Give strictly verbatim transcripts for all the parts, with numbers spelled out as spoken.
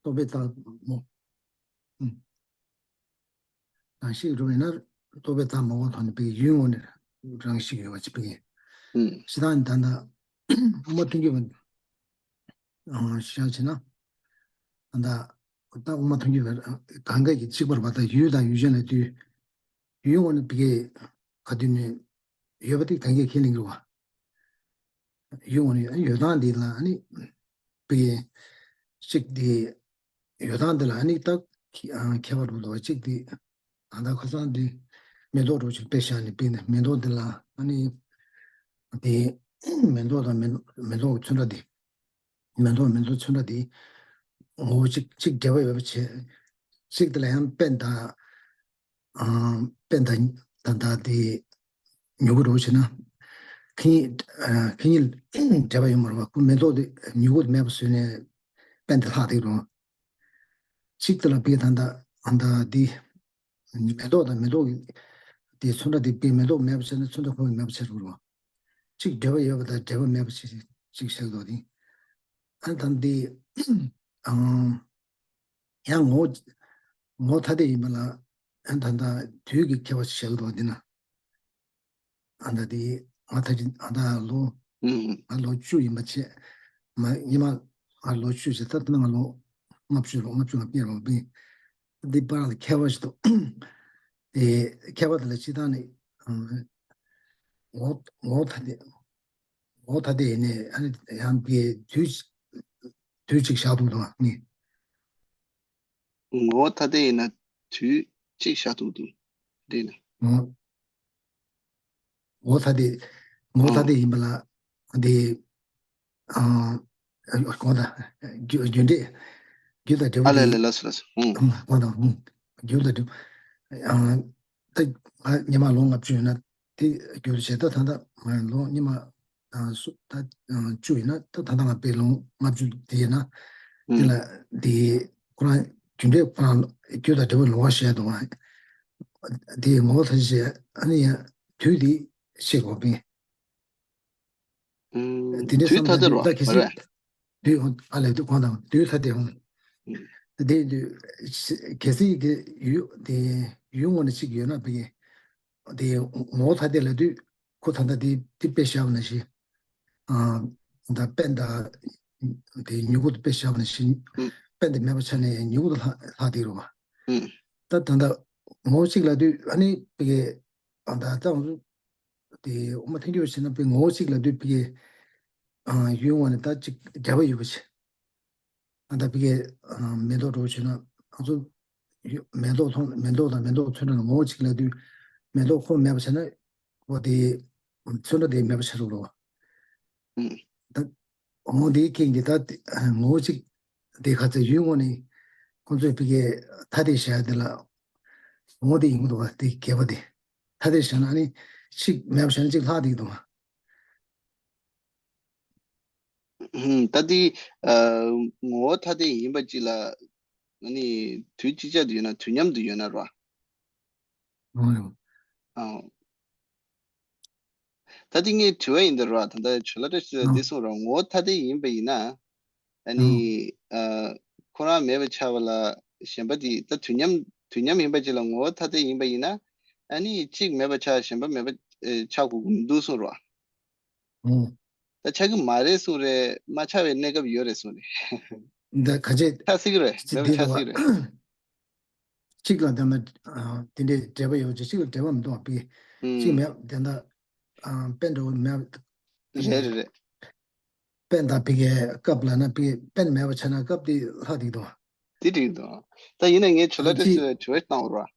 རྟོག་པས་བཏགས་མོ། ཨུམ། རང་བཞིན་གྱིས་གྲུབ་པ་ཡིན་ན་རྟོག་པས་བཏགས་མ་གོ་ཐོག་ནས་པའི་ཡུལ་ངོ་ནས་རང་བཞིན་ཡོད་པ་ཅིག་པའི། ཨུམ། ཞེ་དྲག་ད་ལྟ་དབུ་མ་མཐུན་གྱི་བ་ཞེས་བྱས་ན། ད་ལྟ་དབུ་མ་མཐུན་གྱི་བ་གང་ག་གི་གཅིག་པར་བ་དང་ཡུལ་དང་ཡུལ་ཅན་ལ་དུས་ཡུལ་ངོ་ནས་པའི་ག་དུས་ནས་ཡོད་པ་དེ་གང་ག་ཁས་ལེན་གྱི་བ། ཡུལ་ངོ་ནས་ཡོད་སྟངས་འདི་ལ་ཨ་ནི་པའི་གཅིག་དེ་ཡོད་སྟངས་འདི་ལ་ཨ་ནི་ད་ཁྱད་པར་འགྲོ་འདུག་གཅིག་དེ་ཨ་ད་ཁ་སང་དེ་མེ་ཏོག་འགྲོ་ཕྱིར་དཔེ་བཞག་ནས་དཔེ་ནས་མེ་ཏོག་འདི་ལ་ཨ་ནི་དེ་མེ་ཏོག་དང་མེ་མེ་ཏོག་གི་ཚོན་ཁྲ་དེ་མེ་ཏོག་མེ་ཏོག་ཚོན་ཁྲ་དེ་ངོ་བོ་གཅིག་གཅིག་འབྲེལ་བ་ཡོད་པ་བྱས། གཅིག་དེ་ལ་ཡང་དཔེ་དང་ཨ་དཔེ་དང་ད་ད་དེ་མྱུ་གུ་འགྲོ་བྱས་ན་ཁེ་ཨ་ཁེ་གཉིས་འབྲེལ་བ་ཡོད་མ་རེད་བ། ཁོ་མེ་ཏོག་དེ་མྱུ་གུ་དེ་མེད་པ་བཟོས་ནས་དཔེ་དེ་ལྷག་དེ་རུང་། གཅིག་དེ་ལ་དཔེ་ད་ད་ཨ་ད་དེ་མེ་ཏོག་དང་མེ་ཏོག་གི་དེ་ཚོན་ཁྲ་དེ་དཔེ་མེ་ཏོག་མེད་པ་བྱས་ན་ཚོན་ཁྲ་ཁོ་མེད་པ་བྱས་རུང་། གཅིག་འབྲེལ་བ་ཡོད་པ་དང་འབྲེལ་བ་མེད་པ་ཞིག་ཅིག་བཤད་དོ་དེ། ཨ་ད་འདི་ཨང་ཡང་ངོ་ངོ་ཐ་དད་ཡིན་པ་ལ་ཨ་ད་ད་དུས་ཀྱི་ཁྱད་པར་བཤད་དོ་འདི་ན། ཨ་ད་འདི་ང་ད་ཅི་ཨ་ད་ལོ་ཨུམ། ང་ལོ་བཅུ་ཡིན་པ་བྱས། མ་ཉི་མ་ང་ལོ་བཅུ་བྱས་ད་ད་ང་ལོ་ལྔ་བཅུ་ལོ་ལྔ་བཅུ་ང་བརྒྱད་ལོ་བིན། འདི་བར་ལ་ཁྱད་པར་ཞིག་འདུག་དེ་ཁྱད་པར་དེ་ལ་སྤྱི་བཏང་ནས་ངོ་ངོ་ཐ་དད། ངོ་ཐ་དད་ཡིན་ནའི་ཨ་ནི་ཡང་པའི་དུས་དུས་གཅིག་བཞག་ཐུབ་འདུག་ཨ་ནི། ངོ་ཐ་དད་ཡིན་ན་དུས་གཅིག་བཞག་ཐུབ་འདུག་དེ་ནི། ངོ་ངོ་ཐ་དད་ངོ་ཐ་དད་ཡིན་པ་ལ་དེ་ཨ་གོང་དང་རྒྱུ་རྒྱུ་འབྲས་རྒྱུ་དང་འབྲས་བུ་ཨ་ལས་དེ་ལས་ལ་སོ་ལ་སོ། ཨུང་། གོང་དང་རྒྱུ་དང་འབྲས་བུ་ཨ་ད་ང་ཉི་མ་ལོ་ལྔ་བཅུ་ཡོད་ན་དེ་རྒྱུ་བྱས་ད་ད་ད་ང་ལོ་ཉི་མ། ཨ་སུ་ད་ཨ་བཅུ་ཡིན་ན་ད་ད་ལྟ་ང་དཔེ་ལོངས་ལྔ་བཅུ་དེ་ཡིན་ན་དེ་ལ་དེ་ཁོ་རང་རྒྱུ་འབྲས་ཁོ་རང་རྒྱུ་དང་འབྲས་བུ་ལོགས་ཀ་བཤད་འདུག་བ། དེ་ངོ་ཐ་ཆད་ཨ་ནི་ཡང་དུས་དེ་ཤེས་དགོས་པས། དེ་འདྲའི་དུས་བསམ་ཐ་དད་དུས་རོ་ད་གལ་སྲིད་དུས་ཨ་ལས་དུས་གང་དང་དུས་ཐ་དད་ཧོང་། དེ་དུས་གལ་སྲིད་ཀྱི་ཡུལ་དེ་ཡུལ་ངོ་ནས་གཅིག་ཡོད་ན་བི་གི་དེ་ངོ་བོ་ཐ་དད་ལབ་དུས་ཁོ་ད་ལྟ་དེ་དེ་དཔེ་བཞག་པ་ནང་བཞིན། ཨ་ད་དཔེ་ད་དེ་མྱུ་གུ་དེ་དཔེ་བཞག་པ་ནང་བཞིན། ཨུ། དཔེ་དེ་མེད་པ་ཆ་ནས་མྱུ་གུ་དེ་ལྷག་ལྷག་དེ་རུ་བ། ཨུ། ད་ད་ལྟ་ངོ་བོ་གཅིག་ལབ་དུས་ཨ་ནི་བི་གེ་ཨ་ད་ད་དེ་འོ་མ་ཐེངས་རྒྱུ་བྱས་ན་བི་ངོ་བོ་གཅིག་ལབ་དུས་བི་གེ་ཨ་ཡུལ་ངོ་ནས་ད་ཅིག་འབྲེལ་བ་ཡོད་པ་བྱས། ཨ་ད་བི་གེ་ཨ་མེ་ཏོག་འགྲོ་བྱས་ན་ང་ཚོ་ཡོ་མེ་ཏོག་མཐོང་མེ་ཏོག་དང་མེ་ཏོག་ཚོན་ཁྲ་ལ་ངོ་བོ་གཅིག་ལབ་དུས་མེ་ཏོག་ཁོ་མེད་པ་བྱས་ན་ཁོ་དེ་ཚོན་ཁྲ་དེ་མེད་པ་ཆགས་འགྲོ་བ། ཨུ། ད་ངོ་བོ་དེའི་རྐྱེན་གྱིས་ད་དེ་ངོ་བོ་གཅིག་དེ་ཁ་ཚ་ཡུལ་ངོ་ནས་ཁོ་ཚོས་བི་གེ་ཐ་དད་བྱས་དེ་ལ་ངོ་བོ་དེ་ཡིན་གྱི་འདུག་བ་དེ་གལ་པོ་དེ་ཐ་དད་བྱས་ན་ཨ་ནི་གཅིག་མེད་པ་བྱས་ན་གཅིག་ལྷག་དེ་གི་འདུག་བ། ཧུམ། ད་དེ་ཨ་ངོ་བོ་ཐ་དད་ཡིན་པ་ཅིག་ལ་ཨ་ནི་དུས་གཅིག་ཅར་དུ་ཡོད་ན་དུས་མཉམ་དུ་ཡོད་ན་རོ། ཨང་། ཨང་། ད་དེ་ངའི་དྲི་བ་ཡིན་ད་རོ། ད་ལྟ་ཇོ་ལ་བཀྲ་ཤིས་ལ་ཨང་། འདི་གསུངས་རོ། ངོ་བོ་ཐ་དད་ཡིན་པ་ཡིན་ན་ཨ་ནི་ཨང་། ཨ་ཁོ་རང་མེད་པ་ཆགས་པ་ལ་གཞན་པ་དེ་ད་དུས་མཉམ་དུས་མཉམ་ཡིན་པ་ཅིག་ལ་ངོ་བོ་ཐ་དད་ཡིན་པ་ཡིན་ན་ཨ་ནི་གཅིག་མེད་པ་ཆགས་གཞན་པ་མེད་པ་ཨེ་ཆགས་དགོས་ཀྱི་མི་འདུག་གསུངས་རོ། ཨང་། ད་ཆགས་ཀྱི་མ་རེད་གསུངས་རེད། མ་ཆགས་པའི་གནས་སྐབས་ཡོད་རེད་གསུངས་རེད། འདི་ག་ཅེ་ཆགས་སྲིད་ཀྱི་རེད། ཅི་མེད་པ་འདི་ཆགས་སྲིད་ཀྱི་རེད། གཅིག་ལ་དེ་ན་དེ་འདྲའི་འབྲེལ་བ་ཡོད་ཅེ་གཅིག་ལ་འབྲེལ་བ་མི་འདུག་པས། གཅིག་ཨུམ། མེད་དེ་འདྲ་དཔེ་འདྲ་བོ་མེད། རེད་རེད་རེད། དཔེ་འདྲ་བི་གའི་སྐབས་ལ་ན་བི་གའི་དཔེ་མེད་པ་ཆ་ན་སྐབས་དེ་ལྷག་དེ་འདུག་དེ་འགྲིག་འདུག་ད་ཡིན་ན་ངས་ཇོ་ལ་བཀྲ་ཤིས་ལ་དྲི་བ་བཏང་བ་རེད་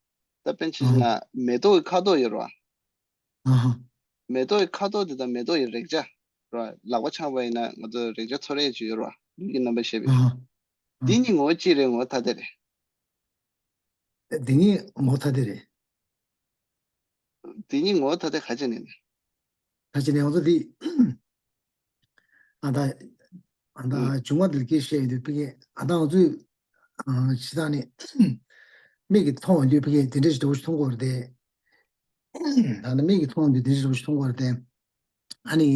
བ། ད་དཔེ་ཆ་བཞག་ན་མེ་ཏོག་གི་ཁ་དོག་ཡོད་རེད་བ། ཨ་ཧ། མེ་ཏོག་གི་ཁ་དོག་དེ་དང་མེ་ཏོག་གི་རེག་བྱ་རེད་བ། ལག་པ་འཆང་བ་ཡིན་ན་ང་ཚོ་རེག་བྱ་ཚོར་ཡས་ཅིག་ཡོད་རེད་བ། ལུས་ཀྱི་རྣམ་པར་ཤེས་པའི། ཨ་ཧ། ཨ་དེ་གཉིས་ངོ་བོ་གཅིག་རེད། ངོ་བོ་ཐ་དད་རེད། དེ་གཉིས་ངོ་བོ་ཐ་དད་རེད། དེ་གཉིས་ངོ་བོ་ཐ་དད་ག་ཅི་ནས་ནས། ག་ཅི་ནས་ང་ཚོ་དེ། ཨ་ད། ཨ་ད་ཨུ། བྱུང་བ་དེ་ལ་སྐད་བཤད་ཡོང་དུས་ཕ་གི་ཨ་ད་ང་ཚོས། ཨ་ཇི་ལྟར་ནས། མིག་གིས་མཐོང་ཡོང་དུས་ཕ་གི་དེ་འདྲ་ཞིག་འདྲ་བོ་ཞིག་མཐོང་གི་ཡོད་རེད་དེ། ད་ནི་མིག་གིས་མཐོང་ཡོང་དུས་དེ་འདྲ་ཞིག་འདྲ་བོ་ཞིག་མཐོང་གི་ཡོད་རེད་དེ། ཨ་ནི།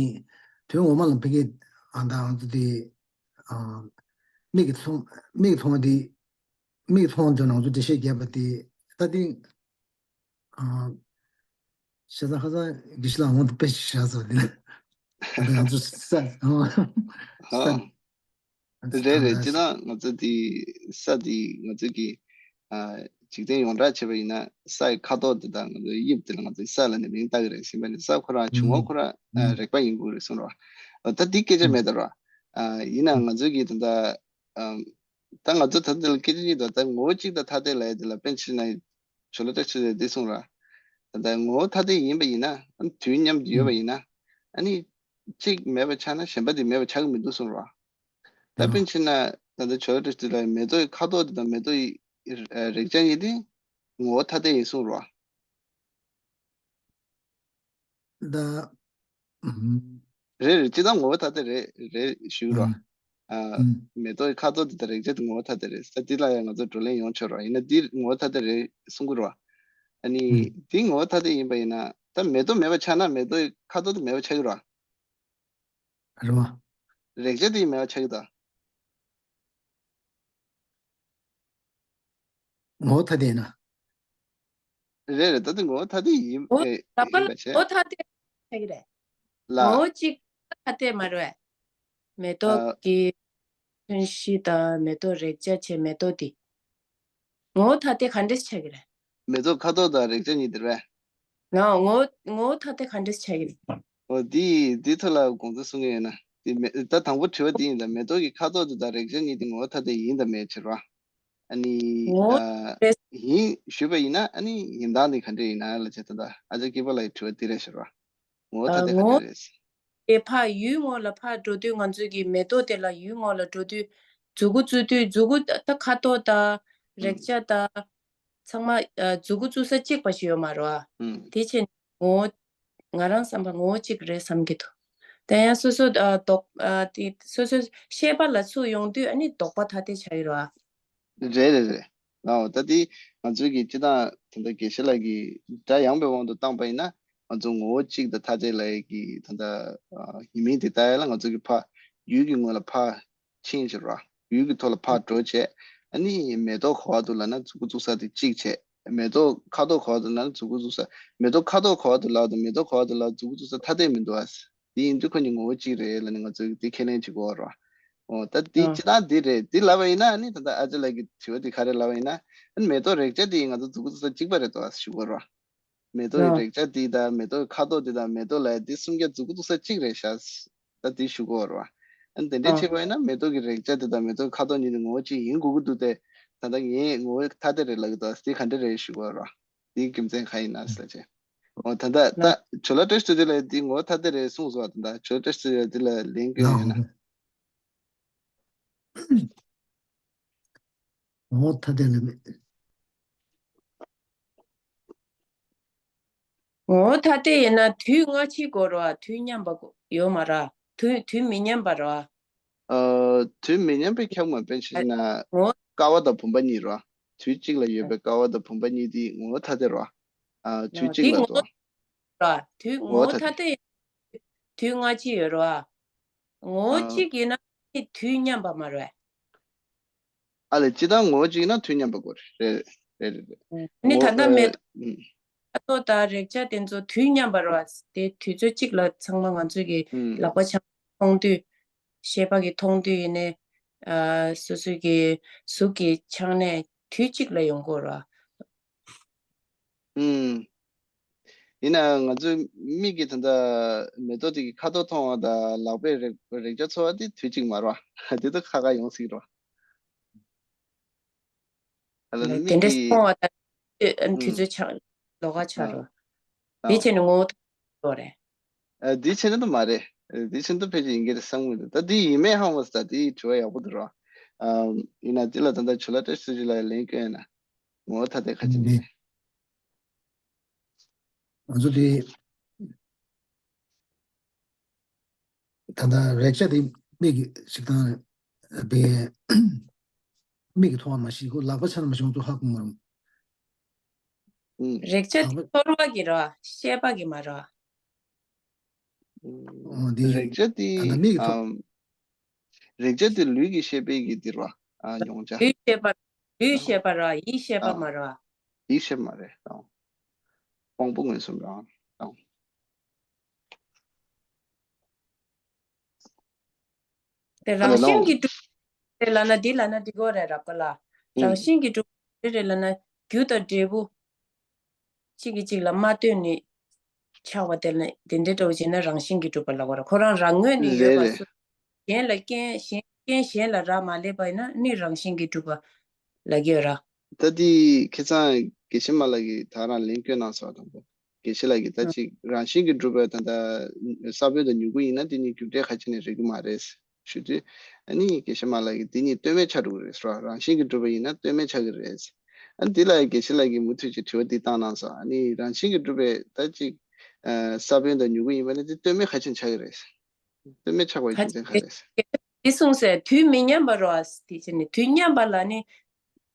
དོན་ངོ་མ་ལ་ཕ་གི་ཨ་ད་ང་ཚོ་དེ། ཨ། མིག་གིས་མཐོང་། མིག་གིས་མཐོང་བ་དེ། མིག་གིས་མཐོང་བ་དེ་ནང་ཚོ་འགྲེལ་བཤད་རྒྱབ་པ་དེ། ད་དེ། ཨ། བྱས་ཙང་ཁ་སང་དགེ་བཤེས་ལགས་འོང་དུ་དཔེ་ཞིག་བཞག་ཟེར་བ་དེ་ལ། ད་ང་ཚོ་ས་ས་ཧ། ས་རེད་རེད། ད་སྤྱིར་བཏང་ང་ཚོ་དེ་ས་དེ་ང་ཚོ་གི་ཨ། འཇིག་རྟེན་ཡོངས་གྲགས་བྱས་པ་ཡིན་ན་ས་ཡི་ཁ་དོག་དེ་དང་ང་ཚོའི་དབྱིབས་དེ་ལ་ང་ཚོས་ས་ལབ་ནས་མིང་བཏགས་ཀྱི་རེད། ཟིན་པ་ནི་ས་ཁོ་རང་འབྱུང་བ་ཁོ་རང་ཨ། རེག་པ་ཡིན་དགོས་རེད་གསུངས་རོགས། ད་དེ་སྐད་ཆ་མེད་ད་རོགས། ཨ། ཡིན་ན་ང་ཚོ་གི་ད་ལྟ་ཨ། ད་ང་ཚོ་ད་འདི་ལ་སྐད་ཆ་གཉིས་དང་ད་ངོ་བོ་གཅིག་དང་ཐ་དད་ལབ་ཡ་དེ་ལ་དཔེ་ཕྱིན་ན་ཇོ་ལ་བཀྲ་ཤིས་ལགས་འདི་གསུངས་ར། ད་ལྟ་ངོ་བོ་ཐ་དད་ཡིན་པ་ཡིན་ན་ཨ་ནི་དུས་མཉམ་དུ་ཡོད་པ་ཡིན་ན་ཨ་ནི་གཅིག་མེད་པ་ཆགས་ན་གཞན་པ་དེ་མེད་པ་ཆགས་ཀྱི་མི་འདུག་གསུངས་ར། ད་དཔེ་ཕྱིན་ན་ད་ལྟ་ཇོ་ལ་བཀྲ་ཤིས་ལགས་མེ་ཏོག་གི་ཁ་དོག་དེ་དང་མེ་ཏོག་གི་རེག་བྱ་གཉིས་དེ་ངོ་བོ་ཐ་དད་ཡིན་གསུངས་ར། ད། ཨུམ། རེད་རེད། སྤྱིར་བཏང་ངོ་བོ་ཐ་དད་རེད་རེད་ཞུ་རོགས། ཨུམ། ཨ། ཨུམ། མེ་ཏོག་གི་ཁ་དོག་དེ་དང་རེག་བྱ་དེ་ངོ་བོ་ཐ་དད་རེད། ད་འདི་ལ་ཡང་ང་ཚོ་བགྲོ་གླེང་ཡོང་ཆོག་རོགས། ཡིན་ན་འདི་ངོ་བོ་ཐ་དད་རེད་གསུང་གི་རོགས། ཨ་ནི་ཨུམ། འདི་ངོ་བོ་ཐ་དད་ཡིན་པ་ཡིན་ན་ད་མེ་ཏོག་མེད་པ་ཆགས་ན་མེ་ཏོག་གི་ཁ་དོག་དེ་མེད་པ་ཆགས་ཀྱི་རོགས། རེད་བ། རེག་བྱ་དེ་མེད་པ་ཆགས་ཀྱི་འདུག་ངོ་བོ་ཐ་དད་ཡིན་ན། རེད་རེད། ད་དེ་ངོ་བོ་ཐ་དད་ཡིན། ངོ་བོ་ཨེ། ད་པ་ཡིན་ལ་པ་ཆེ། ངོ་བོ་ཐ་དད་ཆགས་ཀྱི་རེད། ལ། ངོ་བོ་གཅིག་ཐ་དད་མ་རེད། མེ་ཏོག་ཨ། གི་ཐོན་གཞི་དང་མེ་ཏོག་རེག་བྱ་བྱས་མེ་ཏོག་དེ། ངོ་བོ་ཐ་དད་ག་འདྲས་ཆགས་ཀྱི་རེད། མེ་ཏོག་ཁ་དོག་དང་རེག་བྱ་གཉིས་དེ་རེད། ང་ངོ་ངོ་བོ་ཐ་དད་ག་འདྲས་ཆགས་ཀྱི་རེད། འོ་དེ་དེ་ཐོག་ལ་དགོངས་ཚུལ་གསུང་གི་ཡོད་ན་དེ་མེ་ད་དང་པོ་དྲི་བ་དེ་ཡིན་ད། མེ་ཏོག་གི་ཁ་དོག་དེ་དང་རེག་བྱ་གཉིས་དེ་ངོ་བོ་ཐ་དད་ཡིན་དང་མེད་ཕྱིར་རོ། ཨ་ནི་ངོ་བོ་ཨ། རེད། ཡིན་ཞུས་པ་ཡིན་ན་ཨ་ནི་ཡིན་སྟངས་དེ་ག་འདྲས་ཡིན་ན་ལབ་བྱས་ད་ལྟ་ཨ་ཅག་སྐྱིད་པ་ལགས་ཀྱི་དྲི་བ་དེ་རེད་ཕྱིར་རོ། ངོ་བོ་ཐ་ཨ། དད་ག་ངོ་འདྲས་རེད། དེ་ཕར་ཡུལ་ངོ་ལ་ཕར་འགྲོ་དུས་ང་ཚོས་ཀྱི་མེ་ཏོག་དེ་ལ་ཡུལ་ངོ་ལ་འགྲོ་དུས་མཛུ་གུ་བཙུགས་དུས་མཛུ་གུ་ད་ཁ་དོག་དང་རེག་བྱ་དང་ཚང་མ་ཨ། མཛུ་གུ་བཙུགས་ས་གཅིག་པ་ཞིག་ཡོད་མ་རེད་བ། དེ་བྱས་ནས་ངོ་བོ་ང་རང་བསམ་པ་ངོ་བོ་གཅིག་རེད་བསམ་གྱི་འདུག་དེ་ཡང་སོ་སོ་ཨ། དོགས་ཨ། དེ་སོ་སོའི་ཤེས་པ་ལ་ཚུར་ཡོང་དུས་ཨ་ནི་དོགས་པ་ཐ་དད་ཆགས་ཀྱི་རེད་བ། རེད་རེད་རེད། ཨོ་ད་དེ་ང་ཚོའི་གི་སྤྱིར་བཏང་ད་ལྟ་དགེ་བཤེས་ལགས་ཀྱིས་སྒྲ་ཡངས་པའི་དབང་དུ་བཏང་པ་ཡིན་ན་ང་ཚོ་ངོ་བོ་གཅིག་དང་ཐ་དད་ལབ་ཡས་ཀྱི་ད་ལྟ་ཨ། ཡིན་མིན་དེ་ལྟ་ཡ་ལ་ང་ཚོ་གི་ཕར་ཡུལ་གྱི་ངོས་ལ་ཕར་ཕྱིན་ཕྱིར་རོ། ཡུལ་གྱི་ཐོག་ལ་ཕར་འགྲོ་བྱས། ཨ་ནི་མེ་ཏོག་ག་པར་འདུག་ལབ་ན་མཛུ་གུ་བཙུགས་ས་དེ་གཅིག་བྱས། མེ་ཏོག་ཁ་དོག་ག་པར་འདུག་ལབ་ན་མཛུ་གུ་བཙུགས་ས། མེ་ཏོག་ཁ་དོག་ག་པར་འདུག་ལབ་དང་མེ་ཏོག་ག་པར་འདུག་ལབ་མཛུ་གུ་བཙུགས་ས་ཐ་དད་མི་འདུག་ཨ། དེ་ཡིན་དུས་ཁོ་གཉིས་ངོ་བོ་གཅིག་རེད་ལབ་ནས་ང་ཚོས་དེ་ཁས་ལེན་བྱེད་དགོས་རོ། འོ་ད་དེ་ཨ། སྤྱིར་བཏང་དེ་རེད། དེ་ལབ་པ་ཡིན་ན་ཨ་ནི་ད་ལྟ་ཨ་ཅག་ལགས་ཀྱི་དྲི་བ་དེ་ག་རེ་ལབ་པ་ཡིན་ན་ཨ་ནི་མེ་ཏོག་རེག་བྱ་དེ་ང་ཚོ་མཛུ་གུ་བཙུགས་ས་གཅིག་པ་རེད་དོ་ཨ་ཞུ་དགོས་རོ། མེ་ཏོག་གི་ཨ། རེག་བྱ་འདི་དང་མེ་ཏོག་གི་ཁ་དོག་འདི་དང་མེ་ཏོག་ལབ་ཡ་འདི་གསུམ་ཀ་མཛུ་གུ་བཙུགས་ས་གཅིག་རེད་ཤག་ད་འདི་ཞུ་དགོས་རེད་བ། ཨ་ནི་དེ་འདྲའི་ཨ། བྱས་པ་ཡིན་ན་མེ་ཏོག་གི་རེག་བྱ་འདི་དང་མེ་ཏོག་གི་ཁ་དོག་གཉིས་ནི་ངོ་བོ་གཅིག་ཡིན་དགོས་ཀྱི་འདུག་སྟེ། ད་ལྟ་ངས་ངོ་བོ་ཐ་དད་རེད་ལབ་ཀྱི་འདུག་དེ་ག་འདྲ་རེད་ཞུ་དགོས་རེད་བ། དེའི་རྒྱུ་མཚན་གང་ཡིན་ན་ཟེར་བྱས། འོ་ད་ལྟ་ད་ཇོ་ལགས་བཀྲ་ཤིས་རྡོ་རྗེ་ལགས་འདི་ངོ་བོ་ཐ་དད་རེད་གསུངས་སོང་བ། ད་ལྟ་ཇོ་ལགས་བཀྲ་ཤིས་རྡོ་རྗེ་ལགས་འདི་ལ་ལན་སྐྱོན་ཡོད་ན། ངོ་བོ་ཐ་དད་ལ་མེད། ངོ་བོ་ཐ་དད་ཡིན་ན་དུས་སྔ་ཕྱི་དགོས་རེད་བ། དུས་མཉམ་པ་དགོས་ཡོད་མ་རེད། དུས་དུས་མི་མཉམ་པ་རེད་བ། ཨ། དུས་མི་མཉམ་པའི་ཁྱབ་ཁོངས་དཔེ་བྱས་ན་ངོ་བོ་ཀ་བ་དང་བུམ་པ་གཉིས་རེད་བ། དུས་གཅིག་ལ་ཡོད་པའི་ཀ་བ་དང་བུམ་པ་གཉིས་དེ་ངོ་བོ་ཐ་དད་རེད་བ། ཨ། དུས་གཅིག་དེ་ལ་ངོ་འདུག་བོ་རེད་བ། དུས་ངོ་ངོ་བོ་བོ་ཐ་ཐ་དད། དད་ཡིན་དུས་སྔ་ཕྱི་ཡོད་རེད་བ། ངོ་བོ་ཨ། གཅིག་ཡིན་ན་དུས་མཉམ་པ་མ་རེད་བས། ཨ་ལས་སྤྱིར་བཏང་ངོ་བོ་གཅིག་ཡིན་ན་དུས་མཉམ་པ་དགོས་རེད། རེད་རེད་རེད། ཨ་ནི་ངོ་ད་ལྟ་བོ་མེད་ཨ། ཨུམ། ཁ་དོག་དང་རེག་བྱ་དེ་ཚོ་དུས་མཉམ་པ་རེད་བ། དེ་དུས་ཚོད་གཅིག་ལ་ཚང་མ་ང་ཚོས་ཀྱི་ཨུམ། ལག་པ་འཆང་མཐོང་དུས། ཤེས་པ་གིས་མཐོང་དུས་ཡིན་ནའི། ཨ། སོ་སོའི་གི་གཟུགས་ཀྱི་ཆ་ནས་དུས་གཅིག་ལ་ཡོང་གི་ཡོད་རེད་བ། ཨུམ། ཡིན་ནའང་ང་ཚོའི་མིག་གིས་ད་ལྟ་མེ་ཏོག་དེ་གི་ཁ་དོག་མཐོང་བ་དང་ལག་པས་རེག་རེག་བྱ་ཚོར་བ་དེ་དུས་གཅིག་མ་རེད་བ། དེ་ཚོ་ཁ་ཁ་ཡོང་སྲིད་རེད་བ། ཨ་ལ་ནི་དེ་མིག་འདྲ་གིས་མཐོང་བ་དང་ཨ། དུས་ཚོད་ཆགས་ལོགས་ཀ་ཆགས་རེད་བ། ཨ། དེ་བྱས་ནས་ངོ་བོ་ཐོག་རེད། ཨ། དེ་བྱས་ན་ད་མ་རེད། ཨ། དེ་བྱས་ན་ད་ཕལ་ཆེར་ཡིན་གྱི་རེད་བསམ་གྱི་འདུག་ད་དེ་ཡིན་མིན་ཧ་མ་སོང་། ད་དེ་དྲི་བ་ཡག་པོ་འདུག་ར། ཨ། ཡིན་ན་དེ་ལ་ད་ལྟ་ཇོ་ལགས་བཀྲ་ཤིས་རྡོ་རྗེ་ལགས་ལན་སྐྱོན་ཡོད་ན། ངོ་བོ་ཐ་དད་ཁ་ཅིག་ནི་རེད། ང་ཚོ་དེ་ད་ལྟ་རེག་བྱ་དེ་མིག་གིས་ཞིག་དང་པའི་མིག་གིས་མཐོང་བ་མ་ཤེས་ཁོ་ལག་པ་འཆང་མ་ཤེས་ཁོ་ཚོ་ཧ་གོ་མ་རུང་། ཨུམ། རེག་བྱ་དེ་ལག་པ་ཚོར་བ་གི་རེད་བ། ཤེས་པ་གི་མ་རེད་བ། ཨོ་འདི་རེག་བྱ་དེ་ད་ལྟ་མིག་གིས་མཐོང་། ཨམ། རེག་བྱ་དེ་ལུས་ཀྱི་ཤེས་པའི་གི་འདི་རེད་བ། ཨ། མྱོང་བྱ། ལུས་ཤེས་པ། ལུས་ཤེས་པ་ར། ཡིད་ཤེས་པ་མ་རེད་བ། ཡིད་ཤེས་པ་མ་རེད་དང་། དབང་པོ་མངོན་སུམ་རང་དང་། དེ་རང་བཞིན་གྱིས་གྲུབ་རེད་ལབ་ན། འདི་ལབ་ན་འགྲིག་གི་རེད་ར་པ་ལགས། རང་བཞིན་གྱིས་གྲུབ་རེད་ལབ་ན། རྒྱུ་དང་འབྲས་བུ་གཅིག་གིས་གཅིག་ལ་མ་ལྟོས་ནས་ཆགས་པ་དེ་ལ། དེ་འདྲའི་འདྲ་བོ་བྱས་ན་རང་བཞིན་གྱིས་གྲུབ་པ་ལབ་དགོས་རེད། ཁོ་རང་རང་ངོས་ནས་ཡོད་པ། རེད་རེད། སུ། གཞན་ལ་རྐྱེན་གཞན། རྐྱེན་གཞན་ལ་རག་མ་ལས་པ་ཡིན་ན་ནི་རང་བཞིན་གྱིས་གྲུབ་པ་ལབ་ཀྱི་ཡོད་ར། ད་འདི་ཁ་སང་དགེ་བཤེས་མ་ལགས་ཀྱིས་ད་རང་ལན་བསྐྱོན་གནང་སོང་། དང་པོ་དགེ་བཤེས་ལགས་ཀྱིས་ད་ཅིག་རང་བཞིན་གྱིས་གྲུབ་པའི་ད་ལྟ་ས་བོན་དང་མྱུ་གུ་ཡིན་ན་དེ་གཉིས་རྒྱུ་འབྲས་ཁ་ཅིག་ནས་རེག་གི་མ་རེད་ཞུ་དུས། ཨ་ནི་དགེ་བཤེས་མ་ལགས་ཀྱིས་དེ་གཉིས་ལྟོས་མེད་ཆགས་འགྲོ་གི་རེད་ཟེར་བ། རང་བཞིན་གྱིས་གྲུབ་པ་ཡིན་ན་ལྟོས་མེད་ཆགས་ཀྱི་རེད། ཨ་ནི་དེ་ལ་དགེ་བཤེས་ལགས་ཀྱིས་མུ་མཐུད་ཀྱི་དྲི་བ་འདི་བཏང་གནང་སོང་། ཨ་ནི་རང་བཞིན་གྱིས་གྲུབ་པའི་ད་ཅིག་ཨ་ས་བོན་དང་མྱུ་གུ་ཡིན་པ་ན་དེ་ལྟོས་མེད་ག་ཅིག་ཆགས་ཀྱི་རེད། ལྟོས་མེད་ཆགས་པའི་རྒྱུ་མཚན་ག་རེད། འདི་གསུངས་ཟེར། དུས་མི་མཉམ་པ་རེད་བ། དེ་བྱས་ནས་དུས་མཉམ་པ་ལ་ནི་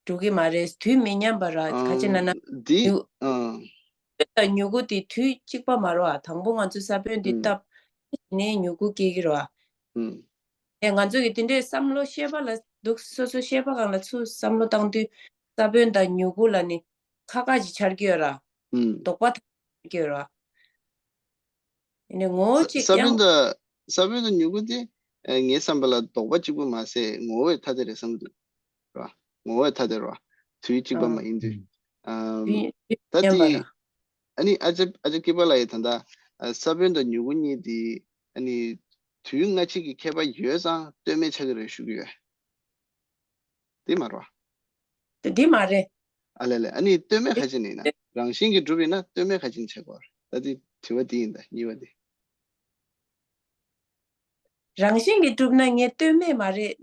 འགྲོ་གི་མ་རེད། དུས་མི་མཉམ་པ་རེད། ག་ཅི་ལབ་ན། འདི་མྱུ་ཨང་། དང་མྱུ་གུ་དེ་དུས་གཅིག་པ་མ་རེད་བ། དང་པོ་ང་ཚོས་ས་བོན་དེ་ཨང་བཏབ་ནས་མྱུ་གུ་སྐྱེ་གི་རེད་བ། ཨང་། ཨེ། ང་ཚོ་གིས་དེ་འདྲའི་བསམ་བློ་ཤེས་པ་ལ་འདུག་སོ་སོ་ཤེས་པ་སྒང་ལ་ཚུར་བསམ་བློ་བཏང་དུས། ས་བོན་དང་མྱུ་གུ་ལ་ནི་ཁ་ཁ་ཅིག་འཆར་གྱི་ཡོད་ར། ཨང་། དོགས་པ་འཆར་གྱི་ཡོད་ར། ཡིན་ནའི་ངོ་བོ་ས་གཅིག་ས་བོན་ཡང་། དང་ས་བོན་དང་མྱུ་གུ་དེ། ཨ། ངའི་བསམ་པ་ལ་དོགས་པ་གཅིག་པུ་མ་ཟད་ངོ་བོའི་ཐ་དད་རེད་བསམ་གྱི་འདུག་ར། ངོ་བོའི་ཐ་དད་ར། དུས་གཅིག་པ་ཨ། མ་ཡིན་དུས། ཨ། དུས་ད་དེ་མཉམ་པ་ར། ཨ་ནི་ཨ་ཅག་ཨ་ཅག་སྐྱིད་པ་ལགས་ཡིས་ད་ལྟ་ས་བོན་དང་མྱུ་གུ་གཉིས་དེ་ཨ་ནི་དུས་སྔ་ཕྱི་གི་ཁྱད་པར་ཡོད་ཙང་ལྟོས་མེད་ཆགས་ཀྱི་རེད་ཞུ་གི་ཡོད། དེ་མ་རེད་བ། དེ་མ་རེད། ཨ་ལེ་ལེ། ཨ་ནི་ལྟོས་མེད་ག་ཅི་ནས་ཡིན་ན། རང་བཞིན་གྱིས་གྲུབ་ཡིན་ན་ལྟོས་མེད་ག་ཅི་ནས་ཆགས་པ་རེད། ད་དེ་དྲི་བ་དེ་ཡིན། ད་གཉིས་པ་དེ། རང་བཞིན་གྱིས་གྲུབ་ན་ངས་ལྟོས་མེད་མ་རེད།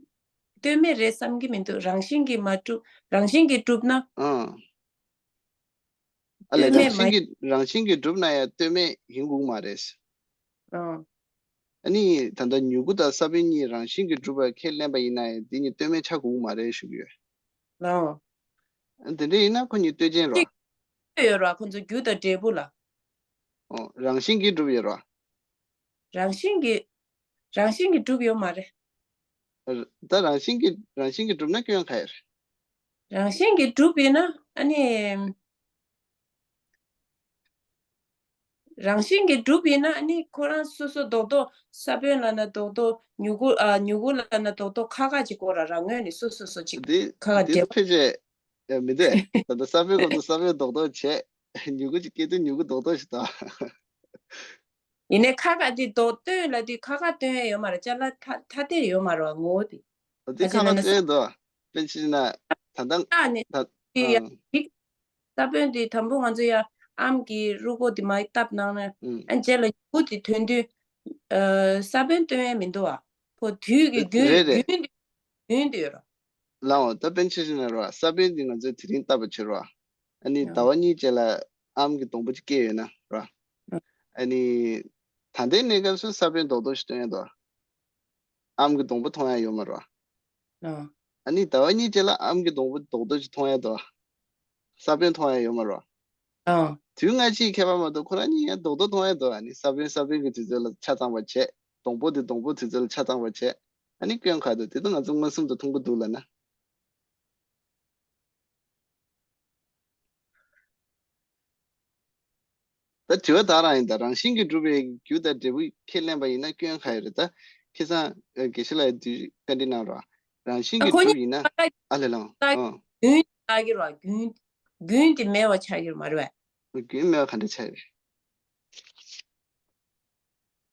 ལྟོས་མེད་རེད་བསམ་གྱི་མི་འདུག་རང་བཞིན་གྱིས་མ་གྲུབ། རང་བཞིན་གྱིས་གྲུབ་ན། ཨང་། ཨ་ལེ། ལྟོས་རང་མེད་མ། བཞིན་གྱིས་རང་བཞིན་གྱིས་གྲུབ་ན་ཡང་ལྟོས་མེད་ཡིན་དགོས་མ་རེད། ཨང་། ཨ་ནི་ད་ལྟ་མྱུ་གུ་དང་ས་བོན་གཉིས་རང་བཞིན་གྱིས་གྲུབ་པ་ཁས་ལེན་པ་ཡིན་ན་ཡང་དེ་གཉིས་ལྟོས་མེད་ཆགས་དགོས་མ་རེད་ཞུ་གི་ཡོད། ཨང་། ཨ། དེ་འདྲ་ཡིན་ན་ཁོ་གཉིས་ལྟོས་ཅན་རོ། གཅིག་ཡོད་ར། ཁོ་ཚོ་རྒྱུ་དང་འབྲས་བུ་ལ། ཨོ། རང་བཞིན་གྱིས་གྲུབ་ཡོད་རོ། རང་བཞིན་གྱིས། རང་བཞིན་གྱིས་གྲུབ་ཡོད་མ་རེད། ད་རང་བཞིན་གྱིས་རང་བཞིན་གྱིས་གྲུབ་ན་སྐྱོན་ག་ཡོད་རེད། རང་བཞིན་གྱིས་གྲུབ་ཡིན་ན་ཨ་ནི། རང་བཞིན་གྱིས་གྲུབ་ཡིན་ན་ཨ་ནི་ཁོ་རང་སོ་སོ་རྡོག་རྡོག་ས་བོན་ལབ་ན་རྡོག་རྡོག་མྱུ་གུ། ཨ། མྱུ་གུ་ལབ་ན་རྡོག་རྡོག་ཁ་ཁ་ཅིག་གོ་ར། རང་ངོས་ནས་སོ་སོ་སོ་ཅིག་འདི་ཁ་ཁ་འདི་འདྲ་ཕལ་ཆེར་མི་འདུག་ད་ལྟ་ས་བོན་སྐབས་སུ་ས་བོན་རྡོག་རྡོག་བྱས། མྱུ་གུ་ཅིག་སྐྱེ་དུས་མྱུ་གུ་རྡོག་རྡོག་ཞིག་དང་། ཡིན་ནའི་ཁ་ཁ་དེ་རྡོག་སྟོན་ལ་དུས་ཁ་ཁ་སྟོན་ཡ་ཡོད་མ་རེད། ཅ་ལག་ཐ་ཐ་དད་ཡོད་མ་རེད་བ། ངོ་བོ་དེ། འདི་ཁ་ཁ་སྟོན་ཡ་འདུག་དཔེ་ཅི་ན་ད་ལྟ་ཨ་ནི་ད་དེ་ཡ་ཨང་། ཡིག་ས་བོན་དེ་དང་པོ་ང་ཚོ་ཡ་ཨམ་གྱི་རུས་ཁོག་དེ་མར་བཏབ་གནང་ན། ཨང་། ཨ་རྗེས་ལ་མྱུ་གུ་དེ་ཐོན་དུས། ཨ། ས་བོན་སྟོན་ཡ་མི་འདུག་བ། ཁོ་དུས་ཀྱི་རྒྱུན། རེད་རེད། རྒྱུན་དེ་རྒྱུན་དེ་ཡོད་ར། ལའོ། ད་དཔེ་ཅི་ཞིག་ན་ར། ས་བོན་འདི་ང་ཚོས་དེ་རིང་བཏབ་པ་བྱེད་ར། ཨ་ནི་ཟླ་བ་གཉིས་རྗེས་ལ་ཨམ་གྱི་སྡོང་པོ་ཅིག་སྐྱེས་ཡོད་ན་ར། ཨ་ནི་ད་ལྟའི་གནས་སྐབས་སུ་ས་བོན་རྡོག་རྡོག་ཞིག་སྟོན་ཡ་འདུག་ཨམ་གྱི་སྡོང་པོ་མཐོང་ཡ་ཡོད་མ་ར། ཨ་ནི་ཟླ་བ་གཉིས་རྗེས་ལ་ཨམ་གྱི་སྡོང་པོ་རྡོག་རྡོག་ཅིག་མཐོང་ཡ་འདུག་ས་བོན་མཐོང་ཡ་ཡོད་མ་ར། དུས་སྔ་ཕྱིའི་ཁྱད་པར་མ་གཏོགས་ཁོ་རང་གཉིས་ཡང་རྡོག་རྡོག་མཐོང་ཡ་འདུག་ཨ་ནི་ས་བོན་ས་བོན་གྱི་དུས་ཚོད་ལ་ཆ་ཚང་བ་བྱས། སྡོང་པོ་དེ་སྡོང་པོ་དུས་ཚོད་ལ་ཆ་ཚང་བ་བྱས། ཨ་ནི་སྐྱོན་ག་འདུག་དེ་ཚོ་ང་ཚོ་མངོན་སུམ་དུ་མཐོང་གི་འདུག་ལབ་ན། ད་དྲི་བ་ད་རང་ཡིན། ད་རང་བཞིན་གྱིས་གྲུབ་པའི་རྒྱུ་དང་འབྲས་བུ་ཁས་ལེན་པ་ཡིན་ན་སྐྱོན་ག་ཡོད་རེད། ད་ཁ་སང་དགེ་བཤེས་ལགས་དུས་བཀའ་འདྲི་གནང་རོགས། རང་བཞིན་གྱིས་གྲུབ་ཡིན་ན། ཨ་ལེ་ལང་། རྒྱུན་ལྟ་གི་རོགས། རྒྱུན་རྒྱུན་དེ་མེད་པ་ཆགས་ཀྱི་རེད་མ་རེད་པས། རྒྱུན་མེད་པ་ག་འདྲ་ཆགས་ཡོད་རེད།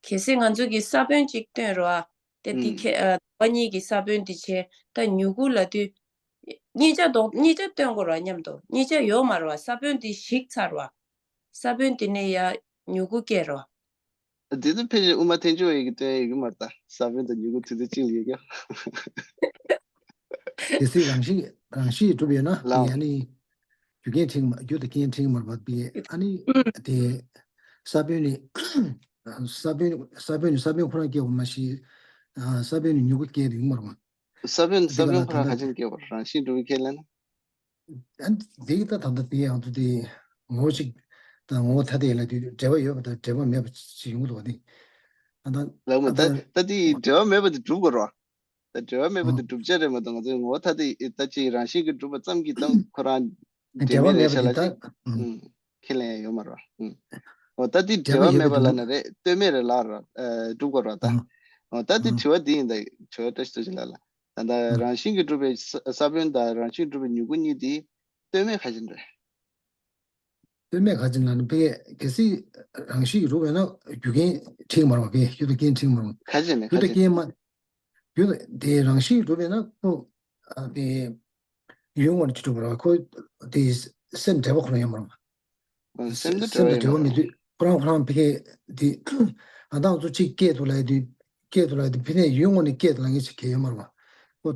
གལ་སྲིད་ང་ཚོ་གིས་ས་བོན་གཅིག་བཏོན་རོགས། དེ་དེ་ཁེ་ཨ་ཟླ་བ་གཉིས་ཀྱི་ས་བོན་དེ་བྱས། ད་མྱུ་གུ་ལབ་དུས། གཉིས་ཆ་རྡོག་གཉིས་ཆ་བཏོན་དགོས་རོགས་མཉམ་དུ། གཉིས་ཆ་ཡོད་མ་རེད་པ། ས་བོན་དེ་ཞིག་ཚར་བ། ས་བོན་དེ་ནས་ཡ་མྱུ་གུ་སྐྱེས་རོགས། དེ་ཚོ་ཕལ་ཆེར་དབུ་མ་ཐལ་འགྱུར་བ་ཡི་གི་སྟོན་ཡ་ཡོད་ཀྱི་མ་རེད་ད། ས་བོན་དང་མྱུ་གུ་དེ་ཚོ་གཅིག་ལ་ཡོད་ཀྱི། གལ་སྲིད་རང་བཞིན་རང་བཞིན་གྱིས་གྲུབ་ཡོད་ན། ལའོ། དེ་ཨ་ནི། རྒྱུ་རྐྱེན་ཕྲན་མ་རྒྱུ་དང་རྐྱེན་ཕྲན་མ་རེད་པ། དེ་ཨ་ནི། དེ་ས་བོན་ནི། ས་བོན་ས་བོན་ནི་ས་བོན་ཁོ་རང་སྐྱེ་བ་མ་གཞི། ས་བོན་ནི་མྱུ་གུ་སྐྱེ་ཡོང་མ་རེད་པ། ས་བོན་ས་བོན་ཁོ་རང་ག་ཅིག་སྐྱེ་བ་རང་བཞིན་གྲུབ་པའི་ཁས་ལེན་ན། ཨ་ནི་དེ་ད་ད་ལྟ་དེ་ཡང་དུ་དེ་ངོ་བོ་གཅིག་དང་ངོ་བོ་ཐ་དད་ལ་དུས་འབྲེལ་བ་ཡོད་པ་དང་འབྲེལ་བ་མེད་པ་ཞིག་ཡོང་གི་འདུག་པ། དེ་ཨ་ད་ལགས་མོ། ད་ད་ད་དེ་འབྲེལ་བ་མེད་པ་དེ་གྲུབ་དགོས་རོགས། ད་འབྲེལ་བ་མེད་པ་དེ་བསྒྲུབ་བྱ་རེད་མ་གཏོགས་ང་ཚོའི་ངོ་བོ་ཐ་དད་ད་ཅིག་རང་བཞིན་གྱིས་གྲུབ་པ་ཙམ་གྱིས་ད་ཁོ་རང་འབྲེལ་བ་མེད་རེད་ཤག་ལ་ཅིག་ཁས་ལེན་ཡ་ཡོད་མ་རེད། འོ་ད་དེ་འབྲེལ་བ་མེད་པ་ལབ་ན་རེད། ལྟོས་མེད་རེད་ལབ་ར། སྒྲུབ་དགོས་ར་ད། འོ་ད་དེ་དྲི་བ་འདི་ཡིན་ད། དྲི་བ་བཀྲ་ཤིས་རྡོ་རྗེ་ལགས་ལ། ད་ལྟ་རང་བཞིན་གྱིས་གྲུབ་པའི་ས་ས་བོན་དང་རང་བཞིན་གྱིས་གྲུབ་པའི་མྱུ་གུ་གཉིས་དེ་ལྟོས་མེད་ག་ཅིག་རེད། ལྟོས་མེད་ག་ཅིག་ལབ་ན་ཕ་གི་གལ་སྲིད་རང་བཞིན་གྱིས་གྲུབ་པ་ཡིན་ན་རྒྱུ་རྐྱེན་འཁྲིག་མ་རུང་བ། ཕ་གི་རྒྱུ་དང་རྐྱེན་འཁྲིག་མ་རུང་། ག་ཅིག་ནས་རྒྱུ་ག་དང་ཅིག་རྐྱེན་མ། རྒྱུ་དེ་རང་བཞིན་གྱིས་གྲུབ་པ་ཡིན་ན་ཁོ་དེ་ཡུལ་དངོས་ནས་ཅི་གྲུབ་པ་རེད། ཁོ་དེ་སེམས་འབྲེལ་བ་ཁོ་རང་ཡོད་མ་རུང་། སེམས་དང་འབྲེལ་བ་མེད་དུས་ཁོ་རང་ཁོ་རང་ཕ་གི་དེ་ཨ་ད་ང་ཚོ་གཅིག་སྐྱེས་འདུག་ལབ་ཡ་དུས་སྐྱེས་འདུག་ལབ་ཡ་དུས་ཕ་གི་ཡུལ་དངོས་ནས་སྐྱེས་འདུག་ལབ་མཁན་ཞིག་གང་ཡང་ཡོད་མ་རུང་བ། ཁོ་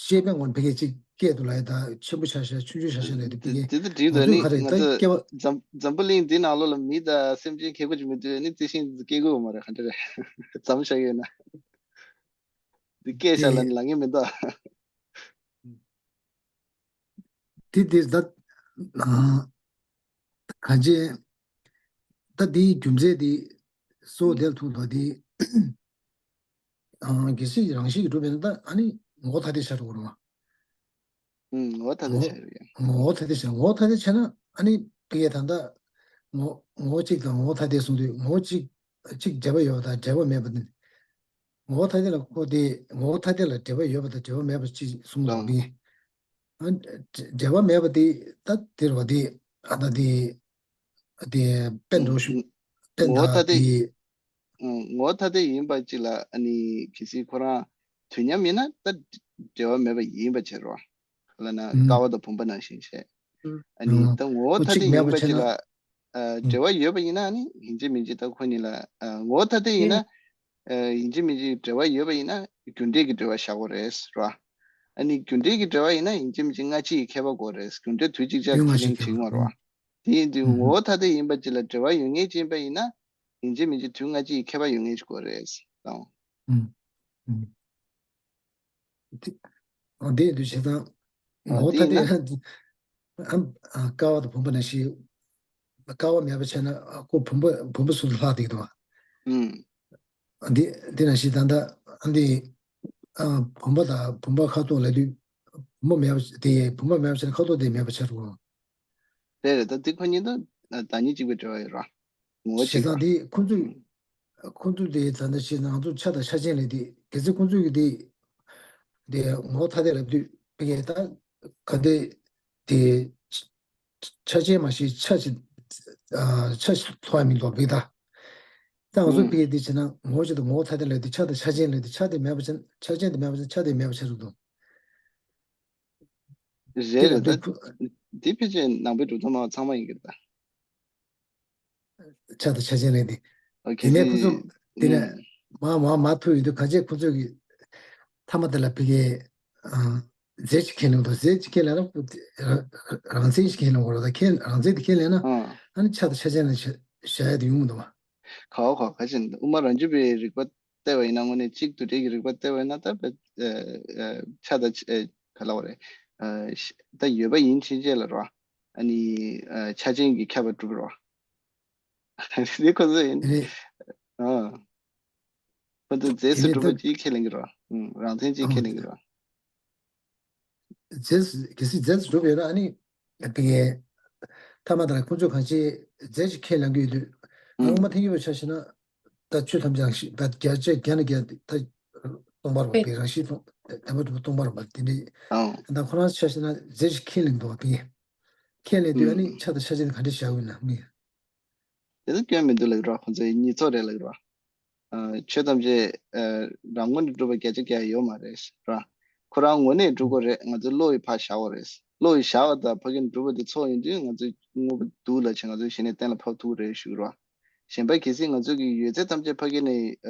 ཤེས་པའི་ངོས་ནས་ཕ་གི་གཅིག་སྐྱེས་འདུག་ལབ་ཡ་ད་ཆེན་པོ་ཆགས་ཤག་ཆུང་ཆུང་ཆགས་ཤག་ལབ་ཡ་དུས་ཕ་གི་དེ་ད་འགྲིག་ང་འདུག་ཚོ་ནི་ག་རེ་ང་ད་ཚོ་སྐྱེ་བ། འཛམ་འཛམ་བུ་གླིང་འདི་ནང་ལོགས་ལ་མི་དང་སེམས་ཅན་ཁེ་གོ་ཅིག་མི་འདུག་ནི་རྩི་ཤིང་འདི་སྐྱེ་དགོས་མ་རེད། ག་འདྲ་རེད། འཛམ་བཞག་ཡོད་ན། འདི་སྐད་ཆ་ལ་ལ་ངེས་མི་འདུག་དེ་དེ་ད་གང་ཅི་ད་དེའི་རྒྱུ་མཚན་དེ་གཙོ་བོ་དེར་ཐུག་ད་དེ་གལ་སྲིད་རང་བཞིན་གྱིས་གྲུབ་པ་ཡིན་ན་ད་ཨ་ནི་ངོ་བོ་ཐ་དད་ཆགས་འགྲོ་གི་རེད་བ། ངོ་བོ་ཐ་དད་ཆགས་ཡོད། ངོ་བོ་ཐ་དད་ཆགས། ངོ་བོ་ཐ་དད་ཆགས་ན་ཨ་ནི་ཕ་གི་ད་ལྟ་ངོ་ངོ་བོ་གཅིག་དང་ངོ་བོ་ཐ་དད་གསུངས་དུས་ངོ་བོ་གཅིག་གཅིག་འབྲེལ་བ་ཡོད་པ་དང་འབྲེལ་བ་མེད་པ་དེ། ངོ་བོ་ཐ་དད་ལ་ཁོ་དེ་ངོ་བོ་ཐ་དད་ལ་འབྲེལ་བ་ཡོད་པ་དང་འབྲེལ་བ་མེད་པ་གཅིག་གསུངས་འདུག་ཨང་། ཨ་འབྲེལ་བ་མེད་པ་དེ་ད་དེ་རེད་བ། དེ་ཨ་ད་དེ་དེ་དཔེ་འགྲོ་ཞུ་དཔེ་ངོ་བོ་ད་ཐ་དད་དེ། ངོ་བོ་ཐ་དད་ཡིན་པ་གཅིག་ལ་ཨ་ནི་གལ་སྲིད་ཁོ་རང་དུས་མཉམ་ཡིན་ན་ད་འབྲེལ་བ་མེད་པ་ཡིན་པ་བྱེད་རོགས། ལབ་ན་ཀ་བ་དང་བུམ་པ་ནང་བཞིན་བྱས། ཨ་ནི་ད་ངོ་བོ་ཐ་དད་ཡིན་པ་གཅིག་ལ་འབྲེལ་བ་ཡོད་པ་ཡིན་ན་ཨ་ནི་ཡིན་གཅིག་མིན་གཅིག་ད་ཁོ་གཉིས་ལ་ངོ་བོ་ཐ་དད་ཡིན་ན་ཡིན་གཅིག་མིན་གཅིག་འབྲེལ་བ་ཡོད་པ་ཡིན་ན་རྒྱུ་འབྲས་ཀྱི་འབྲེལ་བ་བཞག་དགོས་རེད་རོགས། ཨ་ནི་རྒྱུ་འབྲས་ཀྱི་འབྲེལ་བ་ཡིན་ན་ཡིན་གཅིག་མིན་གཅིག་སྔ་ཕྱི་ཡི་ཁྱད་པར་དགོས་རེད། རྒྱུ་འབྲས་དུས་གཅིག་ཅར་ཁས་ལེན་བྱེད་ཀྱི་མ་རེད་བ། དེ་ཡིན་དུས་ངོ་བོ་ཐ་དད་ཡིན་པ་གཅིག་ལ་འབྲེལ་བ་ཡོད་ངེས་ཅིག་ཡིན་པ་ཡིན་ན་ཡིན་གཅིག་མིན་གཅིག་དུས་སྔ་ཕྱི་ཡི་ཁྱད་པར་ཡོད་ངེས་ཅིག་དགོས་རེད་དང་། ཨ་འདི་འདུ་བྱེད་སྟངས་ངོ་བོ་ཐ་དད་ཡིན་ན་ཨ་ཀ་བ་དང་བུམ་པ་ནང་བཞིན་ཀ་བ་མེད་པ་བྱས་ན་ཁོ་བུམ་པ་བུམ་པ་ཟུར་དུ་ལྷག་བསྡད་ཀྱི་འདུག་བ། ཨ་འདི་འདི་ནང་བཞིན་ད་ལྟ་ཨ་འདི་ཨ་བུམ་པ་དང་བུམ་པ་ཁ་དོག་ལབ་དུས་བུམ་པ་མེད་པ་དེ་བུམ་པ་མེད་པ་བྱས་ན་ཁ་དོག་དེ་མེད་པ་ཆགས་འགྲོ། རེད་རེད། ད་འདི་ཁོ་གཉིས་ད་བདག་ཉིད་གཅིག་པའི་འབྲེལ་བ་ཡོད་ར། ངོ་བོ་གཅིག་པ། བྱས་ཙང་འདི་ཁོ་ཚོས་ཁོ་ཚོས་དེ་ད་ལྟ་བྱས་ན་ང་ཚོ་ཆ་དང་ཆ་ཅན་ལས་དེ་གལ་སྲིད་ཁོ་ཚོས་ཀྱི་དེ་དེ་ངོ་བོ་ཐ་དད་ལབ་དུས་ཕ་གི་ད་ག་དེ་དེ་ཆ་ཅན་མ་གཞི་ཆ་ཅིག་ཨ་ཆ་ཞིག་ཐོགས་ཡ་མི་འདུག་བ་ཕ་གི་ད། ད་ང་ཚོ་ཕ་གི་དེ་བྱས་ན་ངོ་བོ་གཅིག་དང་ངོ་བོ་ཐ་དད་ལབ་དེ་ཆ་དང་ཆ་ཅན་ལབ་དེ་ཆ་དེ་མེད་པ་ཅན་ཆ་ཅན་དེ་མེད་པ་ཅན་ཆ་དེ་མེད་པ་ཆགས་འགྲོ་འདུག་རེད་རེད། ད་འདི་ཕལ་ཆེར་ནང་པའི་གྲུབ་མཐའ་མ་ཚང་མ་ཡིན་གྱི་རེད་ད། ཆ་དང་ཆ་ཅན་རེད་དེ། ཨོ་དེ་ནས་ཁོ་ཚོ་དེ་ནས་མ་མ་མ་ཐུག་ཡོད་དུས་གང་ཅི་ཁོ་ཚོ་གི་མཐའ་མ་དེ་ལ་ཕ་གི་རྫས་ཅིག་ཁས་ལེན་འདུག་རྫས་ཅིག་ཁས་ལེན་ན་རང་མཚན་ཞིག་ཁས་ལེན་དགོས་རེད། ད་ཁས་རང་མཚན་དེ་ཁས་ལེན་ན་ཨ་ནི་ཆ་དང་ཆ་ཅན་ལ་བཞག་ཡ་དེ་ཡོང་མི་འདུག་བ། ག་བ་ག་ག་ཅིག་དབུ་མ་རང་རྒྱུད་པའི་རིགས་པ་བལྟས་པ་ཡིན་ན་དངོས་གནས་གཅིག་ཏུ་འབྲེལ་གྱི་རིགས་པ་བལྟས་པ་ཡིན་ན་ད་ཆ་ད་ག་ལ་བ་རེད། ད་ཡོད་པ་ཡིན་ཕྱིན་ཆད་ལ་རོ། ཨ་ནི་ཆ་ཅན་གྱི་ཁྱབ་པ་གྲུབ་རོ། དེ་ཁོ་ཚོ་ཡིན། ཁོ་ཚོ་རྫས་སུ་གྲུབ་པ་གཅིག་ཁས་ལེན་གྱི་རོ། རང་མཚན་གཅིག་ཁས་ལེན་གྱི་རོ། རྫས་སུ་གལ་སྲིད་རྫས་སུ་གྲུབ་ཡོད་ན་ཨ་ནི་ཕ་གི་ཐ་མ་དང་ཁོང་ཚོས་གང་ཅི་རྫས་ཤིག་ཁས་ལེན་གྱི་ཡོད་དུས་ཨ་ངོ་མ་ཐེངས་ཡོད་པ་ཆ་བཞག་ན་ད་ཆོས་ཐམས་ཅད་ཞིག་ད་བརྒྱ་ཆ་བརྒྱ་ནས་བརྒྱ་ད་སྟོང་པ་རོ་ཕ་གི་རང་བཞིན་སྟོང་བདེན་པ་གྲུབ་པ་སྟོང་པ་རོ་མ་དེ་འདྲའི་ད་ཁོ་རང་ཆ་བཞག་ན་རྫས་ཤིག་ཁས་ལེན་འདུག་བ་ཕ་གི་ཁས་ལེན་དུས་ཨ་ནི་ཆ་དང་ཆ་ཅན་ག་འདྲ་བཞག་དགོས་ན་མི། དེ་ཚོ་སྐྱོན་མི་འདུག་ལབ་རོགས། ཁོ་ཚོའི་གཉིས་ཚོགས་རེད་ལབ་རོགས། ཆོས་ཐམས་ཅད་རང་ངོས་ནས་གྲུབ་པ་བརྒྱ་ཆ་བརྒྱ་ཡོད་མ་རེད་ར། ཁོ་རང་ངོས་ནས་གྲུབ་དགོས་རེད། ང་ཚོ་བློ་ཡིས་ཕར་བཞག་དགོས་རེད། བློ་ཡིས་བཞག་པ་དང་ཕ་གི་ནས་གྲུབ་པ་དེ་ཚོགས་ཡོང་དུས་ང་ཚོས་དངོས་པོ་འདུག་ལབ་བྱས་ང་ཚོས་གཞི་ནས་གཏན་ལ་ཕབ་ཐུབ་ཀྱི་རེད་ཞུ་གི་རོགས། གཞན་པ་གལ་སྲིད་ང་ཚོ་གི་ཡོད་ཚད་ཐམས་ཅད་ཕ་གི་ནས་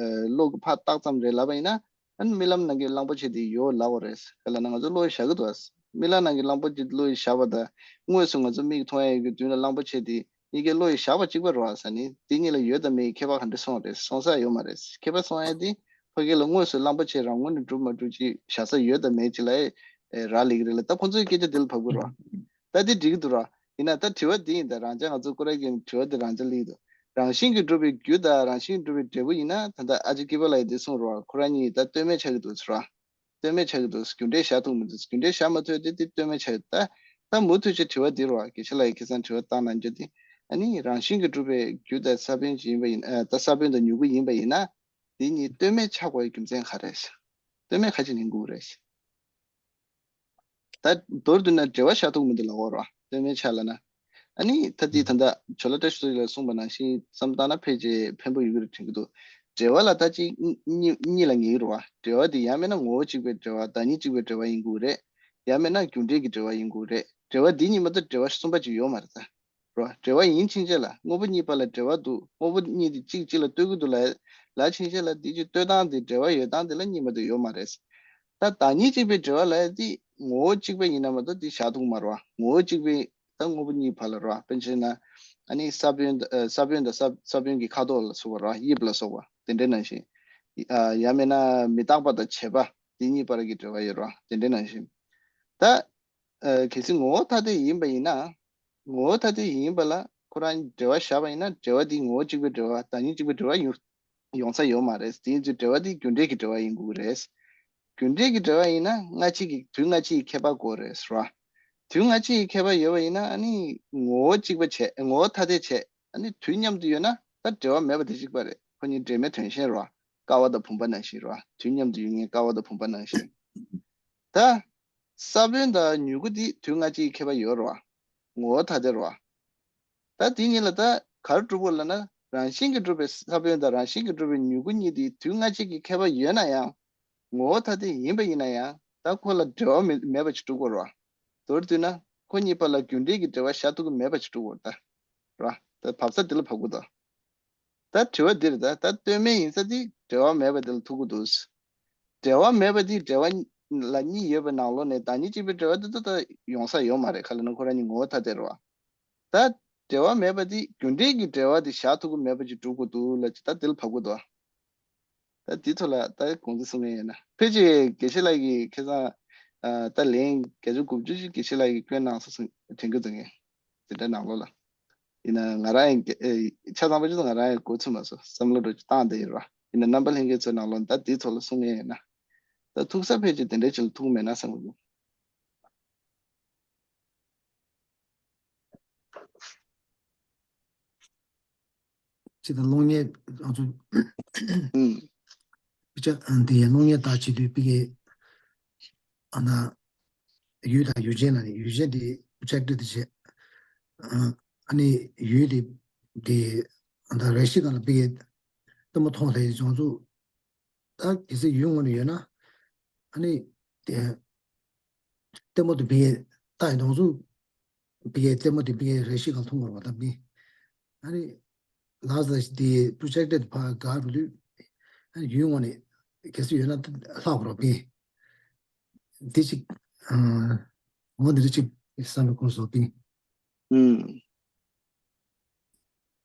བློ་གིས་ཕར་བཏགས་ཙམ་རེད་ལབ་པ་ཡིན་ན། ཨ་ནི་རྨི་ལམ་ནང་གི་གླང་པོ་ཆེ་དེ་ཡོད་ལབ་པ་རེད། ག་ལ་ན་ང་ཚོ་བློ་ཡིས་བཞག་གི་འདུག་ཨ། རྨི་ལམ་ནང་གི་གླང་པོ་ཆེ་བློ་ཡིས་བཞག་པ་དང་དངོས་སུ་ང་ཚོ་མིག་མཐོང་ཡ་ཡོད་ཀྱི་མདུན་ལ་གླང་པོ་ཆེ་དེ་གཉིས་ཀའི་བློ་ཡིས་བཞག་པ་གཅིག་པ་རེད་བ་ཟེར་ནི་དེ་གཉིས་ལ་ཡོད་དང་མེད་ཀྱི་ཁྱད་པར་ག་འདྲ་སོང་རེད། སོང་ས་ཡོད་མ་རེད། ཁྱད་པར་སོང་ཡ་དེ་ཕ་གི་ལ་དངོས་སུ་གླང་པོ་ཆེ་རང་ངོས་ནས་གྲུབ་མ་གྲུབ་ཅིག་བཞག་ས་ཡོད་དང་མེད་ཅིག་ལ་ཨེ་རག་ལས་ཀྱི་རེད་ལ། ད་ཁོང་ཚོའི་སྐད་ཆ་དེ་ལ་བབ་གི་རེད་བ། ད་དེ་འགྲིག་གི་འདུག་ར། ཡིན་ན་ད་དྲི་བ་འདི་ཡིན་ད། རང་ཅག་ང་ཚོ་སྐོར་ར་གི་དྲི་བ་འདི་རང་ཅག་སླེབས་འདུག་རང་བཞིན་གྱིས་གྲུབ་པའི་རྒྱུ་དང་རང་བཞིན་གྱིས་གྲུབ་པའི་འབྲས་བུ་ཡིན་ན་ད་ལྟ་ཨ་ཅེ་ཀི་པ་ལགས་ཡིས་འདི་གསུངས་རོགས། ཁོ་རང་གཉིས་ད་ལྟོས་མེད་ཆགས་ཀྱི་འདུག་ཟེར་རོགས། ལྟོས་མེད་ཆགས་ཀྱི་འདུག་རྒྱུ་འབྲས་བཞག་ཐུབ་མི་འདུག་རྒྱུ་འབྲས་བཞག་མ་ཐུབ་དེ་དེ་ལྟོས་མེད་ཆགས་ཀྱི་འདུག་ད་ད་མུ་མཐུད་ཀྱི་དྲི་བ་འདི་རེད་བ། དགེ་བཤེས་ལགས་ཀྱིས་ཁ་སང་དྲི་བ་བཏང་གནང་རྒྱུ་དེ། ཨ་ནི་རང་བཞིན་གྱིས་གྲུབ་པའི་རྒྱུ་དང་ས་བོན་ཅིག་ཡིན་པ་ཡིན། ཨ་ད་ས་བོན་དང་མྱུ་གུ་ཡིན་པ་ཡིན་ན། དེ་གཉིས་ལྟོས་མེད་ཆགས་དགོས་པའི་རྒྱུ་མཚན་ག་རེ་རེད། ལྟོས་མེད་ག་ཅིག་ཡིན་དགོས་རེད། ད་མདོར་བསྡུས་ན་འབྲེལ་བ་བཞག་ཐུབ་མི་འདུག་ལབ་དགོས་རེད་བ། ལྟོས་མེད་ཆགས་ལབ་ན། ཨ་ནི་ད་ལྟའི་ད་ལྟ་ཇོ་ལ་བཀྲ་ཤིས་ཚོ་ལ་གསུངས་པ་ནང་བཞིན་བསམ་བཏང་ན་ཕལ་ཆེར་ཕན་པོ་ཡོད་ཀྱི་རེད་དྲན་གྱི་འདུག་འབྲེལ་བ་ལ་ད་གཅིག་གཉིས་གཉིས་ལ་ངེས་ཀྱི་རེད་བ། འབྲེལ་བ་དེ་ཡང་མིན་ན་ངོ་བོ་གཅིག་པའི་འབྲེལ་བ། བདག་ཉིད་གཅིག་པའི་འབྲེལ་བ་ཡིན་དགོས་རེད། ཡང་མིན་ན་རྒྱུ་འབྲས་ཀྱི་འབྲེལ་བ་ཡིན་དགོས་རེད། འབྲེལ་བ་འདི་གཉིས་མ་གཏོགས་འབྲེལ་བ་གསུམ་པ་ཅིག་ཡོད་མ་རེད་ད། རོ། འབྲེལ་བ་ཡིན་ཕྱིན་ཆད་ལ་དངོས་པོ་གཉིས་བར་ལ་འབྲེལ་བ་འདུག་དངོས་པོ་གཉིས་དེ་གཅིག་གཅིག་ལ་ལྟོས་ཀྱི་འདུག་ལབ་ལབ་ཕྱིན་ཆད་ལ་དེ་ཅིག་ལྟོས་སྟངས་དེ་འབྲེལ་བ་ཡོད་སྟངས་དེ་ལ་གཉིས་མ་གཏོགས་ཡོད་མ་རེད། ད་བདག་ཉིད་གཅིག་པའི་འབྲེལ་བ་ལབ་ཡ་དེ་ངོ་བོ་གཅིག་པ་ཡིན་ན་མ་གཏོགས་དེ་བཞག་ཐུབ་ཀྱི་མ་རེད་བ། ངོ་བོ་གཅིག་པའི་ད་དངོས་པོ་གཉིས་བར་ལ་རེད་བ། དཔེར་ན་ཆ་བཞག་ན་ཨ་ནི་ས་བོན་ཨ་ས་བོན་དང་ས་ས་བོན་གྱི་ཁ་དོག་ལ་སོགས་པ་རེད་བ། དབྱིབས་ལ་སོགས་པ་དེ་འདྲའི་ནང་བཞིན། ཨ་ཡང་མིན་ན་མི་རྟག་པ་དང་བྱས་པ་དེ་གཉིས་བར་གྱི་འབྲེལ་བ་ཡོད་རེད་བ། དེ་འདྲའི་ནང་བཞིན། ད། ཨ་གལ་སྲིད་ངོ་བོ་ཐ་དད་ཡིན་པ་ཡིན་ན། ངོ་བོ་ཐ་དད་ཡིན་པ་ལ་ཁོ་རང་འབྲེལ་བ་བཞག་པ་ཡིན་ན། འབྲེལ་བ་འདི་ངོ་བོ་གཅིག་པའི་འབྲེལ་བ། བདག་ཉིད་གཅིག་པའི་འབྲེལ་བ་ཡོང་ཡོང་ས་ཡོད་མ་རེད། དེ་ཡིན་དུས་འབྲེལ་བ་འདི་རྒྱུ་འབྲས་ཀྱི་འབྲེལ་བ་ཡིན་དགོས་ཀྱི་རེད། རྒྱུ་འབྲས་ཀྱི་འབྲེལ་བ་ཡིན་ན་སྔ་ཕྱི་གི་དུས་སྔ་ཕྱི་ཡི་ཁྱད་པར་དགོས་རེད་ཟེར་བ། དུས་སྔ་ཕྱི་ཡི་ཁྱད་པར་ཡོད་པ་ཡིན་ན་ཨ་ནི་ངོ་བོ་གཅིག་པ་བྱས། ངོ་བོ་ཐ་དད་བྱས། ཨ་ནི་དུས་མཉམ་དུ་ཡོད་ན་ད་འབྲེལ་བ་མེད་པ་དེ་གཅིག་པ་རེད། ཁོ་གཉིས་འབྲེལ་མེད་དོན་གཞན་རེད་བ། ཀ་བ་དང་བུམ་པ་ནང་བཞིན་རེད་བ། དུས་མཉམ་དུ་ཡོད་མཁན་ཀ་བ་དང་བུམ་པ་ནང་བཞིན། ད། ས་བོན་དང་མྱུ་གུ་འདི་དུས་སྔ་ཕྱིའི་ཁྱད་པར་ཡོད་རེད་བ། ངོ་བོ་ཐ་དད་རེད་བ། ད་དེ་གཉིས་ལ་ད་ག་རེ་གྲུབ་དགོས་ལབ་ན། རང་བཞིན་གྱིས་གྲུབ་པའི་ས་བོན་དང་རང་བཞིན་གྱིས་གྲུབ་པའི་མྱུ་གུ་གཉིས་དེ་དུས་སྔ་ཕྱི་གི་ཁྱད་པར་ཡོད་ན་ཡང་། ངོ་བོ་ཐ་དད་ཡིན་པ་ཡིན་ན་ཡང་ད་ཁོ་ལ་འབྲེལ་བ་མེད་མེད་པ་ཅིག་གྲུབ་དགོས་རེད་བ། མདོར་བསྡུས་ན་ཁོ་གཉིས་བར་ལ་རྒྱུ་འབྲས་ཀྱི་འབྲེལ་བ་བཞག་ཐུབ་ཀྱི་མེད་པ་ཅིག་གྲུབ་དགོས་རེད་ད། རེད་བ། ད་བབས་ས་འདི་ལ་བབ་དགོས་ད། ད་དྲི་བ་འདི་རེད་ད། ད་ལྟོས་མེད་ཡིན་ས་འདི་འབྲེལ་བ་མེད་པ་འདི་ལ་ཐུག་གི་འདུག་འབྲེལ་བ་མེད་པ་འདི་འབྲེལ་བ་ལ་གཉིས་ཡོད་པའི་ནང་ལོགས་ནས་བདག་ཉིད་གཅིག་པའི་འབྲེལ་བ་འདི་ད་ད་ཡོང་ས་ཡོད་མ་རེད། ག་ལབ་ན་ཁོ་རང་གཉིས་ངོ་བོ་ཐ་དད་རེད་བ། ད་འབྲེལ་བ་མེད་པ་འདི་རྒྱུ་འབྲས་ཀྱི་འབྲེལ་བ་འདི་བཞག་ཐུབ་ཀྱི་མེད་པ་ཅིག་གྲུབ་དགོས་འདུག་ལབ་ཅིག་ད་འདི་ལ་བབ་དགོས་འདུག་ད་འདི་ཐོག་ལ་ད་དགོངས་ཚུལ་གསུང་མཁན་ཡོད་ན། ཕལ་ཆེར་དགེ་བཤེས་ལགས་ཀྱིས་ཁ་སང་ཨ་ད་ལན་བརྒྱད་ཅུ་དགུ་བཅུ་ཅིག་དགེ་བཤེས་ལགས་ཀྱིས་བསྐྱོན་གནང་སོང་དྲན་གྱི་འདུག་ངས། དེ་འདྲ་ནང་ལོགས་ལ། ཡིན་ན་ང་རང་ཡང་ཨེ་ཆ་ཚང་པ་ཅིག་ང་རང་ཡང་གོ་ཚོད་མ་སོང་། བསམ་བློ་འགྲོ་ཅིག་བཏང་བསྡད་ཡོད་ར། ཡིན་ན་རྣམ་པ་ལྷན་རྒྱས་ཚོའི་ནང་ལོགས་ད་འདིའི་ཐོག་ལ་གསུང་མཁན་ཡོད་ན། ད་ཐུག་ས་ཕལ་ཆེར་དེ་འདྲ་ཅིག་ལ་ཐུག་མེད་ན་བསམ་གྱི་འདུག་ཅི་ད་གློག་བརྙན་ང་ཚོ་ཨུམ། པི་ཅག་འདི་ཡང་གློག་བརྙན་ལྟ་བྱེད་དུས་པི་ཀའི་ཨ་ན་ཡུལ་དང་ཡུལ་ཅན་ལ་ནི་ཡུལ་ཅན་དེ་པི་ཅག་འདི་དེ་བྱས། ཨ་ནི་ཡུལ་དེ་དེ་ཨ་ད་རེ་ཞིག་གང་ལ་པི་ཀའི་ལྟད་མོ་མཐོང་ལྷའི་ཅོང་ཚུ། ད་གལ་སྲིད་ཡུལ་ངོས་ནས་ཡོད་ན། ཨ་ནི་དེ་ལྟད་མོ་དེ་བི་ཡེ་ལྟ་ཡི་དོང་སུ། བི་ཡེ་ལྟད་མོ་དེ་བི་ཡེ་རེ་ཞིག་གང་མཐོང་བར་བ་ད་བི། ཨ་ནི་ལ་ཟ་དེ་པུ་ཅག་དེ་ཕ་ག་རུ་དུས། ཨ་ནི་ཡུལ་ངོས་ནས་གལ་སྲིད་ཡོད་ན་ལྷག་བར་བི། དེ་ཅིག་ཨ་འོ་འདི་རེ་ཅིག་བསམ་པའི་སྐོར་སོགས་བི། ཨུམ།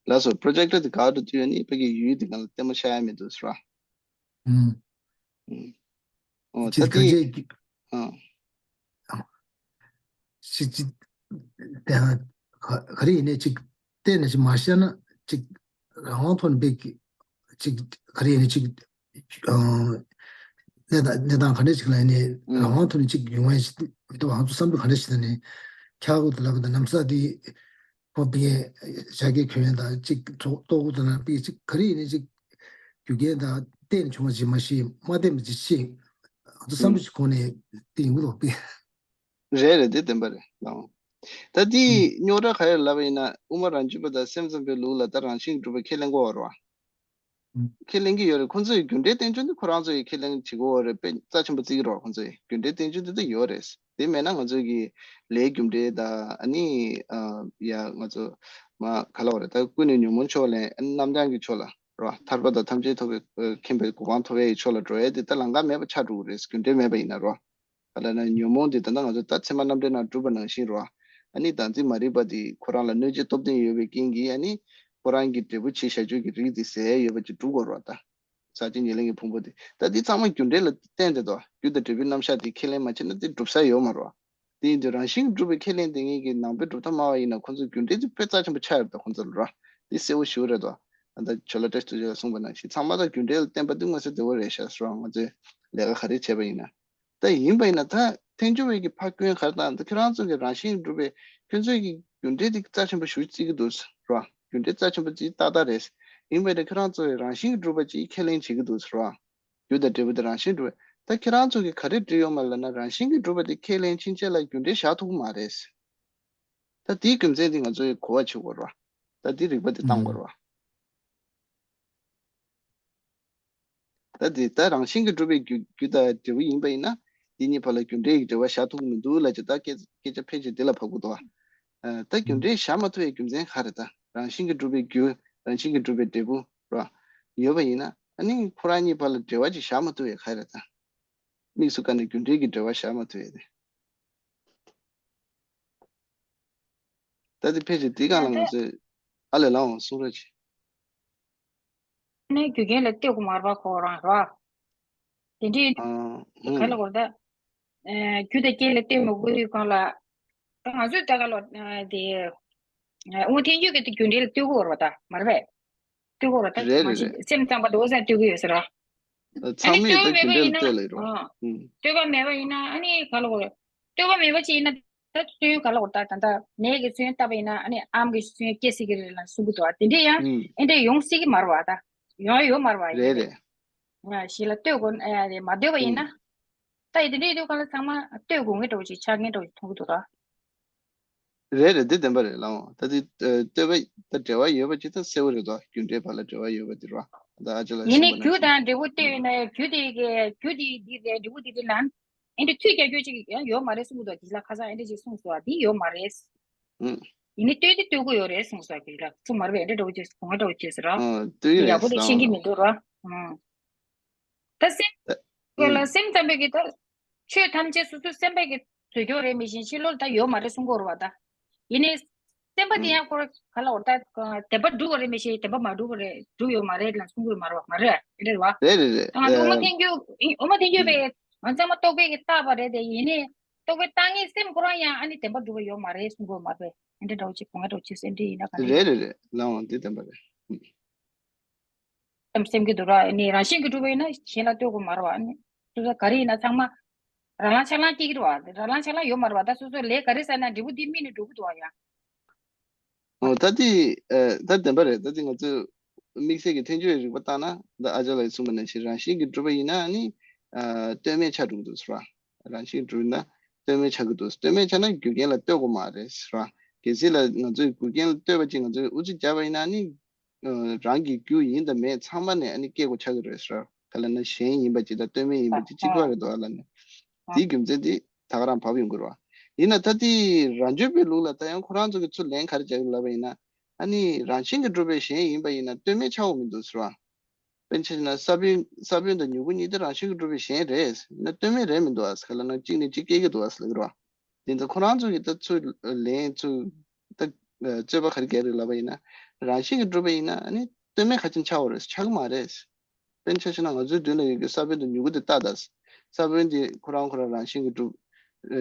ལགས་སོ། པྲོ་ཇེག་ཊར་དེ་ག་རུ་བཙུགས་ཡོད་ནི་ཕ་གི་ཡུལ་དེ་གང་ལ་ལྟད་མོ་ཤར་ཡ་མི་འདུག་ཟེར་བ། ཨུམ། ཨུམ། འོ་ཅི་ད་གང་དེ་ཅི་ཨ་ཅི་ཅི་དེ་ཧ་ག་ག་རེ་ཡིན་ནའི་ཅིག་བལྟས་ནས་ཅིག་མ་ཤར་ན་ཅིག་རང་དབང་ཐོག་ནས་འབད་ཀྱི་ཅིག་ག་རེ་ཡིན་ནའི་ཅིག་ཨ་གནས་སྟངས་གནས་སྟངས་ག་འདྲ་ཅིག་ལ་ཡིན་ནའི་ཨུམ། རང་དབང་ཐོག་ནས་ཅིག་ཡོང་བ་ཞིག་མི་འདུག་ང་ཚོ་བསམ་བློ་ག་འདྲ་ཞིག་བཏང་ནས་འཁྱག་གུ་དེ་ལ་གུ་དང་ནམ་ས་དེ། ཁོ་པའི་བྱ་དགའི་གྱོན་ཡང་དང་གཅིག་ཐོག་ལྟོ་གོ་དང་པའི་གཅིག་ག་རེ་ཡིན་ནའི་གཅིག་རྒྱུ་རྐྱེན་དང་བརྟེན་བྱུང་བ་ཅིག་མ་ཤེས་མ་བརྟེན་པ་ཅིག་ཤེས། ང་ཚོ་བསམ་བློ་ཞིག་གོང་ནས་བཏིང་ཡོང་གི་འདུག་པས། རེད་རེད། དེ་བདེན་པ་རེད་ལགས། ད་དེ་རྙོག་དྲ་ག་རེ་ལབ་པ་ཡིན་ན་དབུ་མ་རང་རྒྱུད་པ་དང་སེམས་ཙམ་པའི་ལུགས་ལ་ད་རང་བཞིན་གྱིས་གྲུབ་པ་ཁས་ལེན་དགོས་པ་རེད་བ། ཁས་ལེན་གྱི་ཡོད་རེད། ཁོང་ཚོས་རྒྱུ་འབྲས་བསྟན་བཅོས་འདི་ཁོ་རང་ཚོ་ཡིས་ཁས་ལེན་བྱེད་དགོས་རེད་པས། རྩ་ཆེན་པོ་བརྩི་གི་རེད། ཁོང་ཚོ་ཡིས་རྒྱུ་འབྲས་བསྟན་བཅོས་འདི་ད་ཡོད་རེད། དེ་མེད་ན་ང་ཚོ་གི་ལས་རྒྱུ་འབྲས་དང་ཨ་ནི་ཨ་ཡ་ང་ཚོ་མ་ག་ལ་བ་རེད། ད་ཀུན་ནས་ཉོན་མོངས་ཕྱོགས་ལས་ཨ་ནི་རྣམ་བྱང་གི་ཕྱོགས་ལ་རེད་བ། ཐར་པ་དང་ཐམས་ཅད་ཐོབ་པའི་ཨ་མཁྱེན་པའི་གོ་འཕང་ཐོབ་པའི་ཕྱོགས་ལ་འགྲོ་ཡས་དེ་ད་ལམ་ཁ་མེད་པ་ཆགས་འགྲོ་གི་རེད། རྒྱུ་འབྲས་མེད་པ་ཡིན་ན་རེད་བ། ག་ལ་ན་ཉོན་མོངས་དེ་ད་ལྟ་ང་ཚོ་ད་ཚད་མ་རྣམ་འགྲེལ་ནང་གྲུབ་པ་ནང་བཞིན་རེད་བ། ཨ་ནི་བདག་འཛིན་མ་རིག་པ་དེ་ཁོ་རང་ལ་གནོད་བྱེད་སྟོབས་ལྡན་ཡོད་པའི་རྐྱེན་གྱིས་ཨ་ནི་ཁོ་རང་གི་འབྲས་བུ་བྱེད་བྱ་སྤྱོད་ཀྱི་རིགས་དེ་ཟད་ཡོད་པ་ཅིག་སྒྲུབ་དགོས་རེད་བ། ད་ཟག་བཅས་ཉེར་ལེན་གྱི་ཕུང་པོ་དེ་ད་འདི་ཚང་མ་རྒྱུ་འབྲས་ལ་བརྟེན་ཏེ་དོ། རྒྱུ་དང་འབྲས་བུའི་རྣམ་གཞག་དེ་ཁས་ལེན་མ་བྱས་ན་དེ་འགྲུབ་ས་ཡོད་མ་རེད་བ། དེ་ཡིན་དུས་རང་བཞིན་གྱིས་གྲུབ་པའི་ཁས་ལེན་དེ་ངེད་ཀྱི་ནང་པའི་གྲུབ་མཐའ་སྨྲ་བ་ཡིན་ན་ཁོང་ཚོ་རྒྱུ་འབྲས་དེ་དཔེ་རྩ་ཆེན་པོ་ཆགས་ཡོད་རེད། ད་ཁོང་ཚོ་ལ་ར་དེ་གསལ་པོ་ཞེ་པོ་རེད་དོ། ཨ་ད་ཇོ་ལ་བཀྲ་ཤིས་ཐུགས་རྗེ་ལ་གསུངས་པ་ནང་བཞིན་ཚང་མ་ད་རྒྱུ་འབྲས་ལ་བརྟེན་པ་དེ་མངོན་གསལ་དོད་པོ་རེད་ཤག་ཟེར་བ། ང་ཚོས་ལས་ཀ་ག་རེ་བྱས་པ་ཡིན་ན། ད་ཡིན་པ་ཡིན་ན་ད་ཐལ་འགྱུར་བའི་གི་ཕ་སྐྱོན་ག་རེ་བཏང་། ད་ཁྱེད་རང་ཚོ་གི་རང་བཞིན་གྱིས་གྲུབ་པའི་ཁྱོད་ཚོའི་གི་རྒྱུ་འབྲས་དེ་རྩ་ཆེན་པོ་ཞེ་པོ་བརྩི་གི་འདུག་ར། རྒྱུ་འབྲས་རྩ་ཆེན་པོ་བརྩི་ཏག་ཏག་རེད། ཡིན་པ་ཡིན་ན་ཁྱེད་རང་ཚོ་རང་བཞིན་གྱིས་གྲུབ་པ་ཅིག་ཁས་ལེན་བྱེད་ཀྱི་འདུག་ར། རྒྱུ་དང་འབྲས་བུ་དེ་རང་བཞིན་གྲུབ་པ། ད་ཁྱེད་རང་ཚོ་གིས་ག་རེ་འབྲི་ཡོད་མ་ལབ་ན། རང་བཞིན་གྱིས་གྲུབ་པ་དེ་ཁས་ལེན་ཕྱིན་ཆད་ལ་རྒྱུ་འབྲས་བཞག་ཐུབ་ཀྱི་མ་རེད། ད་དེའི་རྒྱུ་མཚན་དེ་ང་ཚོས་གོ་བ་བྱེད་དགོས་ར། ད་དེ་རིག་པ་དེ་བཏང་དགོས་ར། ད་དེ་ད་རང་བཞིན་གྱིས་གྲུབ་པའི་རྒྱུ་རྒྱུ་དང་འབྲས་བུ་ཡིན་པ་ཡིན་ན། དེ་གཉིས་བར་ལ་རྒྱུ་འབྲས་ཀྱི་འབྲེལ་བ་བཞག་ཐུབ་ཀྱི་མི་འདུག་ལབ་ཀྱི། ད་སྐད་སྐད་ཆ་ཕལ་ཆེར་འདི་ལ་བབ་ཀྱི་འདུག་ཨ། ད་རྒྱུ་འབྲས་བཞག་མ་ཐུབ་པའི་རྒྱུ་མཚན་ག་རེ། ད་རང་བཞིན་གྱིས་གྲུབ་པའི་རྒྱུ། རང་བཞིན་གྱིས་གྲུབ་པའི་འབྲས་བུ་ར་ཡོད་པ་ཡིན་ན། ཨ་ནི་ཁོ་རང་གཉིས་བར་ལ་འབྲེལ་བ་ཅིག་བཞག་མ་ཐུབ་པའི་ག་རེ། ད་དམིགས་སུ་བཀར་ནས་རྒྱུ་འབྲས་ཀྱི་འབྲེལ་བ་བཞག་མ་ཐུབ་པའི་དེ། ད་དེ་ཕལ་ཆེར་དེའི་སྒང་ལ་ང་ཚོས། ཨ་ལས། ལགས་འོང་། གསུང་རོགས་གྱིས། ནས་རྒྱུ་རྐྱེན་ལ་ལྟོས་དགོས་མ་རེད་པ། ཁོ་རང་ར། དེ་འདྲའི་ཨ། ག་ཧུམ། ལ་གོ་ད། ཨ། རྒྱུ་དང་རྐྱེན་ལ་ལྟོས་མ་དགོས་དུས་སྒང་ལ། ད་ང་ཚོས་ད་ག་ལ། ཨ། དེ། ཨ། དབང་ཐལ་འགྱུར་གྱི་རྒྱུ་འབྲས་ལ་ལྟོས་དགོས་རེད་པ། ད་མ་རེད་པས། ལྟོས་དགོས་རེད། ད་རེད་མ་རེད་གཞི་རེད། སེམས་ཙམ་པ་དེ་འོ་ཙམ་ལྟོས་ཀྱི་ཡོད་ས་ར། ཨ། ཨ་ནི་ཚང་མས་ལྟོས་ད་པ་མེད་རྒྱུ་པ་འབྲས་ཡིན་ལ་ན། ལྟོས་ལ་ཡོད་རེད་པ། ཨ། ཧུམ། ལྟོས་པ་མེད་པ་ཡིན་ན་ཨ་ནི་ག་ལ་གོ་རེད། ལྟོས་པ་མེད་པ་ཅིག་ཡིན་ན། ད་སོན་ག་ལ་གོ་རེད། ད་ད་ལྟ་ནས་ཀྱི་སོན་བཏབ་པ་ཡིན་ན་ཨ་ནི་ཨམ་གྱི་སོན་སྐྱེ་སྲིད་ཀྱི་རེད་ལབ་གསུང་གི་འདུག་པ། དེ་འདྲས་ཡང་ཨ་འདྲས་ཡོང་སྲིད་ཀྱི་མ་རེད་པ། ད་ཡོང་ཡོད་མ་རེད་པ། ཡིན་རེད་རེད། ཞིག་ལ་ལྟོས་དགོས། ཨ། རེད། མ་ལྟོས་པ་ཡིན་ན། ད་ཡིན་དེ་འདྲས་ཡིན་དུས་སྒང་ལ་ཚང་མ་ལྟོས་དགོས་ངེས་འདྲ་བོ་ཅིག་ཆགས་ངེས་འདྲ་བོ་ཅིག་མཐོང་གི་འདུག་ད། རེད་རེད། འདི་བདེན་པ་རེད། ལགས་འོང་། ད་འདི་ལྟོས་པ་ད་འབྲེལ་བ་ཡོད་པ་ཅིག་ད་གསལ་པོ་རེད་དོ། རྒྱུ་འབྲས་བར་ལ་འབྲེལ་བ་ཡོད་པ་འདི་རོ། ད་ཨ་ཅག་ལགས་ཡིན་ནའི་གསུངས་པ་ནང་རྒྱུ་བཞིན། དང་འབྲས་བུ་ལྟོས་ཡོད་ན་རྒྱུ་དེ་གི་རྒྱུ་དེ་འདི་རེད། འབྲས་བུ་འདི་རེད་ལབ། ཨེ་འདྲ་ཐུགས་རྒྱག་རྒྱུ་ཅིག་ཡང་ཡོད་མ་རེད་གསུངས་འདུག་འདི་ལ་ཁ་སང་ཨེ་འདྲ་ཅིག་གསུངས་སོང་། འདི་ཡོད་མ་རེད། ཨུ། ཡིན་ནའི་ལྟོས་དེ་ལྟོས་དགོས་ཡོད་རེད་གསུངས་སོང་། འདི་ལ་གསུངས་མ་རེད་པས། ཨེ་འདྲ་འདྲ་བོ་ཅིག་གོང་འདྲ་བོ་ཅིག་ཟེར་རོ། ཨ། ལྟོས་ཡག་རེད་པོ་དེ་ཤེས་ཀྱི་ཟེར་མི་འདུག་རོ། ཨུ། ད་སེམས་ད་ལ་ཨུ། སེམས་ཙམ་པའི་གི་ད་ཆོས་ཐམས་ཅད་སོ་སོའི་སེམས་པའི་གི་བཟོ་སྐྱོང་རེད། མི་ཤེས་ཕྱི་ལོགས་ལ་ད་ཡོད་མ་རེད་གསུང་གི་ཡོད་རེད་པ། ད་ཡིན་ནའི་སེམས་པ་དེ་ཨུ། ཡང་ཁོ་ག་ལ་འོ་ད་བདེན་པ་འགྲུབ་པ་རེད། མི་ཤེས་བདེན་པ་མ་འགྲུབ་པ་རེད། འགྲུབ་ཡོད་མ་རེད་ལབ་གསུང་གི་ཡོད་མ་རེད་པ། མ་རེད། ཨེ་འདྲ་རེད་པ། རེད་རེད་རེད། ད་ང་ཚོ་དབུ་མ་ཨ། ཐལ་འགྱུར་དབུ་མ་ཐལ་འགྱུར་ཨུ། པའི་ང་ཚང་མ་རྟོག་པས་ཀྱི་བཏགས་པ་རེད་དེ། ཡིན་ནའི་རྟོག་པས་བཏགས་མཁན་སེམས་ཁོ་རང་ཡང་ཨ་ནི་བདེན་པ་འགྲུབ་པ་ཡོད་མ་རེད་གསུང་གི་ཡོད་མ་རེད་པས། ཨེ་འདྲ་འདྲ་བོ་ཅིག་གོང་འདྲ་བོ་ཅིག་སེམས་ཁྲལ་ཡིན་ན་ག་འདྲ་རེད་ཡིན། རེད་རེད། ལགས་འོང་། འདི་བདེན་པ་རེད། ཨུ། སེམས་སེམས་ཀྱི་འདུག་ར། ཨ་ནི་རང་བཞིན་གྱིས་གྲུབ་པ་ཡིན་ན་གཞན་ལ་ལྟོས་དགོས་མ་རེད་པ། ཨ་ནི་སོ་སོ་ག་རེ་ཡིན་ན་ཚང་མ་རང་ལངས་ཆ་ལངས་སྐྱེ་གི་རེད་པ། རང་ལངས་ཆ་ལངས་ཡོད་མ་རེད་པ། ད་སོ་སོ་ལས་ག་རེ་བསགས་ན་འབྲས་བུ་འདི་སྨིན་ནས་འགྲོ་གི་འདུག་པ་ཡ། ཨོ། ད་དེ་ཨ་ད་བདེན་པ་རེད། ད་དེ་ང་ཚོས་དམིགས་བསལ་གྱི་ཐལ་འགྱུར་བའི་རིགས་པ་བཏང་ན། ད་ཨ་ཅག་ལགས་ཀྱིས་གསུངས་པ་ནང་བཞིན་རང་བཞིན་གྱིས་གྲུབ་པ་ཡིན་ན་ཨ་ནི་ཨ་ལྟོས་མེད་ཆགས་འགྲོ་གི་འདུག་ཟེར་བ། རང་བཞིན་གྱིས་གྲུབ་ན་ལྟོས་མེད་ཆགས་ཀྱི་འདུག་ལྟོས་མེད་ཆགས་ན་རྒྱུ་རྐྱེན་ལ་ལྟོས་དགོས་མ་རེད་ཟེར་བ། གལ་སྲིད་ལ་ང་ཚོས་རྒྱུ་རྐྱེན་ལ་ལྟོས་པ་ཅིག་ང་ཚོས་དབུ་ཚིགས་བརྒྱབ་པ་ཡིན་ན་ཨ་ནི། ཨ། རང་གི་རྒྱུ་ཡིན་དང་མེད་ཚང་མ་ནས་ཨ་ནི་སྐྱེ་དགོས་ཆགས་ཀྱི་རེད་ཟེར། ག་ལ་ན་གཞན་ཡིན་པ་ཅིག་དང་ལྟོས་མེད་ཡིན་པ་ཅིག་གཅིག་པ་རེད་འདུག་ཨ་ལ་ནི། དེའི་རྒྱུ་མཚན་དེ་ད་ག་རང་བབས་ཡོང་གི་རེད་པ། ཡིན་ན་ད་དེ་རང་བྱོན་པའི་ལུགས་ལ་ད་ཡང་ཁོ་རང་ཚོ་གིས་ཚུར་ལན་ག་རེ་རྒྱག་གི་ལབ་པ་ཡིན་ན། ཨ་ནི་རང་བཞིན་གྱིས་གྲུབ་པའི་གཞན་ཡིན་པ་ཡིན་ན་ལྟོས་མེད་ཆགས་དགོས་མི་འདུག་ཟེར་བ། དཔེར་ན་ཆ་བཞག་ན་ས་བོན་ས་བོན་དང་མྱུ་གུ་གཉིས་དེ་རང་བཞིན་གྱིས་གྲུབ་པའི་གཞན་རེད། ཡིན་ན་ལྟོས་མེད་རེད་མི་འདུག་ཨ། ག་ལ་ན་གཅིག་ནས་གཅིག་སྐྱེ་གི་འདུག་ཨ་ཟེར་ལབ་ཀྱི་རེད་པ། དེ་ཚོ་ཁོ་རང་ཚོ་གིས་ད་ཚུར་ལན་ཚུར་ད་རྩོད་པ་ག་རེ་རྒྱག་རེད་ལབ་པ་ཡིན་ན། རང་བཞིན་གྱིས་གྲུབ་པ་ཡིན་ན་ཨ་ནི་ལྟོས་མེད་ག་ཅིག་ཆགས་པ་རེད། ཆགས་ཀྱི་མ་རེད། དཔེར་ན་ཆ་བཞག་ན་ང་ཚོའི་མདུན་ལ་ཡོད་ཀྱི་ས་བོན་དང་མྱུ་གུ་དེ་ལྟ་ད། ས་བོན་དེ་ཁོ་རང་ཁོ་རང་རང་བཞིན་གྱིས་གྲུབ།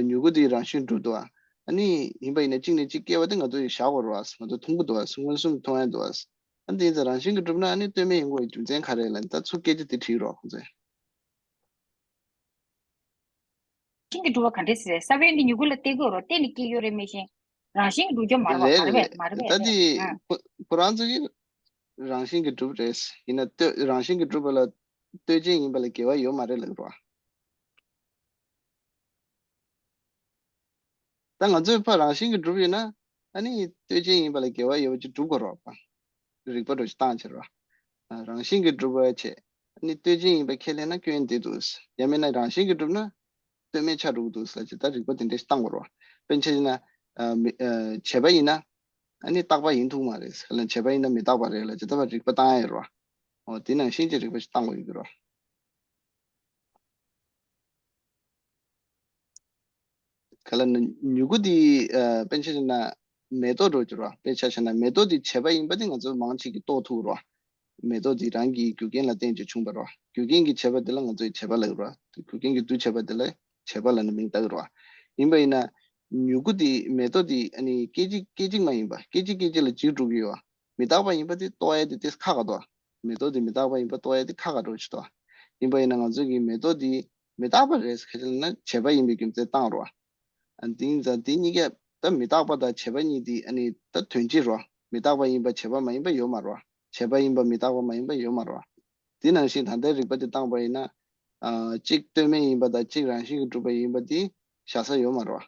མྱུ་གུ་དེ་རང་བཞིན་གྲུབ་འདུག་ཨ། ཨ་ནི་ཡིན་པ་ཡིན་ན་གཅིག་ནས་གཅིག་སྐྱེ་བ་དེ་ང་ཚོ་ཡིས་བཞག་དགོས་རེད་པ། ང་ཚོ་མཐོང་གི་འདུག་ཨ། མངོན་སུམ་མཐོང་ཡ་འདུག་ཨ། ཨ་ནི་དེ་ཡིན་ཙང་རང་བཞིན་གྱིས་གྲུབ་ན་ཨ་ནི་ལྟོས་མེད་ཡིན་དགོས་རྒྱུ་མཚན་ག་རེ་ལབ་ན། ད་ཚུར་སྐད་ཆ་དེ་དྲིས་རོགས་ཁོང་ཚོས། རང་བཞིན་གྱིས་གྲུབ་པ་ག་འདྲས་ཟེར། ས་བོན་འདི་མྱུ་གུ་ལ་བརྟེན་དགོས་རེད་པ། བརྟེན་ནས་སྐྱེ་ཡོད་རེད། མེད་བཞིན་རང་བཞིན་གྱིས་གྲུབ་རྒྱུ་མ་རེད་པ། རེད་མ་རེད་རེད། པས། མ་རེད་པས། ད་དེ་ཨ་ཁོ་ཁོ་རང་ཚོ་གིས་རང་བཞིན་གྱིས་གྲུབ་རེད། ཡིན་ན་ལྟོས་རང་བཞིན་གྱིས་གྲུབ་པ་ལ་ལྟོས་ཅན་ཡིན་པ་ལ་འགལ་བ་ཡོད་མ་རེད་ལབ་ཀྱི་རེད་པ། ད་ང་ཚོས་ཕར་རང་བཞིན་གྱིས་གྲུབ་ཡོད་ན་ཨ་ནི་ལྟོས་ཅན་ཡིན་པ་ལ་འགལ་བ་ཡོད་པ་ཅིག་གྲུབ་དགོས་རེད་པ། རིགས་པ་འདྲ་ཅིག་བཏང་བྱས་རེད་པ། རང་བཞིན་གྱིས་གྲུབ་པ་བྱས། ཨ་ནི་ལྟོས་ཅན་ཡིན་པ་ཁས་ལེན་ན་སྐྱོན་འདི་འདུག་ཡང་མིན་ན་རང་བཞིན་གྱིས་གྲུབ་ན་ལྟོས་མེད་ཆགས་འགྲོ་གི་འདུག་ཟེར་ཅིག་ད་རིགས་པ་དེ་འདྲ་ཞིག་བཏང་དགོས་རེད་པ། དཔེར་ན་ཆ་བཞག་ན། ཨ་མི་ཨ་བྱས་པ་ཡིན་ན་ཨ་ནི་རྟག་པ་ཡིན་ཐུབ་མ་རེད། ག་ལ་བྱས་པ་ཡིན་ན་མི་རྟག་པ་རེད་ལབ་ཅིག་ད་ཕར་རིགས་པ་བཏང་ཡ་ཡོད་རེད་པ། འོ་དེ་ནང་བཞིན་གྱི་རིགས་པ་ཞིག་བཏང་དགོས་ཡོད་ཀྱི་རེད་པ། ག་ལ་ན་མྱུ་གུ་དེ་ཨ་དཔེར་ན་ཆ་བཞག་ན་མེ་ཏོག་འདྲ་ཅིག་རེད་པ། དཔེར་ན་ཆ་བཞག་ན་མེ་ཏོག་དེ་བྱས་པ་ཡིན་པ་དེ་ང་ཚོ་མང་ཆེ་གིས་རྟོགས་ཐུབ་རེད་པ། མེ་ཏོག་དེ་རང་གི་རྒྱུ་རྐྱེན་ལ་བརྟེན་ཅིག་བྱུང་བ་རེད་པ། རྒྱུ་རྐྱེན་གྱིས་བྱས་པ་དེ་ལ་ང་ཚོས་བྱས་པ་ལབ་ཀྱི་རེད་པ། རྒྱུ་རྐྱེན་གྱིས་དུ་བྱས་པ་དེ་ལ་བྱས་པ་ལབ་ནས་མིང་བཏགས་ཀྱི་རེད་པ། ཡིན་པ་ཡིན་ན་མྱུ་གུ་དེ་མེ་ཏོག་དེ་ཨ་ནི་སྐད་ཅིག་སྐད་ཅིག་མ་ཡིན་པ་སྐད་ཅིག་སྐད་ཅིག་ལ་འཇིག་འགྲོ་གི་ཡོད་པ། མི་རྟག་པ་ཡིན་པ་དེ་རྟོགས་ཡ་དེ་ཏོག་ཙམ་ཁག་ཁག་འདུག་མེ་ཏོག་དེ་མི་རྟག་པ་ཡིན་པ་རྟོགས་ཡ་དེ་ཁག་ཁག་འདྲ་ཅིག་འདུག་ཡིན་པ་ཡིན་ན་ང་ཚོ་གིས་མེ་ཏོག་དེ་ མི་རྟག་པ་རེད། ག་རེ་ལབ་ན་བྱས་པ་ཡིན་པའི་རྒྱུ་མཚན་བཏང་རོ། ཨ་དེ་ཡིན་ཙང་དེ་གཉིས་ཀ་ད་མི་རྟག་པ་དང་བྱས་པ་གཉིས་དེ་ཨ་ནི་ད་དོན་སྤྱི་རོ། མི་རྟག་པ་ཡིན་པ་བྱས་པ་མ་ཡིན་པ་ཡོད་མ་རོ། བྱས་པ་ཡིན་པ་མི་རྟག་པ་མ་ཡིན་པ་ཡོད་མ་རོ། དེ་ནང་བཞིན་ད་ལྟའི་རིགས་པ་དེ་བཏང་པ་ཡིན་ན། ཨ་གཅིག་ལྟོས་མེད་ཡིན་པ་དང་གཅིག་རང་བཞིན་གྱིས་གྲུབ་པ་ཡིན་པ་དེ་བཞག་ས་ཡོད་མ་རེད་བ།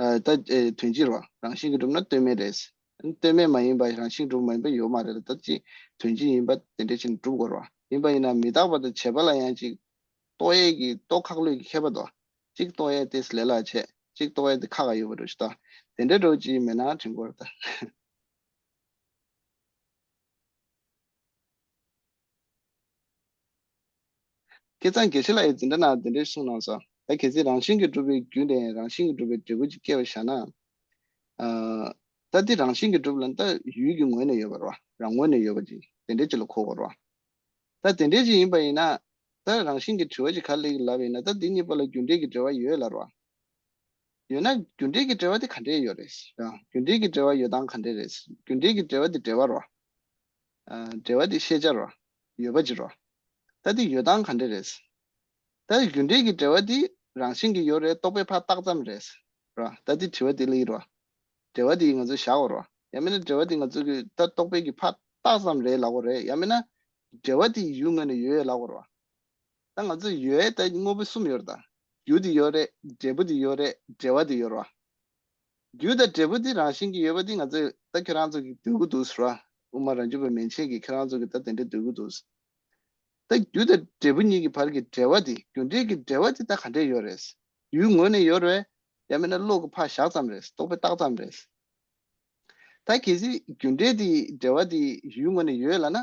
ཨ་ད་ཨེ་དོན་སྤྱི་རེད་བ། རང་བཞིན་གྱིས་གྲུབ་ན་ལྟོས་མེད་རེད། ལྟོས་མེད་མ་ཡིན་པ་རང་བཞིན་གྱིས་གྲུབ་མ་ཡིན་པ་ཡོད་མ་རེད་ལ། ད་ཅི་དོན་སྤྱི་ཡིན་པ་དེ་འདྲ་བྱས་ནས་གྲུབ་དགོས་རེད་བ། ཡིན་པ་ཡིན་ན་མི་རྟག་པ་དང་བྱས་པ་ལ་ཡང་ཅིག་རྟོགས་ཡས་ཀྱི་རྟོགས་ཁག་ལོས་ཀྱི་ཁྱད་པར་འདུག་གཅིག་རྟོགས་ཡས་དེ་ལས་སླ་བྱས། གཅིག་རྟོགས་ཡས་དེ་ཁག་ཁག་ཡོད་པ་འདྲ་ཞིག་འདུག་དེ་འདྲ་འདྲ་བོ་ཅིག་མེད་ན་དྲན་གྱི་ཡོད་རེད་ད། ཁ་སང་དགེ་བཤེས་ལགས་ཀྱིས་འཛིན་གྲྭ་ནང་དེ་འདྲའི་གསུངས་གནང་སོང་། ད་གལ་སྲིད་རང་བཞིན་གྱིས་གྲུབ་པའི་རྒྱུ་ནས་རང་བཞིན་གྱིས་གྲུབ་པའི་འབྲས་བུ་ཅིག་སྐྱེ་བར་བཞག་ན། ཨ་ད་འདི་རང་བཞིན་གྱིས་གྲུབ་ལ་ད་ཡུལ་གྱི་ངོས་ནས་ཡོད་པ་རེད་བ། རང་ངོས་ནས་ཡོད་པ་ཅིག་དེ་འདྲའི་ཅིག་ལ་གོ་དགོས་རེད་བ། ད་དེ་འདྲའི་ཅིག་ཡིན་པ་ཡིན་ན། ད་རང་བཞིན་གྱིས་དྲི་བ་ཅིག་ག་རེ་སླེབས་ཀྱི་ལབ་ཡིན་ན། ད་འདི་གཉིས་བར་ལ་རྒྱུ་འབྲས་ཀྱི་འབྲེལ་བ་ཡོད་ལབ་རེད་བ། ཡོད་ན་རྒྱུ་འབྲས་ཀྱི་འབྲེལ་བ་དེ་ག་འདྲས་ཡོད་རེད། རྒྱུ་འབྲས་ཀྱི་འབྲེལ་བ་ཡོད་སྟངས་ག་འདྲས་རེད། རྒྱུ་འབྲས་ཀྱི་འབྲེལ་བ་དེ་འབྲེལ་བ་རེད་བ། ཨ་འབྲེལ་བ་དེ་ཤེས་བྱ་རེད་བ། ཡོད་པ་ཅིག་རེད་བ། ད་དེ་ཡོད་སྟངས་ག་འདྲས་རེད། ད་རྒྱུ་འབྲས་ཀྱི་འབྲེལ་བ་དེ་རང་བཞིན་གྱིས་ཡོད་རེད། རྟོག་པས་ཕར་བཏགས་ཙམ་རེད། རེད་བ། ད་དེ་དྲི་བ་དེ་སླེབས་ཀྱི་རེད་བ། འབྲེལ་བ་དེ་ང་ཚོས་བཞག་དགོས་རེད་བ། ཡང་མིན་ན་འབྲེལ་བ་དེ་ང་ཚོ་གི་ད་རྟོག་པས་ཀྱི་ཕར་བཏགས་ཙམ་རེད་ལབ་དགོས་རེད། ཡང་མིན་ན་འབྲེལ་བ་དེ་ཡུལ་ངོས་ནས་ཡོད་ལབ་དགོས་རེད་བ། ད་ང་ཚོ་ཡོད་ད་དངོས་པོ་གསུམ་ཡོད་རེད་ད། རྒྱུ་དེ་ཡོད་རེད། འབྲས་བུ་དེ་ཡོད་རེད། འབྲེལ་བ་དེ་ཡོད་རེད་བ། རྒྱུ་དང་འབྲས་བུ་དེ་རང་བཞིན་གྱིས་ཡོད་པ་དེ་ང་ཚོས་ད་ཁྱེད་རང་ཚོ་གིས་འདོད་ཀྱི་འདུག་ཟེར་བ། དབུ་མ་རང་རྒྱུད་པ་མན་ཆད་ཀྱིས་ཁྱེད་རང་ཚོ་གིས་ད་དེ་འདྲ་འདོད་ཀྱི་འདུག་ད་རྒྱུ་དང་འབྲས་བུ་གཉིས་ཀྱི་བར་གྱི་འབྲེལ་བ་དེ། རྒྱུ་འབྲས་ཀྱི་འབྲེལ་བ་དེ་ད་ག་འདྲས་ཡོད་རེད། ཡུལ་ངོས་ནས་ཡོད་རེད། ཡང་མིན་ན་བློ་གིས་ཕར་བཞག་ཙམ་རེད། རྟོག་པས་བཏགས་ཙམ་རེད། ད་གལ་སྲིད་རྒྱུ་འབྲས་དེ་འབྲེལ་བ་དེ་ཡུལ་ངོས་ནས་ཡོད་ལབ་ན།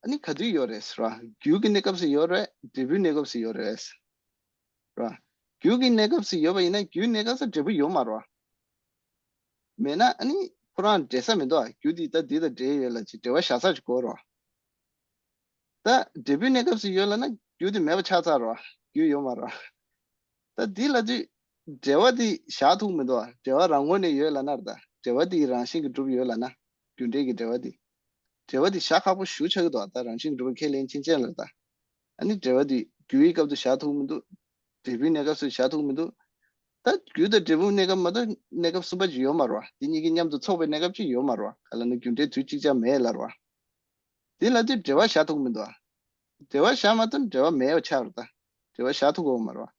ཨ་ནི་ག་དུས་ཡོད་རེད་ཟེར་བ། རྒྱུ་གི་གནས་སྐབས་སུ་ཡོད་རེད། འབྲས་བུའི་གནས་སྐབས་སུ་ཡོད་རེད། རེད་བ། རྒྱུ་གི་གནས་སྐབས་སུ་ཡོད་པ་ཡིན་ན་རྒྱུའི་གནས་སྐབས་སུ་འབྲས་བུ་ཡོད་མ་རེད་བ། མེད་ན་ཨ་ནི་ཁོ་རང་འབྲེལ་ས་མི་འདུག་བ། རྒྱུ་དེ་ད་འདི་དང་འབྲེལ་ཡོད་ལབ་ཅིག་འབྲེལ་བ་བཞག་ས་ཅིག་དགོས་རེད་བ། ད་འབྲས་བུའི་གནས་སྐབས་སུ་ཡོད་ལབ་ན་རྒྱུ་དེ་མེད་པ་ཆགས་ཚར་རེད་བ། རྒྱུ་ཡོད་མ་རེད་བ། ད་འདི་ལབ་དུས་འབྲེལ་བ་དེ་བཞག་ཐུབ་མི་འདུག་བ། འབྲེལ་བ་རང་ངོས་ནས་ཡོད་ལབ་ན་རེད་ད། འབྲེལ་བ་དེ་རང་བཞིན་གྱིས་གྲུབ་ཡོད་ལབ་ན། རྒྱུ་འབྲས་ཀྱི་འབྲེལ་བ་དེ། འབྲེལ་བ་དེ་བཞག་ཁག་པོ་ཞེ་པོ་ཆགས་ཀྱི་འདུག་བ། ད་རང་བཞིན་གྱིས་གྲུབ་པ་ཁས་ལེན་ཕྱིན་ཆད་ལ་རེད་ད། ཨ་ནི་འབྲེལ་བ་དེ་རྒྱུའི་སྐབས་སུ་བཞག་ཐུབ་མི་འདུག་འབྲས་བུའི་གནས་སྐབས་སུ་བཞག་ཐུབ་མི་འདུག་ད་རྒྱུ་དང་འབྲས་བུ་གནས་སྐབས་མ་གཏོགས་གནས་སྐབས་གསུམ་པ་ཅིག་ཡོད་མ་རེད་བ། དེ་གཉིས་ཀྱི་མཉམ་དུ་ཚོགས་པའི་གནས་སྐབས་ཅིག་ཡོད་མ་རེད་བ། ག་ལབ་ན་རྒྱུ་འབྲས་དུས་གཅིག་ཅར་མེད་ལབ་རེད་བ། དེ་ལབ་དུས་འབྲེལ་བ་བཞག་ཐུབ་མི་འདུག་བ། འབྲེལ་བ་བཞག་མ་ཐུབ་ན་འབྲེལ་བ་མེད་པ་ཆགས་རེད་ད། འབྲེལ་བ་བཞག་ཐུབ་ཀྱི་ཡོད་མ་རེད་བ།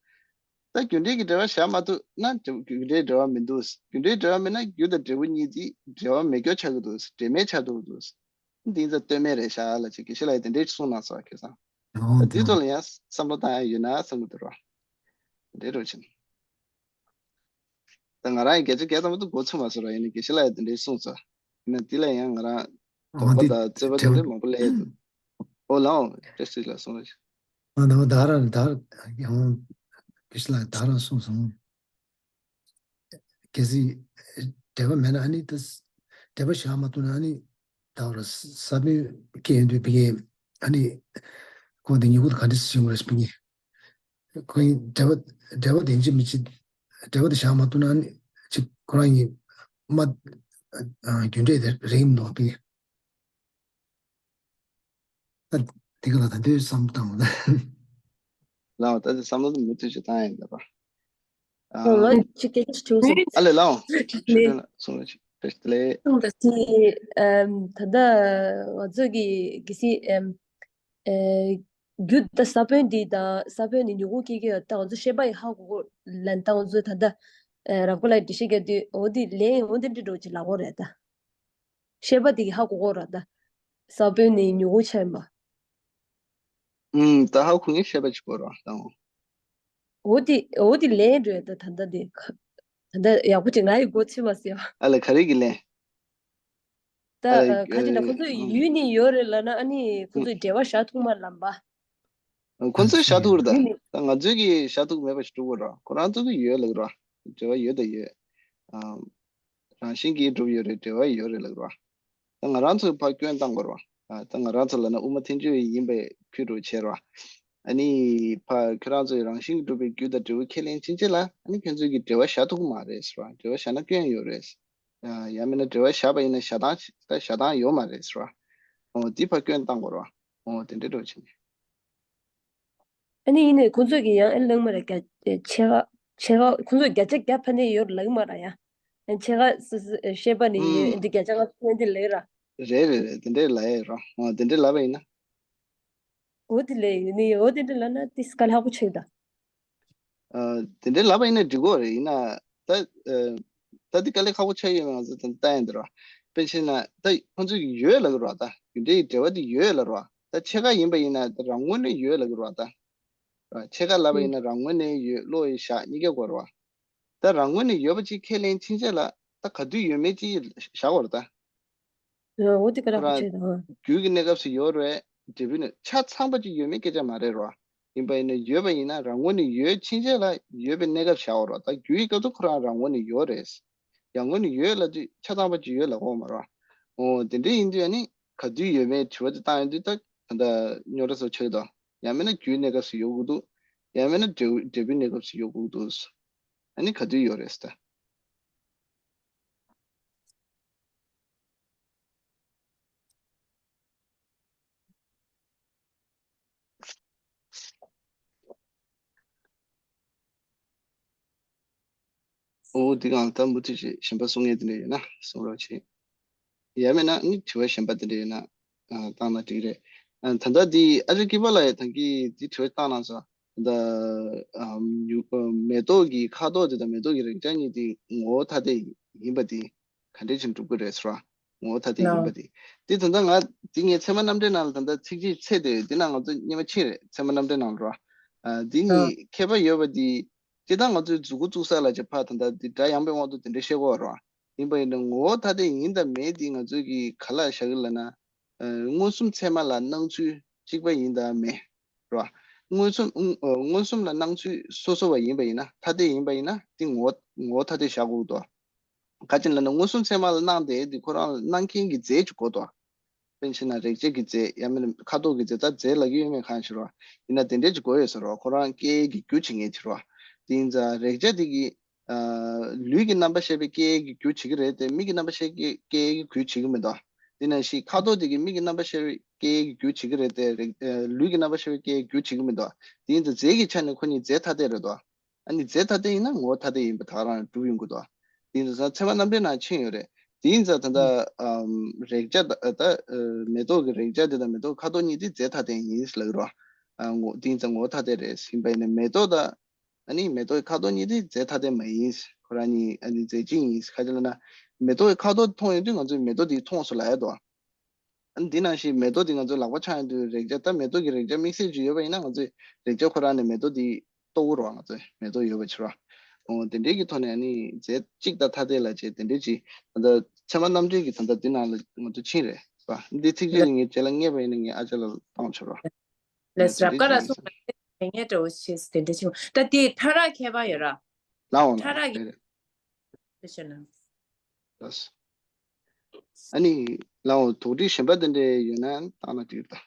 ད་རྒྱུ་འབྲས་ཀྱི་འབྲེལ་བ་བཞག་མ་ཐུབ་ན་རྒྱུ་འབྲས་འབྲེལ་བ་མི་འདུག་རྒྱུ་འབྲས་འབྲེལ་བ་མེད་ན་རྒྱུ་དང་འབྲས་བུ་གཉིས་དེ་འབྲེལ་བ་མེད་སྐྱོ་ཆགས་ཀྱི་འདུག་འབྲེལ་མེད་ཆགས་ཐུབ་ཀྱི་འདུག་འདི་ཚོ་ལྟོས་མེད་རེད་ཤག་ལབ་ཅིག་དགེ་བཤེས་ལགས་ཀྱིས་དེ་འདྲས་གསུངས་གནང་སོང་། ཁ་སང་། ཨོ་ད་འདི་ཚོ་ལ་ཡང་བསམ་བློ་བཏང་ཡ་ཡོད་ན་བསམ་གྱི་འདུག་ར། དེ་འདྲས་རོ་ཆེན། ད་ང་རང་ཡི་བརྒྱ་ཆ་བརྒྱ་ཙམ་དུ་མགོ་ཚོས་མ་སོང་ར། ཡིན་ནའི་དགེ་བཤེས་ལགས་ཡང་དེ་འདྲས་གསུངས་སོང་། ཡིན་ན་འདི་ལ་ཡང་ང་རང་ཨོ་དོགས་པ་འདི་དང་རྩོད་པ་དེ་འདྲས་མང་པོ་སླེབས་ཡོད་འདུག་ཨོ་ལའོ་བཀྲ་ཤིས་ལགས་གསུངས་རོགས། ཨ་ད་ད་རང་ད་ཡང་དགེ་བཤེས་ལགས་ད་རང་གསུངས་སོང་། གལ་སྲིད་འབྲེལ་བ་མེད་ན་ཨ་ནི་ད་འབྲེལ་བ་བཞག་མ་ཐུབ་ན་ཨ་ནི་ད་བར་ས་བོན་སྐྱེས་ཡོང་དུས་ཕ་གི་ཨ་ནི་ཁོང་དེ་ཉིད་ཁུ་ག་འདྲས་བྱུང་རེད་ཕ་གི། ཁོ་ཡི་འབྲེལ་བ་འབྲེལ་བ་དེ་འཇིག་མི་འཇིག་འབྲེལ་བ་དེ་བཞག་མ་ཐུབ་ན་ནི་ཅིག་ཁོ་རང་ཡི་མ་རྒྱུ་འབྲས་དེ་རེད་མི་འདུག་པས། ད་དེ་ག་ལ་ད་འདོད་བསམ་བཏང་ལ། ལའོ་ད་དེ་བསམ་བློ་མུ་མཐུད་ཅིག་བཏང་ཡིན་ད་པ། ཨ་ང་ཅིག་སྐད་ཆ་ཞུ་སོང་། ཨ་ལེ་ལའོ། ཞུ་དྲན་ལ་གསུང་རོགས་ཅིག་བཀྲ་ཤིས་བདེ་ལེགས། ད་ལྟ་ང་ཚོ་གི་གི་སི་ཨེམ། ཨེ། རྒྱུ་ད་ས་བོན་འདི་དང་ས་བོན་ནས་མྱུ་གུ་སྐྱེ་གི་ཡོད། ད་ང་ཚོ་ཤེས་པ་ཡི་ཧ་གོ་གོ་ལན་ད་ང་ཚོ་ད་ལྟ་ཨེ་རབ་གོ་ལ་འདྲི་ཤེས་གི་དུས་འོ་འདི་ལན་འོ་འདི་འདྲི་འགྲོ་ཅི་ལ་གོ་རེད་ད། ཤེས་པ་འདི་གི་ཧ་གོ་གོ་ར་ད། ས་བོན་ནས་མྱུ་གུ་ཆགས་པ། ཨུམ་ད་ཧ་གོ་ངས་ཤེས་པ་ཅིག་གོ་ར་ད། འོ་འདི་འོ་འདི་ལན་རེད་ད་ད་ལྟ་འདི། ད་ལྟ་ཡག་པོ་ཅིག་ང་ཡི་མགོ་ཚོས་མ་སོང་། ཨ་ལ་ག་རེ་གི་ལན། ད་ཨ་ལ་ཁ་ཅིག་ན་ཁོ་ཚོས་ཡུལ་ནི་ཡོད་རེད་ལབ་ན་ཨ་ནི་ཁོ་ཚོས་འབྲེལ་བ་བཞག་ཐུབ་མ་ལབ་པ། ཁོ་ཚོས་བཞག་ཐུབ་རེད་ད། ཡུལ་ནི། ད་ང་ཚོས་ཀྱིས་བཞག་ཐུབ་མེད་པ་ཞིག་སྒྲུབ་དགོས་རེད། ཁོ་རང་ཚོ་གིས་ཡོད་ལབ་རེད། འབྲེལ་བ་ཡོད་ད་ཡོད། ཨ་རང་བཞིན་གྱིས་གྲུབ་ཡོད་རེད། འབྲེལ་བ་ཡོད་རེད་ལབ་རེད། ད་ང་རང་ཚོས་ཕར་སྐྱོན་བཏང་དགོས་རེད། ཨ་ད་ང་རང་ཚོ་ལབ་ན་དབུ་མ་ཐལ་འགྱུར་ཡིན་པའི་ཁུལ་དུ་བྱས་རེད། ཨ་ནི་ཕར་ཁྱོད་རང་ཚོས་རང་བཞིན་གྱིས་གྲུབ་པའི་རྒྱུ་དང་འབྲས་བུ་ཁས་ལེན་ཕྱིན་ཆད་ལ་ཨ་ནི་ཁྱོད་ཚོས་ཀྱིས་འབྲེལ་བ་བཞག་ཐུབ་ཀྱི་མ་རེད་ཟེར་བ། འབྲེལ་བ་བཞག་ན་སྐྱོན་ཡོད་རེད། ཡང་མིན་ན་འབྲེལ་བ་བཞག་པ་ཡིན་ན་བཞག་སྟངས་ད་བཞག་སྟངས་ཡོད་མ་རེད་ཟེར་བ། འོ་འདི་ཕར་སྐྱོན་བཏང་དགོས་རེད། འོ་དེ་འདྲ་འགྲོ་ཕྱིན། ཨ་ནི་ཡིན་ནའི་ཁོང་ཚོས་ཀྱི་ཡང་ཨེ་ལེགས་མ་རེད། བརྒྱ་ཆ་ག་ཆ་ག་ཁོང་ཚོས་བརྒྱ་ཆ་བརྒྱ་ཕན་ནི་ཡོད་ལེགས་མ་རེད་ཡ། ཨ་ཆ་ག་སི་སི་ཤེས་པ་ནི་ཡོད། ཨ་ཨུམ། འདི་བརྒྱ་ཆ་ལྔ་བཅུ་ཕན་ནི་ལེགས་ར། རེད་རེད་རེད། དེ་འདྲས་ལབ་ཡས་རོ། ཨོ་དེ་འདྲས་ལབ་པ་ཡིན་ན། འོ་དེ་ལས་ཡོད་ནི་འོ་དེ་འདྲས་ལབ་ན་ཏིས་དཀའ་ལས་ཁག་པོ་ཆགས་ད། ཨ་དེ་འདྲས་ལབ་པ་ཡིན་ན་འགྲིག་གོ་རེད། ཡིན་ན་ད་ཨ་ད་འདི་དཀའ་ལས་ཁག་པོ་ཆགས་ཡོད་མ་ང་ཚོ་ད་ལྟ་ཡིན་འདི་རོ། དཔེ་བྱས་ན་ད་ཁོང་ཚོས་ཡོད་ལབ་ཀྱི་རོ། ད་རྒྱུ་འབྲས་ཀྱི་འབྲེལ་བ་དེ་ཡོད་ལབ་རོ། ད་ཕྱེད་ཀ་ཡིན་པ་ཡིན་ན་ད་རང་ངོས་ནས་ཡོད་ལབ་ཀྱི་རོ། ད་ཕྱེད་ཀ་ལབ་པ་ཡིན་ན་རང་ངོས་ནས་ཡོད། བློ་ཡི་བཞག་གཉིས་ཀ་དགོས་རོ། ད་རང་ངོས་ནས་ཡོད་པ་ཅིག་ཁས་ལེན་ཕྱིན་ཆད་ལ་ད་ག་དུས་ཡོད་མེད་ཅིག་བཞག་དགོས་རེད་ད། འོ་དེ་དཀའ་ལས་ཁག་པོ་ཆགས་ད། རྒྱུ་གི་གནས་སྐབས་སུ་ཡོད་རེད། འབྲས་བུའི་གནས་ཆ་ཚང་པ་ཅིག་ཡོད་མེད་སྐད་ཆ་མ་རེད་རོ། ཡིན་པ་ཡིན་ན་ཡོད་པ་ཡིན་ན་རང་ངོས་ནས་ཡོད་ཕྱིན་ཆད་ལ་ཡོད་པའི་གནས་སྐབས་བཞག་དགོས་རོ། ད་རྒྱུ་ཡི་སྐབས་སུ་ཁོ་རང་རང་ངོས་ནས་ཡོད་རེད། ཡང་ངོས་ནས་ཡོད་ལབ་དུས་ཆ་ཚང་པ་ཅིག་ཡོད་ལབ་ཀྱི་ཡོད་མ་རེད། འོ་དེ་འདྲ་ཡིན་དུས་ཨ་ནི་ག་དུས་ཡོད་མེད་དྲི་བ་དེ་བཏང་ཡོང་དུས་ད་ད་ལྟ་རྙོག་དྲ་སོགས་ཆགས་ཀྱི་འདུག་ཡང་མིན་ན་རྒྱུའི་གནས་སྐབས་སུ་ཡོད་དགོས་འདུག་ཡང་མིན་ན་འབྲས་བུ་འབྲས་བུའི་གནས་སྐབས་སུ་ཡོད་དགོས་འདུག་ཨ་ནི་ག་དུས་ཡོད་རེད་ཟེར་ད། འོ་འདི་གང་ལྟར་མུ་མཐུད་བྱེད་གཞན་པ་གསུང་མཁན་དེ་འདྲ་ཡོད་ན་གསུང་རོགས་བྱེད། ཡང་མིན་ན་ནི་དྲི་བ་གཞན་པ་དེ་འདྲ་ཡོད་ན་ཨ་བཏང་ན་འགྲིག་རེད། ཨ་ད་ལྟ་འདི་ཨ་ཅག་སྐྱིད་པ་ལགས་ཡང་ད་གིན་འདི་དྲི་བ་བཏང་གནང་སོང་། ད་ཨ་ཉུ་ཨ་མེ་ཏོག་གི་ཁ་དོག་དེ་དང་མེ་ཏོག་གི་རེག་བྱ་གཉིས་དེ་ངོ་བོ་ཐ་དད་ཡིན་པ་དེ་ག་འདྲས་ཅིག་འགྲུབ་ཀྱི་རེད་ཟེར་བ། ངོ་བོ་ཐ་དད་ཡིན་པ་དེ། དེ་ད་ལྟ་ང་འདི་ངའི་ཚད་མ་རྣམ་འགྲེལ་ནང་ལ་ད་ལྟ་ཚིགས་བཅད་ཚད་དེ་འདི་ནང་ང་ཚོ་སྙན་པ་ཕྱིན་རེད། ཚད་མ་རྣམ་འགྲེལ་ནང་ལ་རོ། ཨ་འདི་གཉིས་ཁྱད་པར་ཡོད་པ་དེ། སྤྱིར་བཏང་ང་ཚོའི་མཛུབ་གུ་བཙུགས་ས་ལ་ཅིག་ཕར་ད་ལྟ་འདི་སྒྲ་ཡངས་པའི་དབང་དུ་དེ་འདྲ་བཤད་ཀྱི་ཡོད་རེད་བ། ཡིན་པ་ཡིན་ན་ངོ་བོ་ཐ་དད་ཡིན་དང་མེད་འདི་ང་ཚོས་ཀྱིས་ག་ལ་བཞག་གི་ལབ་ན། ཨ་མངོན་སུམ་ཚད་མ་ལ་སྣང་ཚུལ་གཅིག་པ་ཡིན་དང་མེད་རེད་བ། མངོན་སུམ་ཨ་མངོན་སུམ་ལ་སྣང་ཚུལ་སོ་སོ་བ་ཡིན་པ་ཡིན་ན་ཐ་དད་ཡིན་པ་ཡིན་ན་འདི་ངོ་བོ་ངོ་བོ་ཐ་དད་བཞག་དགོས་འདུག་ག་ཅི་ལབ་ན་མངོན་སུམ་ཚད་མ་ལ་སྣང་དེ་འདི་ཁོ་རང་ལ་སྣང་མཁན་གྱི་རྫས་ཅིག་དགོས་འདུག་དཔེ་བྱས་ན་རེག་བྱ་གི་རྫས་ཡང་མིན་ན་ཁ་དོག་གི་རྫས། ད་རྫས་ལབ་ཀྱི་ཡོད་མེད་གང་ཤེས་རོ། ཡིན་ན་དེ་འདྲས་ཅིག་དགོས་ཡོད་ཟེར་རོ། ཁོ་རང་སྐྱེ་ཡས་ཀྱི་རྒྱུ་བྱེད་མཁན་ཅིག་རོ། དེ་ཡིན་ཙང་རེག་བྱ་དེ་གི་ཨ་ལུས་ཀྱི་རྣམ་པ་ཤེས་པའི་སྐྱེ་ཡས་ཀྱི་རྒྱུ་བྱེད་ཀྱི་རེད་དེ། མིག་གི་རྣམ་པ་ཤེས་ཀྱི་སྐྱེ་ཡས་ཀྱི་རྒྱུ་བྱེད་ཀྱི་མི་འདུག་དེ་ནང་བཞིན་ཁ་དོག་དེ་གི་མིག་གི་རྣམ་པ་ཤེས་པའི་སྐྱེ་ཡས་ཀྱི་རྒྱུ་བྱེད་ཀྱི་རེད་དེ། རེག་ཨ་ལུས་ཀྱི་རྣམ་པ་ཤེས་པའི་སྐྱེ་ཡས་ཀྱི་རྒྱུ་བྱེད་ཀྱི་མི་འདུག་དེ་ཡིན་ཙང་རྫས་ཀྱི་ཆ་ནས་ཁོ་གཉིས་རྫས་ཐ་དད་རེད་དོ། ཨ་ནི་རྫས་ཐ་དད་ཡིན་ན་ངོ་བོ་ཐ་དད་ཡིན་པ་ད་ག་རང་གྲུབ་ཡོང་གི་འདུག་དེ་ཡིན་ཙང་ཚད་མ་རྣམ་འགྲེལ་ནང་ཕྱིན་ཡོད་རེད། དེ་ཡིན་ཙང་ད་ལྟ་ཨམ་རེག་བྱ་ད་ད་ཨ་མེ་ཏོག་གི་རེག་བྱ་དེ་དང་མེ་ཏོག་ཁ་དོག་གཉིས་དེ་རྫས་ཐ་དད་ཡིན་ལབ་ཀྱི་རེད་བ། ཨ་ངོ་དེ་ཡིན་ཙང་ངོ་བོ་ཐ་དད་རེད། ཡིན་པ་ཡིན་ན་མེ་ཏོག་དང་ཨ་ནི་མེ་ཏོག་གི་ཁ་དོག་གཉིས་དེ་རྫས་ཐ་དད་མ་ཡིན། ཁོ་རང་གཉིས་ཨ་ནི་རྫས་གཅིག་ཡིན། ག་ཅི་ལབ་ན་མེ་ཏོག་གི་ཁ་དོག་མཐོང་ཡོང་དུས་ང་ཚོས་མེ་ཏོག་དེ་མཐོང་སོང་ལབ་ཡ་འདུག་ཨ་ནི་འདི་ནང་བཞིན་མེ་ཏོག་འདི་ང་ཚོའི་ལག་པ་འཆང་ཡོང་དུས་རེག་བྱ་ད་མེ་ཏོག་གི་རེག་བྱ་དམིགས་བསལ་ཅིག་ཡོད་པ་ཡིན་ན་ང་ཚོས་རེག་བྱ་ཁོ་རང་ནས་མེ་ཏོག་འདི་རྟོགས་ཀྱི་རེད་བ། ང་ཚོས་མེ་ཏོག་ཡོད་པ་ཕྱིར་རོ། འོ་དེ་འདྲའི་གི་ཐོག་ནས་ཨ་ནི་རྫས་གཅིག་དང་ཐ་དད་ལ་བྱས་དེ་འདྲའི་ཅིག་ད་ལྟ་ཚད་མ་རྣམ་འགྲེལ་གྱི་ད་ལྟ་འདི་ནང་ལ་ང་ཚོ་ཕྱིན་རེད་བ། འདི་ཚིགས་བཅད་ངས་རྗེས་ལ་རྙེད་པ་ཡིན་ན་ངས་ཨ་ཅག་ལ་བཏང་ཆོག་རོ། ལགས་སོ། རབ་དཀར་ལགས་གསུངས་པ་དེ་ངས་འདྲ་བོ་ཞིག་དེ་འདྲ་ཕྱིན། ད་དེ་ཕྲ་རགས་ཁྱད་པར་ཡོད་ར། ལའོ་ལའོ་ཕྲ་རགས་ཀྱི་རེད། དེ་བྱས་ན། ལགས། ཨ་ནི་ལའོ་དོགས་འདྲི་གཞན་པ་དེ་འདྲ་ཡོད་ན་བཏང་ན་འགྲིག་ད་ར།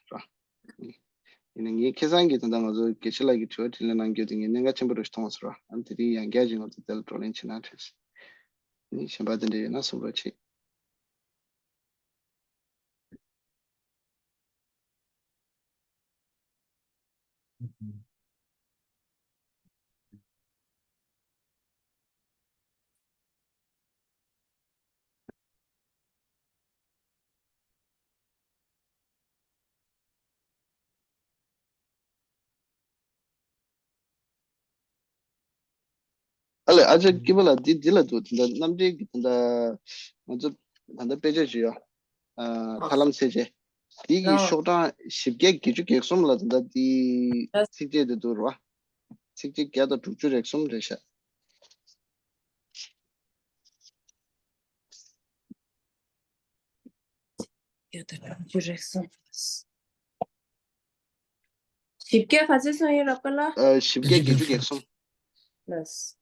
ཡིན་ན་ངས་ཁ་སང་གི་ད་ལྟ་ང་ཚོ་དགེ་བཤེས་ལགས་ཀྱི་དྲི་བ་དྲིས་ལན་གནང་རྒྱུ་དེ་ངས་གནད་འགག་ཆེན་པོ་རེད་ཞེས་མཐོང་སོང་ར། ཨ་ནི་དེ་རིང་ཡང་བསྐྱར་ཅིག་ང་ཚོ་དེ་ལ་བགྲོ་གླེང་བྱེད་ན་འགྲིག་ཨ་ནི་གཞན་པ་དེ་འདྲ་ཡོད་ན་གསུང་རོགས་བྱེད། ཨ་ལས། ཨ་ཅག་སྐྱིད་པ་ལགས་འདི་འདི་ལ་འདུག་ད་ལྟ་རྣམ་འགྲེལ་གྱི་ད་ལྟ་ང་ཚོ་ད་ལྟ་དཔེ་ཆ་ཞིག་ཡོད། ཨ་ཨ་ཐར་ལམ་གསལ་བྱེད། འདི་གི་ཨ་ཤོག་གྲངས་བཞི་བརྒྱ་བརྒྱད་ཅུ་གྱ་གསུམ་ལ་ད་ལྟ་འདི་ཨ་ཚིགས་བཅད་འདི་འདུག་རེད་བ། ཚིགས་བཅད་བརྒྱ་དང་དྲུག་ཅུ་རེ་གསུམ་རེད་ཤག་ཡོད་དོ། བཞི་བརྒྱ་ག་ཚོད་སོང་ཡོད་རབ་དཀར་ལགས། ཨ་བཞི་བརྒྱ་བརྒྱད་ཅུ་གྱ་གསུམ། ལགས།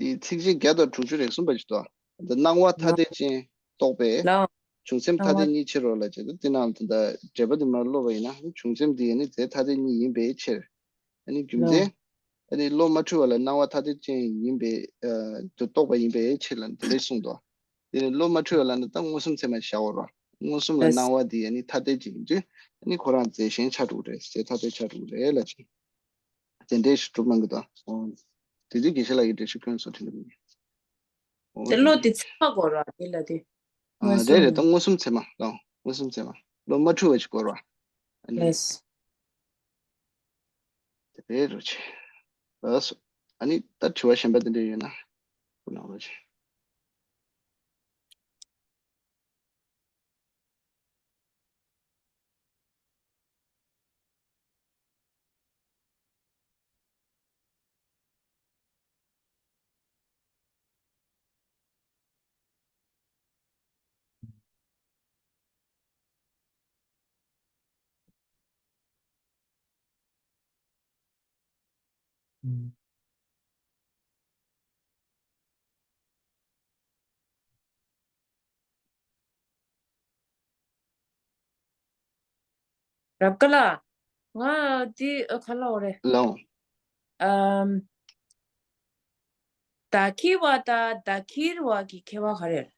དེའི་ཚིགས་བཅད་བརྒྱ་དང་དྲུག་ཅུ་རེ་གསུམ་པ་ཞིག་འདུག་ད་སྣང་བ་ཐ་དད་ཅན་རྟོག་པས། ལགས། བྱུང་སེམས་ཐ་དད་གཉིས་ཕྱིར་རོ་ལབ་བྱས། ད་དེ་ནང་ད་ལྟ་འགྲེལ་པ་དེ་མར་ཀློག་པ་ཡིན་ན་བྱུང་སེམས་དེ་ནི་རྫས་ཐ་དད་གཉིས་ཡིན་པའི་ཕྱིར། ཨ་ནི་རྒྱུ་མཚན། ཨ་ནི་བློ་མ་འཁྲུལ་བ་ལ་སྣང་བ་ཐ་དད་ཅན་ཡིན་པའི་ཨ་དུ་རྟོགས་པ་ཡིན་པའི་ཕྱིར་ལ་འདི་འདྲ་གསུངས་འདུག་དེ་ནས་བློ་མ་འཁྲུལ་བ་ལབ་ན་ད་མངོན་སུམ་ཚད་མ་བཞག་དགོས་རེད། མངོན་སུམ་ལ་ལགས། སྣང་བ་དེ་ཨ་ནི་ཐ་དད་ཅིག་ཡིན་དུས་ཨ་ནི་ཁོ་རང་རྫས་གཞན་ཆགས་འགྲོ་གི་རེད། རྫས་ཐ་དད་ཆགས་འགྲོ་གི་རེད་ལབ་ཅིག་དེ་འདྲའི་ཞིག་སྒྲུབ་གནང་གི་འདུག་ཨོ། དེ་དུས་དགེ་བཤེས་ལགས་ཀྱིས་འགྲེལ་བཤད་སྐྱོན་སོགས་དྲན་གྱི་མི་འདུག་ཨོ། དེ་བློ་དེ་ཚད་མ་དགོས་ར་དེ་ལ་དེ། ཨ། མངོན་རེད་རེད། སུམ། ད་མངོན་སུམ་ཚད་མ་ལ་མངོན་སུམ་ཚད་མ། བློ་མ་འཁྲུལ་བ་ཞིག་དགོས་ར། ཨ་ནི། ལགས། དེ་རེད་རོགས་བྱེད། ལགས་སོ། ཨ་ནི་ད་དྲི་བ་གཞན་པ་དེ་འདྲ་ཡོད་ན་ཕུལ་གནང་རོགས་བྱེད། རབ་དགའ་ལགས། ང་འདི་ཨ་ག་ལ་འོ་རེད། ལའོ། ཨམ། ད་ཁི་བ་དང་ད་ཁིར་བ་གི་ཁྱད་པར་ག་རེ་རེད།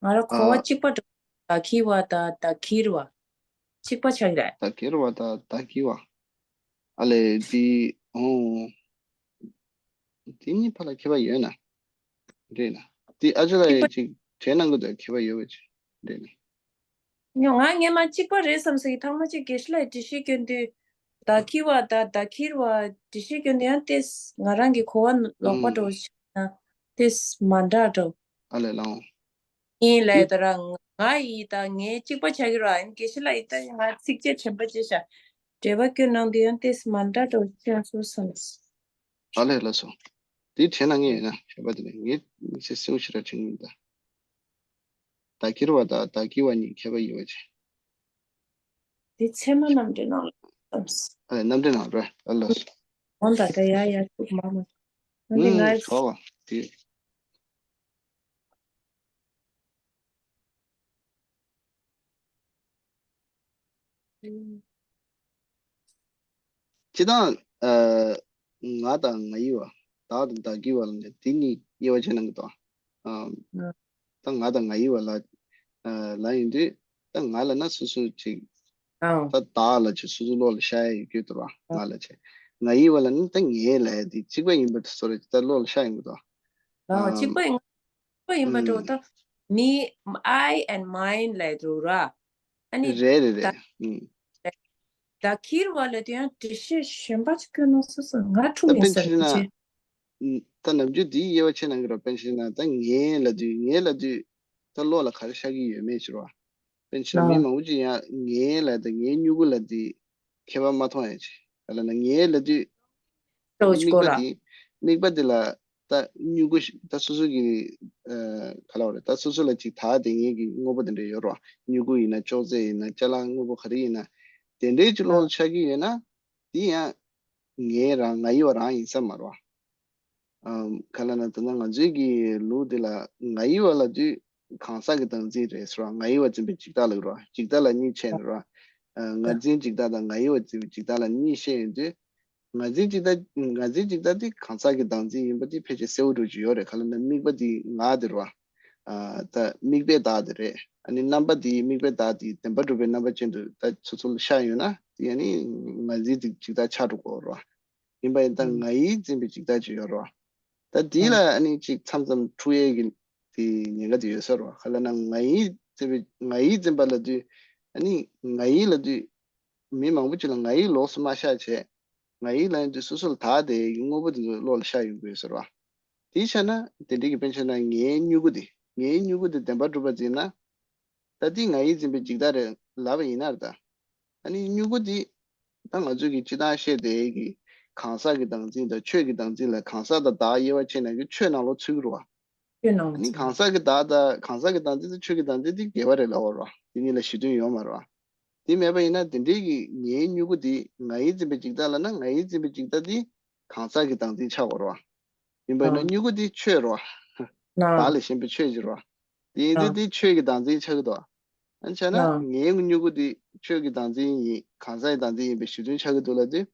ང་རང་གོ་བ་ཨ། གཅིག་པ་འགྲོ། ད་ཁི་བ་དང་ད་ཁིར་བ། གཅིག་པ་ཆགས་ཀྱི་རེད། ད་ཁིར་བ་དང་ད་ཁི་བ། ཨ་ལས་འདི། ཨོ། འདི་གཉིས་བར་ལ་ཁྱད་པར་ཡོད་ན། རེད་ན། འདི་ཨ་ཅག་ལགས་ཡིས་ཅིག་དྲན་གནང་གི་འདུག་ཁྱད་པར་ཡོད་པ་ཅིག་རེད་ན། ཉོ་ང་སྔན་མ་གཅིག་པ་རེད་བསམ་ཟེར་གི་ཐང་མ་ཅིག་དགེ་བཤེས་ལགས་འགྲེལ་བཤད་སྐྱོན་དུས། ད་ཁི་བ་ད་ད་ཁིར་བ་འགྲེལ་བཤད་སྐྱོན་དུས་ཡང་ཏེས་ང་རང་གི་གོ་བ་ལོག་པ་འགྲོ་ཨུམ། ཆགས་ན་ཏེས་མ་འདྲ་འགྲོ། ཨ་ལས་ལའོ། ཡིན་ལས་ད་ར་ང་ཡིས་ད་ངའི་གཅིག་པ་ཆགས་ཀྱི་ར་ཡིན། དགེ་བཤེས་ལགས་ཡིས་ད་ང་ཚིགས་བཅད་དྲན་པ་བརྗེད་བཞག་འགྲེལ་པ་སྐྱོན་གནང་དུས་ཡང་ཏེས་མ་འདྲ་འགྲོ་ཆགས་སོང་བསམ། ཨ་ལས་ལགས་སོ། དེ་དྲན་གནང་ངེས་ཡིན་ན་ཞེས་པ་དེ་ནི་ངས་མི་ཚེ་སེའུ་ཞེ་དྲག་དྲན་གྱི་མི་འདུག་ད་ཁྱེར་བ་དང་ད་ཁྱི་བ་གཉིས་ཁྱད་པར་ཡོད་པ་ཅིག་དེ་ཚད་མ་རྣམ་འགྲེལ་ནང་ལ་བསམས། ཨ་ལས་རྣམ་འགྲེལ་ནང་རེད། ཨ་ལགས་སོ། འོན་ད་ད་ཡ་ཡ་ཐུག་མ་མ། འོན་ཏེ་ང་ཨུམ་ཞོག་པ་དེ། སྤྱིར་བཏང་། ཨ། ང་དང་ང་ཡི་བ། བདག་དང་བདག་གི་བ་ལ་ནི་དེ་གཉིས་དབྱེ་བ་ཕྱེ་གནང་གི་འདུག་ཨ། ད་ང་དང་ང་ཡི་བ་ལ། ཨ། ལ་ཡིན་དུས། ད་ང་ལ་ན་སོ་སོ་ཅིག་ཨང་། ད་བདག་ལ་ཅིག་སོ་སོ་བློ་ལ་ཤར་ཡ་ཡོད་རྒྱུ་འདུག་བ། ང་ལ་ཅིག་ང་ཡི་བ་ལ་ནི་ད་ངའི་ལ་ཡ་དེ་གཅིག་པ་ཡིན་པ་དེ་ཚོ་རེད། ད་བློ་ལ་ཤར་ཡོང་གི་འདུག་ཨ། གཅིག་པ་ཡིན། པ་ཡིན་པ་འགྲོ། ཨུམ། ད་me, I and mine ལབ་འགྲོ་ར། ཨ་ནི་རེད་རེད་ད། རེད། ཨུམ། ད་ཁྱེར་བ་ལ་དེ་ཡང་འགྲེལ་བཤད་གཞན་པ་ཅིག་སྐྱོན་ན་སོ་སོ་ང་ད་འཁྲུག་ངེས་པན་ས་ཆི་རེད་ན། ཅེ། ད་ནམ་རྒྱུན་དེའི་དབྱེ་བ་ཕྱེ་གནང་གི་རོ། པན་ཆི་ན་ད་ངའི་ལབ་དུས་ངའི་ལབ་དུས་ད་བློ་ལ་ག་རེ་ཤར་གྱི་ཡོད་མེད་ཅེ་རོ། པན་ཆི་ན་མི་མང་པོ་ཅིག་ཡང་ངའི་ལབ་དང་ངའི་སྨྱུ་གུ་ལབ་དེ་ཁྱད་པར་མ་མཐོང་ཡ་ཅིག་ག་ལ་ན་ངའི་ལབ་དུས། ལྟ་བུ་ཅིག་དམིགས་པ་གོ་ར། དེ། དམིགས་པ་དེ་ལ་ད་སྨྱུ་གུ་ཞིག་ད་སོ་སོ་གི། ཨ། ག་ལ་བ་རེད། ད་སོ་སོ་ལ་ཅིག་དག་དེ་ངེས་ཀྱི་དངོས་པོ་དེ་འདྲ་ཡོད་རོ། སྨྱུ་གུ་ཡིན་ན་ཅོག་ཙེ་ཡིན་ན་ཅ་ལག་དངོས་པོ་ག་རེ་ཡིན་ན། དེ་འདྲའི་ཅིག་ལ་བློ་ལ་ཤར་གྱི་ཡོད་ན། དེ་ཡང་ངའི་རང་ང་ཡི་བ་རང་ཡིན་ས་མ་རེད་བ། ཨམ། ག་ལ་ན་ད་ལྟ་ང་ཚོའི་གི་ལུགས་འདི་ལ་ང་ཡི་བ་ལབ་དུས་གང་ཟག་གི་བདག་འཛིན་རེད་ཟེར་བ། ང་ཡི་བ་འཛིན་པའི་འཇིག་ལྟ་ལབ་རོ། འཇིག་ལྟ་ལ་གཉིས་ཕྱེ་ནས་རོ། ཨ། ངར་འཛིན་འཇིག་ལྟ་དང་ང་ཡི་བ་འཛིན་པའི་འཇིག་ལྟ་ལ་གཉིས་ཕྱེ་ཡོང་དུས། ངར་འཛིན་འཇིག་ལྟ། ངར་འཛིན་འཇིག་ལྟ་དེ་གང་ཟག་གི་བདག་འཛིན་ཡིན་པ་དེ་ཕལ་ཆེར་གསལ་བོ་འགྲོ་གི་ཡོད་རེད། ག་ལ་ན་དམིགས་པ་དེ་ང་དེ་རོ། ཨ། ད་དམིགས་པའི་བདག་དེ་རེད། ཨ་ནི་རྣམ་པ་དེ་དམིགས་པའི་བདག་དེ་བདེན་པར་གྲུབ་པའི་རྣམ་པ་ཅན་དུ་ད་ཚུར་ཚུར་ཤར་ཡོང་ན་དེ་ཨ་ནི་ངར་འཛིན་འཇིག་ལྟ་ཆགས་འགྲོ་གི་རོ། ཡིན་པ་ཡིན་ད་ཨུམ། ང་ཡིས་འཛིན་པའི་འཇིག་ལྟ་ཅིག་ཡོད་རེད་བ། ད་དེ་ལ་ཨུམ། ཨ་ནི་ཅིག་མཚམས་མཚམས་འཁྲུག་ཡས་ཀྱི་དེ་ཉེན་ཁ་དེ་ཡོད་ས་རེད་བ། ག་ལ་ན་ང་ཡིས་འཛིན་པའི་ང་ཡིས་འཛིན་པ་ལབ་དུས། ཨ་ནི་ང་ཡིས་ལབ་དུས། མི་མང་པོ་ཅིག་ལ་ང་ཡིས་ལོགས་སུ་མ་བཞག་བྱས། ང་ཡིས་ལབ་ཡོང་དུས་སོ་སོ་ལ་དག་དེ་ཡས་ཀྱི་དངོས་པོ་དེ་ཚོ་བློ་ལ་ཤར་ཡོང་གི་ཡོད་ས་རེད་བ། དེའི་ཆ་ན་དེ་འདྲའི་གི་དཔེར་ན་ཆ་ན་ངའི་སྨྱུ་གུ་དེ། ངའི་སྨྱུ་གུ་དེ་བདེན་པར་གྲུབ་པ་འཛིན་ན། ད་དེ་ང་ཡིས་འཛིན་པའི་འཇིག་ལྟ་རེད་ལབ་པ་ཡིན་ན་རེད་ད། ཨ་ནི་སྨྱུ་གུ་འདི། ད་ང་ཚོས་ཀྱི་སྤྱིར་བཏང་བཤད་དེ་གི་གང་ཟག་གི་བདག་འཛིན་དང་ཆོས་ཀྱི་བདག་འཛིན་ལ་གང་ཟག་དང་བདག་དབྱེ་བ་ཕྱེ་ན་གི་ཆོས་ནང་ལོགས་ཚུད་ཀྱི་རེད་བ། ཆོས་ནང་ཨ་ནི་ཚུད། གང་ཟག་གི་བདག་དང་གང་ཟག་གི་བདག་འཛིན་དང་ཆོས་ཀྱི་བདག་འཛིན་དེ་འགལ་བ་རེད་ལབ་པ་རེད་བ། དེ་གཉིས་ལ་གཞི་མཐུན་ཡོད་མ་རེད་བ། དེ་མེད་པ་ཡིན་ན་དེ་འདྲའི་གི་ངའི་སྨྱུ་གུ་དེ་ང་ཡིས་འཛིན་པའི་འཇིག་ལྟ་ལབ་ན་ང་ཡིས་འཛིན་པའི་འཇིག་ལྟ་དེ་གང་ཟག་གི་བདག་འཛིན་ཆགས་པ་རེད་བ། ཡིན་པ་ཡིན་ན་ཨང་། སྨྱུ་གུ་དེ་ཆོས་རེད་བ། བདག་ལས་གཞན་པའི་ཆོས་ཅིག་རེད་བ། དེ་ཡིན་དུས་ཨང་། དེ་ཆོས་ཀྱི་བདག་འཛིན་ཆགས་ཀྱི་འདུག་ཨ་ནི་བྱས་ན་ཨང་། ངའི་སྨྱུ་གུ་དེ་ཆོས་ཀྱི་བདག་འཛིན་ཡིན། གང་ཟག་གི་བདག་འཛིན་ཡིན་པའི་གཞི་མཐུན་ཆགས་ཀྱི་འདུག་ལབ་དུས།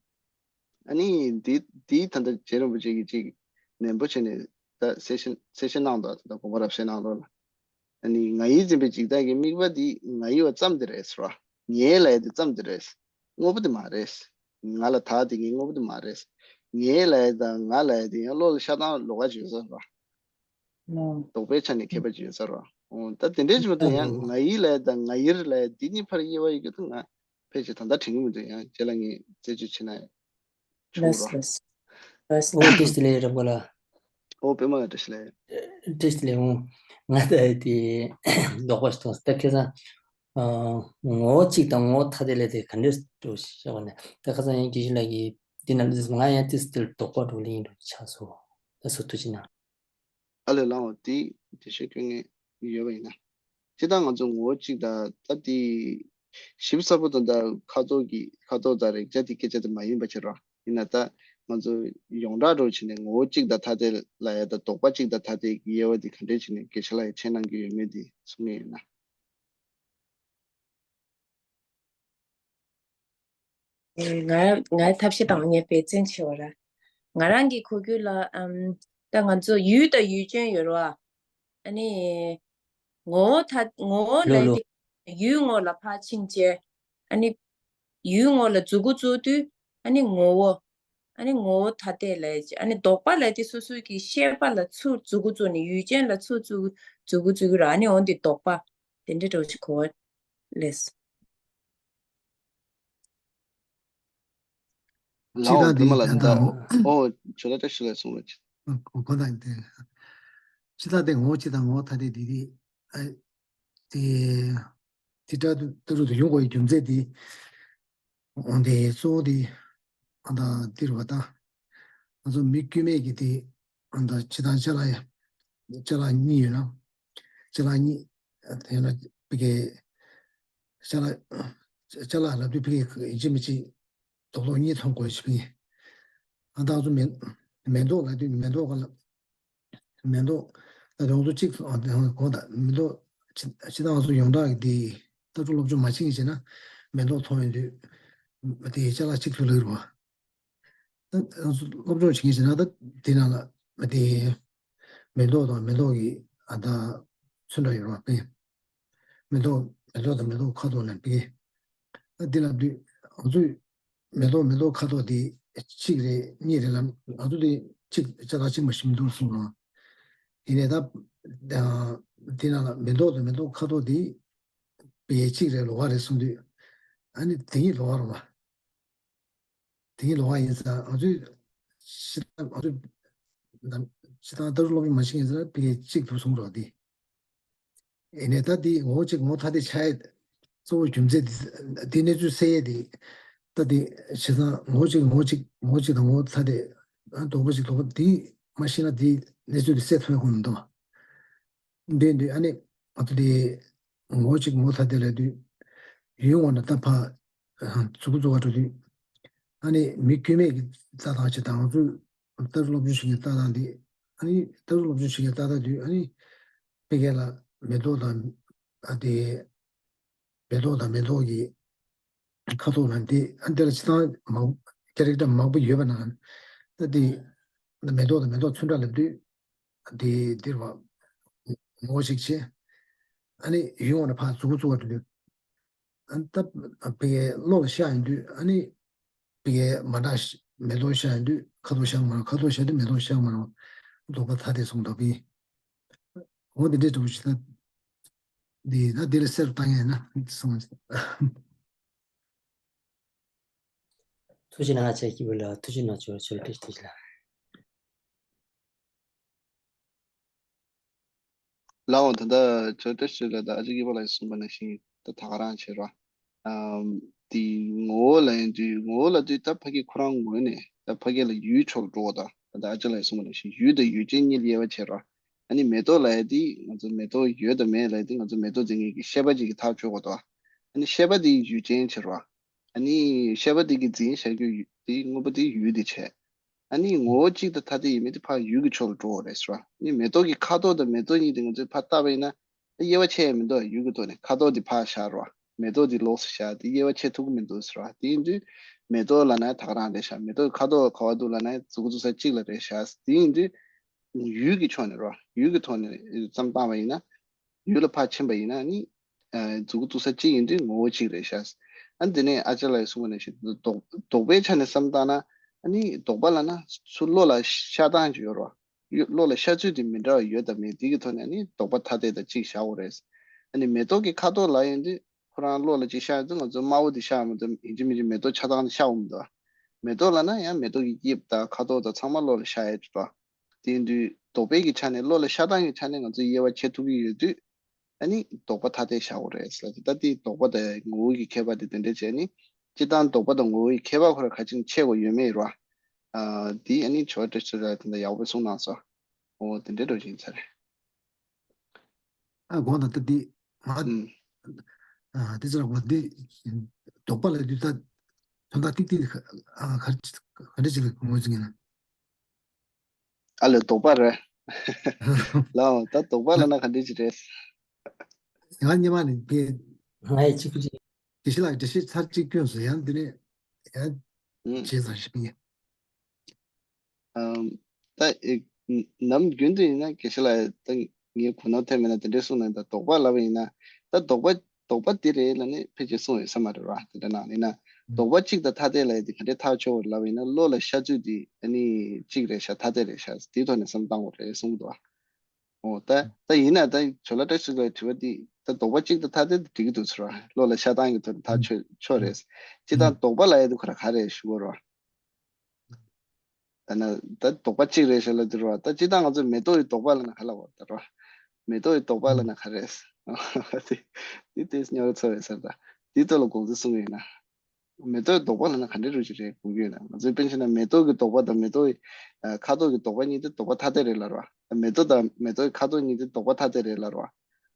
ཨ་ནི་འདི་འདི་ད་ལྟ་རྗེ་རིན་པོ་ཆེ་གིས་ཅིག་ནན་པོ་བྱས་ནས་ད་ གསལ་བཤད་གསལ་བཤད་གནང་འདུག་ད་དགོངས་པ་རབ་གསལ་གནང་རོགས་ལ། ཨ་ནི་ང་ཡིར་འཛིན་པའི་འཇིག་ལྟ་གི་དམིགས་པ་འདི་ང་ཡི་བ་ཙམ་དེ་རེད་ཟེར་བ། ངའི་ལབ་ཡ་དེ་ཙམ་དེ་རེད། དངོས་པོ་དེ་མ་རེད། ང་ལ་དག་དེ་ངའི་དངོས་པོ་དེ་མ་རེད། ངའི་ལབ་ཡ་དང་ང་ལབ་ཡ་དེ་ཡང་བློ་ལ་ཤར་སྟངས་ལོགས་ཀ་ཅིག་ཡོད་ས་རེད་བ། ལོ། ལྡོག་པའི་ཆ་ནས་ཁྱད་པར་ཅིག་ཡོད་ས་རེད་བ། འོ་ད་དེ་འདྲའི་ཅིག་མ་གཏོགས་ཡང་ང་ཡི་ལབ་ཡ་དང་ང་ཡིར་ལབ་ཡ་འདི་གཉིས་བར་དབྱེ་བ་ཡོད་རྒྱུ་དང་ང་ཕལ་ཆེར་ད་ལྟ་དྲན་གྱི་མི་འདུག་ཡང་རྗེས་ལ་ངས་རྩད་གཅོད་བྱེད་ན་ཆོག་ལགས་རོ། ལགས་སོ། ཨོ་བཀྲ་ཤིས་བདེ་ལེགས་རབ་དགའ་ལགས། ཨོ་པད་མ་ལགས་བཀྲ་ཤིས་བདེ་ལེགས། བཀྲ་ཤིས་བདེ་ལེགས། འོང་ང་ད་དེ་ལྡོག་པ་ཞིག་མཐོང་སོང་། ད་ཁ་སང་ཨ་ངོ་བོ་གཅིག་དང་ངོ་བོ་ཐ་དད་ལབ་དེ་ག་འདྲས་འགྲོ་ཤག་པ་ནས། ད་ཁ་སང་ཡང་དགེ་བཤེས་ལགས་ཀྱིས་འདི་ན་ང་ཡང་ཏིས་དེར་ལྡོག་པ་འགྲོ་ལེ་ཡིན་འགྲོ་ཆགས་སོང་། ལགས་སོ་ཐུགས་རྗེ་གནང་། ཨ་ལས་ལགས་འོ་དེ་འགྲེལ་བཤད་སྐྱོན་ངེས་ཡོད་པ་ཡིན་ན། སྤྱིར་བཏང་ང་ཚོ་ངོ་བོ་གཅིག་དང་ད་དེ་ཞིབ་ཚགས་པོ་དང་ད་ཁ་དོག་གི་ཁ་དོག་དང་རེག་བྱ་དེ་སྐད་ཆ་དེ་མ་ཡིན་པ་བྱེད་རོགས་ཡིན་ན། ད་ང་ཚོ་ཡོངས་གྲགས་འགྲོ་བྱས་ནས་ངོ་བོ་གཅིག་དང་ཐ་དད་ལབ་ཡ་དང་ལྡོག་པ་གཅིག་དང་ཐ་དད་ཀྱི་དབྱེ་བ་དེ་ག་འདྲས་བྱས་ནས་དགེ་བཤེས་ལགས་ཡིས་ཕྱེ་གནང་གི་ཡོད་མེད་དེ་གསུང་གི་ཡོད་ན། ང་ངའི་ཐབས་ཤེས་དང་ངས་འབད་བརྩོན་ཆེ་བ་ར། ང་རང་གི་གོ་རྒྱུ་ལ་ཨམ། ད་ང་ཚོ་ཡུལ་དང་ཡུལ་ཅན་ཡོད་ར་བ། ཨ་ནི། ངོ་བོ་ད་ངོ་བོ་ལོ་ལས་ལོ། དེ་ཡུལ་ངོ་ལ་ཕར་ཕྱིན་བྱས། ཨ་ནི། ཡུལ་ངོ་ལ་མཛུ་གུ་བཙུགས་དུས། ཨ་ནི་ངོ་བོ། ཨ་ནི་ངོ་བོ་ཐ་དད་ལས་ཨ་ནི་ལྡོག་པ་ལས་དེ་སོ་སོའི་གི་ཤེས་པ་ལ་ཚུར་མཛུ་གུ་བཙུགས་ནས་ཡུལ་ཅན་ལ་ཚུར་བཙུགས་མཛུ་གུ་བཙུགས་ར། ཨ་ནི་འོན་ཏེ་ལྡོག་པ། དེ་འདྲ་འདྲ་བོ་ཞིག་གོ་བ་ལས། ལའོ་སྤེན་མ་ལགས་ད་ལྟ་ཨོ་ཇོ་ལ་བཀྲ་ཤིས་ལགས་གསུངས་རོགས་གྱིས། གོ་དང་དེ། སྤྱི་བཏང་དེ་ངོ་བོ་གཅིག་དང་ངོ་བོ་ཐ་དད་དེ་དེ་ཨ་དེ་དེ་ལྟར་དུ་ལྟ་རུ་དུ་ཡོང་དགོས་པའི་རྒྱུ་མཚན་དེ་འོན་ཏེ་གཙོ་བོ་དེ་ཨ་ད་འདིར་བ་དང་ང་ཚོ་མི་དཀྱུས་མའི་གི་དེ་ཨ་ད་ཇི་ལྟར་ཅ་ལག་ཡ། ཅ་ལག་གཉིས་ཡོད་ན། ཅ་ལག་གཉིས། དེ་ཡོད་ན་ཕ་གི། ཅ་ལག་ཅ་ལག་ལབ་དུས་ཕ་གི་ཡིན་གཅིག་མིན་གཅིག་རྡོག་རྡོག་གཉིས་མཐོང་དགོས་ཞེས་ཕ་གི། ཨ་ད་ང་ཚོ་མེ་མེ་ཏོག་ལབ་དུས་མེ་ཏོག་ག་ལ། མེ་ཏོག་ད་དུང་ཚོ་གཅིག་ཨ་དེ་ཧང་གོ་ད་མེ་ཏོག་ཅི་ཅི་ད་ང་ཚོ་ཡོངས་གྲགས་ཀྱི་དེ་ལྟ་གྲུབ་སློབ་སྦྱོང་མ་བྱེད་ཀྱི་བྱས་ན་མེ་ཏོག་མཐོང་ཡོང་དུས་དེ་ཅ་ལག་གཅིག་ཏུ་ལུས་རོ། ད་ང་ཚོ་སློབ་སྦྱོང་བྱེད་མཁན་ཞིག་ན་ད་དེ་ནང་ལ་མ་དེ་མེ་ཏོག་དང་མེ་ཏོག་གི་ཨ་ད་ཚོན་ཁྲ་ཡོད་རེད་བ་དཔེ། མེ་ཏོག་མེ་ཏོག་དང་མེ་ཏོག་ཁ་དོག་ལ་དཔེ། ཨ་དེ་ལ་དུས་ང་ཚོས་མེ་ཏོག་མེ་ཏོག་ཁ་དོག་དེ་གཅིག་རེད་གཉིས་རེད་ལ་ང་ཚོ་དེ་གཅིག་ཅ་ལག་གཅིག་མ་ཞིག་མི་འདུག་གསུངས་རོགས། ཡིན་ནའི་ད་དེ་ནང་ལ་མེ་ཏོག་དང་མེ་ཏོག་ཁ་དོག་དེ་དཔེ་གཅིག་རེད་ལོགས་ཀ་རེད་གསུངས་དུས་ཨ་ནི་དེ་གཉིས་ལོགས་ཀ་རེད་བ། དེ་ཉིད་ལོགས་ཀ་ཡིན་ཙང་ང་ཚོས་ཕྱི་ང་ཚོས་ནམ་ཕྱི་ཐང་ལྟ་རུ་སློབ་སྦྱོང་མ་བྱེད་མཁན་ཚོ་ལ་དཔེ་གཅིག་ཏུ་གསུངས་རོགས་དེ། ཡིན་ནའི་ད་དེ་ངོ་བོ་གཅིག་ངོ་བོ་ཐ་དད་ཆགས་ཡས་གཙོ་བོ་རྒྱུ་མཚན་དེ་དེ་གནས་ཚུལ་གསལ་ཡས་དེ་ད་དེ་བྱས་ཙང་ངོ་བོ་གཅིག་ངོ་བོ་གཅིག་ངོ་བོ་གཅིག་དང་ངོ་བོ་ཐ་དད་ལྡོག་པ་གཅིག་ལྡོག་པ་དེ་མ་ཤེས་ན་དེ་གནས་ཚུལ་དེ་གསལ་ཐུབ་ཡ་ཁོ་མི་འདུག་འདི་འདི་ཨ་ནི་ང་ཚོ་དེ་ངོ་བོ་གཅིག་ངོ་བོ་ཐ་དད་ལབ་དུས་ཡུལ་ངོ་ན་ད་ཕ་མཛུ་གུ་བཙུགས་པ་འགྲོ་དུས་ཨ་ནི་མི་དཀྱུས་མའི་གི་ལྟ་སྟངས་ཅིག་དང་ང་ཚོས་ལྟ་སློབ་སྦྱོང་བྱེད་མཁན་ལྟ་སྟངས་འདི་ཨ་ནི་ལྟ་སློབ་སྦྱོང་བྱེད་མཁན་ལྟ་སྟངས་དུས་ཨ་ནི་ཕ་གི་ལ་མེ་ཏོག་དང་ཨ་དེ་མེ་ཏོག་དང་མེ་ཏོག་གི་ཁ་དོག་ལ་འདི་ཨ་འདི་ལ་སྤྱིར་བཏང་མང་ཀེ་རེག་ཊར་མང་པོ་ཡོད་པ་ན་ད་འདི་མེ་ཏོག་དང་མེ་ཏོག་ཚོན་ཁྲ་ལབ་དུས་འདི་འདིར་བ་ངོ་ཤེས་བྱས་ཨ་ནི་ཡུལ་ངོ་ན་ཕར་མཛུ་གུ་བཙུགས་པ་འགྲོ་དུས་ཨ་ནི་ད་བི་གའི་བློ་ལ་ཤར་ཡོང་དུས་ཨ་ནི་བི་གའི་མ་འདྲ་ཤ་མེ་ཏོག་ཤར་ཡོང་དུས་ཁ་དོག་ཤར་མ་རུང་ཁ་དོག་ཤར་དུས་མེ་ཏོག་ཤར་མ་རུང་ལྡོག་པ་ཐ་དད་གསུངས་འདུག་པས། འོ་དེ་འདྲའི་འདྲ་བོ་ཞིག་ད། འདི་ད་འདི་ལ་གསལ་རུ་བཏང་ཡས་ན་གསུངས། ཐུགས་རྗེ་གནང་ཨ་ཅག་སྐྱིད་པོ་ལགས། ཐུགས་རྗེ་གནང་ཇོ་ཇོ་ཏྲེ་ཐུགས་རྗེ་ལགས། ལའོ་ད་ལྟ་ཇོ་ཏྲེ་ལགས་དང་ཨ་ཅག་སྐྱིད་པོ་ལགས་གསུངས་པ་ནང་བཞིན་ད་ད་ག་རང་བྱེད་རོགས། ཨམ། དེ་ངོ་བོ་ལ་ཡིན་དུས་ངོ་བོ་ལ་དུས་ད་ཕ་གི་ཁོ་རང་ངོས་ནས་ད་ཕ་གི་ལ་ཡུལ་ཕྱོགས་ལ་འགྲོ་བ་དང་ད་ཨ་ཅག་ལགས་གསུངས་པ་ནང་བཞིན་ཡུལ་དང་ཡུལ་ཅན་གཉིས་ལ་དབྱེ་བ་ཕྱེ་རོགས། ཨ་ནི་མེ་ཏོག་ལབ་ཡ་དེ་ང་ཚོ་མེ་ཏོག་ཡོད་དང་མེད་ལབ་ཡ་དེ་ང་ཚོ་མེ་ཏོག་འཛིན་མཁན་གྱི་ཤེས་པ་ཅིག་གིས་ཐག་གཅོད་དགོས་དོ། ཨ་ནི་ཤེས་པ་དེ་ཡུལ་ཅན་ཕྱིར་རོ། ཨ་ནི་ཤེས་པ་དེ་གིས་འཛིན་བྱ་རྒྱུ་ཡུལ་དེ་དངོས་པོ་དེ་ཡུལ་དེ་བྱས། ཨ་ནི་ངོ་བོ་གཅིག་དང་ཐ་དད་ཡིན་མིན་དེ་ཕར་ཡུལ་གྱི་ཕྱོགས་ལ་འགྲོ་བ་རེད་ཟེར་བ། ཨ་ནི་མེ་ཏོག་གི་ཁ་དོག་དང་མེ་ཏོག་གཉིས་དེ་ང་ཚོས་ཕར་བལྟས་པ་ཡིན་ན་དབྱེ་བ་ཕྱེ་ཡ་མི་འདུག་ཡུལ་གྱི་ཐོག་ནས་ཁ་དོག་དེ་ཕར་བཞག་རོ། མེ་ཏོག་དེ་ལོགས་སུ་བཞག་དེ་དབྱེ་བ་ཕྱེ་ཐུབ་ཀྱི་མི་འདུག་ཟེར་བ། དེ་ཡིན་དུས་མེ་ཏོག་ལབ་ན་ད་ག་རང་རེད་ཤག་མེ་ཏོག་གི་ཁ་དོག་ག་བ་འདུག་ལབ་ན་མཛུ་གུ་བཙུགས་ས་གཅིག་ལ་རེད་ཤག་དེ་ཡིན་དུས། ཡུལ་གྱི་ཕྱོགས་ནས་རོ། ཡུལ་གྱི་ཐོག་ནས་བསམ་བཏང་བ་ཡིན་ན། ཡུལ་ལ་ཕར་ཕྱིན་པ་ཡིན་ན་ནི། ཨ་མཛུ་གུ་གཏུག་ས་གཅིག་ཡིན་དུས་ངོ་བོ་གཅིག་རེད་ཤག་ཨ་ནི་དེ་ནས་ཨ་ཅག་ལགས་གསུངས་པ་ནང་བཞིན་དོགས་དོགས་པའི་ཆ་ནས་བསམ་བཏང་ན། ཨ་ནི་དོགས་པ་ལབ་ན་ཚུར་བློ་ལ་ཤར་སྟངས་ཅིག་ཡོད་རོ། ཡོད་བློ་ལ་ཤར་ཚུལ་དེ་མི་འདྲ་བ་ཡོད་དམ་མེད་དེ་གི་ཐོག་ནས་ནི་དོགས་པ་ཐ་དད་དང་གཅིག་བཞག་དགོས་རེད། ཨ་ནི་མེ་ཏོག་གི་ཁ་དོག་ལབ་ཡོང་དུས་ཁོ་རང་བློ་ལ་གཅིག་ཤར་ཡོང་དུས་ང་ཚོ་དམར་པོ་དེ་ཤར་མི་འདུག་ཡིན་གཅིག་མིན་གཅིག་མེ་ཏོག་ཆགས་སྟངས་དེ་ཤར་འོང་མི་འདུག་མེ་ཏོག་ལབ་ན་ཡང་མེ་ཏོག་གི་དབྱིབས་དང་ཁ་དོག་དང་ཚང་མ་བློ་ལ་ཤར་ཡོད་འདུག་དེ་ཡིན་དུས་དོགས་པའི་གི་ཆ་ནས་བློ་ལ་ཤར་སྟངས་ཀྱི་ཆ་ནས་ང་ཚོ་དབྱེ་བ་ཕྱེ་ཐུབ་ཀྱི་ཡོད་དུས། ཨ་ནི་དོགས་པ་ཐ་དད་བཞག་དགོས་རེད་ཟེར་ཏེ། ད་དེ་དོགས་པ་དང་ངོ་བོ་གི་ཁྱད་པར་དེ་དེ་འདྲ་བྱས་ནི། སྤྱིར་བཏང་དོགས་པ་དང་ངོ་བོའི་ཁྱད་པར་ཁོ་ར་ག་ཅིག་ཕྱེ་དགོས་ཡོད་མེད་རོ། ཨ་དེ་ཨ་ནི་ཆོས་བྲེ་ཚོ་ར་དེ་འདྲ་ཡག་པོ་གསུངས་གནང་སོང་། འོ་དེ་འདྲའི་འགྲོ་བཞིན་ཚར། ཨ་དགོངས་དག་ད་དེ་ང་ཨ་དེ་ཚོ་ལ་དགོངས་དེ་དོགས་པ་ལ་དུས་ད་དོན་དག་ཏིག་ཏིག་ག་ག་འདྲ་ཅིག་ལ་ངོས་འཛིན་ཡིན་ན། ཨ་ལས་དོགས་པ་རེད། ལའོ་ད་དོགས་པ་ལབ་ན་ག་འདྲ་ཅིག་རེད། ང་སྙེ་མ་ནི་དེ་ང་ཡི་གཅིག་པུ་ཅིག་དགེ་བཤེས་ལགས་འགྲེལ་བཤད་ཚར་གཅིག་སྐྱོན་སོང་། ཡང་འདི་ནས་ཡང་ཨུམ། བྱས་ཙང་ཞིག་ཕིང་ངེ། ཨམ། ད་ཨེ་ནམ་རྒྱུན་དུ་ཡིན་ན་དགེ་བཤེས་ལགས་ད་ངས་གོ་ནོར་ཐེབས་མེད་ན་དེ་འདྲའི་གསུངས་ན། ད་དོགས་པ་ལབ་པ་ཡིན་ན། ད་དོགས་པ་དོགས་པ་འདི་རེད་ལབ་ནས་ཕལ་ཆེར་གསུངས་ཡོད་ས་མ་རེད་བ། དེ་འདྲ་ནང་ཡིན་ན་དོགས་པ་གཅིག་དང་ཐ་དད་ལབ་ཡ་དེ་ག་འདྲས་ཐག་ཆོད་པ་རེད་ལབ་པ་ཡིན་ན། བློ་ལ་ཤར་ཚུལ་དེ་ཨ་ནི་གཅིག་རེད་ཤག་ཐ་དད་རེད་ཤག་དེའི་ཐོག་ནས་བསམ་བཏང་དགོས་རེད་གསུངས་འདུག་བ། འོ་ད་ད་ཡིན་ན་ད་ཇོ་ལགས་བཀྲ་ཤིས་ལགས་དྲི་བ་འདི་ད་དོགས་པ་གཅིག་དང་ཐ་དད་དེ་འགྲིག་གི་འདུག་ཟེར་བ། བློ་ལ་ཤར་སྟངས་ཀྱི་ཐོག་ནས་ཐག་ཆོད་ཆོད་རེད། སྤྱིར་བཏང་དོགས་པ་ལབ་ཡ་དེ་ཁོ་རང་ག་རེ་ཞུ་དགོས་རེད་བ། ད་ན་ད་དོགས་པ་གཅིག་རེད་ཤག་ལབ་དུས་རོ། ད་སྤྱིར་བཏང་ང་ཚོས་མེ་ཏོག་གི་དོགས་པ་ལབ་ན་ག་ལབ་དགོས་རེད་ད་རོ། མེ་ཏོག་གི་དོགས་པ་ལབ་ན་ག་རེད། དེ་དེ་དེ་སྨྱོ་རུ་ཚོར་བས་ཟེར། ད་དེའི་ཐོག་ལ་དགོངས་ཚུལ་གསུང་གི་ཡིན་ན། མེ་ཏོག་གི་དོགས་པ་ལབ་ན་ག་འདྲའི་རུ་ཅིག་རེད་དགོངས་ཀྱི་ཡོད་ན། ང་ཚོས་དཔེར་བྱས་ན་མེ་ཏོག་གི་དོགས་པ་དང་མེ་ཏོག་གི་ཨ་ཁ་དོག་གི་དོགས་པ་གཉིས་དེ་དོགས་པ་ཐ་དད་རེད་ལབ་རོ། མེ་ཏོག་དང་མེ་ཏོག་གི་ཁ་དོག་གཉིས་དེ་དོགས་པ་ཐ་དད་རེད་ལབ་རོ།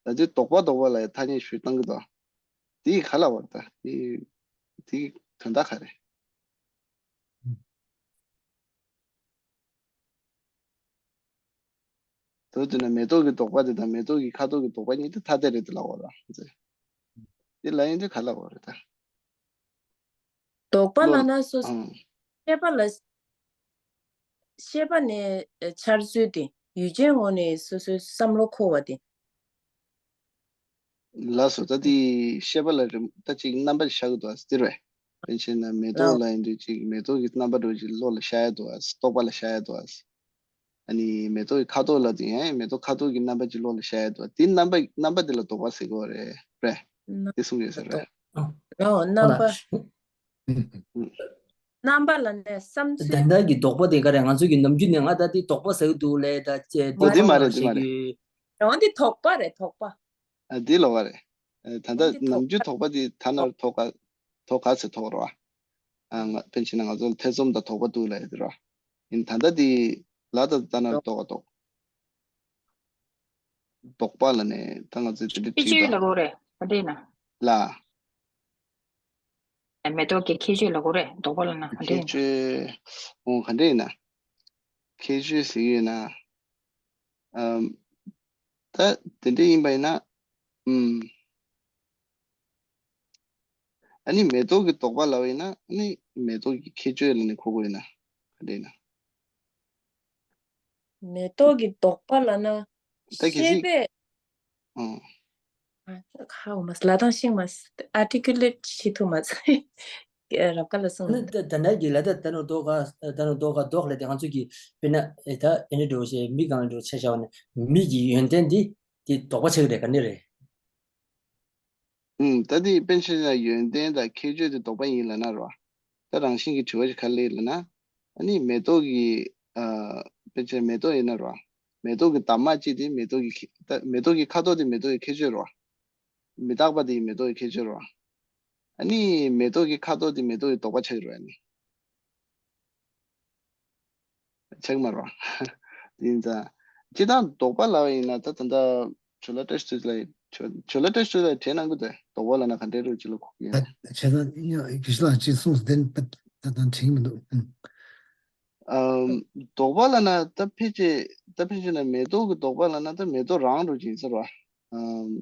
ད་དེ་དོགས་པ་དོགས་པ་ལབ་ཡ་ཐ་སྙད་ཞུས་བཏང་གི་འདུག་དེ་ག་ལབ་དགོས་རེད་ད། དེ་དེ་དོན་དག་ག་རེད། དོན་དུ་ན་མེ་ཏོག་གི་དོགས་པ་དེ་དང་མེ་ཏོག་གི་ཁ་དོག་གི་དོགས་པ་གཉིས་དེ་ཐ་དད་རེད་དེ་ལབ་དགོས་རེད། དེ་ལབ་ཡིན་དུས་ག་ལབ་དགོས་རེད་ད། དོགས་པ་ལབ་ན་སོ་སོ་ཨང་། ཤེས་པ་ལ་ཤེས་པ་ནས་འཆར་ཚུལ་དེ་ཡུལ་ཅན་ངོས་ནས་སོ་སོའི་བསམ་བློ་འཁོར་བ་དེ། ལགས་སོ། ད་དེ་ཤེས་པ་ལ་རིམ་ད་ཅིག་རྣམ་པ་ཤར་གི་འདུག་ཟེར་བས། དཔེར་བྱས་ན་མེ་ཏོག་ལ་ཡིན་དུས་ཅིག་མེ་ཏོག་གི་རྣམ་པ་འདྲ་བོ་ཅིག་བློ་ལ་ཤར་ཡ་འདུག་ཨ། རྟོག་པ་ལ་ཤར་ཡ་འདུག་ཨ། ཨ་ནི་མེ་ཏོག་གི་ཁ་དོག་ལ་དེ་ཡང་མེ་ཏོག་ཁ་དོག་གི་རྣམ་པ་ཅིག་བློ་ལ་ཤར་ཡ་འདུག་ཨ། དེ་རྣམ་པ་རྣམ་པ་དེ་ལ་དོགས་པ་ཟེར་གི་ཡོད་རེད་པས། དེ་གསུངས་ཡོད་ཟེར་བས། ཨོ་རྣམ་པ། ཨུ། རྣམ་པ་ལ་ནས་བསམ་ཚུལ། ད་ལྟ་གི་དོགས་པ་དེ་ག་རེ། ང་ཚོ་གི་ནམ་རྒྱུན་ནས་ང་ད་དེ་དོགས་པ་ཟེར་གི་འདུག་ལས་ད་ཅེ་མ་དེ་རེད། དོགས་པ་མ་རེད། དེ་མ་རེད། ཞིག་གི་རང་དེ་དོགས་པ་རེད། དོགས་པ། ཨ་འདི་ལོགས་ཀ་རེད། ཨ་ད་ལྟ་འདི་ནམ་རྒྱུན་དོགས་པ་འདི་ཐ་ན་དོགས་ག་དོགས་ག་ཚེ་དོགས་རོ། ཨ་ང་དཔེར་བྱས་ན་ང་ཚོ་ལ་ཐེ་ཚོམ་དང་དོགས་པ་འདུག་ལབ་ཡ་དེ་རོ། ཡིན་ད་ལྟ་འདི་ལ་ད་ལྟ་ན་དོགས་ག་དོགས། དོགས་པ་ལ་ནས་ད་ང་ཚོས་དེ་འདྲ་ཁྱད་ཆོས་བྲིས་ལ་གོ་རེད་ག་འདྲ་ཡིན་ན། ལ། མེ་ཏོག་གི་ཁྱད་ཆོས་ལ་གོ་རེད། དོགས་པ་ལ་ན་ག་འདྲ་ཁྱད་ཡིན་ན། ཆོས། འོ་ག་འདྲ་ཡིན་ན། ཁྱད་ཆོས་ཟེར་གྱི་ཡོད་ན། ཨམ། ད་དེ་འདྲ་ཡིན་པ་ཡིན་ན། ཨམ། ཨ་ནི་མེ་ཏོག་གི་དོགས་པ་ལབ་པ་ཡིན་ན། ཨ་ནི་མེ་ཏོག་གི་ཁྱད་ཆོས་ལ་ནི་གོ་དགོས་ཡིན་ན་ག་འདྲ་ཡིན་ན། མེ་ཏོག་གི་དོགས་པ་ལབ་ན། ད་གལ་སྲིད། ཤེས་པས། ཨང་། ཨ་ཁ་འོ་མ་ལ་དང་ཤིང་མ་ཨར་ཊི་ཀུ་ལེ་ཊི་བྱེད་ཐུབ་མ་ཚར། རབ་དཀའ་ལ་གསུངས་ནི་ད་ད་ནས་ཀྱི་ལ་ད་ད་ནུ་དོགས་ག་ད་ནུ་དོགས་ག་དོགས་ལ་དེ་ང་ཚོ་གི་དཔེར་ན་ཨེ་ད་ཨེ་ནི་འགྲོ་ཞེས་མི་གང་ལ་འགྲོ་ཆ་བཞག་ནས་མི་གི་ཡོན་ཏན་འདི་དེ་དོགས་པ་ཆགས་རེད་ག་ནི་རེད། ཨུམ། ད་དེ་དཔེར་ན་ཆ་བཞག་ཡོན་ཏན་དང་ཁྱད་ཆོས་དེ་དོགས་པ་ཡིན་ལབ་ན་རོ། ད་རང་བཞིན་གྱི་དྲི་བ་ཞིག་ག་རེ་སླེབས་ལབ་ན། ཨ་ནི་མེ་ཏོག་གི་ཨ་དཔེར་ན་ཆ་བཞག་མེ་ཏོག་ཡིན་ན་རོ། མེ་ཏོག་གི་འདབ་མ་གཅིག་དེ་མེ་ཏོག་གི་ཁྱད་ད་མེ་ཏོག་གི་ཁ་དོག་དེ་མེ་ཏོག་གི་ཁྱད་ཆོས་རོ། མི་རྟག་པ་དེ་མེ་ཏོག་གི་ཁྱད་ཆོས་རོ། ཨ་ནི་མེ་ཏོག་གི་ཁ་དོག་དེ་མེ་ཏོག་གི་དོགས་པ་ཆགས་རོ། ཨ་ནི། ཆགས་མ་རོ། དེ་ཡིན་ཙང་། སྤྱིར་བཏང་དོགས་པ་ལབ་པ་ཡིན་ན་ད་ད་ལྟ་ཇོ་ལགས་བཀྲ་ཤིས་ཚེ་རིང་ལགས་ཇོ་ཇོ་ལགས་བཀྲ་ཤིས་ཚེ་རིང་ལགས་དྲན་གནང་གི་འདུག་དོགས་པ་ལབ་ན་ག་འདྲའི་རོ་ཅིག་ལ་གོ་གི་ཡོད། བྱས་ཙང་དགེ་བཤེས་ལགས་ཅིག་གསུངས་སོང་། དེ་ནི་ད་ད་དྲན་གྱི་མི་འདུག་ཨུམ། ཨམ། དོགས་པ་ལབ་ན་ད་ཕལ་ཆེར་ད་ཕལ་ཆེར་ན་མེ་ཏོག་གི་དོགས་པ་ལབ་ན་ད་མེ་ཏོག་རང་རོ་ཅིག་ཡིན་ས་རོ། ཨམ།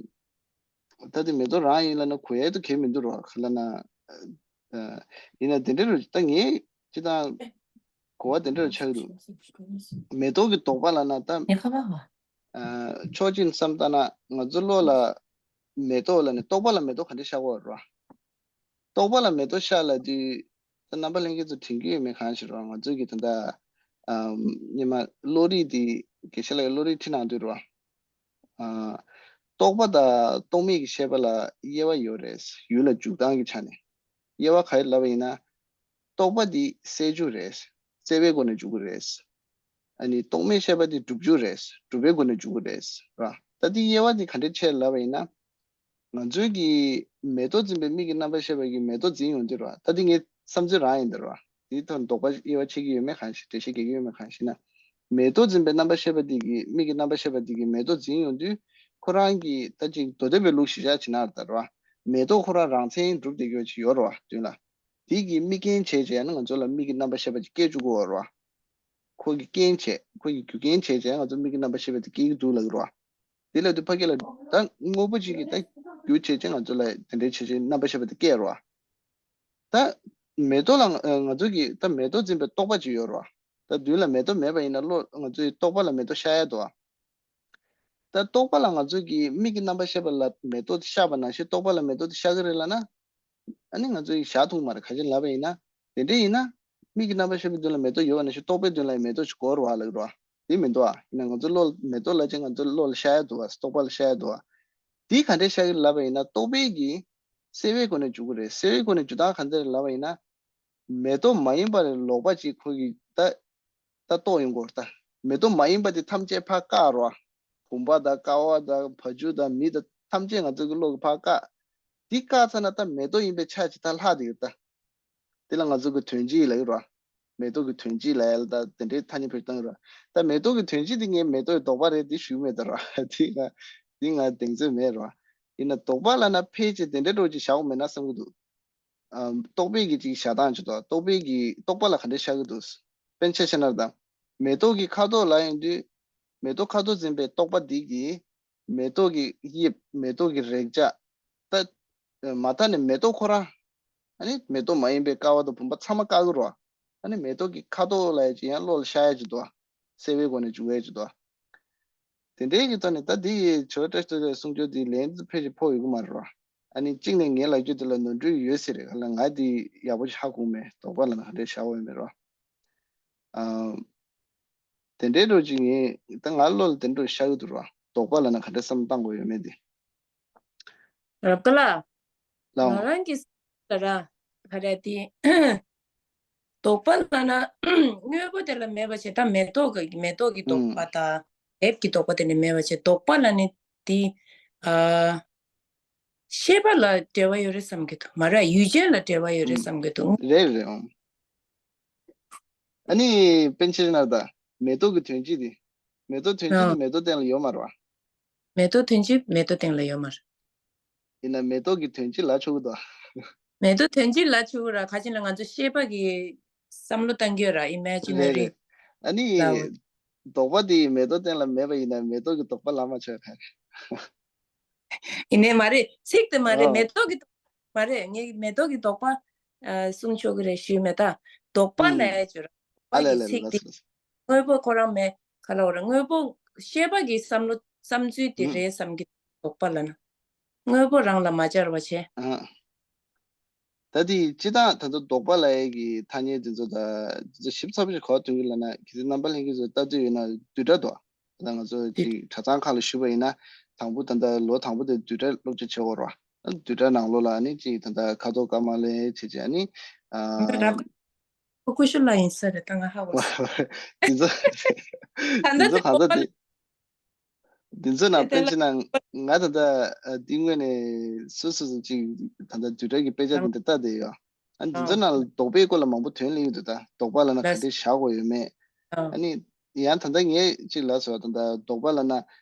ད་དེ་མེ་ཏོག་རང་ཡིན་ལབ་ན་གོ་ཡ་དེ་གལ་མི་འདུག་རོ། ག་ལབ་ན། ཨ། ཡིན་ན་དེ་འདྲ་རུ་ད་ངས་ཅི་ད་ གོ་བ་དེ་འདྲ་ཆགས་འདུག་མེ་ཏོག་གི་དོགས་པ་ལབ་ན་ད། ཨ། ཕྱོགས་གཅིག་བསམ་ལྟ་ན་ང་ཚོ་བློ་ལ་མེ་ཏོག་ལབ་ནས་རྟོག་པ་ལ་མེ་ཏོག་ག་འདྲ་ཤར་གྱི་ཡོད་རེད་བ། རྟོག་པ་ལ་མེ་ཏོག་ཤར་ལབ་དུས་ད་རྣམ་པ་ལྷན་རྒྱས་ཚོ་དྲན་གྱི་ཡོད་མེད་གང་ཤེས་རེད་བ། ང་ཚོ་གི་ད་ལྟ་ཨམ་སྔོན་མ་བློ་རིག་དེ་དགེ་བཤེས་ལགས་ཀྱིས་བློ་རིག་ཁྲིད་གནང་དུས་རེད་བ། ཨ། རྟོག་པ་དང་རྟོག་མེད་ཀྱི་ཤེས་པ་ལ་དབྱེ་བ་ཡོད་རེད། ཡུལ་ལ་འཇུག་སྟངས་ཀྱི་ཆ་ནས། དབྱེ་བ་ག་རེ་ལབ་པ་ཡིན་ན། རྟོག་པ་འདི་སེལ་རྒྱུ་རེད། བཙལ་བའི་སྒོ་ནས་འཇུག་གི་རེད། ཨ་ནི་རྟོག་མེད་ཤེས་པ་འདི་སྒྲུབ་རྒྱུ་རེད། སྒྲུབ་པའི་སྒོ་ནས་འཇུག་གི་རེད། ར། ད་འདི་དབྱེ་བ་འདི་ག་འདྲ་ཕྱེ་ལབ་པ་ཡིན་ན། ང་ཚོའི་གི་མེ་ཏོག་འཛིན་པའི་མིག་གི་རྣམ་པར་ཤེས་པ་གིས་མེ་ཏོག་འཛིན་ཡོང་དུས་ར། ད་འདི་ངའི་བསམ་ཚུལ་རང་ཡིན་ད་ར། འདིའི་ཐོག་ནས་དོགས་པ་དབྱེ་བ་ཕྱེ་གི་ཡོད་མེད་གང་ཤེས། འགྲེལ་བཤད་རྒྱག་གི་ཡོད་མེད་གང་ཤེས་ན། མེ་ཏོག་འཛིན་པའི་རྣམ་པར་ཤེས་པ་འདི་གིས་མིག་གི་རྣམ་པར་ཤེས་པ་འདི་གིས་མེ་ཏོག་འཛིན་ཡོང་དུས། ཁོ་རང་གིས་ད་ཅིག་མདོ་སྡེ་པའི་ལུགས་གཞི་བཞག་བྱས་ན་ད་ར། མེ་ཏོག་ཁོ་རང་རང་མཚན་གྲུབ་བསྡད་ཡོད་ཅིག་ཡོད་ར་བ་མདུན་ལ། དེ་གིས་དམིགས་རྐྱེན་བྱས་བྱས་ན་ང་ཚོ་ལ་མིག་གི་རྣམ་པར་ཤེས་པ་ཅིག་སྐྱེ་བཅུག་གི་ཡོད་ར་བ། ཁོ་གི་རྐྱེན་བྱས། ཁོ་གི་རྒྱུ་རྐྱེན་བྱས་བྱས་ང་ཚོ་མིག་གི་རྣམ་པར་ཤེས་པ་དེ་སྐྱེ་གི་འདུག་ལབ་ཀྱི་རེད་བ། དེ་ལབ་དུས་ཕ་གི་ལ་ད་དངོས་པོ་གཅིག་གིས་ད་རྒྱུ་བྱས་བྱས་ང་ཚོ་ལ་དེ་འདྲའི་བྱས་བྱས་རྣམ་པར་ཤེས་པ་དེ་སྐྱེ་རེད་བ། ད་མེ་ཏོག་ལ་ང་ང་ཚོ་གིས་ད་མེ་ཏོག་འཛིན་པའི་རྟོག་པ་ཅིག་ཡོད་རེད་བ། ད་མདུན་ལ་མེ་ཏོག་མེད་པ་ཡིན་ན་བློ་ང་ཚོའི་རྟོག་པ་ལ་མེ་ཏོག་ཤར་ཡ་འདུག་བ། ད་རྟོག་པ་ལ་ང་ཚོ་གིས་མིག་གི་རྣམ་པར་ཤེས་པ་ལ་མེ་ཏོག་དེ་ཤར་བ་ནང་བཞིན་རྟོག་པ་ལ་མེ་ཏོག་དེ་ཤར་གི་རེད་ལབ་ན། ཨ་ནི་ང་ཚོ་ཡིས་བཞག་ཐུབ་མ་རེད། ག་ཅི་ལབ་པ་ཡིན་ན། དེ་འདྲ་ཡིན་ན། མིག་གི་རྣམ་པར་ཤེས་པའི་མདུན་ལ་མེ་ཏོག་ཡོད་པ་ནང་བཞིན་རྟོག་པའི་མདུན་ལ་ཡང་མེ་ཏོག་ཅིག་དགོས་རེད་བ་ལབ་ཀྱི་རེད་བ། དེ་མི་འདུག་ཨ། ཡིན་ན་ང་ཚོ་བློ་མེ་ཏོག་ལབ་བྱས་ང་ཚོ་བློ་ལ་ཤར་ཡ་འདུག་བ། རྟོག་པ་ལ་ཤར་ཡ་འདུག་བ། དེ་ག་འདྲས་ཤར་གི་ལབ་པ་ཡིན་ན་རྟོག་པའི་གི་སེལ་བའི་སྒོ་ནས་འཇུག་གི་རེད། སེལ་བའི་སྒོ་ནས་འཇུག་སྟངས་ག་འདྲས་རེད་ལབ་པ་ཡིན་ན། མེ་ཏོག་མ་ཡིན་པ་ལས་ལོག་པ་ཅིག་ཁོ་གི་ད་ད་རྟོགས་ཡོང་གི་རེད་ད། མེ་ཏོག་མ་ཡིན་པ་དེ་ཐམས་ཅད་ཕར་བཀག་རོགས། བུམ་པ་དང་ཀ་བ་དང་བ་ཕྱུགས་དང་མི་དང་ཐམས་ཅད་ང་ཚོ་གི་བློ་གིས་ཕར་བཀག་དེ་བཀག་ཚར་ན་ད་མེ་ཏོག་ཡིན་པའི་ཆ་ཅིག་ད་ལྷག་བསྡད་ཡོད་ད། དེ་ལ་ང་ཚོ་གི་དོན་སྤྱི་ལབ་ཀྱི་རེད། མེ་ཏོག་གི་དོན་སྤྱི་ལབ་ཡ་ལ་ད་དེ་འདྲའི་ཐ་སྙད་བེད་སྤྱོད་བཏང་གི་རེད། ད་མེ་ཏོག་གི་དོན་སྤྱི་དེ་ངས་མེ་ཏོག་གི་དོགས་པ་རེད་དེ་ཞུས་མེད་ད་ར། དེ་ང་དེ་ང་གདེང་ཚོད་མེད་ར། ཡིན་ན་དོགས་པ་ལབ་ན་ཕལ་ཆེར་དེ་འདྲའི་འདྲ་བོ་ཅིག་བཞག་དགོས་མེད་ན་བསམ་གྱི་འདུག་ཨ། རྟོག་པའི་གི་ཅིག་བཞག་སྟངས་ཅིག་འདུག་རྟོག་པའི་གི་རྟོག་པ་ལ་ག་འདྲ་ཤར་གི་འདུག་དཔེར་ན་ཆ་བཞག་ན་ད། མེ་ཏོག་གི་ཁ་དོག་ལབ་ཡོང་དུས། མེ་ཏོག་ཁ་དོག་འཛིན་པའི་རྟོག་པ་འདི་གིས། མེ་ཏོག་གི་དབྱིབས། མེ་ཏོག་གི་རེག་བྱ། ད། མ་མཐའ་ནས་མེ་ཏོག་ཁོ་རང་། ཨ་ནི་མེ་ཏོག་མ་ཡིན་པའི་ཀ་བ་དང་བུམ་པ་ཚང་མ་བཀག་གི་རེད་བ། ཨ་ནི་མེ་ཏོག་གི་ཁ་དོག་ལབ་ཡ་ཅིག་ཡང་བློ་ལ་ཤར་ཡ་ཅིག་འདུག་བ། སེལ་བའི་སྒོ་ནས་འཇུག་ཡ་ཅིག་འདུག་བ། དེ་འདྲའི་གི་ཐོག་ནས་ད་འདི་ཡི་ཇོ་བོ་བཀྲ་ཤིས་རྡོ་རྗེ་གསུང་ཆོས་འདི་ལན་ཕལ་ཆེར་ཕོག་ཡོད་གི་མ་རེད་བ། ཨ་ནི་གཅིག་ནས་ངའི་ལབ་རྒྱུ་དེ་ལ་ནོར་འཁྲུལ་ཡོད་སྲིད་རེད། ག་ལ་ང་འདི་ཡག་པོ་ཞིག་ཧ་གོ་མེད། དོགས་པ་ལབ་ན་ག་འདྲས་བཞག་པ་ཡོད་མེད་རེད་བ། ཨ། དེ་འདྲའི་འདྲ་བོ་ཅིག་ངས་ད་ང་བློ་ལ་དེ་འདྲ་ཤར་གི་འདུག་ར། དོགས་པ་ལབ་ན་ག་འདྲ་བསམ་བློ་བཏང་དགོས་ཡོད་མེད་དེ། རབ་དཀར་ལགས། ལའོ། ང་རང་གི་ལ་ར་ག་རེ་དེ། དོགས་པ་ལབ་ན་དངོས་པོ་དེ་ལ་མེད་པ་བྱས། ད་མེ་ཏོག་གི་མེ་ཏོག་གི་དོགས་པ་དང་། ལེབ་ཀྱི་དོགས་པ་དེ་ནི་མེད་པ་བྱས། དོགས་པ་ལབ་ནི་དེ། ཨ། ཤེས་པ་ལ་འབྲེལ་བ་ཡོད་རེད་བསམ་གྱི་འདུག་མ་རེད། ཡུལ་ཅན་ལ་འབྲེལ་བ་ཡོད་རེད་བསམ་གྱི་འདུག་རེད་རེད། ཨང་། ཨ་ནི་དཔེར་ན་ཆ་བཞག་ན་ད། མེ་ཏོག་གི་དོན་སྤྱི་དེ། མེ་ཏོག་དོན་སྤྱི་ཨ། དེ་མེ་ཏོག་སྟེང་ལ་ཡོད་མ་རེད་བ། མེ་ཏོག་དོན་སྤྱི་མེ་ཏོག་སྟེང་ལ་ཡོད་མ་རེད། ཡིན་ན་མེ་ཏོག་གི་དོན་སྤྱི་ལབ་ཆོག་གི་འདུག་མེ་ཏོག་དོན་སྤྱི་ལབ་ཆོག་གི་ར། ཁ་ཅིག་ལ་ང་ཚོ་ཤེས་པ་གི་བསམ་བློ་བཏང་གི་ཡོད་ར། ཨི་མེ་ཇི་ནེ་རི་རེད་རེད། ཨ་ནི་ལབ། དོགས་པ་དེ་མེ་ཏོག་སྟེང་ལ་མེད་པ་ཡིན་ན་མེ་ཏོག་གི་དོགས་པ་ལབ་མ་ཆོག་ག་རེད། ཡིན་ནའི་མ་རེད། ཚིག་དེ་མ་རེད། ཨ། མེ་ཏོག་གི་མ་རེད། ངས་མེ་ཏོག་གི་དོགས་པ་ཨ་གསུང་ཆོག་གི་རེད་ཞུས་མེད་ད། དོགས་པ་ཨུམ། ལབ་ཡ་ཅིག་ཡོད་ར། ཨ་དོགས་པ་ལས་གི་ལས་ཚིག་ལས་དེ་ལས། དངོས་པོ་ཁོ་རང་མེད་ག་ལབ་དགོས་རེད། དངོས་པོ་ཤེས་པ་གི་བསམ་བློ་བསམ་ཚུལ་དེ་ཨུམ། རེད་བསམ་གི། དོགས་པ་ལབ་ན་དངོས་པོ་རང་ལ་མ་སྦྱར་བ་བྱས། ཨ། ད་དེ་སྤྱིར་བཏང་ད་ལྟ་དོགས་པ་ལབ་ཡས་ཀྱི་ཐ་སྙད་དེ་ཚོ་ད་དེ་ཚོ་ཞིབ་ཚགས་པོ་ཞིག་གོ་ཐོན་གྱི་ལབ་ན། གལ་སྲིད་རྣམ་པ་ལྷན་རྒྱས་ཚོ་ལྟ་འདོད་ཡོད་ན་བསྡུས་གྲྭ་འདུག་ད་ང་ཚོ་ཅིག་གྲྭ་ཚང་ཁག་ལ་ཞུགས་པ་ཡིན་ན། དང་པོ་ད་ལྟ་ལོ་དང་པོ་དེ་བསྡུས་གྲྭ་སློབ་སྦྱོང་བྱེད་དགོས་རེད་བ། བསྡུས་གྲྭ་ནང་ལོགས་ལ་ཨ་ནི་ཅིག་ད་ལྟ་ཁ་དོག་དཀར་དམར་ལེན་བྱེད་བྱེད་ཨ་ནི། ཨ། ཁོ་ཀུ་ཤུ་ལ་ཡིན་ས་རེད། ད་ང་ཧ་གོ་སོང་། འདི་ཚོ་ད་ལྟ་འདི་ཚོ་གང་ཚ་དེ། འདི་ཚོ་ནང་དཔེ་ཆ་ནང་ང་ད་ལྟ་འདི་དངོས་ནས་སོ་སོ་སོ་ཅིག་ད་ལྟ་བསྡུས་གྲྭ་གི་དཔེ་ཆ་འདི་འདྲ་ལྟ་བསྡད་ཡོད། ཨ། འདི་ཚོ་ནང་ལ་དོགས་པའི་སྐོར་ལ་མང་པོ་ཐོན་སླེབས་ཀྱི་འདུག་ད་དོགས་པ་ལབ་ན་ག་འདྲས་བཞག་དགོས་ཡོད་མེད། ཨ་ནི་ཡང་ད་ལྟ་ངས་ཅིག་ལབ་སོང་། ད་ལྟ་དོགས་པ་ལབ་ན་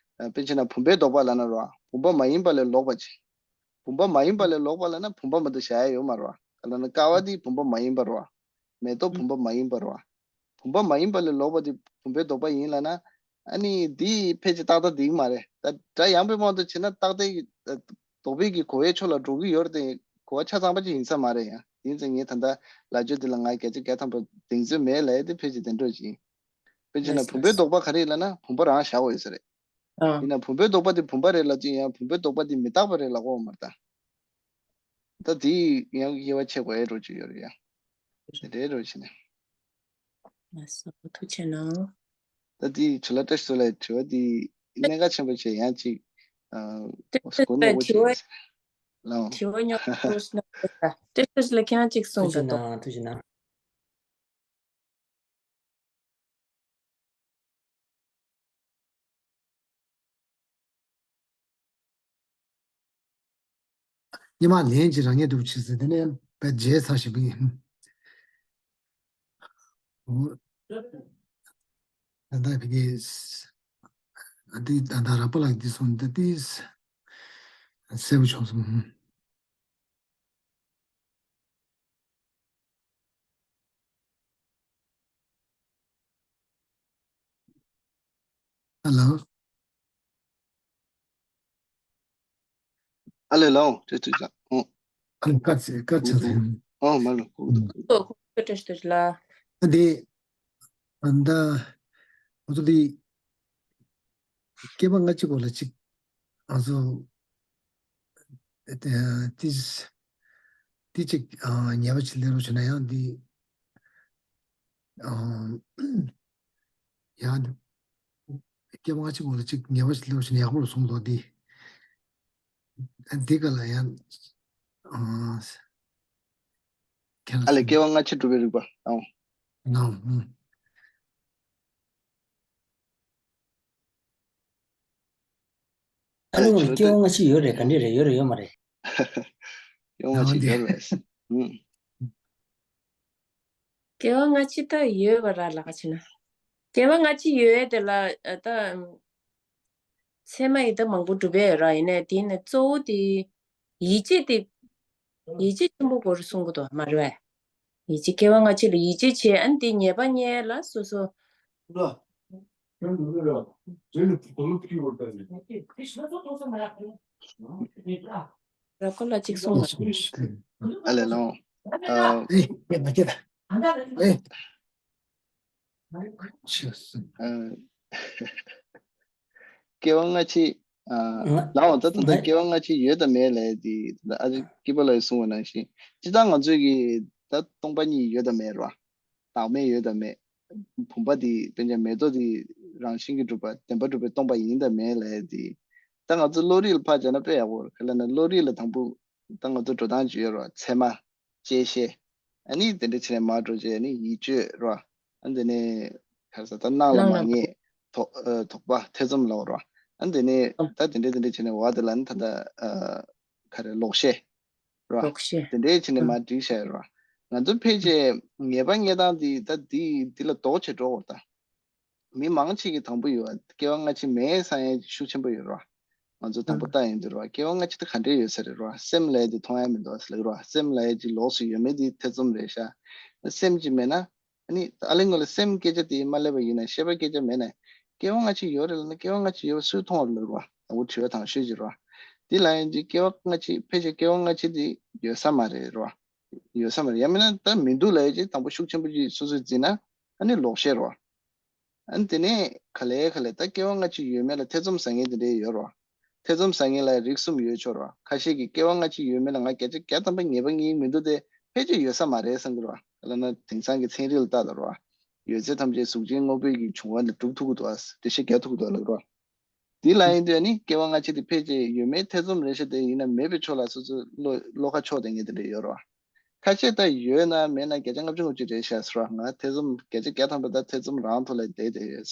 དཔེ་ཆ་ནང་བུམ་པའི་དོགས་པ་ལབ་ན་རོ། བུམ་པ་མ་ཡིན་པ་ལས་ལོག་པ་ཅིག་བུམ་པ་མ་ཡིན་པ་ལས་ལོག་པ་ལབ་ན་བུམ་པ་མ་གཏོགས་བཞག་ཡ་ཡོད་མ་རེད་བ། ག་ལབ་ན་ཀ་བ་འདི་བུམ་པ་མ་ཡིན་པ་རེད་བ། མེ་ཏོག་བུམ་པ་མ་ཡིན་པ་རེད་བ། བུམ་པ་མ་ཡིན་པ་ལས་ལོག་པ་འདི་བུམ་པའི་དོགས་པ་ཡིན་ལབ་ན། ཨ་ནི་འདི་ཕལ་ཆེར་ཏག་ཏག་འགྲིག་གི་མ་རེད། ད་སྒྲ་ཡངས་པའི་དབང་དུ་བྱས་ན་ཏག་ཏག་གི་དོགས་པའི་གི་གོ་བའི་ཕྱོགས་ལ་འགྲོ་གི་ཡོད་རེད་དེ། གོ་བ་ཆ་ཚང་པ་ཅིག་ཡིན་ས་མ་རེད། ཡང་ དེ་ཡིན་ཙང་ངས་ད་ལྟ་ལབ་རྒྱུ་དེ་ལ་ང་བརྒྱ་ཆ་བརྒྱ་ཐམ་པ་གདེང་ཚོད་མེད་ལབ་ཡ་དེ་ཕལ་ཆེར་དེ་འདྲ་ཅིག་ཡིན། དཔེར་བྱས་ན་བུམ་པའི་ལྡོག་པ་ག་རེ་ཡིན་ལབ་ན་བུམ་པ་རང་བཞག་དགོས་ཡོད་ས་རེད། ཡིན་ན་བུམ་པའི་ལྡོག་པ་དེ་བུམ་པ་རེད་ལབ་དུས་ཡང་བུམ་པའི་ལྡོག་པ་དེ་མི་རྟག་པ་རེད་ལབ་དགོས་མ་རེད་ད། ད་དེ་ཡང་དབྱེ་བ་ཕྱེ་དགོས་ཡ་འགྲོ་གི་ཡོད་རེད་ཡ། དེ་འདྲའི་འགྲོ་བྱས་ནས། ལགས་སོ། ཐུགས་རྗེ་གནང་། ད་དེ་ཇོ་ལགས་བཀྲ་ཤིས་ཚོ་ལ་དྲི་བ་དེ་གནད་འགག་ཆེན་པོ་བྱས་ཡང་ཅིག་ཨ་བཀོད་ནས་འོ་ཅིག་ལགས། དྲི་བ་ཉོ་ཐུབ་ན་བཀྲ་ཤིས་ལགས་ཁྱེད་རང་ཅིག་གསུངས་ཐུགས་རྗེ་ད་དོ། གནང་། ཐུགས་རྗེ་གནང་། ཉི་མ་ལན་གྱི་རང་ཉིད་སྒྲུབ་ཆེད་ཟེར་དེ་ནས་བས་རྗེས་ཚར་ཞིག་པའི། འོ། ད་ལྟ་བི་གེ་ཨ་ཏི་ད་ལྟ་རག་པ་ལགས་འདི་སོང་ད་ཏིས་གསལ་པོ་བྱུང་སོང་། ཧ་ལོ། ཨ་ལེ་ལོ། ཏྲེ་ཏྲེ་ལ། ཨོ། ཨ་ལེ་ཀ་ཚེ་ཀ་ཚེ་ཐེ། ཨོ་མ་ལོ་ཀུ་ཀུ། ཨོ་ཀུ་ཀུ་ཏྲེ་ཏྲེ་ལ། ཨ་དེ། ཨ་ད། ཨོ་ཚོ་དེ། སྐྱེ་བ་སྔ་ཕྱི་སྐོར་ལ་ཅིག་ཨ་ཚོ། ཨ་དེ་དེ་ཅིག་ཨ་ཉེ་བ་ཅིག་ལེན་རོགས་བྱས་ན་ཡང་འདི། ཨ་ཡང་འདི། སྐྱེ་བ་སྔ་ཕྱི་སྐོར་ལ་ཅིག་ཉེ་བ་ཅིག་ལེན་རོགས་བྱས་ན་ཡག་པོ་ལ་གསུངས་འདུག་འདི། འདི་ག་ལ་ཡང་། ཨ་ཁྱེད་ཨ་ལས་སྐྱེ་བ་སྔ་ཕྱི་སྒྲུབ་པའི་རིགས་པ་ཨང་། ནའང་། ཨ་ལས་ངོ་ལ་སྐྱེ་བ་སྔ་ཕྱི་ཡོད་རེད། ག་འདྲས་རེད། ཡོད་རེད་ཡོད་མ་རེད། སྐྱེ་བ་སྔ་ཕྱི་ཡོད་རེད། ཨང་། སྐྱེ་བ་སྔ་ཕྱི་ད་ཡོད་པ་ར་ལ་ཁ་ཕྱི་ན། སྐྱེ་བ་སྔ་ཕྱི་ཡོད་དེ་ལ་ད། ཚད་མ་ཡི་ད་མང་པོ་གྲུབ་པའི་ར་ཡིན་ནས་དེ་ནས་གཙོ་བོ་དེ་ཡིད་ཆེས་དེ་ཡིད་ཆེས་ཆེན་པོ་སྐོར་གསུང་གི་འདུག་མ་རེད་པས། ཡིད་ཆེས་སྐྱེ་བ་སྔ་ཕྱི་ལ་ཡིད་ཆེས་བྱས་ཨ་ནི་དེ་ཉེས་པ་རྙེད་ལ་སོ་སོ། ར་ཁོ་ལ་གཅིག་གསུངས་པ། ཨ་ལས་ལོ། ཨ། ཨེ། སྐྱེ་བ་སྔ་ཕྱི། ཨ། སྐྱེ་བ་སྔ་ཕྱི། ཨ། ང་ལའང་ད་ད་ལྟ་ང་སྐྱེ་བ་སྔ་ཕྱི་ཡོད་དམ་མེད་ལབ་དེ་ད་ལྟ་ཨ་ཅེ་སྐྱིད་པ་ལགས་གསུངས་པ་ནང་བཞིན་སྤྱིར་བཏང་ང་ཚོས་ཀྱི་ད་སྟོང་པ་ཉིད་ཡོད་དམ་མེད་རེད་པ། བདག་མེད་ཡོད་དམ་མེད། བུམ་པ་དེ་དཔེར་ན་མེ་ཏོག་དེ་རང་བཞིན་གྱིས་གྲུབ་པ་བདེན་པར་གྲུབ་པའི་སྟོང་པ་ཡིན་དམ་མེད་ལབ་དེ། ད་ང་ཚོ་བློ་རིག་ལ་ཕར་སྦྱར་ན་དཔེ་ཡག་པོ་རེད། ག་ལབ་ན་བློ་རིག་ལ་དང་པོ་ད་ང་ཚོ་འགྲོ་སྟངས་ཅིག་ཡོད་རེད་པ། ཚད་མ། བཅད་ཤེས། ཨ་ནི་དེ་འདྲ་བྱས་ནས་མར་འགྲོ་རྗེས་ཨ་ནི་ཡིད་དཔྱོད་རེད་པ། ཨ་ནི་དེ་ནས་ག་རེ་ཟེར་ད་སྣང་ལ་མ་སྣང་ལ་ངེས། དོགས་ཨ་དོགས་པ་ཐེ་ཚོམ་ལབ་རེད་པ། ཨ་ནི་དེ་ནས་ཨ་ད་དེ་འདྲ་དེ་འདྲ་བྱས་ནས་འོ་དེ་ལ་ནི་ད་ལྟ་ཨ་ག་རེ་ལོག་ཤེས་རེད་པ། ལོག་ཤེས། དེ་འདྲ་བྱས་ནས་ཨ་མར་བསྒྲིགས་བཞག་ཡོད་རེད་པ། ང་ཚོ་ཕལ་ཆེར་ངེས་པ་རྙེད་སྟངས་འདི་ད་འདི་འདི་ལ་ལྡོག་བྱས་འགྲོ་དགོས་རེད་ད། མི་མང་ཆེ་གི་དང་པོ་ཡོད་པ། སྐྱེ་བ་སྔ་ཕྱི་མེད་བསམ་ཡས་ཤུགས་ཆེན་པོ་ཡོད་རེད་པ། ང་ཚོ་དང་པོ་ལྟ་ཡོང་དུས་རེད་པ། སྐྱེ་བ་སྔ་ཕྱི་དེ་ག་འདྲས་ཡོད་ས་རེད་རེད་པ། སེམས་ལབ་ཡས་དེ་མཐོང་ཡ་མི་འདུག་ཟེར་ལབ་ཀྱི་རེད་པ། སེམས་ལབ་ཡས་ཅིག་ལོགས་སུ་ཡོད་མེད་དེ་ཐེ་ཚོམ་རེད་ཤག་སེམས་ཅིག་མེད་ན། ཨ་ནི་ཨ་ལས་ངོ་ལ་སེམས་སྐད་ཆ་དེ་མ་སླེབས་པ་ཡིན་ན་ཤེས་པ་སྐད་ཆ་མེད་ན། སྐྱེ་བ་སྔ་ཕྱི་ཡོད་རེད་ལབ་ན་སྐྱེ་བ་སྔ་ཕྱི་ཡོད་པ་སུས་མཐོང་བ་ལབ་རེད་པ། དང་པོ་དྲི་བ་དང་ཤོས་ཅིག་རེད་པ། དེ་ལབ་ཡས་ཅིག་སྐྱེ་བ་སྔ་ཕྱི་ཕལ་ཆེར་སྐྱེ་བ་སྔ་ཕྱི་དེ་ཡོད་ས་མ་རེད་རེད་པ། ཡོད་ས་མ་རེད། ཡང་མིན་ན་ད་མི་འདུག་ལབ་ཡས་ཅིག་དང་པོ་ཤུགས་ཆེན་པོ་ཅིག་སོ་སོས་བརྩིས་ན་ཨ་ནི་ལོག་ཤེས་རེད་པ། ཨ་ནི་དེ་ནས་ག་ལེ་ག་ལེ་ད་སྐྱེ་བ་སྔ་ཕྱི་ཡོད་མེད་ལ་ཐེ་ཚོམ་ཟ་མཁན་དེ་འདྲས་ཡོད་རེད་པ། ཐེ་ཚོམ་ཟ་མཁན་ལ་རིགས་གསུམ་ཡོད་ཆོག་རེད་པ། ཁ་ཤས་ཀྱིས་སྐྱེ་བ་སྔ་ཕྱི་ཡོད་མེད་ལ་ང་བརྒྱ་ཆ་བརྒྱ་ཐམ་པ་ངེས་པ་ངེས་མི་འདུག་སྟེ་ཕལ་ཆེར་ཡོད་ས་མ་རེད་བསམ་གྱི་རེད་པ། ག་ལབ་ན་དེང་སང་གི་ཚན་རིག་ལ་ལྟ་དང་རེད་པ། ཡོད་ཚད་ཐམས་ཅད་གཟུགས་ཅན་དངོས་པོའི་གི་བྱུང་བ་ནས་གྲུབ་ཐུབ་ཀྱི་འདུག་ཨ། འགྲེལ་བཤད་རྒྱག་ཐུབ་ཀྱི་འདུག་ལབ་ཀྱི་རེད་པ། དེ་ལབ་ཡོང་དུས་ཨ་ནི་སྐྱེ་བ་སྔ་ཕྱི་དེ་ཕལ་ཆེར་ཡོད་མེད་ཐེ་ཚོམ་རེད་ཤག་དེ་ཡིན་ན་མེད་པའི་ཕྱོགས་ལ་སོ་སོའི་བློ་བློ་ཁ་ཕྱོགས་བསྡད་མཁན་དེ་འདྲ་ཡོད་རེད་པ། ཁ་ཤས་ད་ཡོད་ན་མེད་ན་བརྒྱ་ཆ་ལྔ་བཅུ་ང་བཅུ་རེད་ཤག་ཟེར་བ། ང་ཐེ་ཚོམ་བརྒྱ་ཆ་བརྒྱ་ཐམ་པ་ད་ཐེ་ཚོམ་རང་ཐོག་ལ་བསྡད་བསྡད་ཡོད།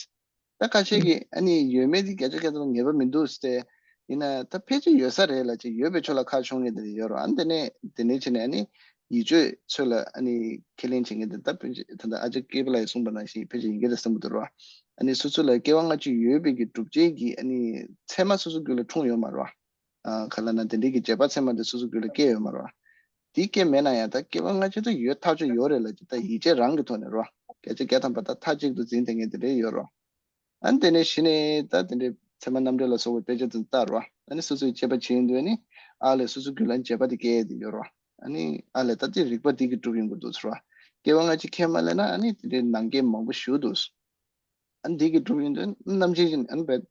ད་ཁ་ཤས་ཀྱིས་ཨ་ནི་ཡོད་མེད་དེ་བརྒྱ་ཆ་བརྒྱ་ཐམ་པ་ངེས་པ་མི་འདུག་ཟེར། ཡིན་ན་ད་ཕལ་ཆེར་ཡོད་ས་རེད་ལབ་ཅིག་ཡོད་པའི་ཕྱོགས་ལ་ཁ་ཕྱོགས་མཁན་དེ་འདྲ་ཡོད་རེད་པ། ཨ་ནི་དེ་ནས་དེ་ནས་བྱས་ནས་ཨ་ནི་ཡིད་དཔྱོད་ཚོད་ལ་ཨ་ནི་ཁས་ལེན་བྱེད་མཁན་དེ་ད་ཕལ་ཆེར་ད་ལྟ་ཨ་ཅག་སྐྱིད་པ་ལགས་ཀྱིས་གསུངས་པ་ནང་བཞིན་ཕལ་ཆེར་ཡིན་གྱི་རེད་བསམ་གྱི་འདུག་རེད་པ། ཨ་ནི་སོ་སོ་ལ་སྐྱེ་བ་སྔ་ཕྱི་ཡོད་པའི་གི་གྲུབ་རྗེས་ཀྱི་ཨ་ནི་ཚད་མ་སོ་སོ་རྒྱུད་ལ་འཁྲུངས་ཡོད་མ་རེད་པ། ཨ་ག་ལབ་ན་དེ་འདྲའི་གི་རྗེས་དཔག་ཚད་མ་དེ་སོ་སོ་རྒྱུད་ལ་སྐྱེས་ཡོད་མ་རེད་པ། དེ་སྐྱེས་མེད་ན་ཡང་ད་སྐྱེ་བ་སྔ་ཕྱི་དུ་ཡོད་ཐག་ཆོད་ཡོད་རེད་ལབ་ཅིག་ད་ཡིད་ཆེས་རང་གི་ཐོག་ནས་རེད་པ། བརྒྱ་ཆ་བརྒྱ་ཐམ་པ་ད་མཐའ་གཅིག་ཏུ་འཛིན་བསྡད་མཁན་དེ་འདྲའི་ཡོད་རེད་པ། ཨ་ནི་དེ་ནས་གཞི་ནས་ད་དེ་འདྲའི་ཚད་མ་རྣམ་འགྲེལ་ལ་སོགས་པའི་དཔེ་ཆ་དེ་ལྟ་རེད་པ། ཨ་ནི་སོ་སོའི་དཔྱད་པ་བྱེད་ཡོང་དུས་ཨ་ནི་ཨ་ལས་སོ་སོ་རྒྱུད་ལ་རྗེས་དཔག་དེ་སྐྱེ་ཡས་དེ་ཡོད་རེད་པ། ཨ་ནི་ཨ་ལས་ད་དེ་རིགས་པ་འདི་གིས་གྲུབ་ཡོང་གི་འདུག་ཟེར་བ། སྐྱེ་བ་སྔ་ཕྱི་ཁས་མ་ལེན་ན་ཨ་ནི་དེ་འདྲའི་ནང་འགལ་མང་པོ་ཞིག་འདུག་ཨ་ནི་འདི་གིས་གྲུབ་ཡོང་དུས་རྣམ་འབྱེད་བཞིན་ཨ་ནི་བས།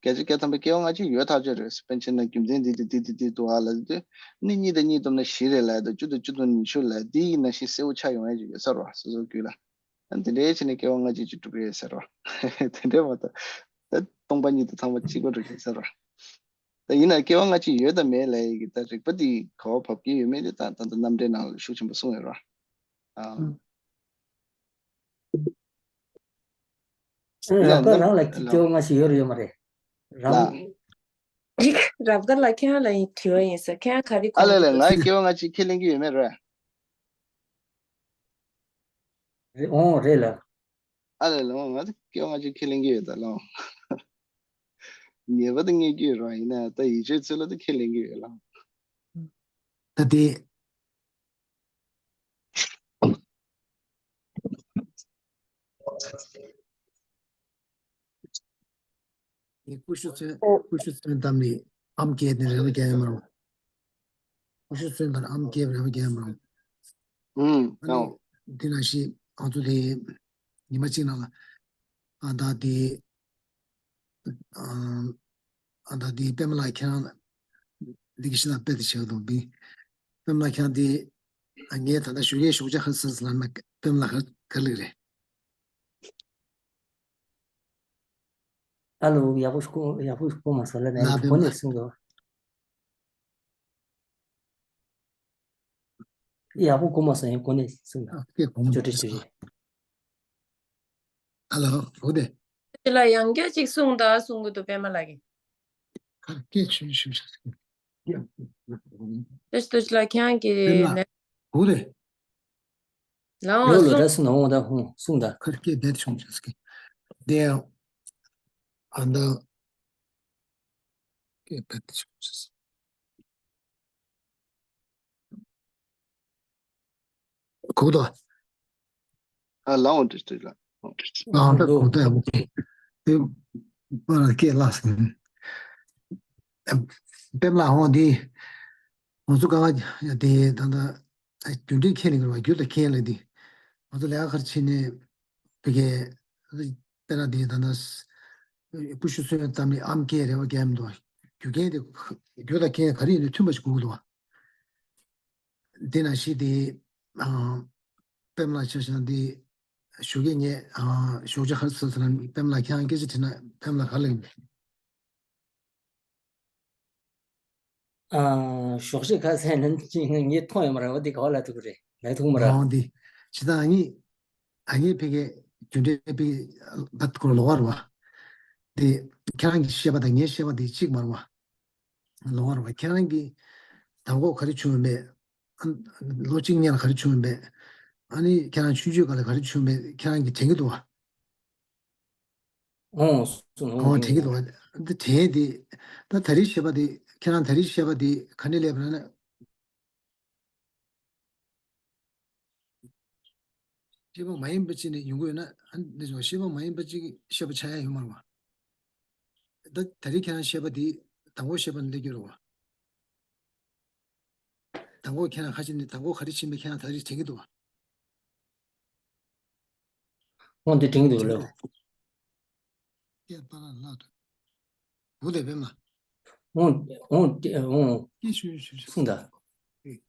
བརྒྱ་ཆ་བརྒྱ་ཐམ་པ་སྐྱེ་བ་སྔ་ཕྱི་ཡོད་ཐག་ཆོད་རེད། པཎ་ཆེན་ནང་རྒྱུ་མཚན་འདི་འདི་འདི་འདི་འདི་འདུག་ཨ་ལ་དེ་ནི་གཉིས་དང་གཉིས་བསྡོམས་ན་བཞི་རེད་ལབ་ཡ་དང་བཅུ་དང་བཅུ་དང་ཉི་ཤུ་ལབ་ཡ་འདི་ཡིན་ན་བཞིན་གསལ་པོ་ཆགས་ཡོང་ཡ་ཅིག་ཡོད་ས་རེད་བ། སོ་སོའི་རྒྱུད་ལ། ཨ་ནི་དེ་འདྲའི་ཆ་ནས་སྐྱེ་བ་སྔ་ཕྱི་ཅིག་གྲུབ་ཀྱི་ཡོད་ས་རེད་བ། དེ་འདྲའི་མ་གཏོགས་ད་སྟོང་པ་ཉིད་དུ་ཚང་མ་གཅིག་པ་འགྲོ་གི་ཡོད་ས་རེད་བ། ད་ཡིན་ན་སྐྱེ་བ་སྔ་ཕྱི་ཡོད་དང་མེད་ལབ་ཡ་གི་ད་རིགས་པ་འདི་ག་བ་བབས་ཀྱི་ཡོད་མེད་དེ་ད་ད་ལྟ་རྣམ་འགྲེལ་ནང་ལ་ཤུགས་ཆེན་པོ་གསུངས་ཡོད་རེད་བ། ཨ། ཨང་། ཡིན་ན་རབ་དཀར་རང་ལ་སྐྱེ་བ་སྔ་ཕྱི་ཡོད་རེད་ཡོད་མ་རེད། རང་། ལ། རིག་རབ་དཀར་ལགས་ཁྱེད་རང་ལ་ཡིན་དྲི་བ་ཡིན་ཟེར། ཁྱེད་རང་ག་རེ་ཨ་ལས་ལས། དགོངས་ང་འདུག་སྐྱེ་བ་སྔ་ཕྱི་ཁས་ལེན་གྱི་ཡོད་མེད་རེད། རེད། ཨོ་རེད་ལ། ཨ་ལས་ལ་ང་ཚོ་སྐྱེ་བ་སྔ་ཕྱི་ཁས་ལེན་གྱི་ཡོད་ད་ལོ། ངེས་པར་དུ་ངེས་ཀྱི་ཡོད་རེད་བ། ཡིན་ན་ད་ཡིད་ཆེས་ཚོད་ལ་ད་ཁས་ལེན་གྱི་ཡོད་ལ། ད་དེ། ཀུ་ཤུ་གསོན། ཀུ་ཤུ་གསོན་གཏམ་ནི་ཨམ་སྐད་ནི་རེ་བ་རྒྱག་ཡ་མ་རུང་། ཀུ་ཤུ་གསོན་དང་ཨམ་སྐད་རེ་བ་རྒྱག་ཡ་མ་རུང་། ཨུམ། ཨ་ནི། ཨོ། འདི་ན་ཤི་ང་ཚོ་དེ་ཉི་མ་གཅིག་ནང་ལ་ཨ་ད་དེ་ཨ་ད་དེ་པད་མ་ལགས་ཁྱེད་རང་འདི་གི་ཤི་ན་དཔེ་དེ་བྱེད་དོ་འདི་པད་མ་ལགས་ཁྱེད་རང་དེ་ངས་ད་ལྟ་ཞུ་གི་ཞོགས་ཇ་ཁ་སི་ལ་ན་པད་མ་ལགས་ག་ལེགས་རེད། ཨ་ལོ། ཡག་པོ་ཞིག་གོ། ཡག་པོ་ཞིག་གོ་མ་སོང་ལབ་ན་ལ་ཡང་གོ་ནས་གསུང་དགོས། ཡག་པོ་གོ་མ་སོང་ཡང་གོ་ནས་གསུང་དང་། ཨ་སྐད་གོ་མ་ཅོ་ཏྲི་ཅོ་ཏྲི། ཨ་ལོ། གོ་དེ། དེ་ལ་ཡང་བསྐྱར་ཅིག་གསུང་དང་གསུང་གི་འདུག་པད་མ་ལགས་ཀྱིས། ཁར་སྐད་ཆུང་ཆུང་ཤ་སྐད། ཏོ་ཅི་ལ་ཁྱེད་རང་གི་ནས། གོ་དེ། ལའོ་ལོ་ལོ་སོང་། ར་སུ་ནོ་འོང་ད་ཧུང་སུང་ད། ཁར་སྐད་བེད་ཆུང་ཆུང་སྐད། དེ་ཡང་། ཨ་ད། སྐད་བེད་ཆུང་ཆུང་སྐད། གོ་ད། ཨ་ལའོ་འདྲི་འདྲི་ལ། ཨ་ད་གོ་ད་ཡང་། དེ་པར་སྐད་ལ་སུན། པེམ་ལ་ཧོང་དེ། ང་ཚོ་ག་བ་དེ་ད་ད། རྒྱུ་འབྲས་ཁས་ལེན་གྱི་རེད་བ། རྒྱུ་དང་རྐྱེན་ལ་འདི། ང་ཚོ་ལས་ཀ་ཁར་ཕྱིན་ནས། བི་གའི། དཔེར་ན་འདི་ད་ལྟ། ཀུ་ཤུ་གསོན་གཏམ་ནི་ཨམ་སྐད་རེ་བ་རྒྱག་མི་འདུག་བ། རྒྱུ་རྐྱེན་དེ། རྒྱུ་དང་རྐྱེན་ག་རེ་ཡིན་ནའི་མཐུན་པ་ཞིག་དགོས་ཀྱི་འདུག་བ། འདི་ན་ཤི་དེ། པེམ་ལ་ཆ་བཞག་འདི། ཞུ་གི་ངས། ཞོགས་ཇ་ཁ་སོ་སོ་ན་པེམ་ལ་ཁྱེད་རང་སྐད་ཆ་དྲིས་ན་པེམ་ལ་ག་ལེ། ཨ། ཞོགས་ཇ་ཁ་སེ་ནན་ཅིང་ངས་མཐོང་ཡོད་མ་རེད་བ། འདི་ག་བ་ལ་ཐུག་གི་རེད། ལ་ཐུག་མ་རེད། འོང་འདི། ཇི་ལྟར་ཨ་ནི། ཨ་ནི་ཕ་གི་རྒྱུ་འབྲས་ཕ་གི་བད་སྐོར་ལོག་པ་རེད་བ། འདི། ཁྱེད་རང་གི་བཤད་པ་དང་ངའི་བཤད་པ་འདི་གཅིག་མ་རེད་བ། ལོག་པ་རེད་བ། ཁྱེད་རང་གི་དང་པོ་ག་རེ་བྱུང་ཡོད་མེད། ཨ། ལོ་གཅིག་སྔོན་ལ་ག་རེ་བྱུང་ཡོད་མེད། ཨ་ནི་ཁྱེད་རང་ཆུང་ཆུང་སྒང་ལ་ག་རེ་བྱུང་མེད་ཁྱེད་རང་གིས་དྲན་གྱི་འདུག་བ། ཨོ། སོ་ནོ། ཨོ། དྲན་གྱི་འདུག་བ། འདི་དྲན་དེ། ད་ད་རེས་བཤད་པ་དེ་ཁྱེད་རང་ད་རེས་བཤད་པ་དེ་ག་ནས་སླེབས་པ་ན། ཤེས་པ་མ་ཡིན་པ་ཅིག་ནས་ཡོང་གི་ཡོད་ན་ཨ་འདི་ཚོ་ཤེས་པ་མ་ཡིན་པ་ཅིག་བཤད་པ་ཆགས་ཡ་ཡོད་མ་རེད་བ། ད་ད་རེས་ཁྱེད་རང་བཤད་པ་དེ་དང་པོ་བཤད་པ་ནས་སླེབས་ཀྱི་རེད་བ། དང་པོ་ཁྱེད་རང་ཁ་ཅིག་ནས་དང་པོ་ག་རེ་ཕྱིན་པ་ཁྱེད་རང་ད་རེས་དྲན་གྱི་འདུག་བ། འོང་དེ་དྲན་གྱི་འདུག་ལོ། སྐད་པ་ལ་ལ་དུ། བུ་ལས་པེ་མ། འོང་འོང་དེ་འོང་། སྐད་ཤུ་ཤུ་ཤུ། གསུངས་ད།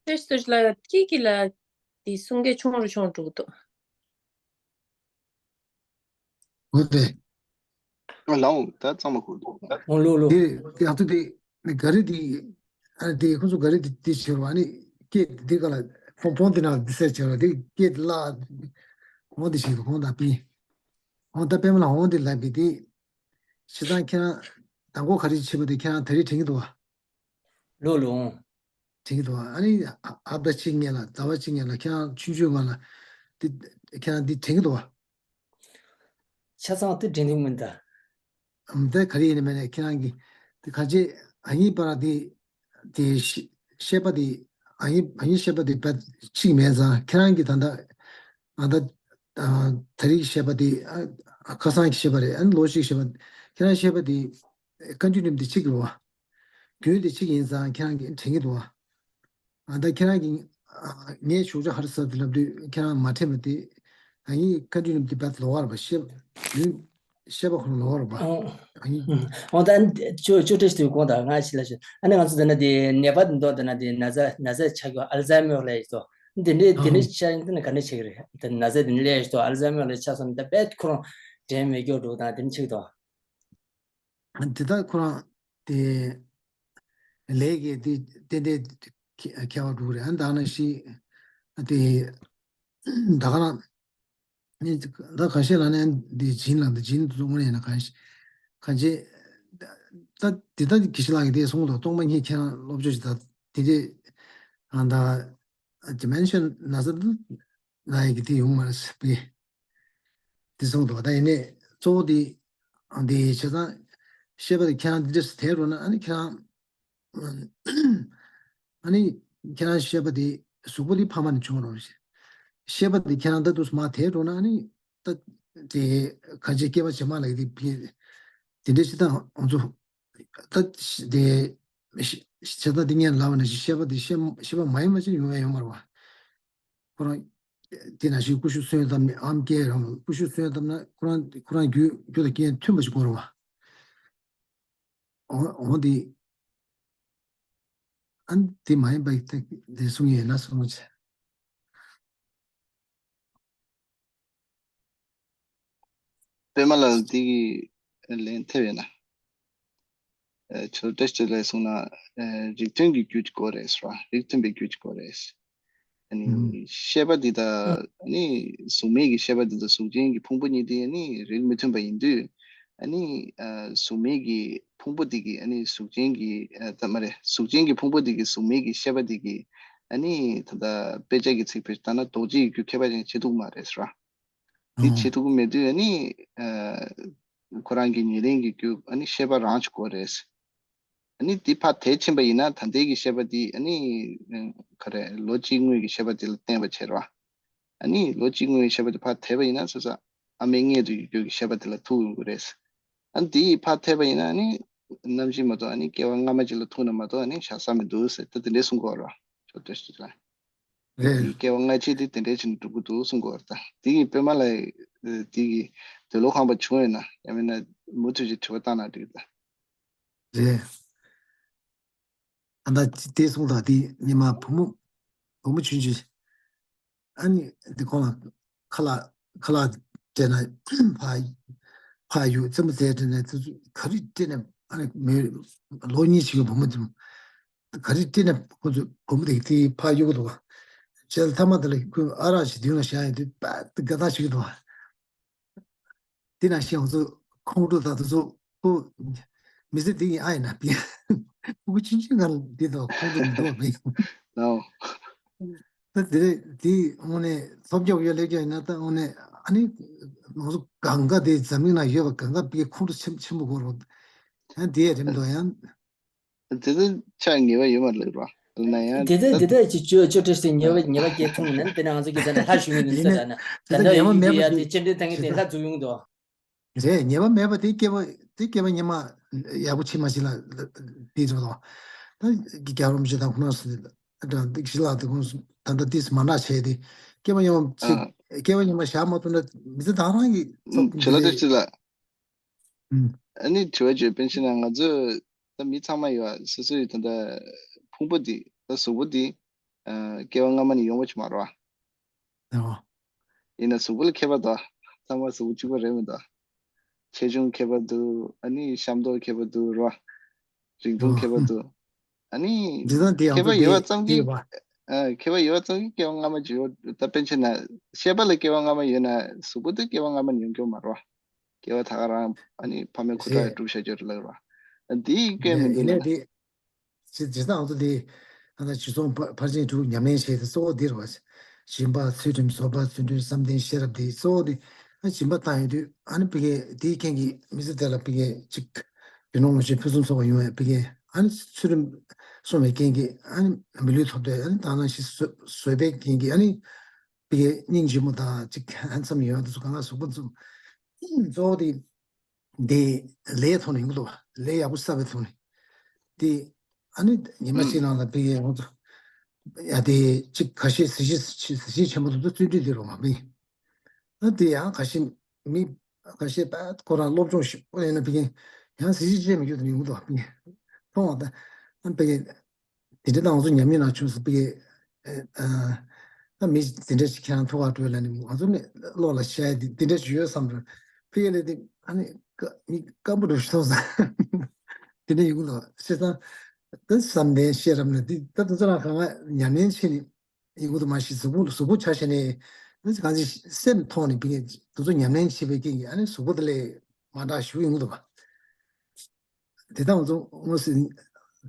ཏེ་ཏེ་ལ་ཀི་ཀི་ལ་དེ་གསུང་སྐད་ཆུང་རུ་ཆུང་འགྲོ་གི་འདུག་འོ་དེ། ཨ་ལའོ་ད་གཙང་མ་ཁུར་འདུག་འོང་ལོ་ལོ། དེ་དེ་ཨ་ཏུ་དེ་ནི་ག་རེ་དེ། ཨ་དེ་ཁོ་ཚོ་ག་རེ་དེ་དེ་བྱེད་རོགས་ཨ་ནི་སྐད་དེ་ག་ལ་ཕོང་ཕོང་དེ་ན་དེ་སེ་བྱེད་རོགས་དེ་སྐད་དེ་ལ། འོང་དེ་བྱེད་དུ་ཁོང་དང་པི། འོང་ད་པེ་མ་ལ་འོང་དེ་ལ་པི་དེ། ཞེ་སྡང་ཁྱེད་རང་དང་པོ་ག་རེ་བྱེད་པ་དེ་ཁྱེད་རང་ད་རེས་དྲན་གྱི་འདུག་བ། ལོ་ལོ་འོང་། དྲན་གྱི་འདུག་བ། ཨ་ནི་ཨ་ཨ་ད་གཅིག་ཉལ་ལ་ཟླ་བ་གཅིག་ཉལ་ལ་ཁྱེད་རང་ཆུང་ཆུང་སྒང་ལ། དེ་ཁྱེད་རང་འདི་དྲན་གྱི་འདུག་བ། ཆ་ཚང་དེ་དྲན་ཐུབ་མིན་ད། ཨམ་ད་ག་རེ་ཡིན་ནི་མེད་ནས་ཁྱེད་རང་གི་དེ་ག་ཅེ་ཨ་ཡིན་པ་ར་དེ་དེ་ཤེས་པ་དེ་ཨ་ཡིན་ཨ་ཡིན་ཤེས་པ་དེ་བད་གཅིག་མེད་ཙང་ཁྱེད་རང་གི་ད་ད་ཨ་ད་ད་རིག་ཤེས་པ་དེ་ཨ་ཁ་སང་གི་ཤེས་པ་རེད། ཨ་ནི་ལོ་ཞིག་ཤེས་པ་ཁྱེད་རང་ཤེས་པ་དེ་བཀའ་འགྱུར་རིམ་དེ་གཅིག་རེད་བ། རྒྱུན་དེ་གཅིག་ཡིན་ཙང་ཁྱེད་རང་གི་དྲན་གྱི་འདུག་བ། ཨ་ད་ཁྱེད་རང་གི་ ངས་ཞོགས་ཇ་ཧར་ཟ་དེ་ལབ་དུས་ཁྱེད་རང་མ་དྲན་པ་དེ། ཨ་ཡིན་ཁ་འདྲི་ནི་དེ་བད་ལོ་བར་བ་ཤེས་ཡུན་ཤེས་པ་ཁོ་ལོ་བར་བ། ཨ་ཡིན། འོ་ད་ཅོ་ཅོ་ཏྲེ་ཤི་དེ་གོང་དང་ང་ཞིག་ལ་ཤོད། ཨ་ནི་ང་ཚོ་དེ་ན་དེ་ནད་པ་དེ་འདོག་དེ་ན་དེ་ན་ཚ་ན་ཚ་ཆགས་ཀྱི་ཨལ་ཛའི་མེར་ལས་ཡོད་དོ། འདི་འདྲའི་འདི་འདྲའི་ཆ་ཡིན་དེ་ན་ག་འདྲ་ཆགས་ཀྱི་རེད། དེ་ན་ཚ་དེ་ནི་ལས་ཡོད་དོ། ཨལ་ཛའི་མེར་ལས་ཆགས་སོང་ད་དཔེ་ཁོ་རང་དྲན་མེད་སྐྱོ་འགྲོ་དང་དེ་ནི་ཆགས་དོ། དེ་དག་ཁོ་རང་དེ་ལས་ཀྱི་དེ་ཏན་ཏན་ཁྱད་པར་འགྲོ་རེད། ཨ་ད་ནང་བཞིན་དེ་ད་ག་རང་ད་ཁ་ཤས་ལ་ནི་དེ་སྦྱིན་ལ་འདི་སྦྱིན་དུ་དངོས་ཡིན་ན་གང་ཞིག་གང་ཅི་ད་དེ་ད་དགེ་བཤེས་ལགས་ཀྱིས་དེ་གསུངས་འདུག་སྟོང་པ་ཉིད་ཁྱེད་རང་སློབ་སྦྱོང་ཞིག་ད་དེ་དེ་ཨ་ད་ཌི་མེན་ཤན་ན་ས་འདི་ལ་ཡི་གི་དེ་ཡོང་མ་རེད་པས། དེ་གསུངས་འདུག་ད་ཡིན་ནའི་གཙོ་བོ་དེ་འདི་བྱས་ཙང་ཤེས་པ་དེ་ཁྱེད་རང་འདི་འདྲས་སུ་དེད་འགྲོ་ན་ཨ་ནི་ཁྱེད་རང་ཨ་ནི་ཁྱེད་རང་ཤེས་པ་དེ་གཟུགས་པོ་དེ་ཕ་མ་ནས་བྱུང་རོགས་ཤེས། ཤེས་པ་དེ་ཁྱེད་རང་ད་དུས་མ་དེད་འགྲོ་ན་ཨ་ནི་ད་དེ་ག་ཅི་སྐྱེ་བ་ཕྱི་མ་ལ་དེ་དེ་འདྲས་ཤེས་དང་ང་ཚོ་ད་དེ་ཤེས་ད་དེ་ངས་ལབ་ན་ཤེས་པ་དེ་ཤེས་ཤེས་པ་མ་ཡིན་པ་ཅིག་ཡོང་བ་ཡོང་མ་རེད་བ། ཁོ་རང་དེ་ནང་བཞིན་ཀུ་ཤུ་གསོན་བཏབ་ནས་ཨམ་སྐད་རང་ལ་ཀུ་ཤུ་གསོན་བཏབ་ན་ཁོ་རང་ཁོ་རང་རྒྱུད་རྒྱུད་དང་རྐྱེན་མཐུན་པ་ཞིག་དགོས་རེད་བ། འོ་འོ་འདི་ཨ་འདི་མ་ཡིན་པ་དེ་གསུང་ཡས་ན་གསུང་བྱས། པད་མ་ལགས་འདི་གི་ལན་ཐེབས་ཡོད་ན། ཨ་ཆོས་བཀྲ་ཤིས་བདེ་ལེགས་གསུངས་ན། ཨ་རིགས་མཐུན་གྱི་རྒྱུད་ཀྱི་སྐོར་རེད་ཟེར་བ། རིགས་མཐུན་པའི་རྒྱུད་ཀྱི་སྐོར་རེད། ཨ་ནི་ཤེས་པ་འདི་དང་ཨ་ནི་གཟུགས་མེད་ཀྱི་ཤེས་པ་འདི་དང་གཟུགས་ཅན་གྱི་ཕུང་པོ་གཉིས་དེ་ཨ་ནི་རིགས་མི་མཐུན་པ་ཡིན་དུས། ཨ་ནི་ཨ་གཟུགས་མེད་ཀྱི་ཕུང་པོ་འདི་གིས་ཨ་ནི་གཟུགས་ཅན་གྱི་ཨ་ད་མ་རེད། གཟུགས་ཅན་གྱི་ཕུང་པོ་འདི་གིས་གཟུགས་མེད་ཀྱི་ཤེས་པ་འདི་གིས་ཨ་ནི་ད་ལྟ་དཔེ་ཆ་གི་ཚིག་དཔེ་ལྟ་ན་རྡོ་རྗེ་ཡི་རྒྱུད་ཁྱད་པར་ཅན་བྱེད་ཐུབ་མ་རེད་ཟེར་བ། འདི་བྱེད་ཐུབ་ཀྱི་མེད་དུས་ཨ་ནི་ཨ་ཁོ་རང་གི་ཉེ་ལེན་གྱི་རྒྱུ་ཨ་ནི་ཤེས་པ་རང་ཆུ་དགོས་རེད། ཨ་ནི་འདི་ཕར་དེད་ཕྱིན་པ་ཡིན་ན་ད་ལྟའི་གི་ཤེས་པ་འདི་ཨ་ནི་ག་རེ་ལོ་གཅིག་སྔོན་གྱི་ཤེས་པ་འདི་ལ་བརྟེན་པ་བྱེད་རོགས། ཨ་ནི་ལོ་གཅིག་སྔོན་གྱི་ཤེས་པ་འདི་ཕར་དེད་པ་ཡིན་ན་ས་ས་ཨ་མའི་མངལ་དུ་ཡོད་རྒྱུ་གི་ཤེས་པ་འདི་ལ་ཐུག་ཡོང་གི་རེད། ཨ་ནི་འདི་ཕར་དེད་པ་ཡིན་ན་ཨ་ནི་ནམ་ཞིག་མ་གཏོགས་ཨ་ནི་སྐྱེ་བ་སྔ་མ་ཅིག་ལ་ཐུག་ན་མ་གཏོགས་ཨ་ནི་བཞག་ས་མི་འདུག་ཟེར་ད་དེ་འདྲས་གསུང་གི་ཡོད་རོགས་ཆོས་བཀྲ་ཤིས་ལགས། རེད། དེའི་སྐྱེ་བ་སྔ་ཕྱི་དེ་དེ་འདྲའི་ཕྱིར་འགྲོ་གི་འདུག་གསུང་གི་ཡོད་རེད་ད། དེ་ཡི་པད་མ་ལགས་དེ་གི་འདོད་བློ་ཁེངས་པ་བྱུང་ཡོད་ན་ཡང་མིན་ན་མུ་མཐུད་ཀྱི་དྲི་བ་བཏང་ན་འགྲིག་གི་ད། རེད། ཨ་ད་དེ་གསུང་དང་དེ་ཉི་མ་བུ་མོ་བུ་མོ་ཆུང་ཆུང་ཨ་ནི་དེ་ཁོང་ལ་ཁ་ལག་ཁ་ལག་སྤྲད་ན་ཕ་ཕ་ཡུ་རྩེད་མོ་རྩེད་སྤྲད་ན་དེ་ཚོ་ག་རེ་སྤྲད་ན་ཨ་ནི་མི་ལོ་གཉིས་ཕྱིན་གྱི་བུ་མོ་དེ་ག་རེ་སྤྲད་ན་ཁོ་ཚོ་བུ་མོ་དེ་དེ་ཕ་གཡུག་གི་འདུག་བ། བྱས་ཙང་ཐ་མ་དེ་ལ་ཁོས་ཨ་རག་ཞིག་མདུན་ལ་བཞག་ཡོང་དུས་དཔེ་དགའ་ཐག་ཆོད་ཀྱི་འདུག་བ། དེ་ནང་བཞིན་ང་ཚོ་ཁོང་ཁྲོ་དང་དེ་ཚོ་ཁོ་མི་ཚེ་འདི་ཡིན་ཨ་ཡིན་ན་བི་ཕྲུ་གུ་ཆུང་ཆུང་ང་ལ་འདི་དང་ཁོང་ཁྲོ་མི་འདུག་བ་མི་ལའོ། ད་དེ་རེད་དེ་དངོས་གནས་ལྷོ་ཕྱོགས་ཡོད་ལེགས་ཀྱང་ཡིན་ན་ད་དངོས་གནས་ཨ་ནི་ང་ཚོ་གང་ག་དེ་འཛམ་གླིང་ན་ཡོད་པ་གང་ག་བི་ཁོང་ཁྲོ་ཆེན་ཆེན་པོ་དགོས་རོགས། ཡང་དེ་ཡ་རིམ་དུ་ཡང་། དེ་ཚོ་ཆ་ངེས་པ་ཡོད་མ་རེད་པ། ཡིན་ན་ཡང་དེ་ད་ད་དེ་ད་ཅི་ཅོ་ཅོ་ཏྲེ་སྟེ་ཉེས་པ་ཉེས་པ་སྐྱེ་ཐུབ་མིན་ན་དེ་ནས་ང་ཚོ་གི་ཟེར་ན་ལྷ་ཞུ་གི་འདུག་ཟེར་ན་ད་ལྟ་ཡོད་ཀྱི་ཡ་དེ་ཅི་འདྲའི་ཐང་གི་དེ་ལྷ་འཛུགས་ཡོང་དོ། རེད། ཉེས་པ་མེད་པ་དེ་སྐྱེ་བ་དེ་སྐྱེ་བ་སྔ་མ་ཡག་པོ་ཕྱིན་མ་ཕྱིན་ལ་དེ་ཚོ་དང་། ད་རྒྱལ་བ་རིན་པོ་ཆེ་དང་ཁོང་རྣམ་གཞི་ལགས་དེ་ཁོང་ད་ལྟ་དེ་མ་ན་བྱས་ཏེ་སྐྱེ་བ་སྔ་མ་ཕྱིན་སྐྱེ་བ་སྔ་མ་བཞག་མ་ཐུབ་ན་མི་ཚེ་ད་རང་གི་ཚོགས་ཆེ་ལ་དེ་ཅི་ལ། ཨ་ནི་དྲི་བ་བརྗོད་པན་ཆེ་ན་ང་ཚོས་ད་མི་ཚང་མ་ཡོད་སོ་སོའི་ད་ལྟ་ཕུང་པོ་འདི་ད་གཟུགས་པོ་འདི་སྐྱེ་བ་སྔ་མ་ནས་ཡོང་བ་ཅིག་མ་རེད་བ། ཡིན་ན་གཟུགས་པོ་ལ་ཁྱད་པར་འདུག་ཚང་མ་གཟུགས་པོ་གཅིག་པ་རེད་མི་འདུག་ཆེ་ཆུང་ཁྱད་པར་འདུག་ཨ་ནི་ཤ་མདོག་ཁྱད་པར་འདུག་རེད་བ། རིང་ཐུང་ཁྱད་པར་འདུག་ཨ་ནི་འདི་དང་འདི་ཡང་ཁྱད་པར་ཡོད་པ་ཙམ་གྱིས་ཨ་ཁྱད་པར་ཡོད་པ་ཙམ་གྱིས་སྐྱེ་བ་སྔ་མ་ཅིག་ཡོད་ད་པན་ཆེ་ན་ཤེས་པ་ལ་སྐྱེ་བ་སྔ་མ་ཡོད་ན་གཟུགས་པོ་དེ་སྐྱེ་བ་སྔ་མ་ནས་ཡོང་རྒྱུ་མ་རེད་བ། སྐྱེ་བ་ད་ག་རང་ཨ་ནི་ཕ་མའི་ཁུ་ཐག་ཡང་གྲུབ་བཞག་རྒྱུ་རེད་ལབ་ར། འདི་སྐད་མི་འདུག་ལ། ཇི་ལྟར་ང་ཚོ་འདི་ཨ་ནི་ཇི་སོང་ཕར་ཕར་ཕྱིན་དྲུག་ཉམས་ལེན་བྱས་ཏེ་གཙོ་བོ་འདི་རེད་བ། སྦྱིན་པ་ཚུལ་ཁྲིམས་བཟོད་པ་བརྩོན་འགྲུས་བསམ་གཏན་ཤེས་རབ་འདི་གཙོ་བོ་འདི་ཨ་སྦྱིན་པ་བཏང་ཡོང་དུས་ཨ་ནི་ཕ་གིའི་འདིའི་རྐྱེན་གྱིས་མི་ཚེ་དེ་ལ་ཕ་གིའི་གཅིག་རྒྱུ་ནོར་ལོངས་སྤྱོད་ཕུན་སུམ་ཚོགས་པ་ཡོང་བའི་ཕ་གིའི་ཨ་ནི་ཚུལ་ཁྲིམས་སྲུང་བའི་རྐྱེན་གྱིས་ཨ་ནི་མི་ལུས་ཐོབ་སྟེ་ཨ་ནི་ད་ནང་བཞིན་བཟོད་པའི་རྐྱེན་གྱིས་ཨ་ནི། པའི་སྙིང་རྗེ་མོ་དང་གཅིག་ཧན་སམ་ཡོད་དུ་གང་ལ་གཟུགས་པོ་འཛུམ། གཙོ་བོ་དེ་དེ་ལས་ཐོག་ནས་ཡོང་གི་འདུག་བ། ལས་ཡག་པོ་བསགས་པའི་ཐོག་ནས། དེ་ཨ་ནི་ཉི་མ་གཅིག་ནང་ལ་པའི་ང་ཚོ་ ཡ་དེ་གཅིག་ཁ་ཤས་གཟི་བརྗིད་གཟི་བརྗིད་ཆེན་པོ་དེ་ཚོ་བརྩོན་འགྲུས་དེ་རུ་མ་པིན། ཨ་དེ་ཡང་ཁ་ཤས་མི་ཁ་ཤས་པ་ཁོ་རང་སློབ་སྦྱོང་ཞིག་ཨོ་ཡིན་ན་པིན་ཡང་གཟི་བརྗིད་ཅན་མི་རྒྱུ་དེ་མི་ཡོང་གི་འདུག་པིན། མཐོང་བ་ད་ཨ་པིན། དེ་འདྲ་དང་ང་ཚོ་ཉམས་ཉེས་ནང་བྱུང་སོང་པིན། ཨ་མི་དེ་འདྲ་ཞིག་ཁྱེད་རང་ཐུག་ག་འགྲོ་ལ་ནི་ང་ཚོ་ནི་བློ་ལ་ཤར་ཡ་དེ་དེ་འདྲ་ཞིག་ཡོད་བསམ་རུང་པིན་ལས་དེ་ཨ་ནི་ཀ་མི་སྐམ་པོ་འགྲོ་ཞིག་མཐོང་ས་དེ་འདྲ་ཡོང་གི་འདུག་བཤད་ཙང་། ད་བསམ་གཏན་བཤད་རབས་ན་འདི་ད་དུང་ཚོ་རང་གང་ག་ཉམས་ལེན་བྱས་ནས་ཡིན་དགོས་དུ་མ་ཤི་གཟུགས་པོ་གཟུགས་པོ་ཆ་བཞག་ནས་ད་གང་ཅི་སེམས་ཐོག་ནས་བི་ངས་དུ་ཚོ་ཉམས་ལེན་བྱེད་པའི་རྐྱེན་གྱིས་ཨ་ནི་གཟུགས་པོ་དེ་ལས་མ་འདྲ་ཞུ་ཡིན་དགོས་དུ་བ། དེ་དག་ཚོ་དངོས་སུ་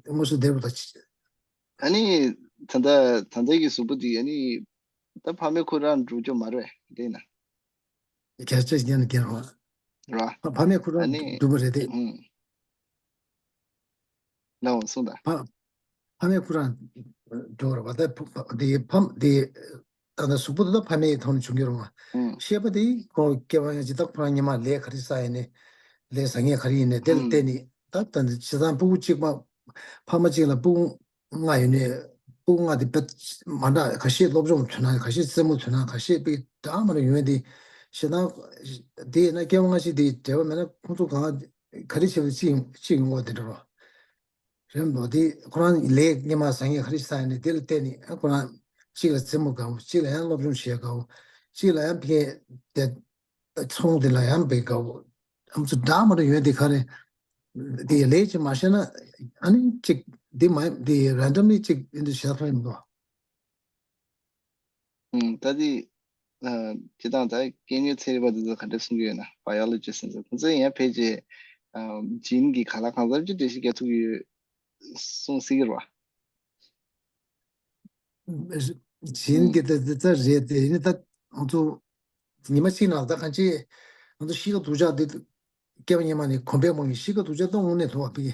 དངོས་སུ་བདེ་བ་དང་། ཨ་ནི་ད་ལྟ་ད་ལྟ་གི་གཟུགས་པོ་འདི་ཨ་ནི་ད་ཕ་མའི་ཁོ་རང་འགྲོ་རྒྱུ་མ་རེད་དེ་ན། བརྒྱ་ཆ་བརྒྱ་ནས་བརྒྱ་རེད་བ། ར། ཕ་ཕ་མའི་ཁོ་རང་ཨ་ནི་འགྲོ་བ་རེད་དེ། ཨུམ། ལའོ་གསུངས་དང་། ཕ་ཕ་མའི་ཁོ་རང་འགྲོ་བ་རེད་བ་ད་ཕ་དེ་ཕམ་དེ་ད་ལྟ་གཟུགས་པོ་དེ་ད་ཕ་མའི་ཐོག་ནས་བྱུང་གི་རུང་བ། ཨུམ། ཤེས་པ་དེ་ཁོ་སྐྱེ་བ་ཡང་ཇི་ལྟར་ཁོ་རང་ཉི་མ་ལས་ག་རེ་བསགས་ཡིན་ནས་ལས་བཟང་ངན་ག་རེ་ཡིན་ནས་དེ་ལ་ཨུམ། བརྟེན་ནས་ད་ད་ནི་བྱས་ཙང་ཕྲུ་གུ་གཅིག་མ་ཕ་མ་གཅིག་ལ་ཕྲུ་གུ་ལྔ་ཡོད་ནས་ཕྲུ་གུ་ལྔ་དེ་དཔེ་མ་འདྲ་ཁ་ཤས་སློབ་སྦྱོང་ཐོན་ན་ཁ་ཤས་རྩེད་མོ་ཐོན་ན་ཁ་ཤས་དཔེ་འདྲ་མ་འདྲ་ཡོད་དེ། ཞེ་ན་དེ་ཡིན་ན་སྐྱེ་བ་སྔ་ཕྱི་དེ་འབྲེལ་བ་མེད་ན་ཁོང་ཚོ་གང་ག་རེ་བྱེད་པ་ཅི་ཅི་ཡོང་བ་དེ་འདྲ་རོ། རེད་འདུག་དེ་ཁོ་རང་ལས་སྔ་མ་བཟང་ངན་ག་རེ་བསགས་ཡིན་ནས་དེ་ལ་བརྟེན་ནས་ཁོ་རང་གཅིག་ལ་རྩེད་མོ་དགའ་བོ་གཅིག་ལ་ཡང་སློབ་སྦྱོང་བྱེད་དགའ་བོ་གཅིག་ལ་ཡང་ཕ་གི་དེ། ཚོང་དེ་ལ་ཡང་པའི་དགའ་བོ། ཨམ་ཚོ་འདྲ་མ་འདྲ་ཡོད་དེ་ག་རེ། དེ་ལས་ཀྱི་མ་བཤད་ན་ཨ་ནི་གཅིག་དེ་མ་དེ་རན་ཌམ་ལི་གཅིག་ཡིན་དུ་བྱ་ཐུབ་ཡིན་པ། ཨུམ། ད་དེ་ཨ་སྤྱི་བཏང་ད་སྐད་ཉོ་ཚན་རིག་པ་དེ་ཚོ་ག་འདྲ་གསུང་གི་ཡོད་ན་བ་ཡོ་ལོ་ཇི་སི་ཟེར་ཁོང་ཚོ་ཡང་ཕལ་ཆེར་ཨ་ཇིན་གྱི་ག་ལ་གང་འཚམ་ཅིག་འགྲེལ་བཤད་རྒྱག་ཐུབ་ཀྱི་ཡོད་གསུང་སྲིད་ཀྱི་རེད་བ། གཞན་གྱི་ད་ད་རེད་དེ་ནི་ད་ང་ཚོ་ཉི་མ་གཅིག་ནང་ད་གང་ཅི་ང་ཚོ་གཤིས་ཀ་སྡུག་ཅག་དེ་སྐྱེ་བ་སྔོན་མ་ནས་གོམས་པས་མང་གི་གཤིས་ཀ་སྡུག་ཅག་ད་དངོས་གནས་དུ་བ་པི་ཀེ་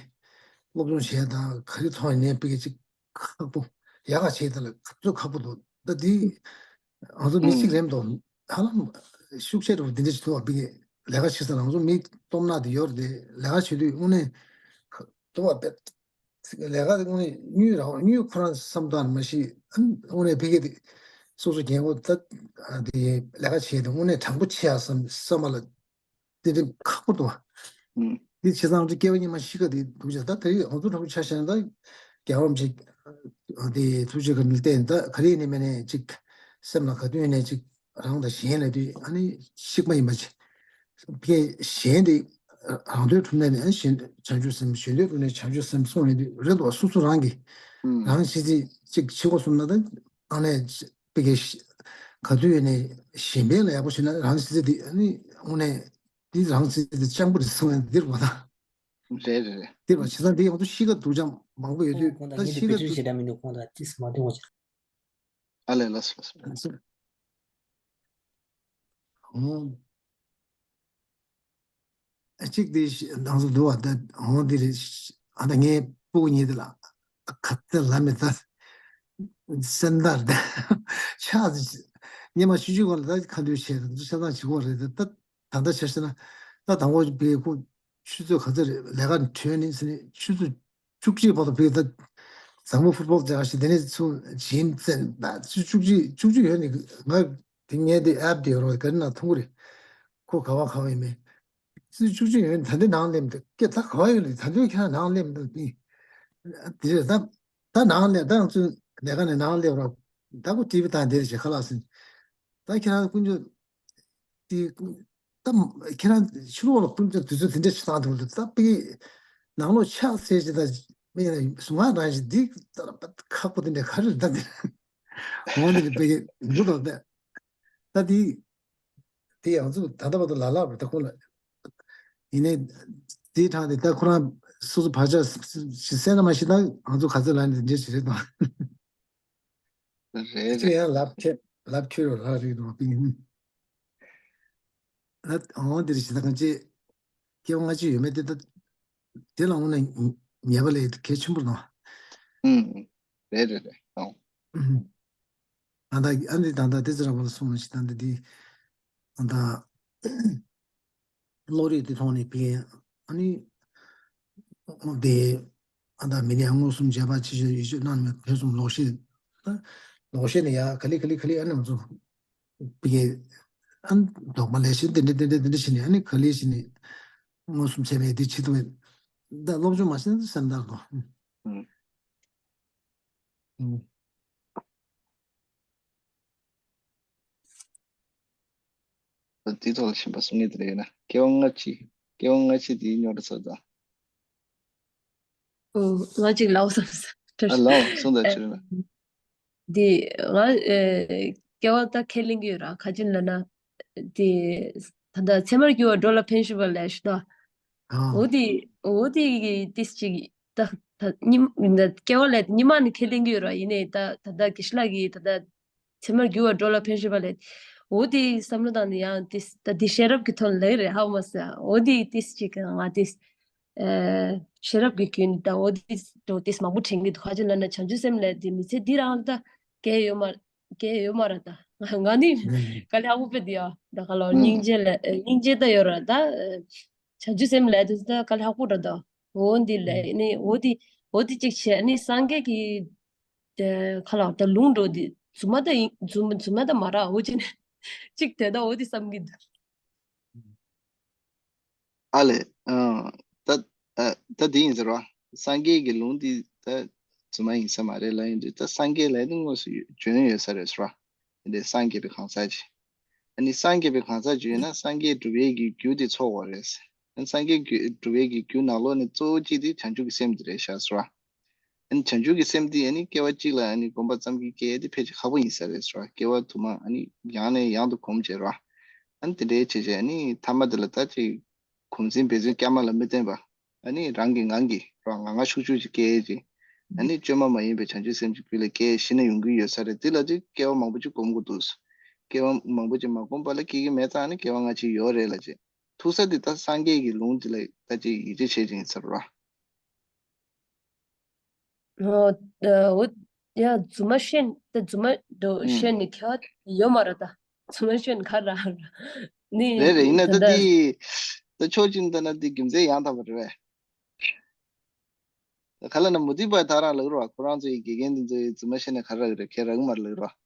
སློབ་སྦྱོང་བྱས་དང་ག་རེ་ཐོག་ནས་པི་ཀེ་ཅིག་ཁག་པོ་ཡག་ག་བྱས་ད་ལ་ཁག་ཚོད་ཁག་པོ་འདུག་ད་དེ་ང་ཚོ་མི་གཅིག་རེད་འདུག་ཧ་ལམ་ཤུགས་ཆེ་རུ་འདི་འདྲ་ཞིག་དུ་བ་པི་ཀེ་ལས་ཀ་བྱེད་ས་ང་ཚོ་མི་སྟོབས་ནག་དེ་ཡོད་རེད་དེ་ལས་ཀ་བྱེད་དུས་དངོས་གནས་དུ་བ་པེ། ལས་ཀ་དེ་དངོས་གནས་དངུལ་རང་དངུལ་ཁོ་རང་བསམ་བཏང་མ་ཤེས་དངོས་གནས་ཕ་གི་དེ་སོ་སོ་རྒན་གོག་ད་དེ་ལས་ཀ་བྱས་ཏེ་དངོས་གནས་དྲང་པོ་བྱེད་ཡ་བསམ་བསམ་པ་ལ་དེ་དེ་ཁག་པོ་འདུག་བ། ཨུམ། དེ་བྱས་ཙང་དེ་སྐྱེ་བ་སྔོན་མ་གཤིས་ཀ་དེ་སྡུག་ཅག་ད་དེ་རིང་ང་ཚོ་དྲང་པོ་ཆ་བཞག་ན་ད་རྒྱལ་བ་རིན་པོ་ཆེ་དེ་ཐུགས་རྗེ་ག་ནས་བལྟས་ད་ག་རེ་ཡིན་ནས་མེད་ནས་ཅིག་སེམས་ལ་ག་དུས་ཡིན་ནས་ཅིག་རང་དང་གཞན་ལ་དུས་ཨ་ནི་གཤིས་ཀ་ཡིན་པ་ཅིག་ཕ་གི་གཞན་དེ་རང་དོན་གྲུབ་ནས་ནི་གཞན་བྱང་ཆུབ་སེམས་གཞན་དོན་གྲུབ་ནས་བྱང་ཆུབ་སེམས་གསུངས་ཡོང་དུས་རེད་དོ་སོ་སོ་རང་གིས་ཨུམ། རང་གཤིས་ཅིག་ཅིག་ཕྱི་གོ་སོང་ན་ད་ཨ་ནི་ཕ་གི་ག་དུས་ཡིན་ནས་གཞན་ཕན་ལ་ཡག་པོ་བྱས་ན་རང་གཤིས་དེ་ཨ་ནི་དངོས་གནས་དེ་རང་གཤིས་དེ་སྤྱང་པོ་རེད་གསུངས་ཡོང་འདིར་བ་དང་། རེད་རེད་རེད། འདིར་བ་བྱས་ཙང་དེ་ཡང་དུ་གཤིས་ཀ་སྡུག་ཅག་མང་པོ་ཡོད་དུས་ཁོང་ད་ད་ངས་དེ་གཤིས་ཀ་བེད་སྤྱོད་སྡུག་བྱེད་འདྲ་མི་འདུག་ཁོང་ད་ཅིས་མ་འདུག་ཨ་ལས་ལགས་སོ་ལགས་སོ། ཨོ། ཨ་གཅིག་དེ་ནང་སོ་འདུག་བ་ད་ཨོ་དེ་རེད། ཨ་ད་ངའི་སྤུ་གུ་གཉིས་དེ་ལ་ཁ་ཏ་ལ་མེ་ད་སེམས་དར་ད་ཆགས་ཉི་མ་ཆུ་ཆུ་གོ་ལ་ད་ཁ་འདུས་བྱས་ད་ཆ་ཚང་བྱེད་གོ་རེད་ད་ད་ད་ཆ་ཤི་ན་ད་དང་པོ་བེ་ཁུ་ཆུ་ཚོད་ག་ཚོད་རེད་ལས་ཀ་ནས་ཐོན་ནས་ཟིན་ནས་ཆུ་ཚོད་བཅུ་གཅིག་བར་དུ་ཕེབས་ད། བཟང་པོ་ཕུཊ་སྦོལ་རྒྱག་ཞིག་དེ་ནས་ཚུར་ཇིམ་བཙན་ད་ཆུ་བཅུ་གཅིག་བཅུ་གཅིག་ཡོད་ནི་ང་དེ་ངས་དེ་ཨེབ་དེ་ཡོད་རོགས་ག་རེ་ན་ཐུང་གུ་རེད། ཁོ་ག་བ་ག་བ་ཡིན་མེད། ཆུ་བཅུ་གཅིག་ཡོད་ནི་ད་འདི་ནང་སླེབས་འདུག་སྐད་ད་ག་བ་ཡོད་ནི་ད་འདི་ཁྱེད་རང་ནང་སླེབས་འདུག་ནི། དེ་རེད་ད། ད་ནང་སླེབས་ད་ང་ཚོ་ལས་ཀ་ནས་ནང་སླེབས་རོགས་ད་ཁོ་ཊི་བི་དང་དེ་རེད་ཞེས་ཁ་ལག་ཟིན། ད་ཁྱེད་རང་དཀོན་མཆོག་དེ། ད་ཁྱེད་རང་ཕྱི་ལོགས་ལ་སྤུན་ཀྱག་དུས་ཚོད་དེ་འདྲ་ཞིག་བཏང་འདུག་ད་པི་ནང་ལོགས་ཕྱག་འཚལ་ཞིག་ད་མི་ཡང་གཟུངས་སྔགས་རང་ཞིག་འདི་ལྟར་ཁག་པོ་དེ་འདྲ་ག་རེ་ད་དེ་འོང་དེ་པི་འདུག་ད་ད་དེ་དེ་ཡང་ཚུལ་ད་ལྟ་བར་དུ་ལ་ལ་བར་ད་ཁོ་ལ་ཡིན་ནའི་དེའི་གྲངས་དེ་ད་ཁོ་རང་སོ་སོ་བག་ཆགས་ཤིག་གསལ་ན་མ་ཤེས་ད་ང་ཚོ་ག་ཚོད་ལ་ནི་དེ་འདྲ་ཞིག་རེད་དང་། རེད་ཅི་རེད། ཡང་ལབ་ཁྱེད་ལབ་ཁྱོད་རོ་ལ་རིག་རོ་པིན། ལ་འོང་འདིར་ཞིག་ད་གང་ཅི། སྐྱེ་བ་སྔ་ཕྱི་ཡོད་མེད་དེ་ད། དེ་ལ་འོང་ན་ཉེས་པ་ལས་གལ་ཆེན་པོ་རེད་དང་། ཨུམ། རེད་རེད་རེད་ཨང་། ཨུམ། ད་ལྟ་ཨ་འདི་ད་ལྟ་དེ་ཚོ་ར་བ་ལ་སོང་ན་ཞིག་ད་འདི་འདི། ད་ལྟ། བློ་རིག་དེ་ཐོག་ནས་ཕན་ཨ་ནི། དེ། ཨ་ད་མི་ནས་མངོན་སུམ་བྱས་པ་ཅི་བྱས་ཡོད་ཅེས་གནང་ནས་ཕུན་སུམ་ལོག་ཤེས་ ད་ལོག་བཤད་ནས་ཡ་ག་ལེ་ག་ལེ་ག་ལེ་ཨ་ནི་ང་ཚོ་བི་གེ་ཨ་ནི་དོགས་པ་ལས་ཤིག་འདི་འདྲ་འདི་འདྲ་འདི་འདྲ་བྱས་ནས་ཨ་ནི་ག་ལེ་བྱས་ནས་མངོན་སུམ་ཚད་མས་འདི་བྱེད་ཐུབ་པས། ད་སློབ་སྦྱོང་མ་བྱས་ན་སེམས་ཐག་གོ། ཨུ། ཨུ། དེའི་ཐོག་ལ་ཞིབ་པ་གསུང་ངེས་དེ་རེད་ན། སྐྱེ་བ་སྔ་ཕྱི། སྐྱེ་བ་སྔ་ཕྱི་དེའི་རྙོག་དྲ་ཚོ་དང་། ཨོ། ང་གཅིག་ལའོ་བསམ་སོང་། ཨ་ལའོ་གསུང་དང་ཕྱིར་ན། འདི་ང་ཨེ་སྐྱེ་བ་ད་ཁས་ལེན་གྱི་ཡོད་ར། ག་ཅི་ལབ་ན། འདི་ད་ལྟ་ཚད་མར་གྱུར་པ་འགྲོ་ལ་ཕན་ཞུགས་པ་ལས་ཞུ་ད། ཨ། འོ་དེ་འོ་དེ་གི་ཏིས་ཅིག་ད་ད་ཉི་ད་སྐྱེ་བ་ལས་ཉི་མ་ནི་ཁས་ལེན་གྱི་ཡོད་ར། ཡིན་ནའི་ད་ད་ལྟ་དགེ་བཤེས་ལགས་ཀྱིས་ད་ལྟ་ཚད་མར་གྱུར་པ་འགྲོ་ལ་ཕན་ཞུགས་པ་ལས། འོ་དེ་བསམ་བློ་བཏང་ནས་ཡང་ཏིས་ད་འདི་ཤེས་རབ་ཀྱི་ཐོག་ལ་ལེགས་རེད་ཧ་མ་ཟེར། འོ་དེ་ཏིས་ཅིག་ང་ཏིས། ཨ། ཤེས་རབ་ཀྱི་རྒྱུན་དང་འོ་དེ་འགྲོ་དེ་མང་པོ་དྲན་གྱི་འདུག་ག་ཅི་ལབ་ན་བྱང་ཆུབ་སེམས་ལས་དེ་མི་ཚེ་འདི་རང་ད་སྐྱེ་ཡོད་མ་སྐྱེ་ཡོད་མ་རེད་ད། ང་ནི་ཨུ། དཀའ་ལས་ཁག་པོ་དཔེ་འདི་ཡ་ད་ག་ལ་ཨུ། སྙིང་རྗེ་ལ་སྙིང་རྗེ་ད་ཡོད་ར་ད། བྱང་ཆུབ་སེམས་ལས་དེ་ད་དཀའ་ལས་ཁག་པོ་རེད་ད། འོ་འདི་ལས་ཨུ། ནི་འོ་དེ་འོ་དེ་གཅིག་བྱས་ནི་སངས་རྒྱས་ཀྱི་དེ་ག་ལ་ད་ལུང་འགྲོ་དེ་རྫུན་མ་ད་ཡིན་རྫུན་རྫུན་མ་ད་མ་ར། འོ་ཅི་ནས་གཅིག་དེ་ད་འོ་དེ་བསམ་གྱི་འདུག་ཨ་ལས། ཨ། ད་ཨ་ད་འདི་ཡིན་ཟེར་བ། སངས་རྒྱས་ཀྱི་ལུང་འདི་ད་རྫུན་མ་ཡིན་ས་མ་རེད་ལབ་ཡིན་དུས། ད་སངས་རྒྱས་ལ་ནི་དངོས་སུ་ཡོད་བྱོན་ཡོད་ས་རེད་ཟེར་བ། དེ་འདྲའི་སངས་རྒྱས་པའི་གང་ཟག་ཅིག་ཨ་ནི་སངས་རྒྱས་པའི་གང་ཟག་ཅིག་ཡོད་ན་སངས་རྒྱས་སྒྲུབ་པའི་གི་རྒྱུ་དེ་ཚོགས་པ་རེད། ཨ་ནི་སངས་རྒྱས་རྒྱུ་སྒྲུབ་པའི་གི་རྒྱུ་ནང་ལོགས་ནས་གཙོ་བོ་གཅིག་དེ་བྱང་ཆུབ་ཀྱི་སེམས་དེ་རེད་ཤག་ཟེར་བ། ཨ་ནི་བྱང་ཆུབ་ཀྱི་སེམས་དེ་ཨ་ནི་སྐྱེ་བ་གཅིག་ལ་ཨ་ནི་སྒོམ་པ་ཙམ་གྱིས་སྐྱེ་ཡས་དེ་ཕལ་ཆེར་ཁག་པོ་ཡིན་ས་རེད་ཟེར་བ། སྐྱེ་བ་དུ་མ་ཨ་ནི་ཡང་ནས་ཡང་དུ་སྒོམ་བྱས་ར། ཨ་ནི་དེ་འདྲའི་བྱས་བྱས་ཨ་ནི་ཐ་མ་དེ་ལ་ད་ཅིག་གོམས་འཛིན་འབད་བརྩོན་བསྐྱར་མ་ལ་མི་བརྟེན་པ། ཨ་ནི་རང་གི་ངང་གིས་ར་ང་ང་ཤུགས་ཆུང་ཅིག་སྐྱེ་ཡས་ཅིག་ཨ་ནི་བཅོས་མ་མ་ཡིན་པའི་བྱང་ཆུབ་སེམས་ཀྱི་རྒྱུད་ལ་སྐྱེ་ཤི་ན་ཡོང་གི་ཡོད་ས་རེད། དེ་ལ་ཅིག་སྐྱེ་བ་མང་པོ་ཅིག་སྒོམ་དགོས་འདུག་སྐྱེ་བ་མང་པོ་ཅིག་མ་སྒོམ་པ་ལ་སྐྱེ་གི་མེད་ཙང་ཨ་ནི་སྐྱེ་བ་སྔ་ཕྱི་ཡོད་རེད་ལ་ཅིག་ཐུག་ས་དེ་ད་སངས་རྒྱས་ཀྱི་ལུང་དེ་ལ་ད་ཅིག་ཡིད་ཆེས་བྱེད་ཅིང་ཟེར་བ། ཨོ། ཨོ། ཡ་རྫུན་མ་བཤད་ད་རྫུན་མ་འགྲོ་ཨུ། བཤད་ནི་ཁྱད་ཡོད་མ་རེད་ད། རྫུན་མ་བཤད་ནི་ག་ར་ར། ནི་རེད་རེད། ཡིན་ན་ད་ད་ལྟ་དེ་ད་ཕྱོགས་གཅིག་ནས་ལྟ་ན་དེ་རྒྱུ་མཚན་ཡང་དག་པ་རེད་པས། ག་ལ་ན་མུ་སྟེགས་པ་ད་རང་ལབ་རོགས། ཁོ་རང་ཚོ་ཡི་དགེ་རྒན་དེ་ཚོ་ཡི་རྫུན་མ་བཤད་ནི་ག་ར་རེད། ཁྱེད་རང་མར་ལབ་རོགས།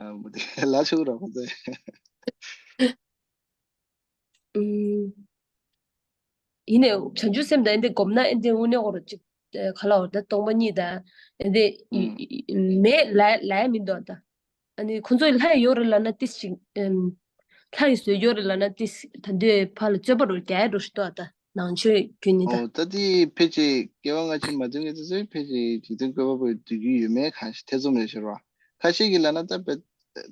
ཨ། མུ་སྟེགས་ལ་ཆུག་རོགས་ཁོ་ཚོ་ཡི། ཨུམ། ཡིན་ནའི་བྱང་ཆུབ་སེམས་དང་ཨེ་འདི་སྒོམ་ན་ཨེ་འདི་དངོས་གནས་ཁོ་རང་ཅིག་ཨེ་ག་ལ་འོ་ད་སྟོང་པ་ཉིད་དང་ཨེ་འདི་ཨུམ། མེད་ལ་ལ་མི་འདུག་ད། ཨ་ནི་ཁོ་ཚོའི་ལྷ་ཡི་ཡོད་རེད་ལབ་ན་ཏིས་ཅིག་ཨེམ། ལྷ་ཡི་བཟོས་ཡོད་རེད་ལབ་ན་ཏིས་ད་འདོད་ཕ་ལ་རྩོད་པ་རུ་རྒྱག་ཡ་འགྲོ་ཞིག་འདུག་ད་ནང་ཆོས་རྒྱུན་ནི་ད། ཨོ་ད་དེ་ཕལ་ཆེར་སྐྱེ་བ་སྔ་ཕྱི་མ་འདོད་མཁན་དེ་ཚོས་ཕལ་ཆེར་འཇིག་རྟེན་བཀོད་པ་པོ་འདོད་རྒྱུ་ཡོད་མེད་གང་ཞིག་ཐེ་ཚོམ་རེད་ཤོར་བ། ཁ་ཤས་ཀྱིས་ལབ་ན་ད་དཔེ་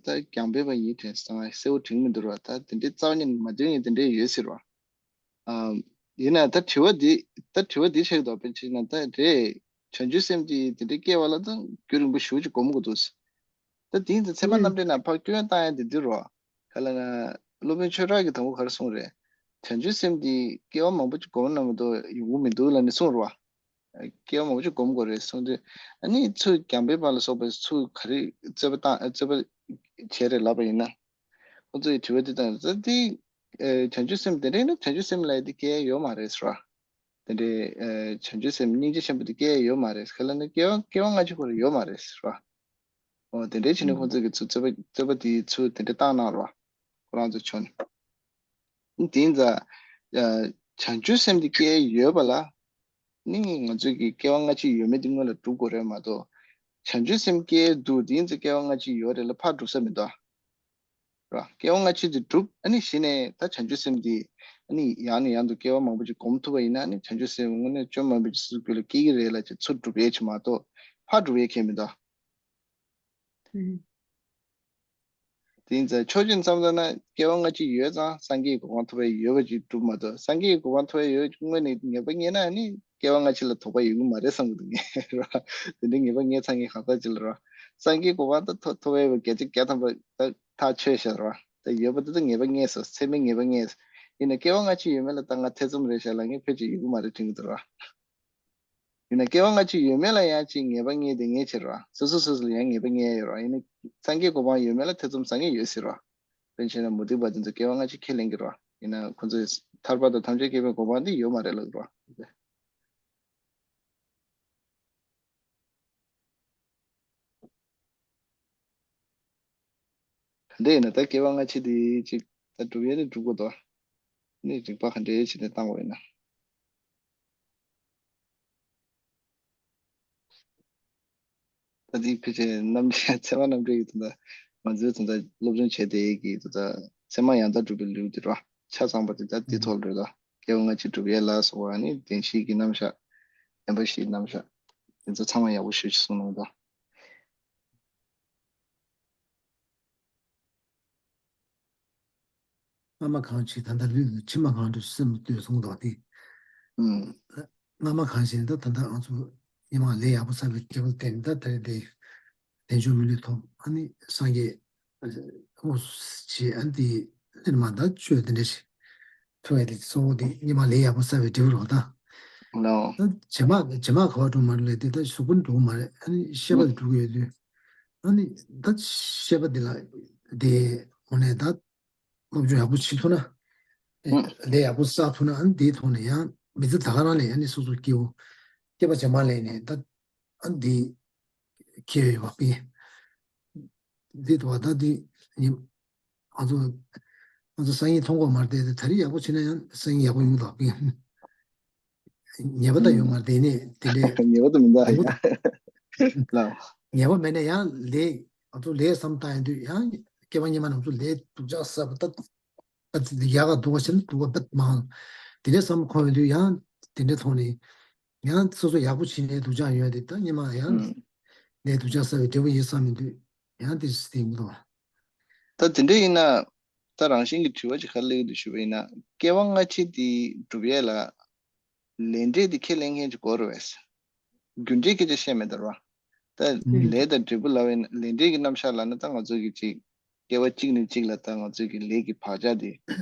ད་རྒྱང་འབེབས་པ་ཡིན་དྲན་སོང་། གསལ་བོ་དྲན་མི་འདུག་ར། ད་དེ་འདྲའི་རྩ་བ་ཉིད་ནས་མ་འདོད་མཁན་དེ་འདྲའི་ཡོད་སྲིད་ར། ཨམ། ཡིན་ན་ད་དྲི་བ་འདི་ད་དྲི་བ་འདི་ཆགས་འདུག་དཔེ་བྱས་ན་ད་རེད། བྱང་ཆུབ་སེམས་ཀྱི་དེ་འདྲའི་སྐྱེ་བ་ལ་ད་རྒྱུན་རིང་པོ་ཞེ་པོ་ཅིག་སྒོམ་དགོས་འདུག་ད་དེ་ཡིན་ཙང་ཚད་མ་རྣམ་འགྲེལ་ནང་ཕར་སྐྱོན་བཏང་ཡ་དེ་འདི་རོ། ག་ལ་ན་སློབ་དཔོན་ཆོས་གྲགས་ཀྱིས་དང་པོ་ག་རེ་གསུངས་རེད། བྱང་ཆུབ་སེམས་འདི་སྐྱེ་བ་མང་པོ་ཅིག་སྒོམ་ན་མ་གཏོགས་ཡོང་གི་མི་འདུག་ལབ་ནས་གསུངས་རེད་བ། སྐྱེ་བ་མང་པོ་ཅིག་སྒོམ་དགོས་རེད་གསུངས་དུས། ཨ་ནི་ཚུར་རྒྱང་འབེབས་པ་ལ་སོགས་པས་ཚུར་ག་རེ་རྩོད་པ་བཏང་རྩོད་པ་བྱས་རེད་ལབ་པ་ཡིན་ན། ཁོ་ཚོས་དྲི་བ་འདི་བཏང་ཙང་དེ། ཨེ། བྱང་ཆུབ་སེམས་དེ་འདྲ་ཡིན་ན་བྱང་ཆུབ་སེམས་ལ་དེ་སྐྱེ་ཡ་ཡོད་མ་རེད་ཟེར་བ། དེ་འདྲའི་ཨེ། བྱང་ཆུབ་སེམས་སྙིང་རྗེ་ཆེན་པོ་དེ་སྐྱེ་ཡ་ཡོད་མ་རེད། ག་ལ་ན་སྐྱེ་བ་སྐྱེ་བ་སྔ་ཕྱི་ཁོ་རང་ཡོད་མ་རེད་ཟེར་བ། འོ་དེ་འདྲའི་བྱས་ནས་ཁོང་ཚོ་གིས་ཚུར་རྩོད་པ་རྩོད་པ་དེ་ཚུར་དེ་འདྲ་བཏང་གནང་རོགས། ཁོ་རང་ཚོ་ཆོས་ནས། དེ་ཡིན་ཙང་། བྱང་ཆུབ་སེམས་དེ་སྐྱེ་ཡོད་པ་ལ། ནི་ང་ཚོས་ཀྱི་སྐྱེ་བ་སྔ་ཕྱི་ཡོད་མེད་དེ་སྔོན་ལ་སྒྲུབ་དགོས་རེད་མ་གཏོགས། བྱང་ཆུབ་སེམས་སྐྱེ་འདུག་དེ་ཡིན་ཙང་སྐྱེ་བ་སྔ་ཕྱི་ཡོད་རེད་ལ་ཕར་སྒྲུབ་ས་མི་འདུག་ར། སྐྱེ་བ་སྔ་ཕྱི་དེ་སྒྲུབ་ཨ་ནི་གཞི་ནས་ད་བྱང་ཆུབ་སེམས་དེ་ཨ་ནི་ཡང་ནས་ཡང་དུ་སྐྱེ་བ་མང་པོ་ཅིག་སྒོམ་ཐུབ་པ་ཡིན་ན་ཨ་ནི་བྱང་ཆུབ་སེམས་དངོས་གནས་བཅོམ་མ་མེད་པའི་སོ་སོའི་རྒྱུད་ལ་སྐྱེ་གི་རེད་ལ་ཅིག་ཚུར་སྒྲུབ་ཡས་ཅིག་མ་གཏོགས་ཕར་སྒྲུབ་ཡས་ཁེལ་མི་འདུག་དེ་ཡིན་ཙང་ཕྱོགས་གཅིག་ནས་བསམ་ཚར་ན་སྐྱེ་བ་སྔ་ཕྱི་ཡོད་ཙང་སངས་རྒྱས་ཀྱི་གོ་འཕང་ཐོབ་པ་ཡོད་པ་ཅིག་སྒྲུབ་མ་གཏོགས། སངས་རྒྱས་ཀྱི་གོ་འཕང་ཐོབ་པ་ཡོད་དངོས་ནས་ངེས་པ་རྙེད་ན་ནི་སྐྱེ་བ་སྔ་ཕྱི་ལ་དོགས་པ་ཡོང་གི་མ་རེད་བསམ་གྱི་འདུག་ངས་ར། དེ་འདྲའི་ངེས་པ་རྙེད་ཚར་མཁན་གང་ཟག་ཅིག་ལ་ར། སངས་རྒྱས་གོ་འཕང་ད་ཐོབ་ཐོབ་པའི་བརྒྱ་ཆ་བརྒྱ་ཐམ་པ་ད་ཐག་ཆོད་ཤག་ར། ད་ཡོད་པ་དེ་ད་ངེས་པ་རྙེད་སོང་། ཚད་མའི་ངེས་པ་རྙེད་སོང་། ཡིན་ན་སྐྱེ་བ་སྔ་ཕྱི་ཡོད་མེད་ལ་ད་ང་ཐེ་ཚོམ་རེད་ཤག་ལབ་མཁན་ཕལ་ཆེར་ཡོང་གི་མ་རེད་དྲན་གྱི་འདུག་ར། ཡིན་ན་སྐྱེ་བ་སྔ་ཕྱི་ཡོད་མེད་ལ་ཡང་ཅིག་ངེས་པ་རྙེད་དེ་ངེས་ཕྱིར་ར། སོ་སོ་སོ་སོ་ལ་ཡང་ངེས་པ་རྙེད་ཡོད་ར། ཡིན་ན་སངས་རྒྱས་གོ་འཕང་ཡོད་མེད་ལ་ཐེ་ཚོམ་ཟ་མཁན་ཡོད་སྲིད་ར། དཔེར་ན་ཆ་བཞག་ན་མུ་སྟེགས་པ་དེ་ཚོ་སྐྱེ་བ་སྔ་ཕྱི་ཁས་ལེན་གྱི་ར། ཡིན་ན་ཁོ་ཚོས་ཐར་པ་དང་ཐམས་ཅད་མཁྱེན་པའི་གོ་འཕང་འདི་ཡོད་མ་རེད་ལབ་ཀྱི་ར། འདི་ཡིན་ན་ད་སྐྱེ་བ་སྔ་ཕྱི་དེ་ཅིག་ད་སྒྲུབ་ཡས་ནི་སྒྲུབ་དགོས་དོ། ནི་རིགས་པ་ག་འདྲའི་བྱས་ནས་བཏང་བ་ཡིན་ན། ད་འདི་ཕལ་ཆེར་རྣམ་འགྲེལ་ཚད་མ་རྣམ་འགྲེལ་གྱི་དོན་དག་ང་ཚོའི་དོན་དག་སློབ་སྦྱོང་བྱས་དེ་གི་དོན་དག་ཚད་མ་ཡང་དག་སྒྲུབ་པའི་ལེའུ་དེ་རོ། ཆ་ཚང་པ་དེ་ད་འདི་ཐོག་ལ་རེད་དོ། སྐྱེ་བ་སྔ་ཕྱི་སྒྲུབ་ཡས་ལ་སོགས་པ་ནི་བདེན་བཞིའི་གི་རྣམ་གཞག་བདེན་པ་བཞིའི་རྣམ་གཞག་དེ་ཚོ་ཚང་མ་ཡག་པོ་ཞེ་ཅིག་གསུངས་གནང་དོ། སྔ་མ་གང་བྱས་ད་ལྟ་ལུས་ཕྱི་མ་གང་འགྲུབ་སེམས་ལ་ལྟོས་གསུངས་འདུག་སྟེ། ཨུམ། སྔ་མ་གང་བྱས་ད་ད་ལྟ་ང་ཚོ་སྔོན་མ་ལས་ཡག་པོ་བསགས་པའི་འབྲས་བུ་དེ་ནི་ད་ད་རེས་དེ་དལ་འབྱོར་མི་ལུས་ཐོབ། ཨ་ནི་སངས་རྒྱས་ཨོ་བྱས། ཨ་ནི་དེ་ལས་མ་ད་ཆོས་དེ་འདྲ་ཞིག་ཐོབ་ཡ་དེ་གཙོ་བོ་དེ་སྔོན་མ་ལས་ཡག་པོ་བསགས་པའི་འབྲས་བུ་རེད་ད། ལའོ། ད་རྗེས་མ་རྗེས་མ་ག་པར་འགྲོ་མ་རེད་ལས་དེ་ད་གཟུགས་པོ་ནི་འགྲོ་གི་མ་རེད། ཨ་ནི་ཤེས་པ་ཨུམ། དེ་འགྲོ་གི་ཡོད་དུས། ཨ་ནི་ད་ཤེས་པ་འདི་ལ་དེ་འོ་ནས་ད་སློབ་སྦྱོང་ཡག་པོ་བྱེད་ཐུབ་ན། ཨེ། ཨུ། ལས་ཡག་པོ་བསགས་ཐུབ་ན། ཨ་ནི་དེའི་ཐོག་ནས་ཡང་མི་ཚེ་ད་ག་རང་ལས་ཨ་ནི་སོ་སོ་སྐྱེ་བོ་སྐྱེ་བ་རྗེས་མ་ལས་ནས་ད་ཨ་ནི་དེ་ཁེ་ཡོད་པ་པས། འདི་ལྟ་བ་ད་འདི་ཉིན་ང་ཚོ་ང་ཚོ་སང་ཉིན་མཐོང་གོ་མ་རེད་དེ། ད་རེས་ཡག་པོ་བྱས་ན་ཡང་སང་ཉིན་ཡག་པོ་ཡོང་གི་འདུག་པས། ཉེས་པ་ད་ཡོད་མ་རེད་དེ་ནས་དེ་འདྲས་ཉེས་པ་ད་མི་འདུག་ཡ། ལའོ། ཉེས་པ་མེད་ན་ཡང་ལས་ང་ཚོ་ལས་བསམ་བཏང་ཡོང་དུས་ཡང་སྐྱེ་བ་སྔོན་མ་ནང་ཚོ་ལས་སྡུག་ཅག་བསགས་པ་ད་ད་ཡག་ག་སྡུག་ག་བྱས་ན་སྡུག་ག་བེད་མང་། དེ་འདྲས་བསམ་འཁོར་ཡོང་དུས་ཡང་དེ་འདྲས་ཐོག་ནས་ཡང་སོ་སོ་ཡག་པོ་བྱས་ནས་སྡུག་ཅག་ཡོང་ཡ་དེ་ད་སྔོན་མ་ཡང་ཨུམ། ལས་སྡུག་ཅག་བསགས་པའི་འབྲས་བུ་ཡིན་བསམ་ཡོང་དུས་ཡང་དེ་སྟེང་མི་འདུག་ད་དེ་འདྲ་ཡིན་ན། ད་རང་བཞིན་གྱི་དྲི་བ་ཅིག་ག་རེ་སླེབས་ཀྱི་འདུག་ཞུས་པ་ཡིན་ན། སྐྱེ་བ་སྔ་ཕྱི་དེ་སྒྲུབ་ཡས་ལ་ལས་འབྲས་དེ་ཁས་ལེན་མཁན་ཅིག་དགོས་རེད་པས། རྒྱུ་འབྲས་སྐད་ཆ་བཤད་མེད་ད་ར། ད་ཨུ། ལས་དང་འབྲས་བུ་ལབ་པ་ཡིན་ན། ལས་འབྲས་ཀྱི་རྣམ་གཞག་ལབ་ན་ད་ང་ཚོ་གི་ཅིག་སྐྱེ་བ་གཅིག་ནས་གཅིག་ལ་ད་ང་ཚོ་གི་ལས་ཀྱི་བག་ཆགས་དེ་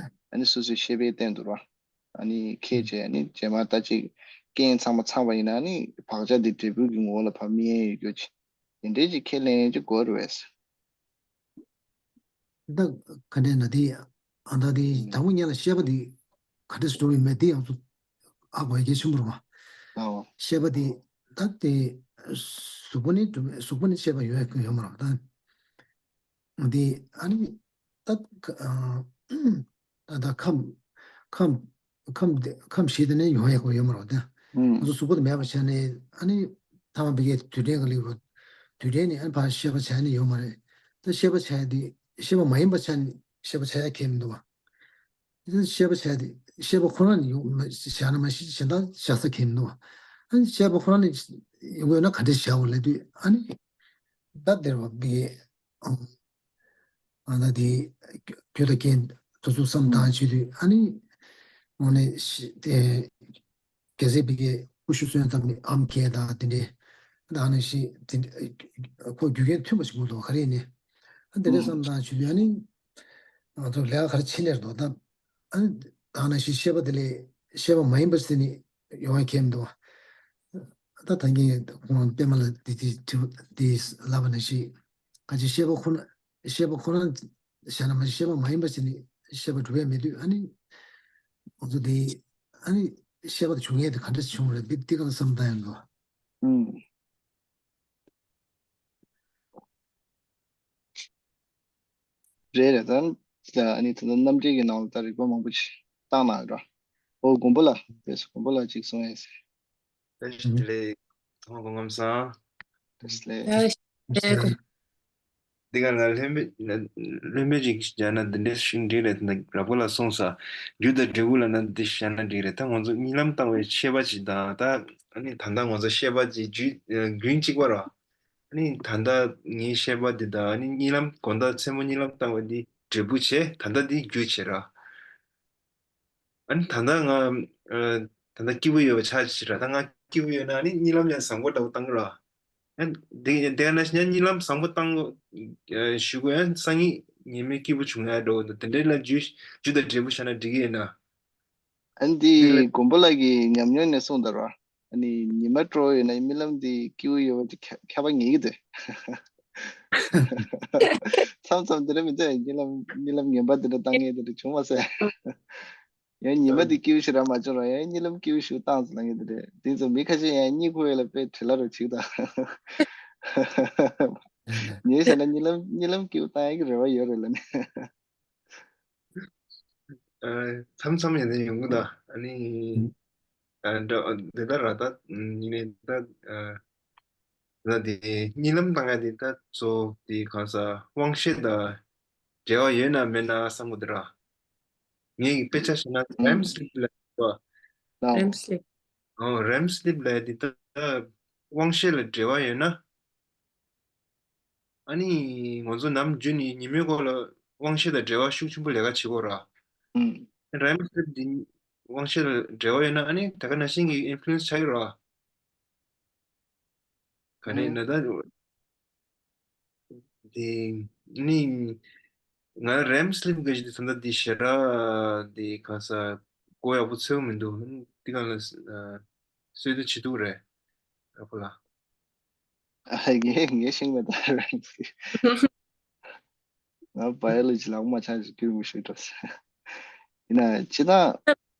ཨ་ནི་སོ་སོའི་ཤེས་པས་བསྟན་འདུག་ར། ཨ་ནི་ཁྱེད་ཀྱིས་ཨ་ནི་རྗེས་མ་ད་ཅིག་རྐྱེན་ཚང་མ་ཚང་བ་ཡིན་ན་ཨ་ནི་བག་ཆགས་དེ་འབྲས་བུ་གི་ངོ་བོ་ལ་ཕར་དམིགས་ཡས་ཡོད་རྒྱུ་ཅིག་དེ་འདྲའི་ཅིག་ཁས་ལེན་ཡས་ཅིག་དགོས་རེད་པས། ད་ག་འདྲས་ན་དེ་ཨ་ད་དེ་དང་པོ་ཉིད་ལ་ཤེས་པ་དེ་ག་འདྲས་སུ་འགྲོ་ཡིན་མེད་དེ་ཡང་ཚོ་ཧ་གོ་ཡ་གལ་ཆེན་པོ་རེད་པ། ཨོ། ཤེས་པ་དེ་ད་དེ་གཟུགས་པོ་ནི་གཟུགས་པོ་ནི་ཤེས་པ་ཡོད་ཡོད་མ་རེད་པ། ད་དེ་ཨ་ནི་ད་ཨ་ད་ད་ཁམས་ཁམས་ཁམས་དེ་ཁམས་ཞིག་དེ་ནས་ཡོང་ཡ་གོ་ཡོད་མ་རེད་པ། ད་ང་ཚོ་གཟུགས་པོ་དེ་མེད་པ་བྱས་ནས་ཨ་ནི་ཐ་མ་ཕ་གིའི་དུས་དྲན་ག་ལེགས་པ། དུས་དྲན་ནས་ཨ་ནི་ཕར་ཤེས་པ་བྱས་ནས་ཡོད་མ་རེད། ད་ཤེས་པ་བྱས་དེ་ཤེས་པ་མ་ཡིན་པ་བྱས་ནས་ཤེས་པ་བྱས་ཡ་ཁེལ་མི་འདུག་པ། ཤེས་པ་བྱས་ཏེ་ཤེས་པ་ཁོ་རང་ནས་ཡོང་མ་བཞག་ན་མ་གཞི་གཞན་དག་བཞག་ས་གང་ཡང་མི་འདུག་ཨ་ནི་ཤེས་པ་ཁོ་རང་ནས་ཡོང་དགོས་ན་ག་འདྲས་བཞག་པ་ལབ་དུས་ཨ་ནི་ད་འདིར་བ་བི་ཨ་ཨ་ད་དེ་རྒྱུ་དང་རྐྱེན་དེ་ཚོ་བསམ་བཏང་བྱེད་དུས་ཨ་ནི་དངོས་གནས་ཤི་དེ་གལ་སྲིད་བི་གའི་ཀུ་ཤུ་སོན་ཙམ་ནས་ཨམ་སྐད་དང་དེ་འདྲས་ད་ནང་བཞིན་དེ་འདྲས་ཁོ་རྒྱུ་རྐྱེན་མཐུན་པ་ཞིག་དགོས་འདུག་ག་རེ་ཡིན་ནའི་ཨ་དེ་འདྲས་བསམ་བཏང་བྱེད་དུས་ཨ་ནི། ང་ཚོ་ལས་ཀ་ག་རེ་བྱེད་ནས་རེད་དོ། ད་ཨ་ནི་ད་ནང་བཞིན་ཤེས་པ་དེ་ལས་ཤེས་པ་མ་ཡིན་པ་ཟེར་ནས་ཡོང་བ་ཁྱད་མི་འདུག་ད་ད་གིན་ཁོང་པད་མ་ལ་དེ་དེ་དེ་དེ་ལབ་པ་ནང་བཞིན་ག་ཅི་ཤེས་པ་ཁོ་ན་ཤེས་པ་ཁོ་རང་བཞག་ན་མ་ཤེས་པ་མ་ཡིན་པ་ཟེར་ནས་ཤེས་པ་གྲུབ་ཡ་མེད་དུས་ཨ་ནི་ང་ཚོ་དེ་ཨ་ནི་ཤེས་པ་དེ་བྱུང་ཡས་དེ་ག་འདྲ་བྱུང་རེད། འདི་འདི་ག་ལ་བསམ་བཏང་ཡ་འདུག་ཨུམ། རེད་རེད། ད་ཨ་ནི་ད་ལྟ་རྣམ་འགྲེལ་གྱི་ནང་ལ་ད་རིགས་པ་མང་པོ་ཞིག་བཏང་གནང་ཡོད་ར། ཨོ་མགོན་པོ་ལགས། དེས་མགོན་པོ་ལགས་ཅིག་གསུང་ཡས་ཟེར། བཀྲ་ཤིས་བདེ་ལེགས། ཐོག་མར་སྐུ་ཁམས་བཟང་། བཀྲ་ཤིས་བདེ་ལེགས། ཡ་ཡ། འདི་ག་ལ་ལྷན་པའི་ལྷན་པའི་ཅིག་བྱས་ན་འདི་འདྲའི་ཤིང་འགྲིག་རེད། ད་ར་བུ་ལ་གསུངས་ས་རྒྱུ་དང་འབྲས་བུ་ལབ་ན་འདི་བཤད་ན་འགྲིག་རེད། ད་ང་ཚོ་གཉིད་ལམ་བཏང་བའི་ཤེས་པ་ཅིག་དང་ད་ཨ་ནི་ད་ལྟ་ང་ཚོ་ཤེས་པ་ཅིག་རྒྱུ་རྒྱུན་གཅིག་པ་ར། ཨ་ནི་ད་ལྟ་ངའི་ཤེས་པ་འདི་དང་ཨ་ནི་གཉིད་ལམ་དགོང་དག་མཚན་མོ་གཉིད་ལམ་བཏང་བ་འདི་འབྲས་བུ་བྱས། ད་ལྟ་འདི་རྒྱུ་བྱས་ར། ཨ་ནི་ད་ལྟ་ང་ཨ་ད་ལྟ་སྐྱིད་པོ་ཡོད་པ་ཆགས་ཅིག་ར། ད་ང་སྐྱིད་པོ་ཡོད་ན་ཨ་ནི་གཉིད་ལམ་ཡང་བཟང་པོ་འདྲ་བོ་བཏང་གི་ར། ཨ་ནི་དེ་དེ་ན་ཡང་གཉིད་ལམ་བཟང་པོ་བཏང་ཨ་ཞུ་དགོས། ཡང་སང་ཉིན་ཉི་མ་སྐྱིད་པོ་བྱུང་ཡ་འདྲ་བོ་དང་དེ་འདྲའི་ལ་རྒྱུ་རྒྱུ་དང་འབྲས་བུ་བྱས་ན་འགྲིག་གི་ཡོད་ན། ཨ་ནི་དེ་དེ་ལ་མགོན་པོ་ལགས་ཀྱིས་ཉམས་མྱོང་ནས་གསུངས་དང་ར། ཨ་ནི་ཉི་མ་དྲོ་ཡོད་ན་རྨི་ལམ་འདི་སྐྱིད་པོ་ཡོད་པ་ཅིག་ཁྱབ་ཁྱབ་པ་ངེས་ཀྱི་འདུག་མཚམས་མཚམས་དེ་འདྲ་མི་འདུག་རྨི་ལམ་རྨི་ལམ་ངན་པ་དེ་འདྲ་བཏང་མཁན་དེ་འདྲ་བྱུང་མ་སོང་། ཡང་ཉི་མ་འདི་སྐྱིད་པོ་ཞིག་རག་མ་བྱུང་ར། ཡང་རྨི་ལམ་སྐྱིད་པོ་ཞིག་བཏང་ཟེར་ལབ་མཁན་དེ་འདྲ། དེ་ཚོ་མི་ཁ་ཤས་ཡང་གཉིད་ཁུག་ཡས་ལ་དཔེ་བྲེལ་བ་རུ་བྱེད་ཀྱི་འདུག་ཉལ་བྱས་ན་གཉིད་ལམ་གཉིད་ལམ་སྐྱིད་པོ་བཏང་ཡག་གི་རེ་བ་ཡོད་རེད་ལབ་ནས། ཨ། མཚམས་མཚམས་ཡིན་ན་ཡོང་གི་འདུག་ཨ་ནི། ཨ། འདྲ་འདི་ལྟར་ར་ད་ཡིན་ནའི་ད། ཨ། ད་དེ་གཉིད་ལམ་བཏང་ཡག་དེ་ད་གཙོ་བོ་དེ་གང་ཟག་དབང་ཤེས་དང་འབྲེལ་བ་ཡོད་ན་མེད་ན་བསམ་གི་འདུག་ར། ངས་དཔེ་ཆ་བཞག་ན་རེམ་སི་ལིབ་ལབ་པ། རེམ་སི་ལིབ། ཨོ། རེམ་སི་ལིབ་ལབ་དེ་ད་དབང་ཤེས་ལ་འབྲེལ་བ་ཡོད་ན། ཨ་ནི་ང་ཚོ་ནམ་རྒྱུན་ནས་ཉིན་མོའི་སྐོར་ལ་དབང་ཤེས་དང་འབྲེལ་བ་ཤུགས་ཆེན་པོ་ལས་ཀ་བྱེད་ཀྱི་ཡོད་ར། ཨུམ། རེམ་སི་ལིབ་འདི་དབང་ཤེས་ལ་འབྲེལ་བ་ཡོད་ན་ཨ་ནི་ད་ག་ནང་བཞིན་གྱི་ཨིན་ཕུ་ལུ་ཨེན་སི་ཆགས་ཀྱི་ཡོད་ར། ག་ནས་ན་ད། དེ་ནི་ང་རེམ་སི་ལིབ་ག་ཞིག་དེ་ད་ལྟ་དེ་ཞེ་དྲག་དེ་ག་ས་གོ་ཡག་པོ་ཚོད་མི་འདུག་དེ་ག་ལ་གསོལ་དུ་ཆི་འདུག་རེད། ཨ་ཁོ་ལ། ཨ། ངས་ངས་ཤེས་མེད་ད་རེམ་སི་ལིབ། ང་བ་ཡོ་ལོ་ཇི་ལག་མ་ཆགས་ཀྱི་རྒྱུན་མི་ཤེས་འགྲོ། ཡིན་ན་ཅི་ད། ཨ།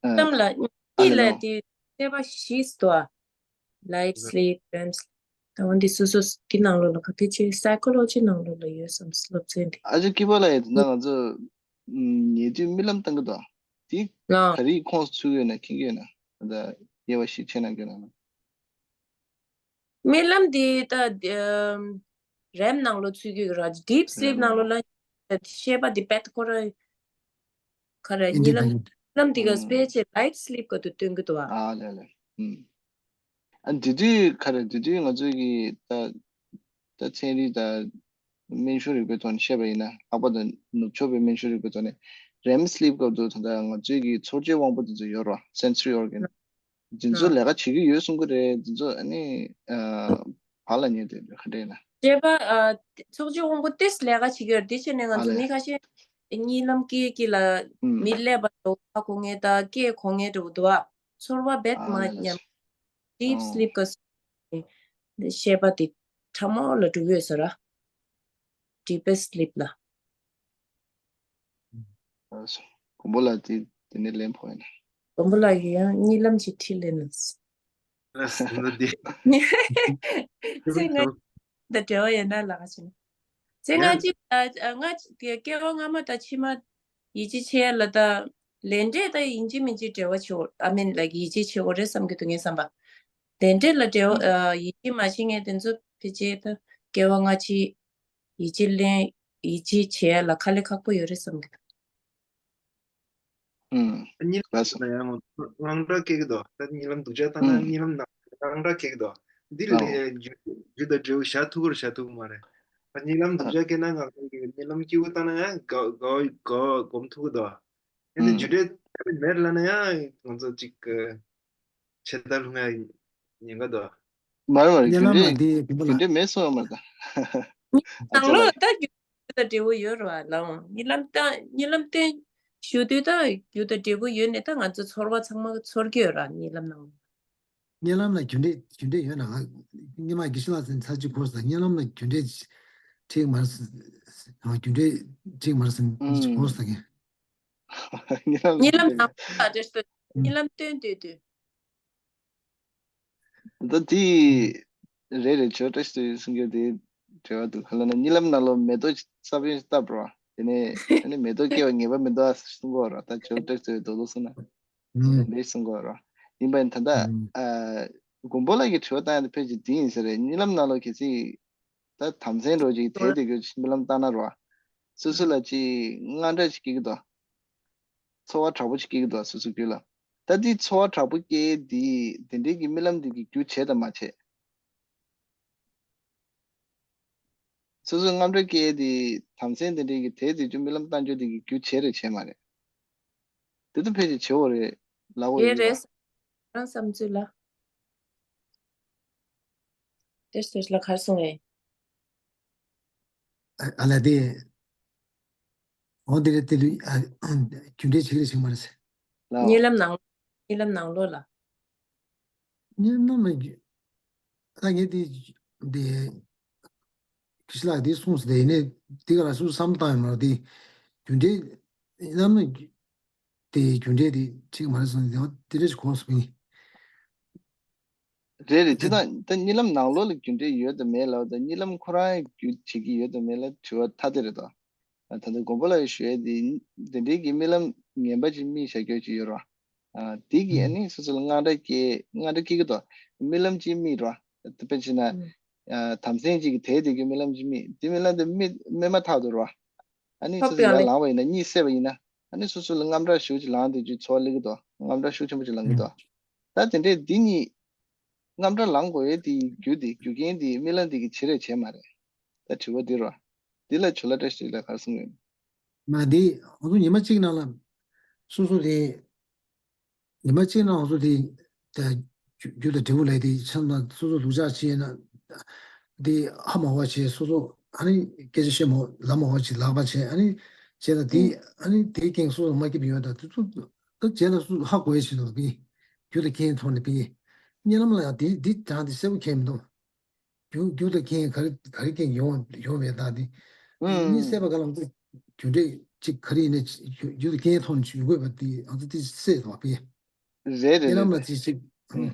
བསམ་ལ་ཨ་ལེ་གཉིད་ལ་ལོ། དེ་བཤད་པ་བཞི་འདུག་ཨ། ལའིཊ་སི་ལིབ། རེམ་སི་ལིབ། ད་འོན་ཏེ་སོ་སོ་དེ་ནང་ལོགས་ལ་ག་དེ་ཆེ་སའི་ཀོ་ལོ་ཇི་ནང་ལོགས་ལ་ཡོད་བསམ་སློབ་ཚན་དེ། ཨ་ཅོ་ཀི་པ་ལ་ཡོད་ན་ང་ཚོ་ཉལ་དུས་རྨི་ལམ་བཏང་གི་འདུག་དེ་ལ་ག་རེའི་ཁོངས་སུ་ཚུད་ཡོད་ན་མཁྱེན་གྱི་ཡོད་ན། ད་དབྱེ་བ་ཞིག་ཕྱེ་ན་དགོས་ན། རྨི་ལམ་དེ་ད་རེམ་ནང་ལོགས་ཚུད་ཀྱི་ཡོད་ར། ཌིབ་སི་ལིབ་ནང་ལོགས་ལ་ཤེས་པ་དེ་པད་ཁོ་ར། ག་རེ་གཉིད་ལམ། གཉིད་ལམ་དེ་ག་སྤེ་ཆེ་ལའིཊ་སི་ལིབ་ག་དུ་སྟོན་གི་འདུག་ཨ། ཨ་ལེ་ལེ། ཨུམ། ཨ། དེ་དུས་ག་རེ་དེ་དུས་ང་ཚོས་ཀྱི་ད་ད་ཚན་རིག་དང་སྨན་གཞུང་རིག་པའི་ཐོག་ནས་བཤད་པ་ཡིན་ན། ལྷག་པར་དུ་ནུབ་ཕྱོགས་པའི་སྨན་གཞུང་རིག་པའི་ཐོག་ནས་རེམ་སི་ལིབ་སྐབས་དུ་ད་ལྟ་ང་ཚོས་ཀྱི་ཚོར་བཅོས་དབང་པོ་དེ་ཚོ་ཡོད་ར། སེན་སོ་རི་ཨོར་གན་དེ་ཚོ་ལས་ཀ་བྱེད་ཀྱི་ཡོད་གསུང་གི་རེད། དེ་ཚོ་ཨ་ནི་བག་ལ་ཉལ་དེ་ག་འདྲ་ཡིན་ན། ཤེས་པ། ཨ། ཚོར་བཅོས་དབང་པོ་ཏོག་ཙམ་ལས་ཀ་བྱེད་ཀྱི་ཡོད་རེད། དེ་བྱས་ནས་ང་ཚོ་མི་ཁ་ཤས་གཉིད་ལམ་སྐྱེལ་གྱི་ལ་མི་སླེབས་པ་འདྲ་བོ་གོ་ངེས་དང་སྐད་གོ་ངེས་འདྲ་བོ་འདུག་ཨ། ཚོར་བ་རྦད་མ་ཉམས། ཌིབ་སི་ལིབ་ག་ཤེས་པ་དེ་ཕྲ་མོ་ལ་འགྲོ་གི་ཡོད་ས་ར། ཌིབ་སི་ལིབ་ལ། ཨ་སོ། མགོན་པོ་ལགས་དེ་དེ་ནས་ལན་ཕོག་ཡིན་ན། མགོན་པོ་ལགས་ཀྱིས་ཡང་གཉིད་ལམ་ཞིག་ཁྲིད་ལེན་ན། ཨ་སོ་འདི། ཚེ་ང་ད་འབྲེལ་བ་ཡོད་ན་ལགས་ཞུ། ཚེ་ང་ཡང་ཅི་ད་ང་ཅི་སྐྱེ་བ་སྔ་མ་དང་ཕྱི་མ་ཡིད་ཆེས་བྱེད་ཡ་ལ་ད་ལས་འབྲས་ད་ཡིན་གཅིག་མིན་གཅིག་འབྲེལ་བ་ཆེ་བོ། ཨ་མིན་ལ་ཡིད་ཆེས་ཆེ་བོ་རེད་བསམ་གྱི་འདུག་ངས་བསམ་པ། ལས་འབྲས་ལ་འབྲེལ་བ་ཡིད་ཆེས་མ་བྱེད་མཁན་དེ་ཚོ་ཕལ་ཆེར་ད་སྐྱེ་བ་སྔ་ཕྱི་ཡིད་ཆེས་ལེན་ཡིད་ཆེས་བྱེད་ཡ་ལ་དཀའ་ལས་ཁག་པོ་ཡོད་རེད་བསམ་གྱི་འདུག་ཨུམ། གཉིད་ལམ་ལ་ཡང་དངངས་སྐྲག་སྐྱེ་གི་འདུག་ད་གཉིད་ལམ་སྡུག་ཅག་བཏང་ན་ཨུམ། གཉིད་ལམ་ནང་དངངས་སྐྲག་སྐྱེ་གི་འདུག་འདི་ལ་ཨོ། རྒྱུ་རྒྱུ་དང་འབྲས་བུ་བཞག་ཐུབ་ཀྱི་རེད་བཞག་ཐུབ་ཀྱི་མ་རེད། ད་གཉིད་ལམ་སྡུག་ཨ། ཅག་སྐྱེས་ན་ང་ཚོ་གི་གཉིད་ལམ་སྐྱིད་པོ་བཏང་ན་ཡང་དགའ་དགའ་དགའ་སྒོམ་ཐུབ་ཀྱི་འདུག་ཡིན་ན་ཨུམ། རྒྱུ་འབྲས་མེད་ལབ་ན་ཡང་ང་ཚོ་ཅིག་ཆད་ལྟ་ལྷུང་ཡ་ཉེན་ཁ་འདུག་མ་རེད་མ་རེད། རྒྱུ་གཉིད་ལམ་ལ་འབྲས་འདི་རྒྱུ་འབྲས་མེད་སོང་ཡོད་མ་རེད་ད། ཨ་ནང་ཅག་ལོ་ལ་ད་རྒྱུ་དང་འབྲས་བུ་ཡོད་རེད་བ་ལགས། གཉིད་ལམ་ད་གཉིད་ལམ་སྟོན་ཞུ་དུས་ད་རྒྱུ་དང་འབྲས་བུ་ཡོད་ནས་ད་ང་ཚོ་ཚོར་བ་ཚང་མ་ཚོར་གྱི་ཡོད་ར་གཉིད་ལམ་ནང་། གཉིད་ལམ་ལ་རྒྱུ་འབྲས་རྒྱུ་འབྲས་ཡོད་ན་ང་སྔོན་མ་དགེ་བཤེས་ལགས་ཚོས་ཚར་གཅིག་གོ་སོང་། གཉིད་ལམ་ལ་རྒྱུ་འབྲས་འགྲིག་མ་རེད་ཟེར། རྒྱུ་འབྲས་འགྲིག་མ་རེད་ཟེར་གོ་སོང་ངས། གཉིད་ལམ་གཉིད་ལམ་ནང་ལ་འགྲེལ་བཤད་གཉིད་ལམ་སྟོན་དུས་དུས། ད་དེ་རེད་རེད། ཇོ་བཀྲ་ཤིས་གསུང་རྒྱུ་དེ་འབྲེལ་བ་འདུག་ག་ལབ་ན་གཉིད་ལམ་ནང་ལོགས་མེ་ཏོག་ས་བོན་བཏབ་རོགས། དེ་ནས་ཨ་ནི་མེ་ཏོག་སྐྱེ་བ་ངེས་པ་མི་འདུག་ཨ་གསུང་གོ་རོགས། ད་ཇོ་བཀྲ་ཤིས་རྡོག་རྡོག་གསུང་ན་ཨ་ནི་མེད་གསུང་གོ་རོགས། ཡིན་པ་ཡིན་ད་ལྟ་ཨ་མགོན་པོ་ལགས་ཀྱི་དྲི་བ་བཏང་ཡ་དེ་ཕལ་ཆེར་དེ་ཡིན་ས་རེད། གཉིད་ལམ་ནང་ལོགས་གལ་སྲིད་ད་དམ་ཚན་འདྲ་བོ་ཅིག་དེ་དེ་གི་རྨི་ལམ་བཏང་ན་རོགས། སོ་སོ་ལ་ཅིག་དངངས་སྐྲག་ཅིག་སྐྱེ་གི་འདུག་ཚོར་བ་དྲག་པོ་ཅིག་སྐྱེ་གི་འདུག་སོ་སོ་རྒྱུད་ལ། ད་འདི་ཚོར་བ་དྲག་པོ་སྐྱེ་འདི་དེ་འདྲའི་གི་རྨི་ལམ་འདི་གི་རྒྱུ་བྱས་དང་མ་བྱས། སོ་སོ་དངངས་སྐྲག་སྐྱེ་འདི་དམ་ཚན་དེ་འདྲའི་གི་དེ་དེ་རྒྱུ་རྨི་ལམ་བཏང་རྒྱུ་འདི་གི་རྒྱུ་བྱས་རེད་བྱས་མ་རེད། དེ་ཚོ་ཕལ་ཆེར་བྱེད་འོ་རེད་ལབ་འོ་ཡོད་རེད། རང་བསམ་ཚུལ་ལ། ཏེས་ཏེས་ལ་གར་སོང་ངས། ཨ་ལ་དེ། འོ་དེ་རེད་དེ་ལུས་ཨ། རྒྱུ་འབྲས་བྱེད་ཀྱི་རེད་བྱེད་མ་རེད་ཟེར། གཉིད་ལམ་ནང་གཉིད་ལམ་ནང་ལོགས་ལ། གཉིད་ལམ་ལ་རྒྱུ། ད་ངས་དེ་དེ། ཁྱི་ལགས་དེ་གསུངས་ཟེར་དེ་ཡིན་ནས་དེ་ག་ལ་སུ་བསམ་བཏང་ཡོད་མ་རེད་དེ། རྒྱུ་འབྲས་ཡིན་ནམ་ན། དེ་རྒྱུ་འབྲས་དེ་ཁྲིག་མ་རེད་སོང་དེ་དེ་རེད་གོ་སོང་ངས། རེད་རེད། དེ་དང་ད་གཉིད་ལམ་ནང་ལོགས་ལ་རྒྱུ་འབྲས་ཡོད་དམ་མེད་ལབ་དང་གཉིད་ལམ་ཁོ་རང་རྒྱུ་བྱེད་ཀྱི་ཡོད་དམ་མེད་ལ་དྲི་བ་ཐ་དད་རེད་དོ། ད་ལྟ་མགོན་པོ་ལགས་ཞུ་ཡས་དེ་དེ་འདྲའི་གི་རྨི་ལམ་ངན་པ་ཅིག་རྨིས་བཞག་རྒྱུ་ཅིག་ཡོད་རོ། དེ་གིས་ཨ་ནི་སོ་སོ་ལ་དངངས་སྐྲག་སྐྱེ་དངངས་སྐྲག་སྐྱེ་གི་དོ། རྨི་ལམ་ཅིག་རྨིས་རོ། དཔེ་བྱས་ན་དམ་སེམས་ཅིག་གིས་དེད་དེ་གི་རྨི་ལམ་ཅིག་རྨིས། དེ་རྨི་ལམ་དེ་རྨི་རྨི་མ་ཐག་ཏུ་རོ། ཨ་ནི་སོ་སོ་ཡར་ལངས་པ་ཡིན་ན་གཉིད་སད་པ་ཡིན་ན་ཨ་ནི་སོ་སོ་ལ་དངངས་སྐྲག་ཞེ་པོ་ཅིག་ལངས་དེ་ཅིག་ཚོར་བ་སླེབས་ཀྱི་འདུག་དངངས་སྐྲག་ཤུགས་ཆེན་པོ་ཅིག་ལངས་ཀྱི་འདུག་ད་དེ་འདྲས་འདི་གཉིས་དངངས་སྐྲག་ལངས་དགོས་ཡས་དེ་རྒྱུ་དེ་རྒྱུ་རྐྱེན་དེ་རྨི་ལམ་དེ་གིས་བྱེད་རེད་བྱས་མ་རེད། ད་དྲི་བ་འདི་རོ། འདི་ལ་ཇོ་ལགས་བཀྲ་ཤིས་ལགས་ག་རེ་གསུང་གི་ཡོད། མ་འདི་ང་ཚོ་ཉི་མ་གཅིག་ནང་ལ་སོ་སོ་དེ། ཉི་མ་གཅིག་ནང་ང་ཚོ་དེ་ད་རྒྱུ་དང་འབྲས་བུ་ལས་དེ་ཆ་ན་སོ་སོ་སྡུག་ཅག་བྱས་ན་དེ་ཧ་མ་གོ་བྱས་སོ་སོ་ཨ་ནི་སྐད་ཆ་བཤད་མ་ལབ་མ་གོ་བྱས་ལག་པ་བྱས་ཨ་ནི་བྱས་ད་དེ་ཨ་ནི་དེའི་རྐྱེན་སོ་སོ་མ་སྐྱིད་པ་ཡོད་ད་དེ་ཚོ་ད་བྱས་ད་སོ་སོ་ཧ་གོ་ཡས་བྱས་འདུག་པས་རྒྱུ་དང་རྐྱེན་ཐོག་ནས་པས་རྨི་ལམ་ལ་ཡང་དེ་འདི་དྲང་དེ་གསལ་པོ་མཁྱེན་མི་འདུག་རྒྱུ་རྒྱུ་དང་རྐྱེན་ག་རེ་ག་རེ་རྐྱེན་ཡོང་ཡོང་བའི་སྟངས་དེ། ཨུམ། གཉིད་སད་པ་ག་ལ་ཚོ་རྒྱུ་འབྲས་གཅིག་ག་རེ་ཡིན་ན་རྒྱུ་རྒྱུ་དང་རྐྱེན་ཐོག་ནས་ཡོང་དགོས་པ་དེ་ང་ཚོ་དེ་སད་དོ་པས། རེད་རེད་རྨི་ལམ་རེད་ལ་རེད། ཅིག་ཅིག་ཨུམ།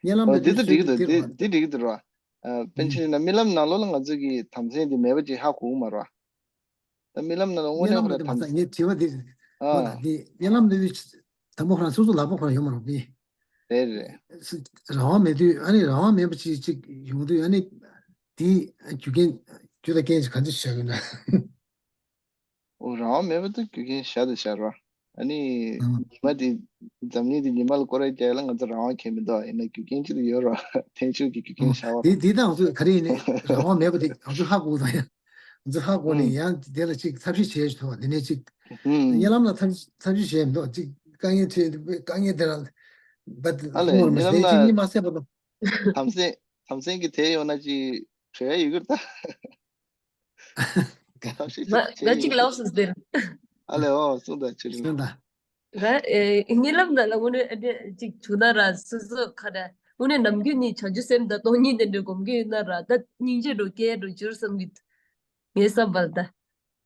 རྨི་ལམ་ཨོ་ལ་འདི་དེ་ཚོ་འགྲིག་གི་འདུག་འདི་འདི་འགྲིག་གི་འདུག་ར། ཨ་དཔེ་ཨུམ། ཆ་བཞག་ན་རྨི་ལམ་ནང་ལོགས་ལ་ང་ཚོ་གི་དམ་སེམས་དེ་མེད་པ་ཅིག་ཧ་གོ་གི་མ་རེད་བ། ད་རྨི་ལམ་ནང་ལ་དངོས་གནས་ཁོ་ར་དམ་སེམས། ངས་དྲི་བ་འདི། ཨ། ཁོ་ན་འདི་རྨི་ལམ་འདི་དང་པོ་ཁོ་རང་སོ་སོ་ལག་པ་ཁོ་རང་ཡོད་མ་རེད་པས། རེད་རེད། རང་དབང་མེད་དུས་ཨ་ནི་རང་དབང་མེད་པ་ཅིག་ཅིག་ཡོང་དུས་ཨ་ནི་དེ་རྒྱུ་རྐྱེན་རྒྱུ་དང་རྐྱེན་ཅིག་ག་འདྲ་བྱ་དགོས་ན། འོ་རང་དབང་མེད་པ་དེ་རྒྱུ་རྐྱེན་བཞག་དང་བཞག་རོགས། ཨ་ནི་ཨང་། ཉི་མ་དེ་འཛམ་གླིང་དེ་ཉི་མ་ལ་སྐོར་ར་རྒྱག་ཡ་ལ་ང་ཚོ་རང་དབང་གང་ཡང་མི་འདུག་ཡིན་ན་རྒྱུ་རྐྱེན་ཅིག་ཡོད་རོགས། ཐེ་ཇུས་ཀྱི་རྒྱུ་རྐྱེན་ཨང་། བཞག་པ་དེ་རོགས། དེ་དང་ང་ཚོ་ག་རེ་ཡིན་ནའི་རང་དབང་མེད་པ་དེ་ང་ཚོ་ཧ་གོ་དང་ཡང་། ང་ཚོ་ཧ་གོ་ནས་ཨང་། ཡང་དེ་ལ་ཅིག་ཐབས་ཤེས་བྱས་ཐུབ་པ་དེ་ནས་ཅིག་ཨང་། རྨི་ལམ་ལ་ཐབས་ཐབས་ཤེས་བྱས་མི་འདུག་ཅིག་དཀའ་ངལ་འཕྲད་དཀའ་ངལ་དེ་རང་། བ་ཨ་ལས་ཧོར་མ་རྨི་ལམ་ཟེར་ཅིག་ན་གཉིད་མ་སད་པ་དང་། དམ་སེམས་དམ་སེམས་ཀྱི་དེ་ཡོང་ན་ཅིག་བྲོས་ཡ་ཡོད་གི་རེད་ད། ཐབས་ཤེས་ང་ཅིག་ང་བྱེད་ཀྱི་ཡིན། གཅིག་ལབ་སོང་ཟེར། ཨ་ལས་ཨོ་གསུངས་དང་ཕྱི་དྲིལ། གསུངས་དང་། ང་ཨེ་རྨི་ལམ་ནང་ལ་དངོས་གནས་ཨ་འདྲས་ཅིག་བྱུང་ན་ར་སོ་སོ་ཁ་ར་དངོས་གནས་ནམ་རྒྱུན་ནི་བྱང་ཆུབ་སེམས་དང་སྟོང་ཉིད་དེ་འདྲ་སྒོམ་གྱི་ཡོད་ན་ར་ད་སྙིང་རྗེ་འགྲོ་སྐྱེ་འགྲོ་འགྱུར་བསམ་གྱི་ངའི་བསམ་པར་ད།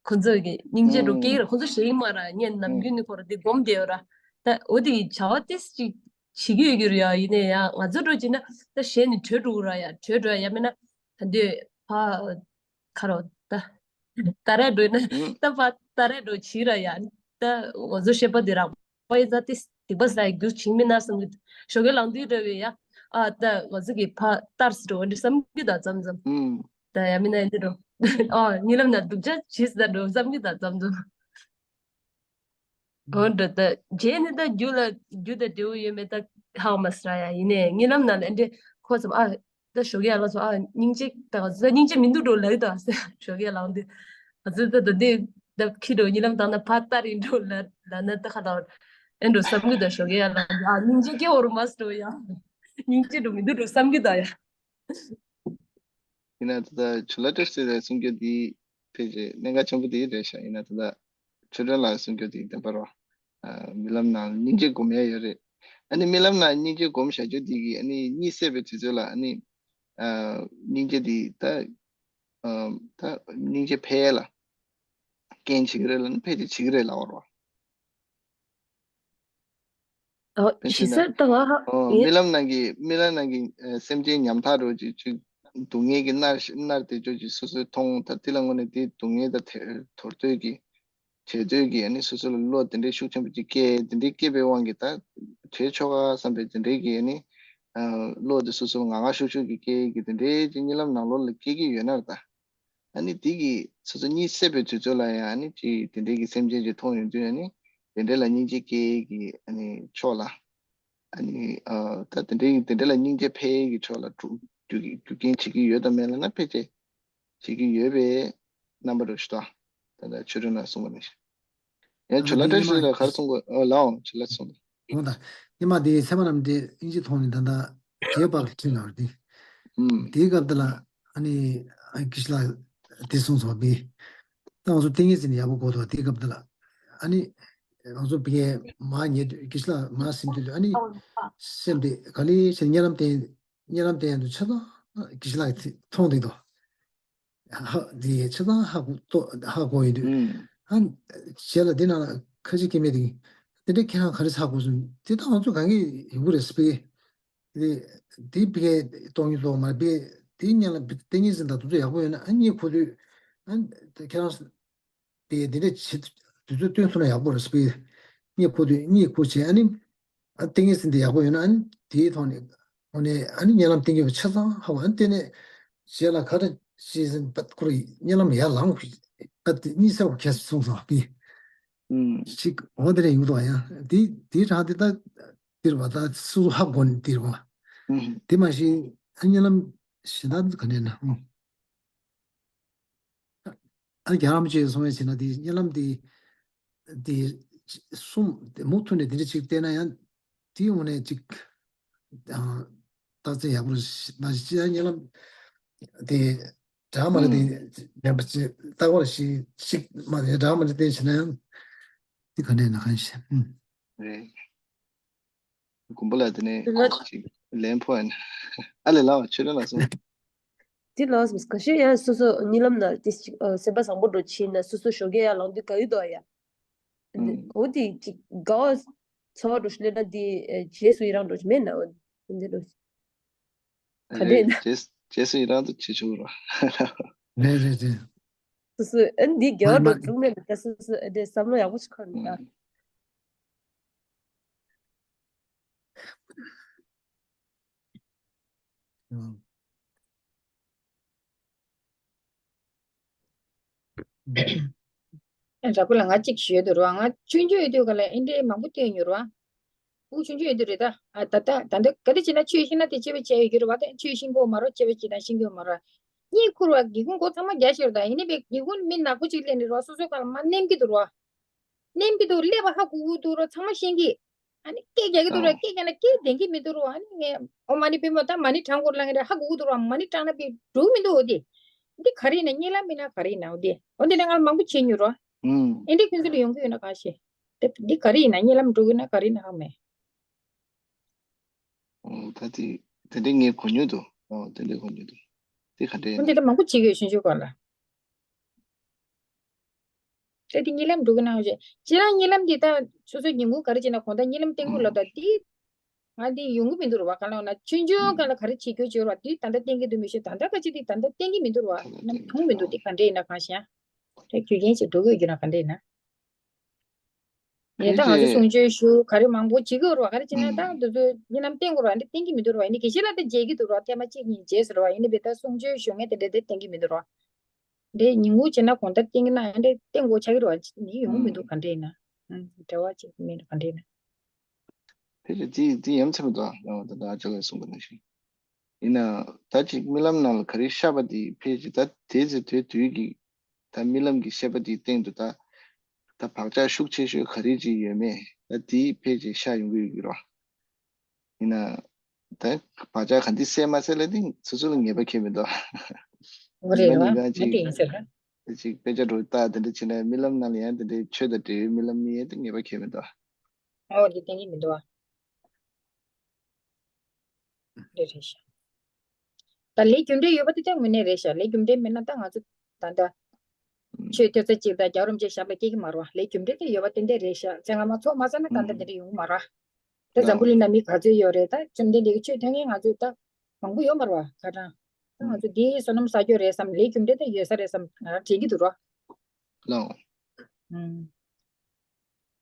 ཁོ་ཚོ་གི་སྙིང་རྗེ་འགྲོ་སྐྱེ་གི་ར་ཁོ་ཚོ་ཞེ་གི་མ་ར་ངས་ནམ་རྒྱུན་ནི་ཁོ་ར་དེ་སྒོམ་བསྡད་ཡོད་ར་ད་འོ་དེ་གི་བྱ་བ་ཏིས་ཅིག་བྱེད་ཀྱི་ཡོད་ཀྱི་རེད་ཡ། ཡིན་ནའི་ཡ་ང་ཚོ་འགྲོ་བྱེད་ན་ད་གཞན་ནི་བྲོས་འགྲོ་གི་ར་ཡ་བྲོས་འགྲོ་ཡ་ཡ་མིན་ན་ད་འདོད་ཕ། ཁ་རོ་ད། ད་རེ་འགྲོ་ན་ད་ཕ་ད་རེ་འགྲོ་བྱིས་ར་ཡ། ད་ང་ཚོ་ཤེས་པ་འདི་རག་པ་ཡིན་ཙང་ཏི་སྡིག་པ་ཟ་རྒྱུ་བྱིང་མི་ན་བསམ་གི་ཞོགས་ཀས་ལངས་དུས་འདྲ་བའི་ཡ། ཨ་ད་ང་ཚོ་གི་ཕ་ཏར་སི་འགྲོ་འདི་བསམ་གི་ད་ཙམ་ཙམ། ད་ཡ་མིན་ན་ཡ་འདི་འགྲོ། ཨ་རྨི་ལམ་ན་སྡུག་ཅག་བྱིས་ད་འགྲོ་བསམ་གི་ད་ཙམ་ཙམ། འོ་འདྲ་ད་རྗེས་ནི་ད་རྒྱུ་ལ་རྒྱུ་དང་འབྲས་བུ་ཡོད་མེད་ད་ཧ་གོ་མ་སོང་ཡ། ཡིན་ནའི་རྨི་ལམ་ནང་ལ་འདྲེ་ཁོ་ཙམ་ཨ། ད་ཞོགས་ཀས་ལ་སོ་ཨ་སྙིང་རྗེ་ད་ང་ཚོ་ད་སྙིང་རྗེ་མི་འདུག་འགྲོ་ལབ་ད་ཟེར་ཞོགས་ཀས་ལངས་དུས་ང་ཚོ་ད་ད་འདི་ད་ཁྱི་འགྲོ་རྨི་ལམ་བཏང་ན་ཕ་ཏར་ཡིན་འགྲོ་ལ་ལ་ན་ད་ཁ་ལ་ཨེ་འགྲོ་བསམ་གི་ད་ཞོགས་ཀས་ལངས་ཨ་སྙིང་རྗེ་སྐྱེ་འོར་མ་སོ་ཡ་སྙིང་རྗེ་འགྲོ་མི་འདུག་འགྲོ་བསམ་གི་ད་ཡ། ཡིན་ན་ད་ད་ཆུ་ལ་བཀྲ་ཤིས་ལ་གསུང་རྒྱུ་འདི་ཕལ་ཆེར་གནད་འགག་ཆེན་པོ་དེ་རེད་ཤག་ཡིན་ན་ད་ད། ཆོས་སྒྲོན་ལགས་གསུང་རྒྱུ་དེ་བདེན་པ་རོ། རྨི་ལམ་ནང་སྙིང་རྗེ་སྒོམ་ཡ་ཡོད་རེད། ཨ་ནི་རྨི་ལམ་ནང་སྙིང་རྗེ་སྒོམ་བྱ་རྒྱུ་དེ་གིས་ཨ་ནི་གཉིད་སད་པའི་དུས་ཚོད་ལ་ཨ་ནི། སྙིང་རྗེ་དེ་ད། ད་སྙིང་རྗེ་འཕེལ་ལ། རྐྱེན་བྱེད་ཀྱི་རེད་ལ་ནི་འཕེལ་ཏེ་བྱེད་ཀྱི་རེད་ལབ་པ་རོ། ཨོ་དཔེ་བྱས་ན། ཞེ་ས་ད་ང་ཧ་ཨོ་ཡིན། རྨི་ལམ་ནང་གི་རྨི་ལམ་ནང་གི་ཨ་སེམས་ཅན་ཉམ་ཐག་རོ་ཅིག་ཅིག་སྡུག་བསྔལ་གྱི་མནར་མནར་དེ་ཅོ་ཅིག་སོ་སོས་མཐོང་ད་དེ་ལ་དངོས་གནས་དེ་སྡུག་བསྔལ་ད་དེ་དོར་འདོད་ཀྱི་བྱེད་འདོད་ཀྱི་ཨ་ནི་སོ་སོ་ལ་བློ་དེ་འདྲའི་ཤུགས་ཆེན་པོ་ཅིག་སྐྱེ་དེ་འདྲའི་སྐྱེ་བའི་དབང་གིས་ད་བྱེད་ཆོག་ག་བསམ་པའི་དེ་འདྲའི་གི་ཨ་ནི་ཨ་བློ་དེ་སོ་སོ་ལ་ངར་ངར་ཤུགས་ཤུགས་ཀྱི་སྐྱེ་གི་དེ་འདྲའི་ཅིག་རྨི་ལམ་ནང་ལོགས་ལ་སྐྱེ་གི་ཡོད་ན་ད། ཨ་ནི་དེ་གིས་སོ་སོ་གཉིད་སད་པའི་དུས་ཚོད་ལ་ཡང་ཨ་ནི་ཅིག་དེ་འདྲའི་གི་སེམས་ཅན་ཅིག་མཐོང་ཡོང་དུས་ཨ་ནི་དེ་འདྲ་ལ་སྙིང་རྗེ་སྐྱེ་གི་ཨ་ནི་ཕྱོགས་ལ་ཨ་ནི་ཨ་ད་དེ་འདྲའི་དེ་འདྲ་ལ་སྙིང་རྗེ་འཕེལ་གི་ཕྱོགས་ལ་རྒྱུ་རྒྱུ་རྒྱུ་རྐྱེན་བྱེད་ཀྱི་ཡོད་དམ་མེད་ལབ་ན་ཕལ་ཆེར་བྱེད་ཀྱི་ཡོད་པའི་རྣམ་པ་རེད་ཤག་ད་ལྟ་ཆོས་སྒྲོན་ལགས་གསུངས་པ་ནང་བཞིན། ཡང་ཆོས་ལ་བཀྲ་ཤིས་ལ་ག་རེ་གསུང་དགོས། ཨ་ལའོ་ཆོས་ལ་གསུང་དང་། འོ་ད། ཉི་མ་དེའི་ཚད་མ་རྣམས་ཏེ་ཨིན་ཇི་ཐོག་ནས་ད་ལྟ་རྒྱས་པར་ཁྲིད་ལ་བར་ཏེ། ཨུམ། དེའི་སྐབས་དེ་ལ་ཨ་ནི་ཨ་ཀི་ཤི་ལ་དེ་གསུངས་སོང་བས། ད་ང་ཚོ་ཏིང་ངེ་འཛིན་ཡག་པོ་གོ་ཐོག་དེའི་སྐབས་དེ་ལ་ཨ་ནི་ང་ཚོ་བི་ཀའི་མ་ཉེ་དུས་ཀི་ཤི་ལ་མ་སེམས་དུས་ཨ་ནི་སེམས་དེ་ག་ལེ་ཞེ་གཉིད་ལམ་བསྟན་གཉིད་ལམ་བསྟན་དུ་ཆ་ཚང་ཀི་ཤི་ལ་མཐོང་དེ་དོ། ཧ་དེ་ཆ་ཚང་ཧ་གོ་ཏོ་ཧ་གོ་ཡོད་དུས། ཨུམ། ཨ་རྗེས་ལ་དེ་ནང་ལ་ཁ་ཅིག་སྐྱེ་མེད་དེ་དེ་འདྲ་ཁྱེད་རང་ག་རེ་ཧ་གོ་སོང་དེ་ད་ང་ཚོ་གང་གི་ཡོང་གི་རེད་སྤེ། དེ་དེ་ཕ་གིར་གཏོང་རྒྱུ་དོ་མ་རེད། ཕ་གིར་དེའི་སྔོན་ལ་ཏིང་ངེ་འཛིན་དང་དེ་ཚོ་ཡག་པོ་ཡོད་ན། ཨ་གཉིད་ཁུག་དུས་ཨ་ཁྱེད་རང་དེ་འདི་འདྲ་བྱེད་དུས་ཚོད་བཏོན་ཐུབ་ན་ཡག་པོ་རེད། ཕ་གིར་གཉིད་ཁུག་དུས་གཉིད་ཁུག་བྱས། ཨ་ནི་ཨ་ཏིང་ངེ་འཛིན་དེ་ཡག་པོ་ཡོད་ན། ཨ་ནི་དེའི་ཐོག་ནས་འོ་ནས་ཨ་ནི་གཉིད་ལམ་བསྟེན་རྒྱུ་ཆ་ཚང་ཧ་གོ། ཨ་ནི་དེ་ནས་རྗེས་ལ་ག་རེ་བྱས་ཟིན་པ་ཁོ་རང་གཉིད་ལམ་ཡར་ལངས། ཨ་དེ་གཉིད་སད་པ་ཁྱེད་གསུངས་སོང་། ཨ་ནི་ཨུམ། ཅིག་འོ་དེ་རེད་ཡོང་དོ། ཡང་དེ་དེའི་གྲས་དེ་ད་དེ་རེད་པ། ད་སོ་སོ་ཧ་གོ་ནས་དེ་རེད་པ། ཨུམ། དེ་མ་གཞི་ཨ་གཉིད་ལམ་གཞན་དག་ག་འདྲ་ན། ཨུམ། ཨ་རྒྱལ་བ་རིན་པོ་ཆེས་གསུངས་པ་བྱས་ན། དེ་གཉིད་ལམ་དེ་དེ་གསུམ་དེ་མུ་མཐུད་ནས་དེ་འདྲ་ཅིག་བལྟས་ན་ཡང་དེའི་ངོས་ནས་ཅིག་ཨ་རྟགས་མཚན་ཡག་པོ་རེད། མ་གཞི་ཅི་ཡང་གཉིད་ལམ་དེ་འདྲ་མ་འདྲ་དེ་ཨུམ། ཉམས་པ་ཅིག་ལྟ་བ་ཞིག་ཅིག་མ་རེད། འདྲ་མ་འདྲ་བསྟན་བྱས་ན་ཡང་དེ་ག་འདྲ་ན་གང་ཤེས། ཨུམ། རེད། མགོན་པོ་ལགས་དེ་ནས་ལོ། ཅིག་ལན་ཕོག་ཡིན། ཨ་ལས་ལགས་ཆོས་སྒྲོན་ལགས་སོང་། དེ་ལོས་མི་ག་ཤེས། ཡང་སོ་སོ་གཉིད་ལམ་ན་དེ་ཅིག་ཨ་སེམས་པ་བཟང་པོ་འགྲོ་ཕྱིན་ན་སོ་སོ་ཞོགས་ཀས་ཡར་ལངས་དུས་དགའ་ཡོད་དོ་ཡ། ཨུམ། འོ་དེ་ཅིག་དགའ་བ་ཚོར་བ་འགྲོ་ཞིག་སླེབས་ན་དེ་ཨ་རྗེས་སུ་ཡི་རང་འགྲོ་ཞིག་མེད་ན། འོ་དེ་འདྲ་འགྲོ་ཞིག་ག་འདྲ་ཡིན་ན། རེད། རྗེས་རྗེས་སུ་ཡི་རང་དུ་བྱེད་ཆོག་ར། རེད་རེད་རེད། སོ་སོ་ཨ་འདི་དགེ་བ་མ་འགྲོ་མ་འགྲོ་མེད་ན། ད་སོ་སོ་ཨ་འདྲ་བསམ་བློ་ཡག་པོ་ཞིག་འཁོར་ནས་ཨ། ཨུམ། ཨ། ར་པོ་ལ་ང་གཅིག་ཞུས་འདུག་ར། ང་ཆུང་ཆུང་ཡོད་དུས་ག་ལ་ཨེ་འདྲའི་མང་པོ་བལྟས་མྱོང་ར། ཕྲུ་གུ་ཆུང་ཆུང་ཡོད་དུས་རེད་ད། ཨ་ད་ད་ད་འདི་ག་དེ་བྱས་ན་ཆོས་ཤེས་ན་དེ་སྐྱེ་བ་སྐྱེ་ཡོད་ཀྱི་རེད་བ། ད་ཆོས་ཤེས་གོ་མ་རོགས། སྐྱེ་བ་སྐྱེ་དང་ཤེས་གོ་མ་རོགས། གཉིད་ཁུག་ར་སྒེའུ་ཁུང་སྒོ་ཚང་མ་རྒྱག་ཤེས་ར། ད་ཡིན་ནའི་བའི་སྒེའུ་ཁུང་མི་ནག་པོ་ཅིག་སླེབས་ནས་ར་སོ་སོ་ག་ལ་མ་མནན་གྱི་འདུག་ར། མནན་གྱི་འདུག་སླེབས་པ་ཧ་གོ་གི་འདུག་ར། ཚང་མ་ཤེས་ཀྱི། ཨ་ནི་སྐད་རྒྱག་གི་འདུག་ར། ཨོ། སྐད་རྒྱག་ན་སྐད་ལྡང་གི་མི་འདུག་ར། ཨ་ནི་ངས་ཨོ་མ་ཎི་པདྨེ་ད་མ་ཎི་བགྲང་དགོས་ལབ་ཀྱི་རེད། ཧ་གོ་གི་འདུག་ར། མ་ཎི་བགྲངས་ན་པའི་འགྲོ་གི་མི་འདུག་འོ་དེ། འདི་ག་རེ་ཡིན་ན། གཉིད་ལམ་མིན་ན་ག་རེ་ཡིན་ན། འོ་དེ་འོ་དེ་ནས་ང་ལ་མང་པོ་བྱས་མྱོང་ར། ཨུམ། ཨེ་འདྲའི་ཁྱོད་ཚོ་ལ་ཡོང་གི་ཡོད་ན་གང་ཤེས། དེ་འདི་ག་རེ་ཡིན་ན། གཉིད་ལམ་འགྲོ་གི་ན་ག་རེ་ཡིན་ན་ཧ་མེད། ཨོ་ད་དེ་དེ་འདྲའི་ངས་གོ་མྱོང་འདུག་ཨོ་དེ་འདྲའི་གོ་མྱོང་འདུག་དེ་ག་འདྲའི་ཡིན་འོ་དེ་ན། ད་མང་པོ་བྱེད་ཀྱི་ཡོད་ཆུང་ཆུང་སྒང་ལ། ད་དེ་གཉིད་ལམ་འགྲོ་གི་ན་ཞེས། ཁྱེད་རང་གཉིད་ལམ་འདི་ད་སོ་སོ་ཉིན་གུང་ག་རེ་བྱས་ན་གོང་ད་གཉིད་ལམ་བསྟེན་དགོས་ལབ། ད་འདི་ང་འདི་ཡོང་གི་མི་འདུག་ར་བ། ག་ལ་ན་ཆུང་ཆུང་སྒང་ལ་ག་རེ་བྱེད་རྒྱུ་བྱེད་ར་བ། འདི་ད་ལྟ་བསྟེན་གྱི་འདུག་མི་ཤེས། ད་ལྟ་ག་ཅི་འདི་ད་ལྟ་བསྟེན་གྱི་མི་འདུག་ར་བ། ནམ་མཐོང་མི་འདུག་འདི་ག་འདྲ་ཡིན་ན་གང་ཤེས་ཡ། ད་རྒྱུ་རྐྱེན་ཞིག་འགྲོ་གི་ཡོད་རྒྱུ་ན་ག་འདྲ་ཡིན་ན། ཡིན་ད་ང་ཚོ་གསུང་ཆོས་ཞུ་ག་རེ་མང་པོ་བྱེད་ཀྱི་ཡོད་ར་བ། ག་རེ་བྱེད་ན་ད་འདི་ཚོ་གཉིད་ལམ་བསྟེན་དགོས་ར་བ། འདི་བསྟེན་གྱི་མི་འདུག་ར་བ། ཡིན་ནའི་དགེ་བཤེས་ལགས་ད་མཇལ་གྱི་འདུག་ར་བ། ཐེངས་མ་གཅིག་གཉིས་མཇལ་ཟེར་ར་བ། ཡིན་ནའི་བས་ད་གསུང་ཆོས་ཞུ་མཁན་དེ་འདྲ་དེ་བསྟེན་གྱི་མི་འདུག་ར་བ། འདི་ཉིན་གུང་བྱས་ན་གོང་ལྟར་བསྟེན་གྱི་ན་ཡང་འདི་བསྟེན་དགོས་ཆགས་ཀྱི་རེད་བ། ནི་ཡོང་གི་མི་འདུག་ག་འདྲ་ཡིན་ན། ཨང་། འབྲེལ་བ་ཅིག་མེད་ན་ག་འདྲ་ཡིན་ན། ཕལ་ཆེར་འདི་འདི་ཡ་མཚན་མི་འདུག་ཨ་ད་ལྟ་ཨ་ཅག་ལགས་གསུངས་པ་ནང་བཞིན། ཡིན་ན་ད་ཅིག་རྨི་ལམ་ནང་ལ་ག་རེ་ཤར་བ་འདི་ཕལ་ཆེར་ད་དེ་ཚེ་དེ་དུས་ཀྱི་ད་རྨི་ལམ་གྱི་ཤེས་པ་འདིའི་སྟེང་དུ་ད་ད་བག་ཆགས་ཤུགས་ཆེ་ཤོས་ག་རེ་ཅིག་ཡོད་མེད་ད་འདི་ཕལ་ཆེར་ཤར་ཡོང་གི་ཡོད་ཀྱི་རེད། ཡིན་ན། ད་བག་ཆགས་ག་འདི་སད་མ་སད་ལ་ནི་སོ་སོ་ལ་ངེས་པ་ཁེལ་མི་འདུག་འོ་རེད་ཉི་མ་རེད་བ། ཉི་མ་ང་ཅིག་དེ་ཡིན་ཟེར་ན། ཅིག་དཔེ་ཆ་འགྲོ་ལྟ་དེ་འདྲ་བྱས་ན་རྨི་ལམ་ནང་ལ་ཡང་དེ་འདྲའི་ཆོས་དང་འབྲེལ་བའི་རྨི་ལམ་རྨི་ཡས་དེ་ངེས་པ་ཁེལ་མི་འདུག་འོ་དེ་བསྟན་གྱི་མི་འདུག་བ། རེད་རེད་ཤག་ད་ལས་རྒྱུ་འབྲས་ཡོད་པ་དེ་ད་དངོས་གནས་རེད་ཤག་ལས་རྒྱུ་འབྲས་མེད་ན་ད་ང་ཚོ་ད་ལྟ། ཆོས་ཐོས་ཚད་གཅིག་དང་རྒྱལ་བ་རིན་པོ་ཆེའི་ཞབས་ལ་སྐྱེ་གི་མ་རེད་བ། ལས་རྒྱུ་འབྲས་དེ་ཡོད་པ་ཏན་ཏན་རེད་ཤག་ཚེ་སྔ་མ་ཚོགས་མ་བསགས་ན་ད་ལྟ་འདི་འདྲ་ཡོང་གི་མ་རེད། དེ་འཛམ་བུ་གླིང་ན་མི་ག་ཚོད་ཡོད་རེད། ད་བཅོམ་ལྡན་འདས་ཀྱི་ཆོས་ཐོས་མཁན་ང་ཚོས་ད་མང་པོ་ཡོད་མ་རེད་བ། ཁ་གྲངས་ད་ང་ཚོ་འདིའི་བསོད་ནམས་བསགས་རྒྱུ་རེད་བསམ། ལས་རྒྱུ་འབྲས་ད་ཡོད་ས་རེད་བསམ་ང་རང་དྲན་གྱི་འདུག་རོ། ལའོ།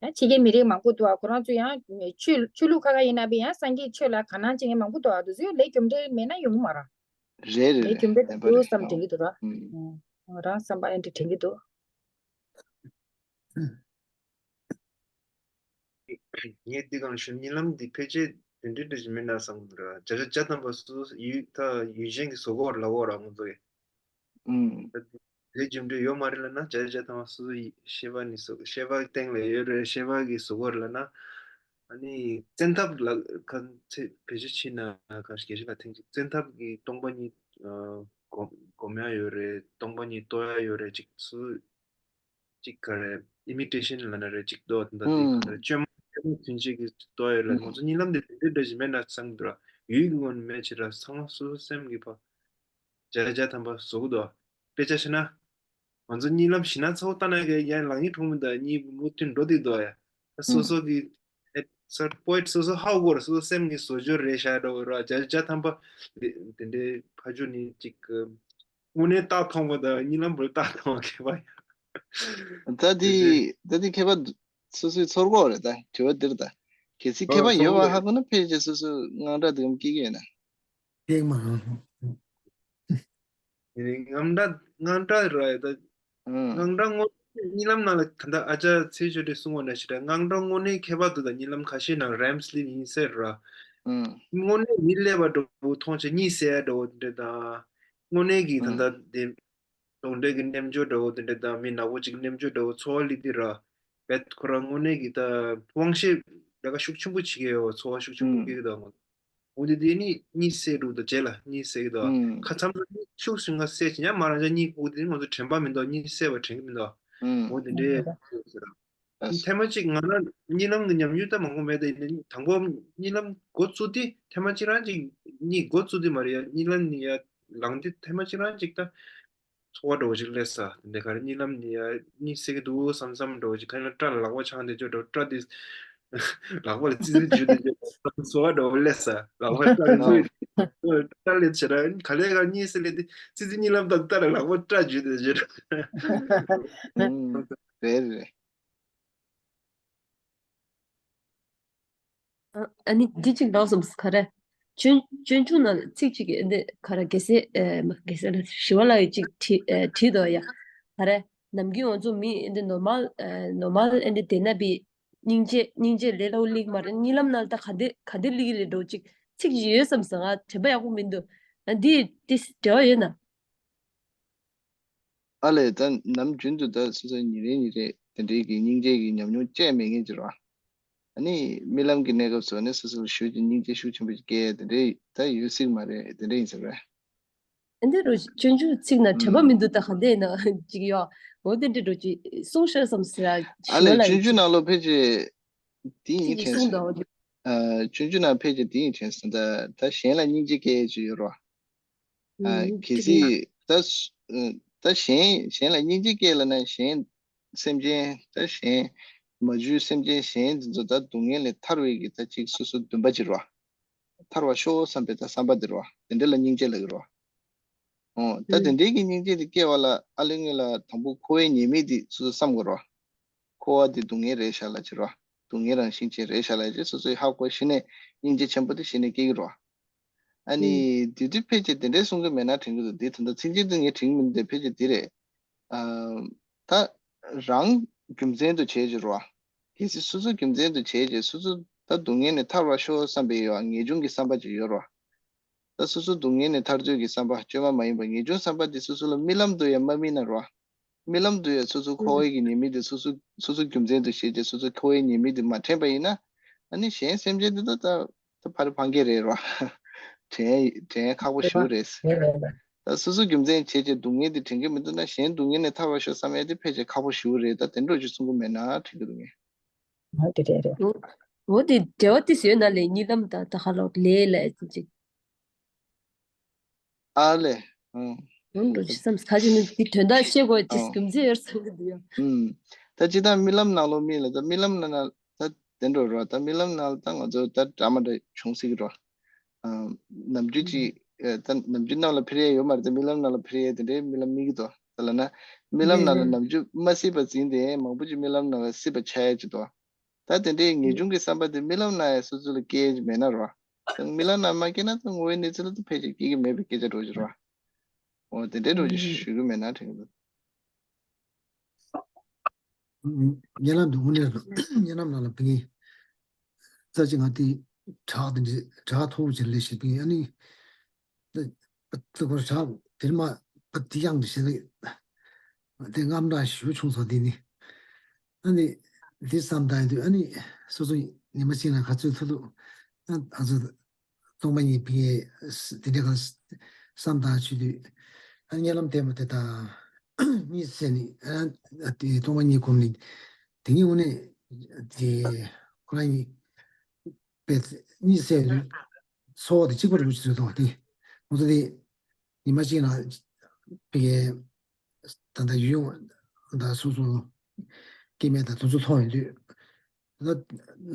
ཡང་ཕྱི་རྒྱལ་མི་རིགས་མང་པོ་འདུག་ཨ། ཁོ་རང་ཚོ་ཡང་ཆོས་ཆོས་ལུགས་ཁ་ཁ་ཡིན་ན་བས་ཡང་སངས་རྒྱས་ཆོས་ལ་དགའ་སྣང་བྱེད་མཁན་མང་པོ་འདུག་ཨ། དེ་ཚོས་ལས་རྒྱུ་འབྲས་མེད་ན་ཡོང་གི་མ་རེད། རེད་རེད་ལས་རྒྱུ་འབྲས་རེད་བདེན་པ་འདུག་རེད། བསམ་དྲན་གྱི་འདུག་ར། ཨང་། ང་རང་བསམ་པ་ཨེ་འདྲ་དྲན་གྱི་འདུག་ངས་འདི་གང་ཞུ་གཉིད་ལམ་འདི་ཕལ་ཆེར་དེ་འདྲའི་འདྲ་ཞིག་མིན་ན་བསམ་གྱི་འདུག་ར། བརྒྱ་ཆ་བརྒྱ་ཐམ་པ་སོ་སོ་ཡུལ་ད་ཡུལ་གཞན་གྱི་བཟོ་བཀོད་ལ་འོ་ར་ང་ཚོ་གི་ཨང་། ལས་རྒྱུ་འབྲས་ཡོད་མ་རེད་ལབ་ན་བརྒྱ་ཆ་བརྒྱ་ཐམ་པ་སོ་སོ་ཡི་ཤེས་པ་ནི་བཟོ་ཤེས་པ་སྟེང་ལ་ཡོད་རེད། ཤེས་པ་གི་བཟོ་བཀོད་ལབ་ན་ཨ་ནི་བཙན་ཐབས་ལ་ག་ཚད་བེད་སྤྱོད་བྱས་ན་ག་རེ་ཞིག་ག་རེ་ཞིག་ལ་ཐེངས་གཅིག་བཙན་ཐབས་ཀྱི་སྟོང་པ་ཉིད་སྒོམ་སྒོམ་ཡ་ཡོད་རེད། སྟོང་པ་ཉིད་རྟོགས་ཡ་ཡོད་རེད། ཅིག་སོ་སོ་ཅིག་ག་རེ་ཨི་མི་ཊེ་ཤན་ལབ་ན་རེད། ཅིག་རྟོགས་དེ་འདྲ་དེ་ག་རེ་བཅོས་མ་བཅོས་མ་ཐུན་ཆད་ཀྱི་རྟོགས་ཡོད་ལ་ང་ཚོ་གཉིད་ལམ་དེ་དེ་འདྲ་འདྲ་ཞིག་མེད་ན་བསམ་གྱི་འདུག་ར། ཡུལ་གྱི་ངོས་ནས་མེད་ཕྱིར་ར་ཚང་མ་སོ་སོ་སེམས་ཀྱི་བར་བརྒྱ་ཆ་བརྒྱ་ཐམ་པ་བཟོ་གི་འདུག་དཔེ་ཆ་བཞག་ན་ང་ཚོ་གཉིད་ལམ་ཞེད་སྣང་ཚ་པོ་བཏང་ན་གི་ཡང་ལངས་ཡིན་འཁྲུངས་མི་འདུག་གཉིད་མུ་མཐུད་འགྲོ་བསྡད་འདུག་ཡ། ད་སོ་སོ་གི་ཨེ་ སར་པོ་ཨེཊ་སོ་སོ་ཧ་གོ་ར། སོ་སོ་སེམས་ཀྱི་བཟོ་བཅོས་རེད་ཤག་འདྲ་བོ་ར། བརྒྱ་ཆ་བརྒྱ་ཐམ་པ་དེ་འདྲའི་ཕ་ཇོ་ནི་ཅིག་དངོས་གནས་རྟགས་མཐོང་བ་དང་གཉིད་ལམ་བུ་རྟགས་མཐོང་བ་ཁྱད་པར་ཡོད། ད་དེ་དེ་ད་དེ་ཁྱད་པར་སོ་སོའི་ཚོར་གོ་རེད། ད་དྲི་བ་འདིར་ད་གལ་སྲིད་ཁྱད་ཨོ་པར་ཚོར་ཡོད་པ་གོ་ཧ་རེད། གོ་ན་ཕལ་ཆེར་སོ་སོ་དངངས་སྐྲག་དེ་གམ་སྐྱེ་གི་ཡོད་ན། ཐེངས་མ་རང་། དེ་ནི་དངངས་སྐྲག་དངངས་སྐྲག་ར་ཡ་ད། ཨང་། དངངས་སྐྲག་དངོས་གཉིད་ལམ་ནང་ལ་ད་ལྟ་ཨ་ཅག་ཚེ་ཆོས་སྒྲོན་གསུང་བ་ནང་བཞིན་ར། དངངས་སྐྲག་དངོས་གནས་ཁྱད་པར་འདུག་ད་གཉིད་ལམ་ཁ་ཤས་ནང་རེམ་སི་ལིབ་ཡིན་ཟེར་ར། ཨང་། དངོས་གནས་མི་སླེབས་པ་འདྲ་བོ་མཐོང་བྱས་གཉིད་སད་འདྲ་བོ་དེ་འདྲ་དང་། དངོས་གནས་ཀྱི་ད་ཨང་། ལྟ་དེ་གདོང་འདྲེ་གི་རྣལ་འབྱོར་འདྲ་བོ་དེ་འདྲ་དང་། མི་ནག་པོ་ཅིག་རྣལ་འབྱོར་འདྲ་བོ་ཚོར་བ་སླེབས་དུས་ར། བེད་ཁོ་རང་དངོས་གནས་ཀྱི་ད་དབང་ཤེད་ལས་ཀ་ཤུགས་ཆེན་པོ་བྱེད་ཀྱི་ཡོད། ཚོར་བ་ཤུགས་ཆེན་པོ་ཨང་། སྐྱེ་གི་འདུག་འོ་དེ་དེ་ནི་གཉིད་སད་འགྲོ་དང་རྗེས་ལ་གཉིད་སད་ཀྱི་འདུག་ཨང་། ཁ་མཚམས་ལ་གཉིད་ཤུགས་སུ་ང་སད་ཅིག་ཡང་མ་རང་ཅག་གཉིད་ཁུག་དེ་ང་ཚོ་དྲན་པ་མི་འདུག་གཉིད་སད་པ་དྲན་གྱི་མི་འདུག་ཨང་། འོ་དེ་འདྲའི་ཨ། ཐེངས་མ་གཅིག་ང་རང་གཉིད་ལམ་གྱི་ཉམས་མྱོང་ད་མང་པོ་མེད། དེ་ནི་དང་པོ་གཉིད་ལམ་འགོ་བཙུགས་དུས་ཐེངས་མ་གཅིག་རང་གཅིག་གཉིད་འགོ་བཙུགས་དུས་མ་རེད་ཡ། གཉིད་ལམ་ནི་ཡ་ལངས་དུས་ཐེངས་མ་གཅིག་རང་གཅིག་ད་ཚོར་བ་འདྲ་བོ་ཞིག་སླེབས་ས། དེ་འདྲ་ག་རེ་གཉིད་ལམ་ནི་ཡ་གཉིད་སད་ཀྱི་འདུག་བསམ་བསམ་འདྲ་བོ་ཞིག་ཁ་ཡིན་ན་སྐྲ་ལ་ལག་པ་འཆང་བསྡད་ཆོག་འདྲ་བོ། སྐྲ་དེ་ལག་པ་ལ་ཙི་ཙི་འཇུས་བསྡད་ཆོག་འདྲ་བོ། ཚོར་བ་འདྲ་བོ་སླེབས་ས། ལག་པ་སྐྲ་ལ་ཚོར་སྐྲ་ལ་བྱེད་ར་ག་ལེ་ག་གཉིད་སད་སླེབས་དུས་ཙི་ཙི་གཉིད་ལམ་དང་ལྟ་ར་ལག་པ་སྐྲ་འཇུས་བསྡད་ཆོག་འདྲ་བོ། ཨང་། རེད་རེད། ཨ་ཨ་ནི་འདི་གཅིག་ལབ་སོང་། ག་རེ། སྤྱོད་སྤྱོད་འཇུག་ནང་ཚིག་གཅིག་གི་འདི་ག་རེ་རྒྱལ་སྲས་ཨེ་མ་རྒྱལ་སྲས་ལ་ཞི་བ་ལྷ་ཡིས་གཅིག་བྲིས་ཨེ་བྲིས་འདུག་ཡ། ག་རེ། ནམ་རྒྱུན་ང་ཚོ་མི་འདི་ནོར་མལ་ཨེ་ནོར་མལ་ཨེ་འདི་བསྡད་ན་བི་སྙིང་རྗེ་སྙིང་རྗེ་ལས་སླ་བོ་སླེབས་མ་རེད། གཉིད་ལམ་ནང་ད་ག་འདི་ག་འདི་སླེབས་ཀྱི་རེད་འགྲོ་གཅིག་ཚིག་གཅིག་ཡོད་བསམ་སོང་། ང་དྲན་པ་ཡག་པོ་མི་འདུག་ཨ་འདི་འདི་འབྲེལ་བ་ཡོད་ན། ཨ་ལས། ད་ནམ་རྒྱུན་དུ་ད་སོ་སོ་ཉིན་རེ་ཉིན་རེ་དེ་འདྲའི་གི་སྙིང་རྗེ་གི་ཉམས་མྱོང་སྤྱད་མེད་མཁན་ཅིག་རེད་བ། ཨ་ནི་རྨི་ལམ་གྱི་གནས་སྐབས་སུ་ནི་སོ་སོ་ལ་ཞེ་པོ་ཅིག་སྙིང་རྗེ་ཤུགས་ཆེན་པོ་ཅིག་སྐྱེ་དེ་འདྲའི་ད་ཡོད་སྲིད་མ་རེད། དེ་འདྲ་ཡིན་ས་རེད། ཨ་འདི་རུ་སྤྱོད་འཇུག་ཚིག་ན་དྲན་པ་མི་འདུག་ད་ག་འདི་ན་ཅིག་ཡོད། འོ་དེ་འདྲ་རུ་ཅིག་གསུང་ཤེས་བསམ་ཟེར་ཨ་ཞུ་ལས་ལ་སྤྱོད་འཇུག་ནང་ལོ་ཕལ་ཆེར་དེ་ཡིན་ཚིག་ཅིག་དྲན་གསུང་སོང་། དང་། ཨ་སྤྱོད་འཇུག་ནང་ཕལ་ཆེར་དེ་ཡིན་དྲན་སོང་། ད་ད་གཞན་ལ་སྙིང་རྗེ་སྐྱེ་ཡས་ཅིག་ཡོད་རེད་བ། ཨ་གལ་སྲིད་ད་ད་གཞན་གཞན་ལ་སྙིང་རྗེ་སྐྱེ་ལབ་ན་གཞན་སེམས་ཅན་ད་གཞན་མ་གྱུར་སེམས་ཅན་གཞན་འདི་ཚོ་ད་སྡུག་བསྔལ་ལས་ཐར་བའི་གི་ད་ཅིག་སོ་སོ་འདུན་པ་ཅིག་རེད་བ། ཐར་བར་ཤོག་བསམ་པའི་ད་བསམ་པ་འདི་རེད་བ། དེ་འདྲ་ལ་སྙིང་རྗེ་ལབ་ཀྱི་རེད་བ། ཨོ་ད་དེ་འདྲའི་གི་སྙིང་རྗེ་དེ་སྐྱེ་བ་ལ་ཨ་ལས་སྔོན་ལ་དང་པོ་འཁོར་བའི་ཉེས་དམིགས་དེ་སོ་སོ་བསམ་དགོས་རེད་བ། འཁོར་བ་དེ་སྡུག་བསྔལ་རེད་ཤག་ལབ་ཅིག་རེད་བ། སྡུག་བསྔལ་རང་བཞིན་ཅན་རེད་ཤག་ལབ་ཅིག་སོ་སོས་ཧ་གོ་གཞི་ནས་སྙིང་རྗེ་ཆེན་པོ་དེ་གཞི་ནས་སྐྱེ་གི་རེད་བ། ཨ་ནི་དེ་དུས་ཕལ་ཆེར་དེ་འདྲའི་གསུང་གི་མེད་ན་དྲན་གི་འདུག་དེ་ད་ལྟ་ཚིག་འཇིག་ཏུ་ངས་དྲན་གི་མི་འདུག་ཕལ་ཆེར་དེ་རེད། ཨ་ད་རང་རྒྱུ་མཚན་དུ་བྱས་ཀྱི་རེད་བ། གལ་སྲིད་སོ་སོ་རྒྱུ་མཚན་དུ་བྱས་ཀྱི་སོ་སོ་ད་སྡུག་བསྔལ་ནས་ཐར་བར་ཤོག་བསམ་པའི་ཡོད་ངེས་འབྱུང་གི་བསམ་པ་ཅིག་ཡོད་རེད་བ། ད་སོ་སོ་སྡུག་བསྔལ་ནས་ཐར་འདོད་ཀྱི་བསམ་པ་བཅོས་མ་མ་ཡིན་པ་ངེས་འབྱུང་བསམ་པ་འདི་སོ་སོ་ལ་རྨི་ལམ་དུ་ཡང་མ་རྨིས་ན་རེད་བ། རྨི་ལམ་དུ་ཡང་སོ་སོ་འཁོར་བའི་གི་ཉེས་དམིགས་དེ་སོ་སོ་སོ་སོ་རྒྱུ་མཚན་དུ་བྱས་ཏེ་སོ་སོ་འཁོར་བའི་ཉེས་དམིགས་དེ་མ་དྲན་པ་ཡིན་ན། ཨ་ནི་གཞན་སེམས་ཅན་དེ་དག་ད་ད་ཕར་ཕང་གི་རེད་རོ། དྲན་དྲན་ཁག་པོ་ཞེ་པོ་རེད། རེད་རེད་རེད། ད་སོ་སོ་རྒྱུ་མཚན་བྱས་ཏེ་སྡུག་བསྔལ་དེ་དྲན་གི་མི་འདུག་ན་གཞན་སྡུག་བསྔལ་ནས་ཐར་བར་ཤོག་བསམ་ཡས་དེ་ཕལ་ཆེར་ཁག་པོ་ཞེ་པོ་རེད། ད་དེ་འདྲ་ཅིག་གསུང་གི་མེད་ན་དྲན་གི་འདུག་ངས། ཨ་དེ་རེད་རེད། འོ་འོ་དེ་འབྲེལ་བ་དེ་ཟེར་ན་ལས་གཉིད་ལམ་དང་ད་ཧ་ལོག་ལས་ལ་ཅིག་ཨ་ལས། ཨང་། ཡོང་འགྲོ་ཅི་བསམ་ཁ་ཅིག་ནི་འདི་དོན་དག་ཤེས་དགོས་ཅི་ཨང་། རྒྱུ་མཚན་ཡོད་བསམ་གི་འདུག་ཡ། ཨུམ། ད་ཅི་ད་རྨི་ལམ་ནང་ལོགས་རྨིས་ལ་ད་རྨི་ལམ་ནང་ན་ད་དེ་འགྲོ་རོ། ད་རྨི་ལམ་ནང་ལ་ད་ང་ཚོ་ད་འདྲ་མ་འདྲ་བྱུང་སྲིད་ཀྱི་རོ། ཨང་། ནམ་རྒྱུན་ཅིག་ཨ་ད་ནམ་རྒྱུན་ནང་ལ་འཕེར་ཡས་ཡོད་མ་རེད། ད་རྨི་ལམ་ནང་ལ་འཕེར་ཡས་དེ་འདྲའི་རྨི་ལམ་རྨི་གི་འདུག་ད་ལབ་ན་རྨི་ལམ་ནང་ལ་ནམ་རྒྱུན་མ་སྲིད་པ་འཛིན་ཏེ་མང་པོ་ཅིག་རྨི་ལམ་ནང་ལ་སྲིད་པ་ཆགས་ཡས་ཅིག་འདུག་ད་དེ་འདྲའི་ངེས་འབྱུང་གི་བསམ་པ་དེ་རྨི་ལམ་ན་ཡང་སོ་སོ་ལ་སྐྱེ་ཡས་ཅིག་མེད་ན་རོ། རྨི་ལམ་ན་མ་སྐྱེས་ན་ད་ངོ་བོའི་གནས་ཚུལ་ལ་ད་ཕལ་ཆེར་སྐྱེ་གི་མེད་པའི་སྐད་ཆ་འདྲ་ཅིག་རོ། འོ་དེ་འདྲའི་འདྲ་ཅིག་ཞུ་གི་མེད་ན་དྲན་གི་འདུག་ཉེ་ལམ་དུ་དངོས་གནས་རང་ཉེ་ལམ་ནང་ལ་ཕ་གི་རྩ་ཅིག་ང་དེ་བྲག་དེ་འདྲའི་བྲག་མཐོ་པོ་ཅིག་ལ་སླེབས་ཤིག་ཕ་གི་ཨ་ནི། ད་ད་ཁོ་རང་དེར་མ་པ་དེ་ཡང་དུ་བྱས་ཏེ་དངངས་སྐྲག་ཞེ་པོ་བྱུང་སོང་། དེ་ནི་ཨ་ནི་དེ་བསམ་བཏང་ཡོང་དུས་ཨ་ནི་སོ་སོ་ཉི་མ་གཅིག་ལ་ག་ཚོད་ཐུབ་ཐུབ་ཨ་ང་ཚོ་སྟོང་པ་ཉིད་ཕ་གིའི་དེ་འདྲ་གང་བསམ་བཏང་བྱེད་དུས་ཨ་ནི་རྨི་ལམ་དེ་མོ་དེ་དང་གཉིད་སད་ནས་ཨ་དེ་སྟོང་པ་ཉིད་སྒོམ་ནས་དེ་ཉིད་འོ་ནས་དེ་ཁོ་རང་གཉིད་པའི་གཉིད་སད་དུས་ཚོར་བ་དེ་གཅིག་པ་རེད་པ་ཅིག་བཟོས་འདུག་དེ་ང་ཚོ་དེ་ཉི་མ་གཅིག་ནང་ཕ་གིའི་ད་ལྟ་ཡུལ་ཡོངས་ད་སོ་སོ་སྐྱེ་དམན་དང་དེ་ཚོ་མཐོང་ཡོང་དུས་ ད་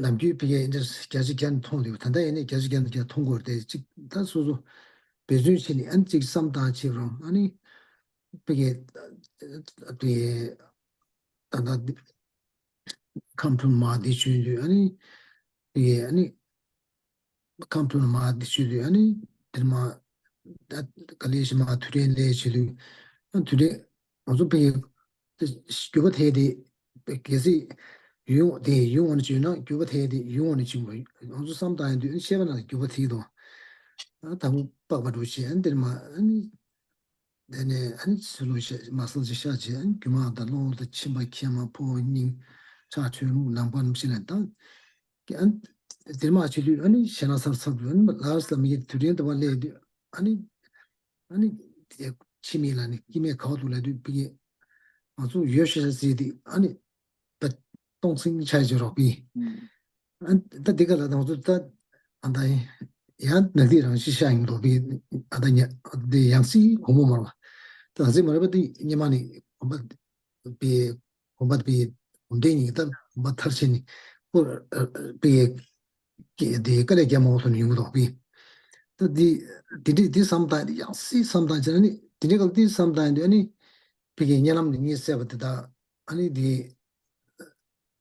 ནམ་རྒྱུན་ཕ་གིའི་འདི་བརྒྱ་ཆ་བརྒྱ་ནས་མཐོང་འདུག་ད་ལྟ་ཡིན་ནའི་བརྒྱ་ཆ་བརྒྱ་ནས་བརྒྱ་མཐོང་དགོས་རེད་དེ། གཅིག་ད་སོ་སོ་འབད་བརྩོན་བྱས་ནས་ཨ་ནི་གཅིག་བསམ་སྟངས་བྱེད་རོགས། ཨ་ནི་ཕ་གིའི་ཕ་གིའི་ད་ལྟ་འདི་ཁམས་ཕྲུག་མ་འདི་བྱོས་དུས། ཨ་ནི་ཕ་གིའི་ཨ་ནི་ཁམས་ཕྲུག་མ་འདི་བྱོས་དུས། ཨ་ནི་འདིར་མ་ད་ག་ལེ་ཞིག་མ་དུས་དྲན་ལས་བྱེད་དུས། ཨ་དུས་དྲན་ང་ཚོ་ཕ་གིའི་དེ་འགྱུར་བ་ཐེབས་ཏེ། གལ་སྲིད་ཡོང་དེ་ཡོང་བ་ནི་བྱུང་ན། འགྱུར་བ་ཐེབས་ཏེ་ཡོང་བ་ནི་བྱུང་བ། ང་ཚོ་བསམ་བཏང་ཡོང་དུས་ཨ་ནི་བཤད་པ་ནང་འགྱུར་བ་ཐེབས་དང་། ཨ་དང་པོ་པགས་པ་འགྲོ་བྱས། ཨ་ནི་འདིར་མ་ཨ་ནི་དེ་ནས་ཨ་ནི་ཚུར་ལོག་ཤ་མ་སལ་ཅིག་ཤ་བྱས། ཨ་ནི་རྒྱུ་མ་དང་གློ་བོ་དང་མཆིན་པ་མཁལ་མ་ཕོ་བ་སྙིང་ཁྲག་ཁྲག་རླུང་ནང་པ་རྣམས་ཤི་ལ་དང་། ཨ་ནི་དེར་མ་བྱེད་དུས་ཨ་ནི་ཞེད་སྣང་ཚ་ཚ་དུས། ཨ་ནི་ལ་ས་ལ་མི་གི་དུས་དྲན་དུ་བ་སླེབས་དུས། ཨ་ནི་ཨ་ནི་དེ་ཕྱི་མིག་ལ་ནི་སྐྱེ་དམན་ག་བ་འདུག་ལབ་དུས། ཕ་གིའི་ང་ཚོ་ཡོད་ཤེས་ཟེར་དེ་ཨ་ནི་ད་སྟོང་སིང་ཆ་ཅིག་རོགས་པས། ཨ་ད་དེ་ག་ལ་ང་ཚོ་ད་ཨ་ད་ཡང་ནག་དེ་རང་ཤི་ཤ་ཡིན་འགྲོ་པས། ཨ་ད་ཉ་དེ་ཡང་སྲིད་སྒོར་མོ་མ་རེད་པ། ད་ང་ཚོས་མ་རེད་པ། དེ་སྔོན་མ་ནི་གོམ་པ་པའི་གོམ་པ་པའི་གོམ་བགྲོད་གཉིས་ཀྱི་ད་གོམ་པ་མཐར་ཕྱིན་ནས་ཁོ་པའི་དེ་དཀའ་ལས་རྒྱག་མ་འོང་སོང་ནས་ཡོང་གི་འདུག་པས། ད་དེ་དེ་འདྲས་དེ་བསམ་བཏང་ཡང་སྲིད་བསམ་བཏང་བྱས་ནས་དེ་འདྲས་ག་ལ་དེ་བསམ་བཏང་ཡོང་དུས། ཨ་ནི་ཕ་གིའི་གཉིད་ལམ་ནས་གཉིད་སད་པ་དེ་དག་ཨ་ནི་དེ་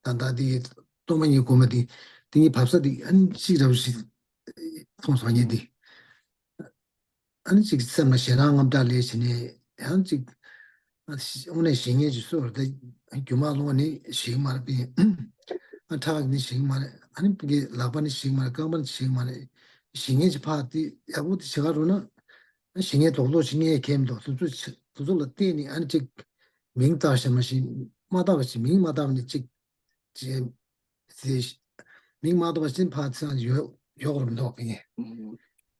ད་ལྟ་དེ་སྟོང་པ་ཉིད་སྒོམ་པ་དེ་དེ་གཉིས་བབས་ས་དེ་ཨ་ནི་གཅིག་འདྲ་བོ་ཞིག་མཐོང་སོང་། ངས་དེ། ཨ་ནི་ཅིག་སེམས་ལ་ཞེད་སྣང་དངངས་སྐྲག་སླེབས་བྱས་ནས། ཡང་ཅིག་ཨ་དངོས་གནས་ཞེད་སྣང་ཅིག་གསོས་པ་རེད། ད་རྒྱུ་མ་ལོང་བ་ནི་ཞིག་མ་རེད་པས། ཨ་ཁྲག་ནི་ཞིག་མ་རེད། ཨ་ནི་ཕ་གིའི་ལག་པ་ནི་ཞིག་མ་རེད། རྐང་པ་ནི་ཞིག་མ་རེད། ཞེད་སྣང་ཅིག་ཕར་དེ་ཡག་པོ་དེ་བྱེད་ག་རུ་ན། ཨ་ཞེད་སྣང་རྡོག་རྡོག་ཅིག་ངས་ཁེམ་འདུག་དེ་ཚོ་དེ་ཚོ་ལ་བལྟས་ནས་ཨ་ནི་ཅིག་མིང་བཏགས་བྱས་མ་ཤེས། མ་བཏགས་པ་ཅིག་མིང་མ་བཏགས་པ་ནི་ཅིག་ཅེས་ཟེར། མིང་མ་བཏགས་པ་ཅིན་ཕར་ཚུར་ཡོད་ཡོད་རུ་མི་འདུག་པས།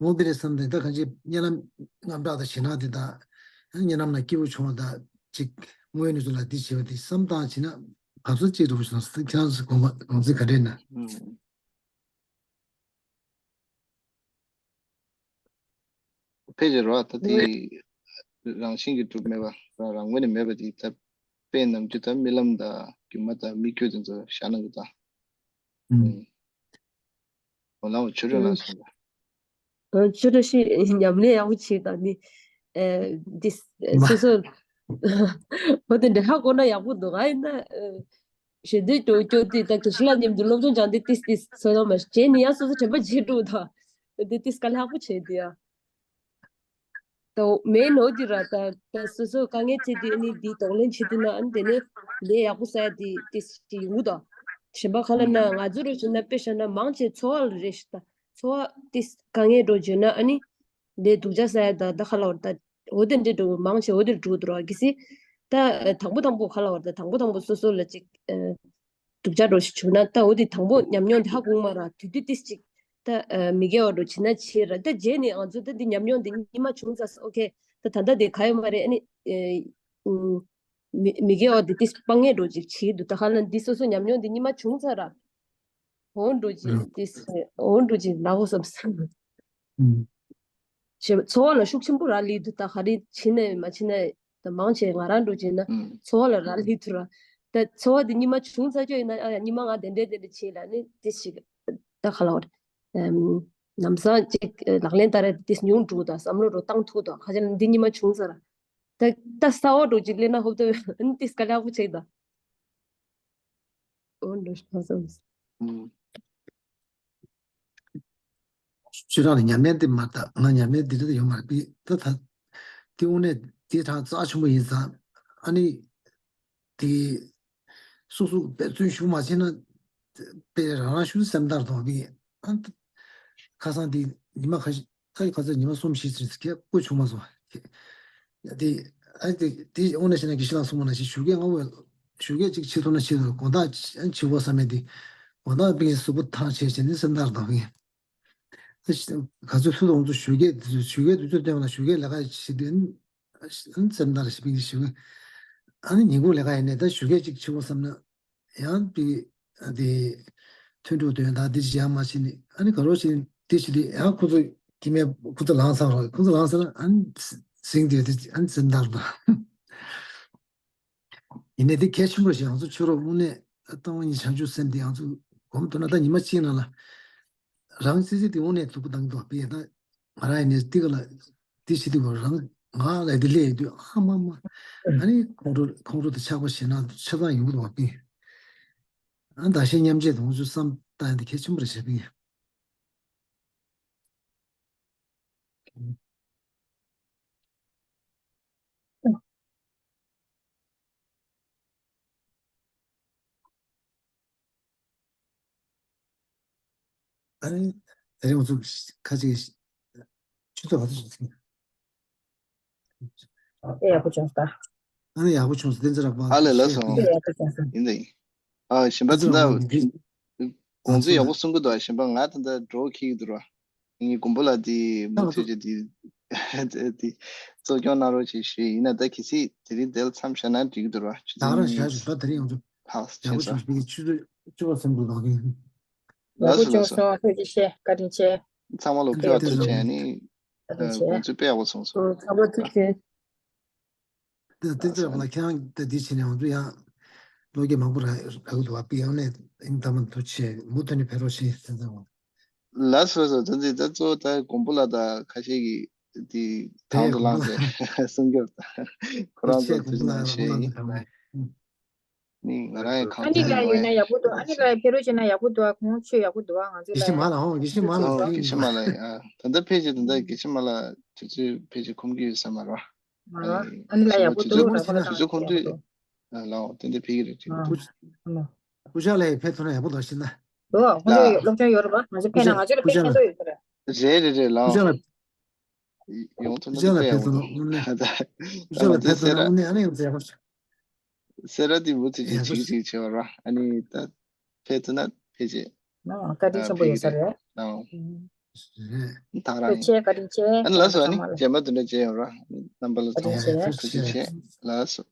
འོ་དེ་རེད་བསམ་སྟེ། ད་གང་ཅི་གཉིད་ལམ་དངངས་སྐྲག་དང་ཞེད་སྣང་དེ་དག་གཉིད་ལམ་ན་སྐྱིད་པོ་བྱུང་བ་དང་ཅིག་དངོས་གནས་ཚོ་ལ་འདི་བྱེད་པ་དེ་བསམ་སྟངས་བྱས་ན་བབས་ས་གཅིག་འདྲ་བོ་ཞིག་སོང་། ཁྱེད་རང་ཚོ་དགོངས་པ་དགོངས་ཚུལ་ག་འདྲས་ན། ཕལ་ཆེར་རོ། ད་དེ་རང་བཞིན་གྱིས་གྲུབ་མེད་པ། རང་རང་ངོས་ནས་མེད་པ་དེ། ད་དཔེ་ནམ་རྒྱུན་ད་རྨི་ལམ་དང་སྒྱུ་མ་དང་མིག་ཆུ་དེ་ཚོ་ཤར་སྣང་གི་དང་། ཨུམ། འོ་ལའོ་ཆུ་རོ་ལ་སོང་། ཨ་ཆུ་རོ་ཤི་ཉམས་ལེན་ཡག་པོ་བྱེད་དང་ནི། ཨེ་འདི་མ་སོ་སོ་འོ་དེ་འདྲ་ཧ་གོ་ན་ཡག་པོ་འདུག་ང་ཡིན་ན་ཨེ་ཞེ་འདོད་སྐྱོ་སྐྱོ་དེ་ད་དགེ་བཤེས་ལགས་མཉམ་དུ་སློབ་སྦྱོང་སྦྱང་དེ་ཏིས་ཏིས་སོ་སོ་མ་བྱས་ནི་ཡང་སོ་སོ་དྲན་པ་བརྗེད་འགྲོ་ད། དེ་ཏིས་དཀའ་ལས་ཁག་པོ་བྱས་དེ་ཡ། ད་མེད་ནོ་དེ་ར། ད་ད་སོ་སོ་དཀའ་ངལ་འཕྲད་དུས་ཨ་ནི་འདི་གདོང་ལེན་བྱེད་དུས་ན་ཨ་ནི་དེ་ནས་ལས་ཡག་པོ་ཟ་ཡ་དེ་དེ་ཞིག་ཡོང་གི་དང་། གཞན་པ་ག་ལ་ན་ང་ཚོ་རུ་བྱུང་ན་དཔེ་བཞག་ན་མང་ཆེ་འཚོ་བ་ལ་རེ་ཞིག་ད་འཚོ་བ་དེ་དཀའ་ངལ་འགྲོ་བྱུང་ན་ཨ་ནི་ལས་སྡུག་ཅག་ཟ་ཡ་ད་ད་ག་ལ་བར་ད་འོ་དེ་འདྲས་འགྲོ་མང་ཆེ་འོ་དེར་འགྲོ་འདུག་ར། གལ་སྲིད་ད་དང་པོ་དང་པོ་ག་ལ་བར་ད་དང་པོ་དང་པོ་སོ་སོ་ལ་ཅིག་སྡུག་ཅག་འགྲོ་ཞིག་བྱུང་ན་ད་འོ་དེ་དང་པོ་ཉམས་མྱོང་དེ་ཧ་གོ་མ་ར། དུས་དུས་ཏིས་ཅིག་ད་མི་དགེ་བ་འགྲོ་བྱེད་ན་བྱེད་ར། ད་རྗེས་ནས་ང་ཚོ་ད་འདི་ཉམས་མྱོང་འདི་རྙིང་མ་བྱུང་ཚར་སོང་། ཨོ་ཁེ། ད་ད་ལྟ་དེ་ག་ཡོད་མ་རེད། ཨ་ནི་མི་མི་དགེ་བ་འདི་ཏིས་སྤང་ངེས་འགྲོ་ཅིག་བྱེད་འདུག་ད་ཧ་ལ་འདི་སོ་སོ་ཉམས་མྱོང་འདི་རྙིང་མ་བྱུང་ཚར་ར། འོ་འགྲོ་ཅིག་ཏིས་འོ་འགྲོ་ཅིག་ལ་འོ་བསམ་སོང་། ཞེས་འཚོ་བ་ལ་ཤུགས་ཆེན་པོ་རག་ལས་འདུག་ད་ག་རེ་བྱེད་ནའི་མ་བྱེད་ནའི་ད་མང་ཆེ་ང་རང་འགྲོ་བྱེད་ན་འཚོ་བ་ལ་རག་ལས་འདུག་ར། ད་འཚོ་བ་འདི་རྙིང་མ་བྱུང་ཚར་ཀྱོ་ཡིན་ན། ཨ་ཡ་རྙིང་མ་ང་དེ་འདྲས་དེ་འདྲས་བྱེད་ལ་ནི་དེ་ཞིག་ད་ག་ལ་བར་ལམ་སང་ཅིག་ལག་ལེན་བསྟར་ར་དེ་ཉུང་འགྲོ་ད་བསམ་བློ་རོ་བཏང་ཐུབ་ད། ཁ་ཅིག་ལ་འདི་རྙིང་མ་བྱུང་ཚར་ར། ད་ད་གསར་བ་འགྲོ་ཅིག་ལེན་ན་ཧོབ་ཏེ་ནི་དེ་དཀའ་ལས་ཁག་པོ་བྱེད་ད། འོ་འགྲོ་ཞིག་བསམ། ཁྱེད་རང་ལ་ཉམས་ལེན་དེ་མ་ད་ང་ཉམས་ལེན་དེ་འདྲ་ཡོད་མ་རེད་པས། ད་ད་དེ་དངོས་གནས་དེ་གྲངས་རྩ་ཆེན་པོ་ཡིན་ཙང་། ཨ་ནི་དེ་སོ་སོ་འབད་བརྩོན་ཞུ་མ་བྱས་ན་དཔེ་རང་རང་ཞུ་སེམས་ཐག་གཏོང་བས། ཨ་ཁ་སང་དེ་ཉི་མ་ཁ་ཤས་ཁ་ཁ་ཚ་ཉི་མ་གསུམ་བཞི་ཙམ་ཁྱེད་བཀོད་བྱུང་མ་སོང་། དེ་ཨ་དེ་དེ་དངོས་གནས་བྱས་ན་དགེ་བཤེས་ལགས་གསུངས་པ་ནང་བཞིན་ཞུ་སྐད་སྔ་བོ་ཞུ་སྐད་ཅིག་བྱེད་ཐུབ་ན་བྱེད་དགོས། དགོང་དག་བྱེད་དགོས་བསམ་མེད་དེ། དགོང་དག་པའི་གཟུགས་པོ་ཐང་ཆད་བྱས་ནས་སེམས་ཐག་གཏོང་བས། ག་ཚོད་ཐུབ་ཐུབ་ང་ཚོ་ཞུ་སྐད་དེ་ཚོ་ཞུ་སྐད་དེ་ཚོ་བཏོན་ན་ཞུ་སྐད་ལས་ཀ་བྱེད་དུས་སེམས་ཐག་ཞིག་པའི་ཞུ། ཨ་ནི་ཉིན་གུང་ལས་ཀ་ཡིན་ནས་ད་ཞུ་སྐད་ཅིག་བྱེད་དགོས་བསམ་ན། ཡང་པི་དེ་ཐོན་འགྲོ་དོན་དག་དེ་ཅི་ཡང་མ་བྱས་ནས། ཨ་ནི་ག་རོ་ཞིག་དེ་བྱས་དུས་ཡང་ཁོ་ཚོ་སྐྱེ་དམན་ཁོ་ཚོ་ལངས་ཚར་རོགས། ཁོ་ཚོ་ལངས་ཚར་ན་ཨ་ནི་ཟིང་དེ་དེ་ཨ་ནི་ཟིང་དར་དང་། ཡིན་ནའི་དེ་གལ་ཆེན་པོ་ཞིག་ང་ཚོ་ཕྱི་རོལ་དངོས་གནས་སྟོང་པ་ཉིད་བྱང་ཆུབ་སེམས་དེ་ང་ཚོ་ སྒོམ་ཐུབ་ན་ད་ཉི་མ་གཅིག་ནང་ལ་རང་ཙི་ཙི་དེ་དངོས་གནས་ཐུབ་པོ་བཏང་གི་འདུག་པས། ད་ང་རང་ཡིན་ནས་ཏི་ག་ལ་དེ་བྱེད་དུས་རང་ང་ལ་དེ་ལས་ཡོད་དུས་ཨ་མ་མ་ཨ་ནི་ཁོང་ཁྲོ་ཁོང་ཁྲོ་དེ་ཆགས་པ་ཞེད་སྣང་ཆ་ཚང་ཡོང་གི་འདུག་པས། ཨ་ད་ཤེས་མཉམ་བྱེད་དུ་ང་ཚོ་བསམ་བཏང་ཡ་དེ་གལ་ཆེན་པོ་རེད་བྱས་པས། ཨ་ནི་དེ་རིང་ང་ཚོ་ཁ་ཅིག་ཆུ་ཚོད་ག་ཚོད་ཞིག་ཚིག་ཨེ་ཡག་པོ་བྱུང་སོང་ད། ཨ་ནི་ཡག་པོ་བྱུང་སོང་བསྟན་འཛིན་རབ་དབང་ཨ་ལས་ལགས་སོ། ཨེ་ཡག་པོ་བྱུང་སོང་། ཡིན་ད་ཡིན། ཨ་གཞན་པ་ད་ལྟ་དགོངས་ཚུལ་ཡག་པོ་གསུང་གི་འདུག་གཞན་པ་ང་ད་ལྟ་འགྲོ་ཁྱེར་གི་འདུག་ར། ངའི་དགོན་པ་ལ་དེ་མུ་མཐུད་ཀྱི་དེ་དེ་གཙོ་སྐྱོང་གནང་རོགས་ཞེས་ཞུས། ཡིན་ན་ད་གལ་སྲིད་དེ་རིང་དེ་ལ་མཚམས་བཞག་ན་འགྲིག་གི་འདུག་ར། ཆུ་ཚོད་ད་ག་རང་བཞག་ཞུ་ད་དེ་རིང་ཡོང་ཚུལ་ལགས་ཡག་པོ་བྱུང་ཞིག་ཆུ་ཚོད་བཅུ་པ་ཟིན་དགོས་ལགས། ཡག་པོ་བྱུང་སོང་། ཐུགས་རྗེ་ཆེ། བཀའ་དྲིན་ཆེ། ཚང་མ་ལ་ཐུགས་རྗེ་ཆེ། ཨ་ནི་བཀའ་དྲིན་ཆེ། དགོངས་ཚུལ་དཔེ་ཡག་པོ་གསུངས་སོང་། ཚང་མ་ཐུགས་རྗེ་ཆེ། དེ་དེ་ཚོ་ལ་ཁྱེད་རང་ད་འདི་བྱས་ནས་ང་ཚོ་ཡང་བློ་སྐྱེད་མང་པོ་རག་རག་གི་འདུག་བ། པི་ཡང་ནས་ཨིན་ད་མ་ཐུགས་ཆེ་མུ་མཐུད་ནས་ཕེབས་རོགས་ཞེས་དེ་ཚོ། ལགས་སོ་སོ། ད་འདི་ད་གཙོ་བོ་ད་དགོན་པ་ལ་ད་ཁ་ཤས་ཀྱིས་འདི་དང་དུ་བླངས་ཏེ་གསུང་སྐྱོར་དང་ཁོ་རང་ཚོ་དུས་ནང་བཤད་ཡིན། ནི་ང་རང་ཡང་གང་ཨ་ནི་ལ་ཡོད་ན་ཡག་པོ་འདུག་ཨ་ནི་ལ་ཕེབས་རོགས་བྱས་ན་ཡག་པོ་འདུག་ཨ་ཁོང་ཆོས་ཡག་པོ་འདུག་ཨ་ང་ཚོ་ལ་དགེ་བཤེས་མ་ལ་ཧོ་དགེ་བཤེས་མ་ལ་ཨོ་དགེ་བཤེས་མ་ལ་ཡ་ད་ལྟ་ཕེབས་ཀྱི་ད་ལྟ་དགེ་བཤེས་མ་ལ་དུས་ཚོད་ཕལ་ཆེར་ཁོམ་གྱི་ཡོད་ས་མ་རེད། མ་རེད། ཨ་ནི་ལ་ཡག་པོ་འདུག་ད་ལྟ་དུས་ཚོད་ཁོམ་དུས་ལའོ་ཏན་ཏན་ཕེབས་ཀྱི་རེད་དྲན་གྱི་འདུག་སྐུ་ཞབས་ལ་ཕེབས་ཐུབ་ན་ཡག་པོ་འདུག་ཤི་ན། འདུག་ཁོང་ཚོ་སློབ་སྦྱོང་ཡོད་རེད་པ། ང་ཚོ་ཕེབས་ན་ང་ཚོ་ལ་ཕེབས་ཕན་ཐོགས་ཡོད་ས་རེད། རེད་རེད་རེད་ལའོ། སྐུ་ཞབས་ལ་ཡོང་ཐུབ་ན་སྐུ་ཞབས་ལ་ཕེབས་ཐུབ་ན་དངོས་གནས་སྐུ་ཞབས་ལ་ཕེབས་ཐུབ་ན་དངོས་གནས་ཨ་ནི་ཡང་ཡག་པོ། སེ་ར་འདི་མུ་མཐུད་ཅིག་ཡག་པོ་ཅིག་ཅིག་བྱེད་པ་ར། ཨ་ནི་ད་ཕེབས་ཐུབ་ན་ཕལ་ཆེར་ཨ་བཀའ་དྲིན་ཆེན་པོ་ཡོད་ས་རེད། ཨང་། ད་ག་རང་ཡིན། ཐུགས་རྗེ་ཆེ། བཀའ་དྲིན་ཆེ། ཨ་ནི་ལགས་སོ། ཨ་ནི་ཚང་མ་ལ་རྗེས་མ་དུ་འདྲ་བྱེད་ཡོང་ར། རྣམ་པ་ལ་ཚང་མ་ལ་ཐུགས་རྗེ་ཆེ། ལགས་སོ།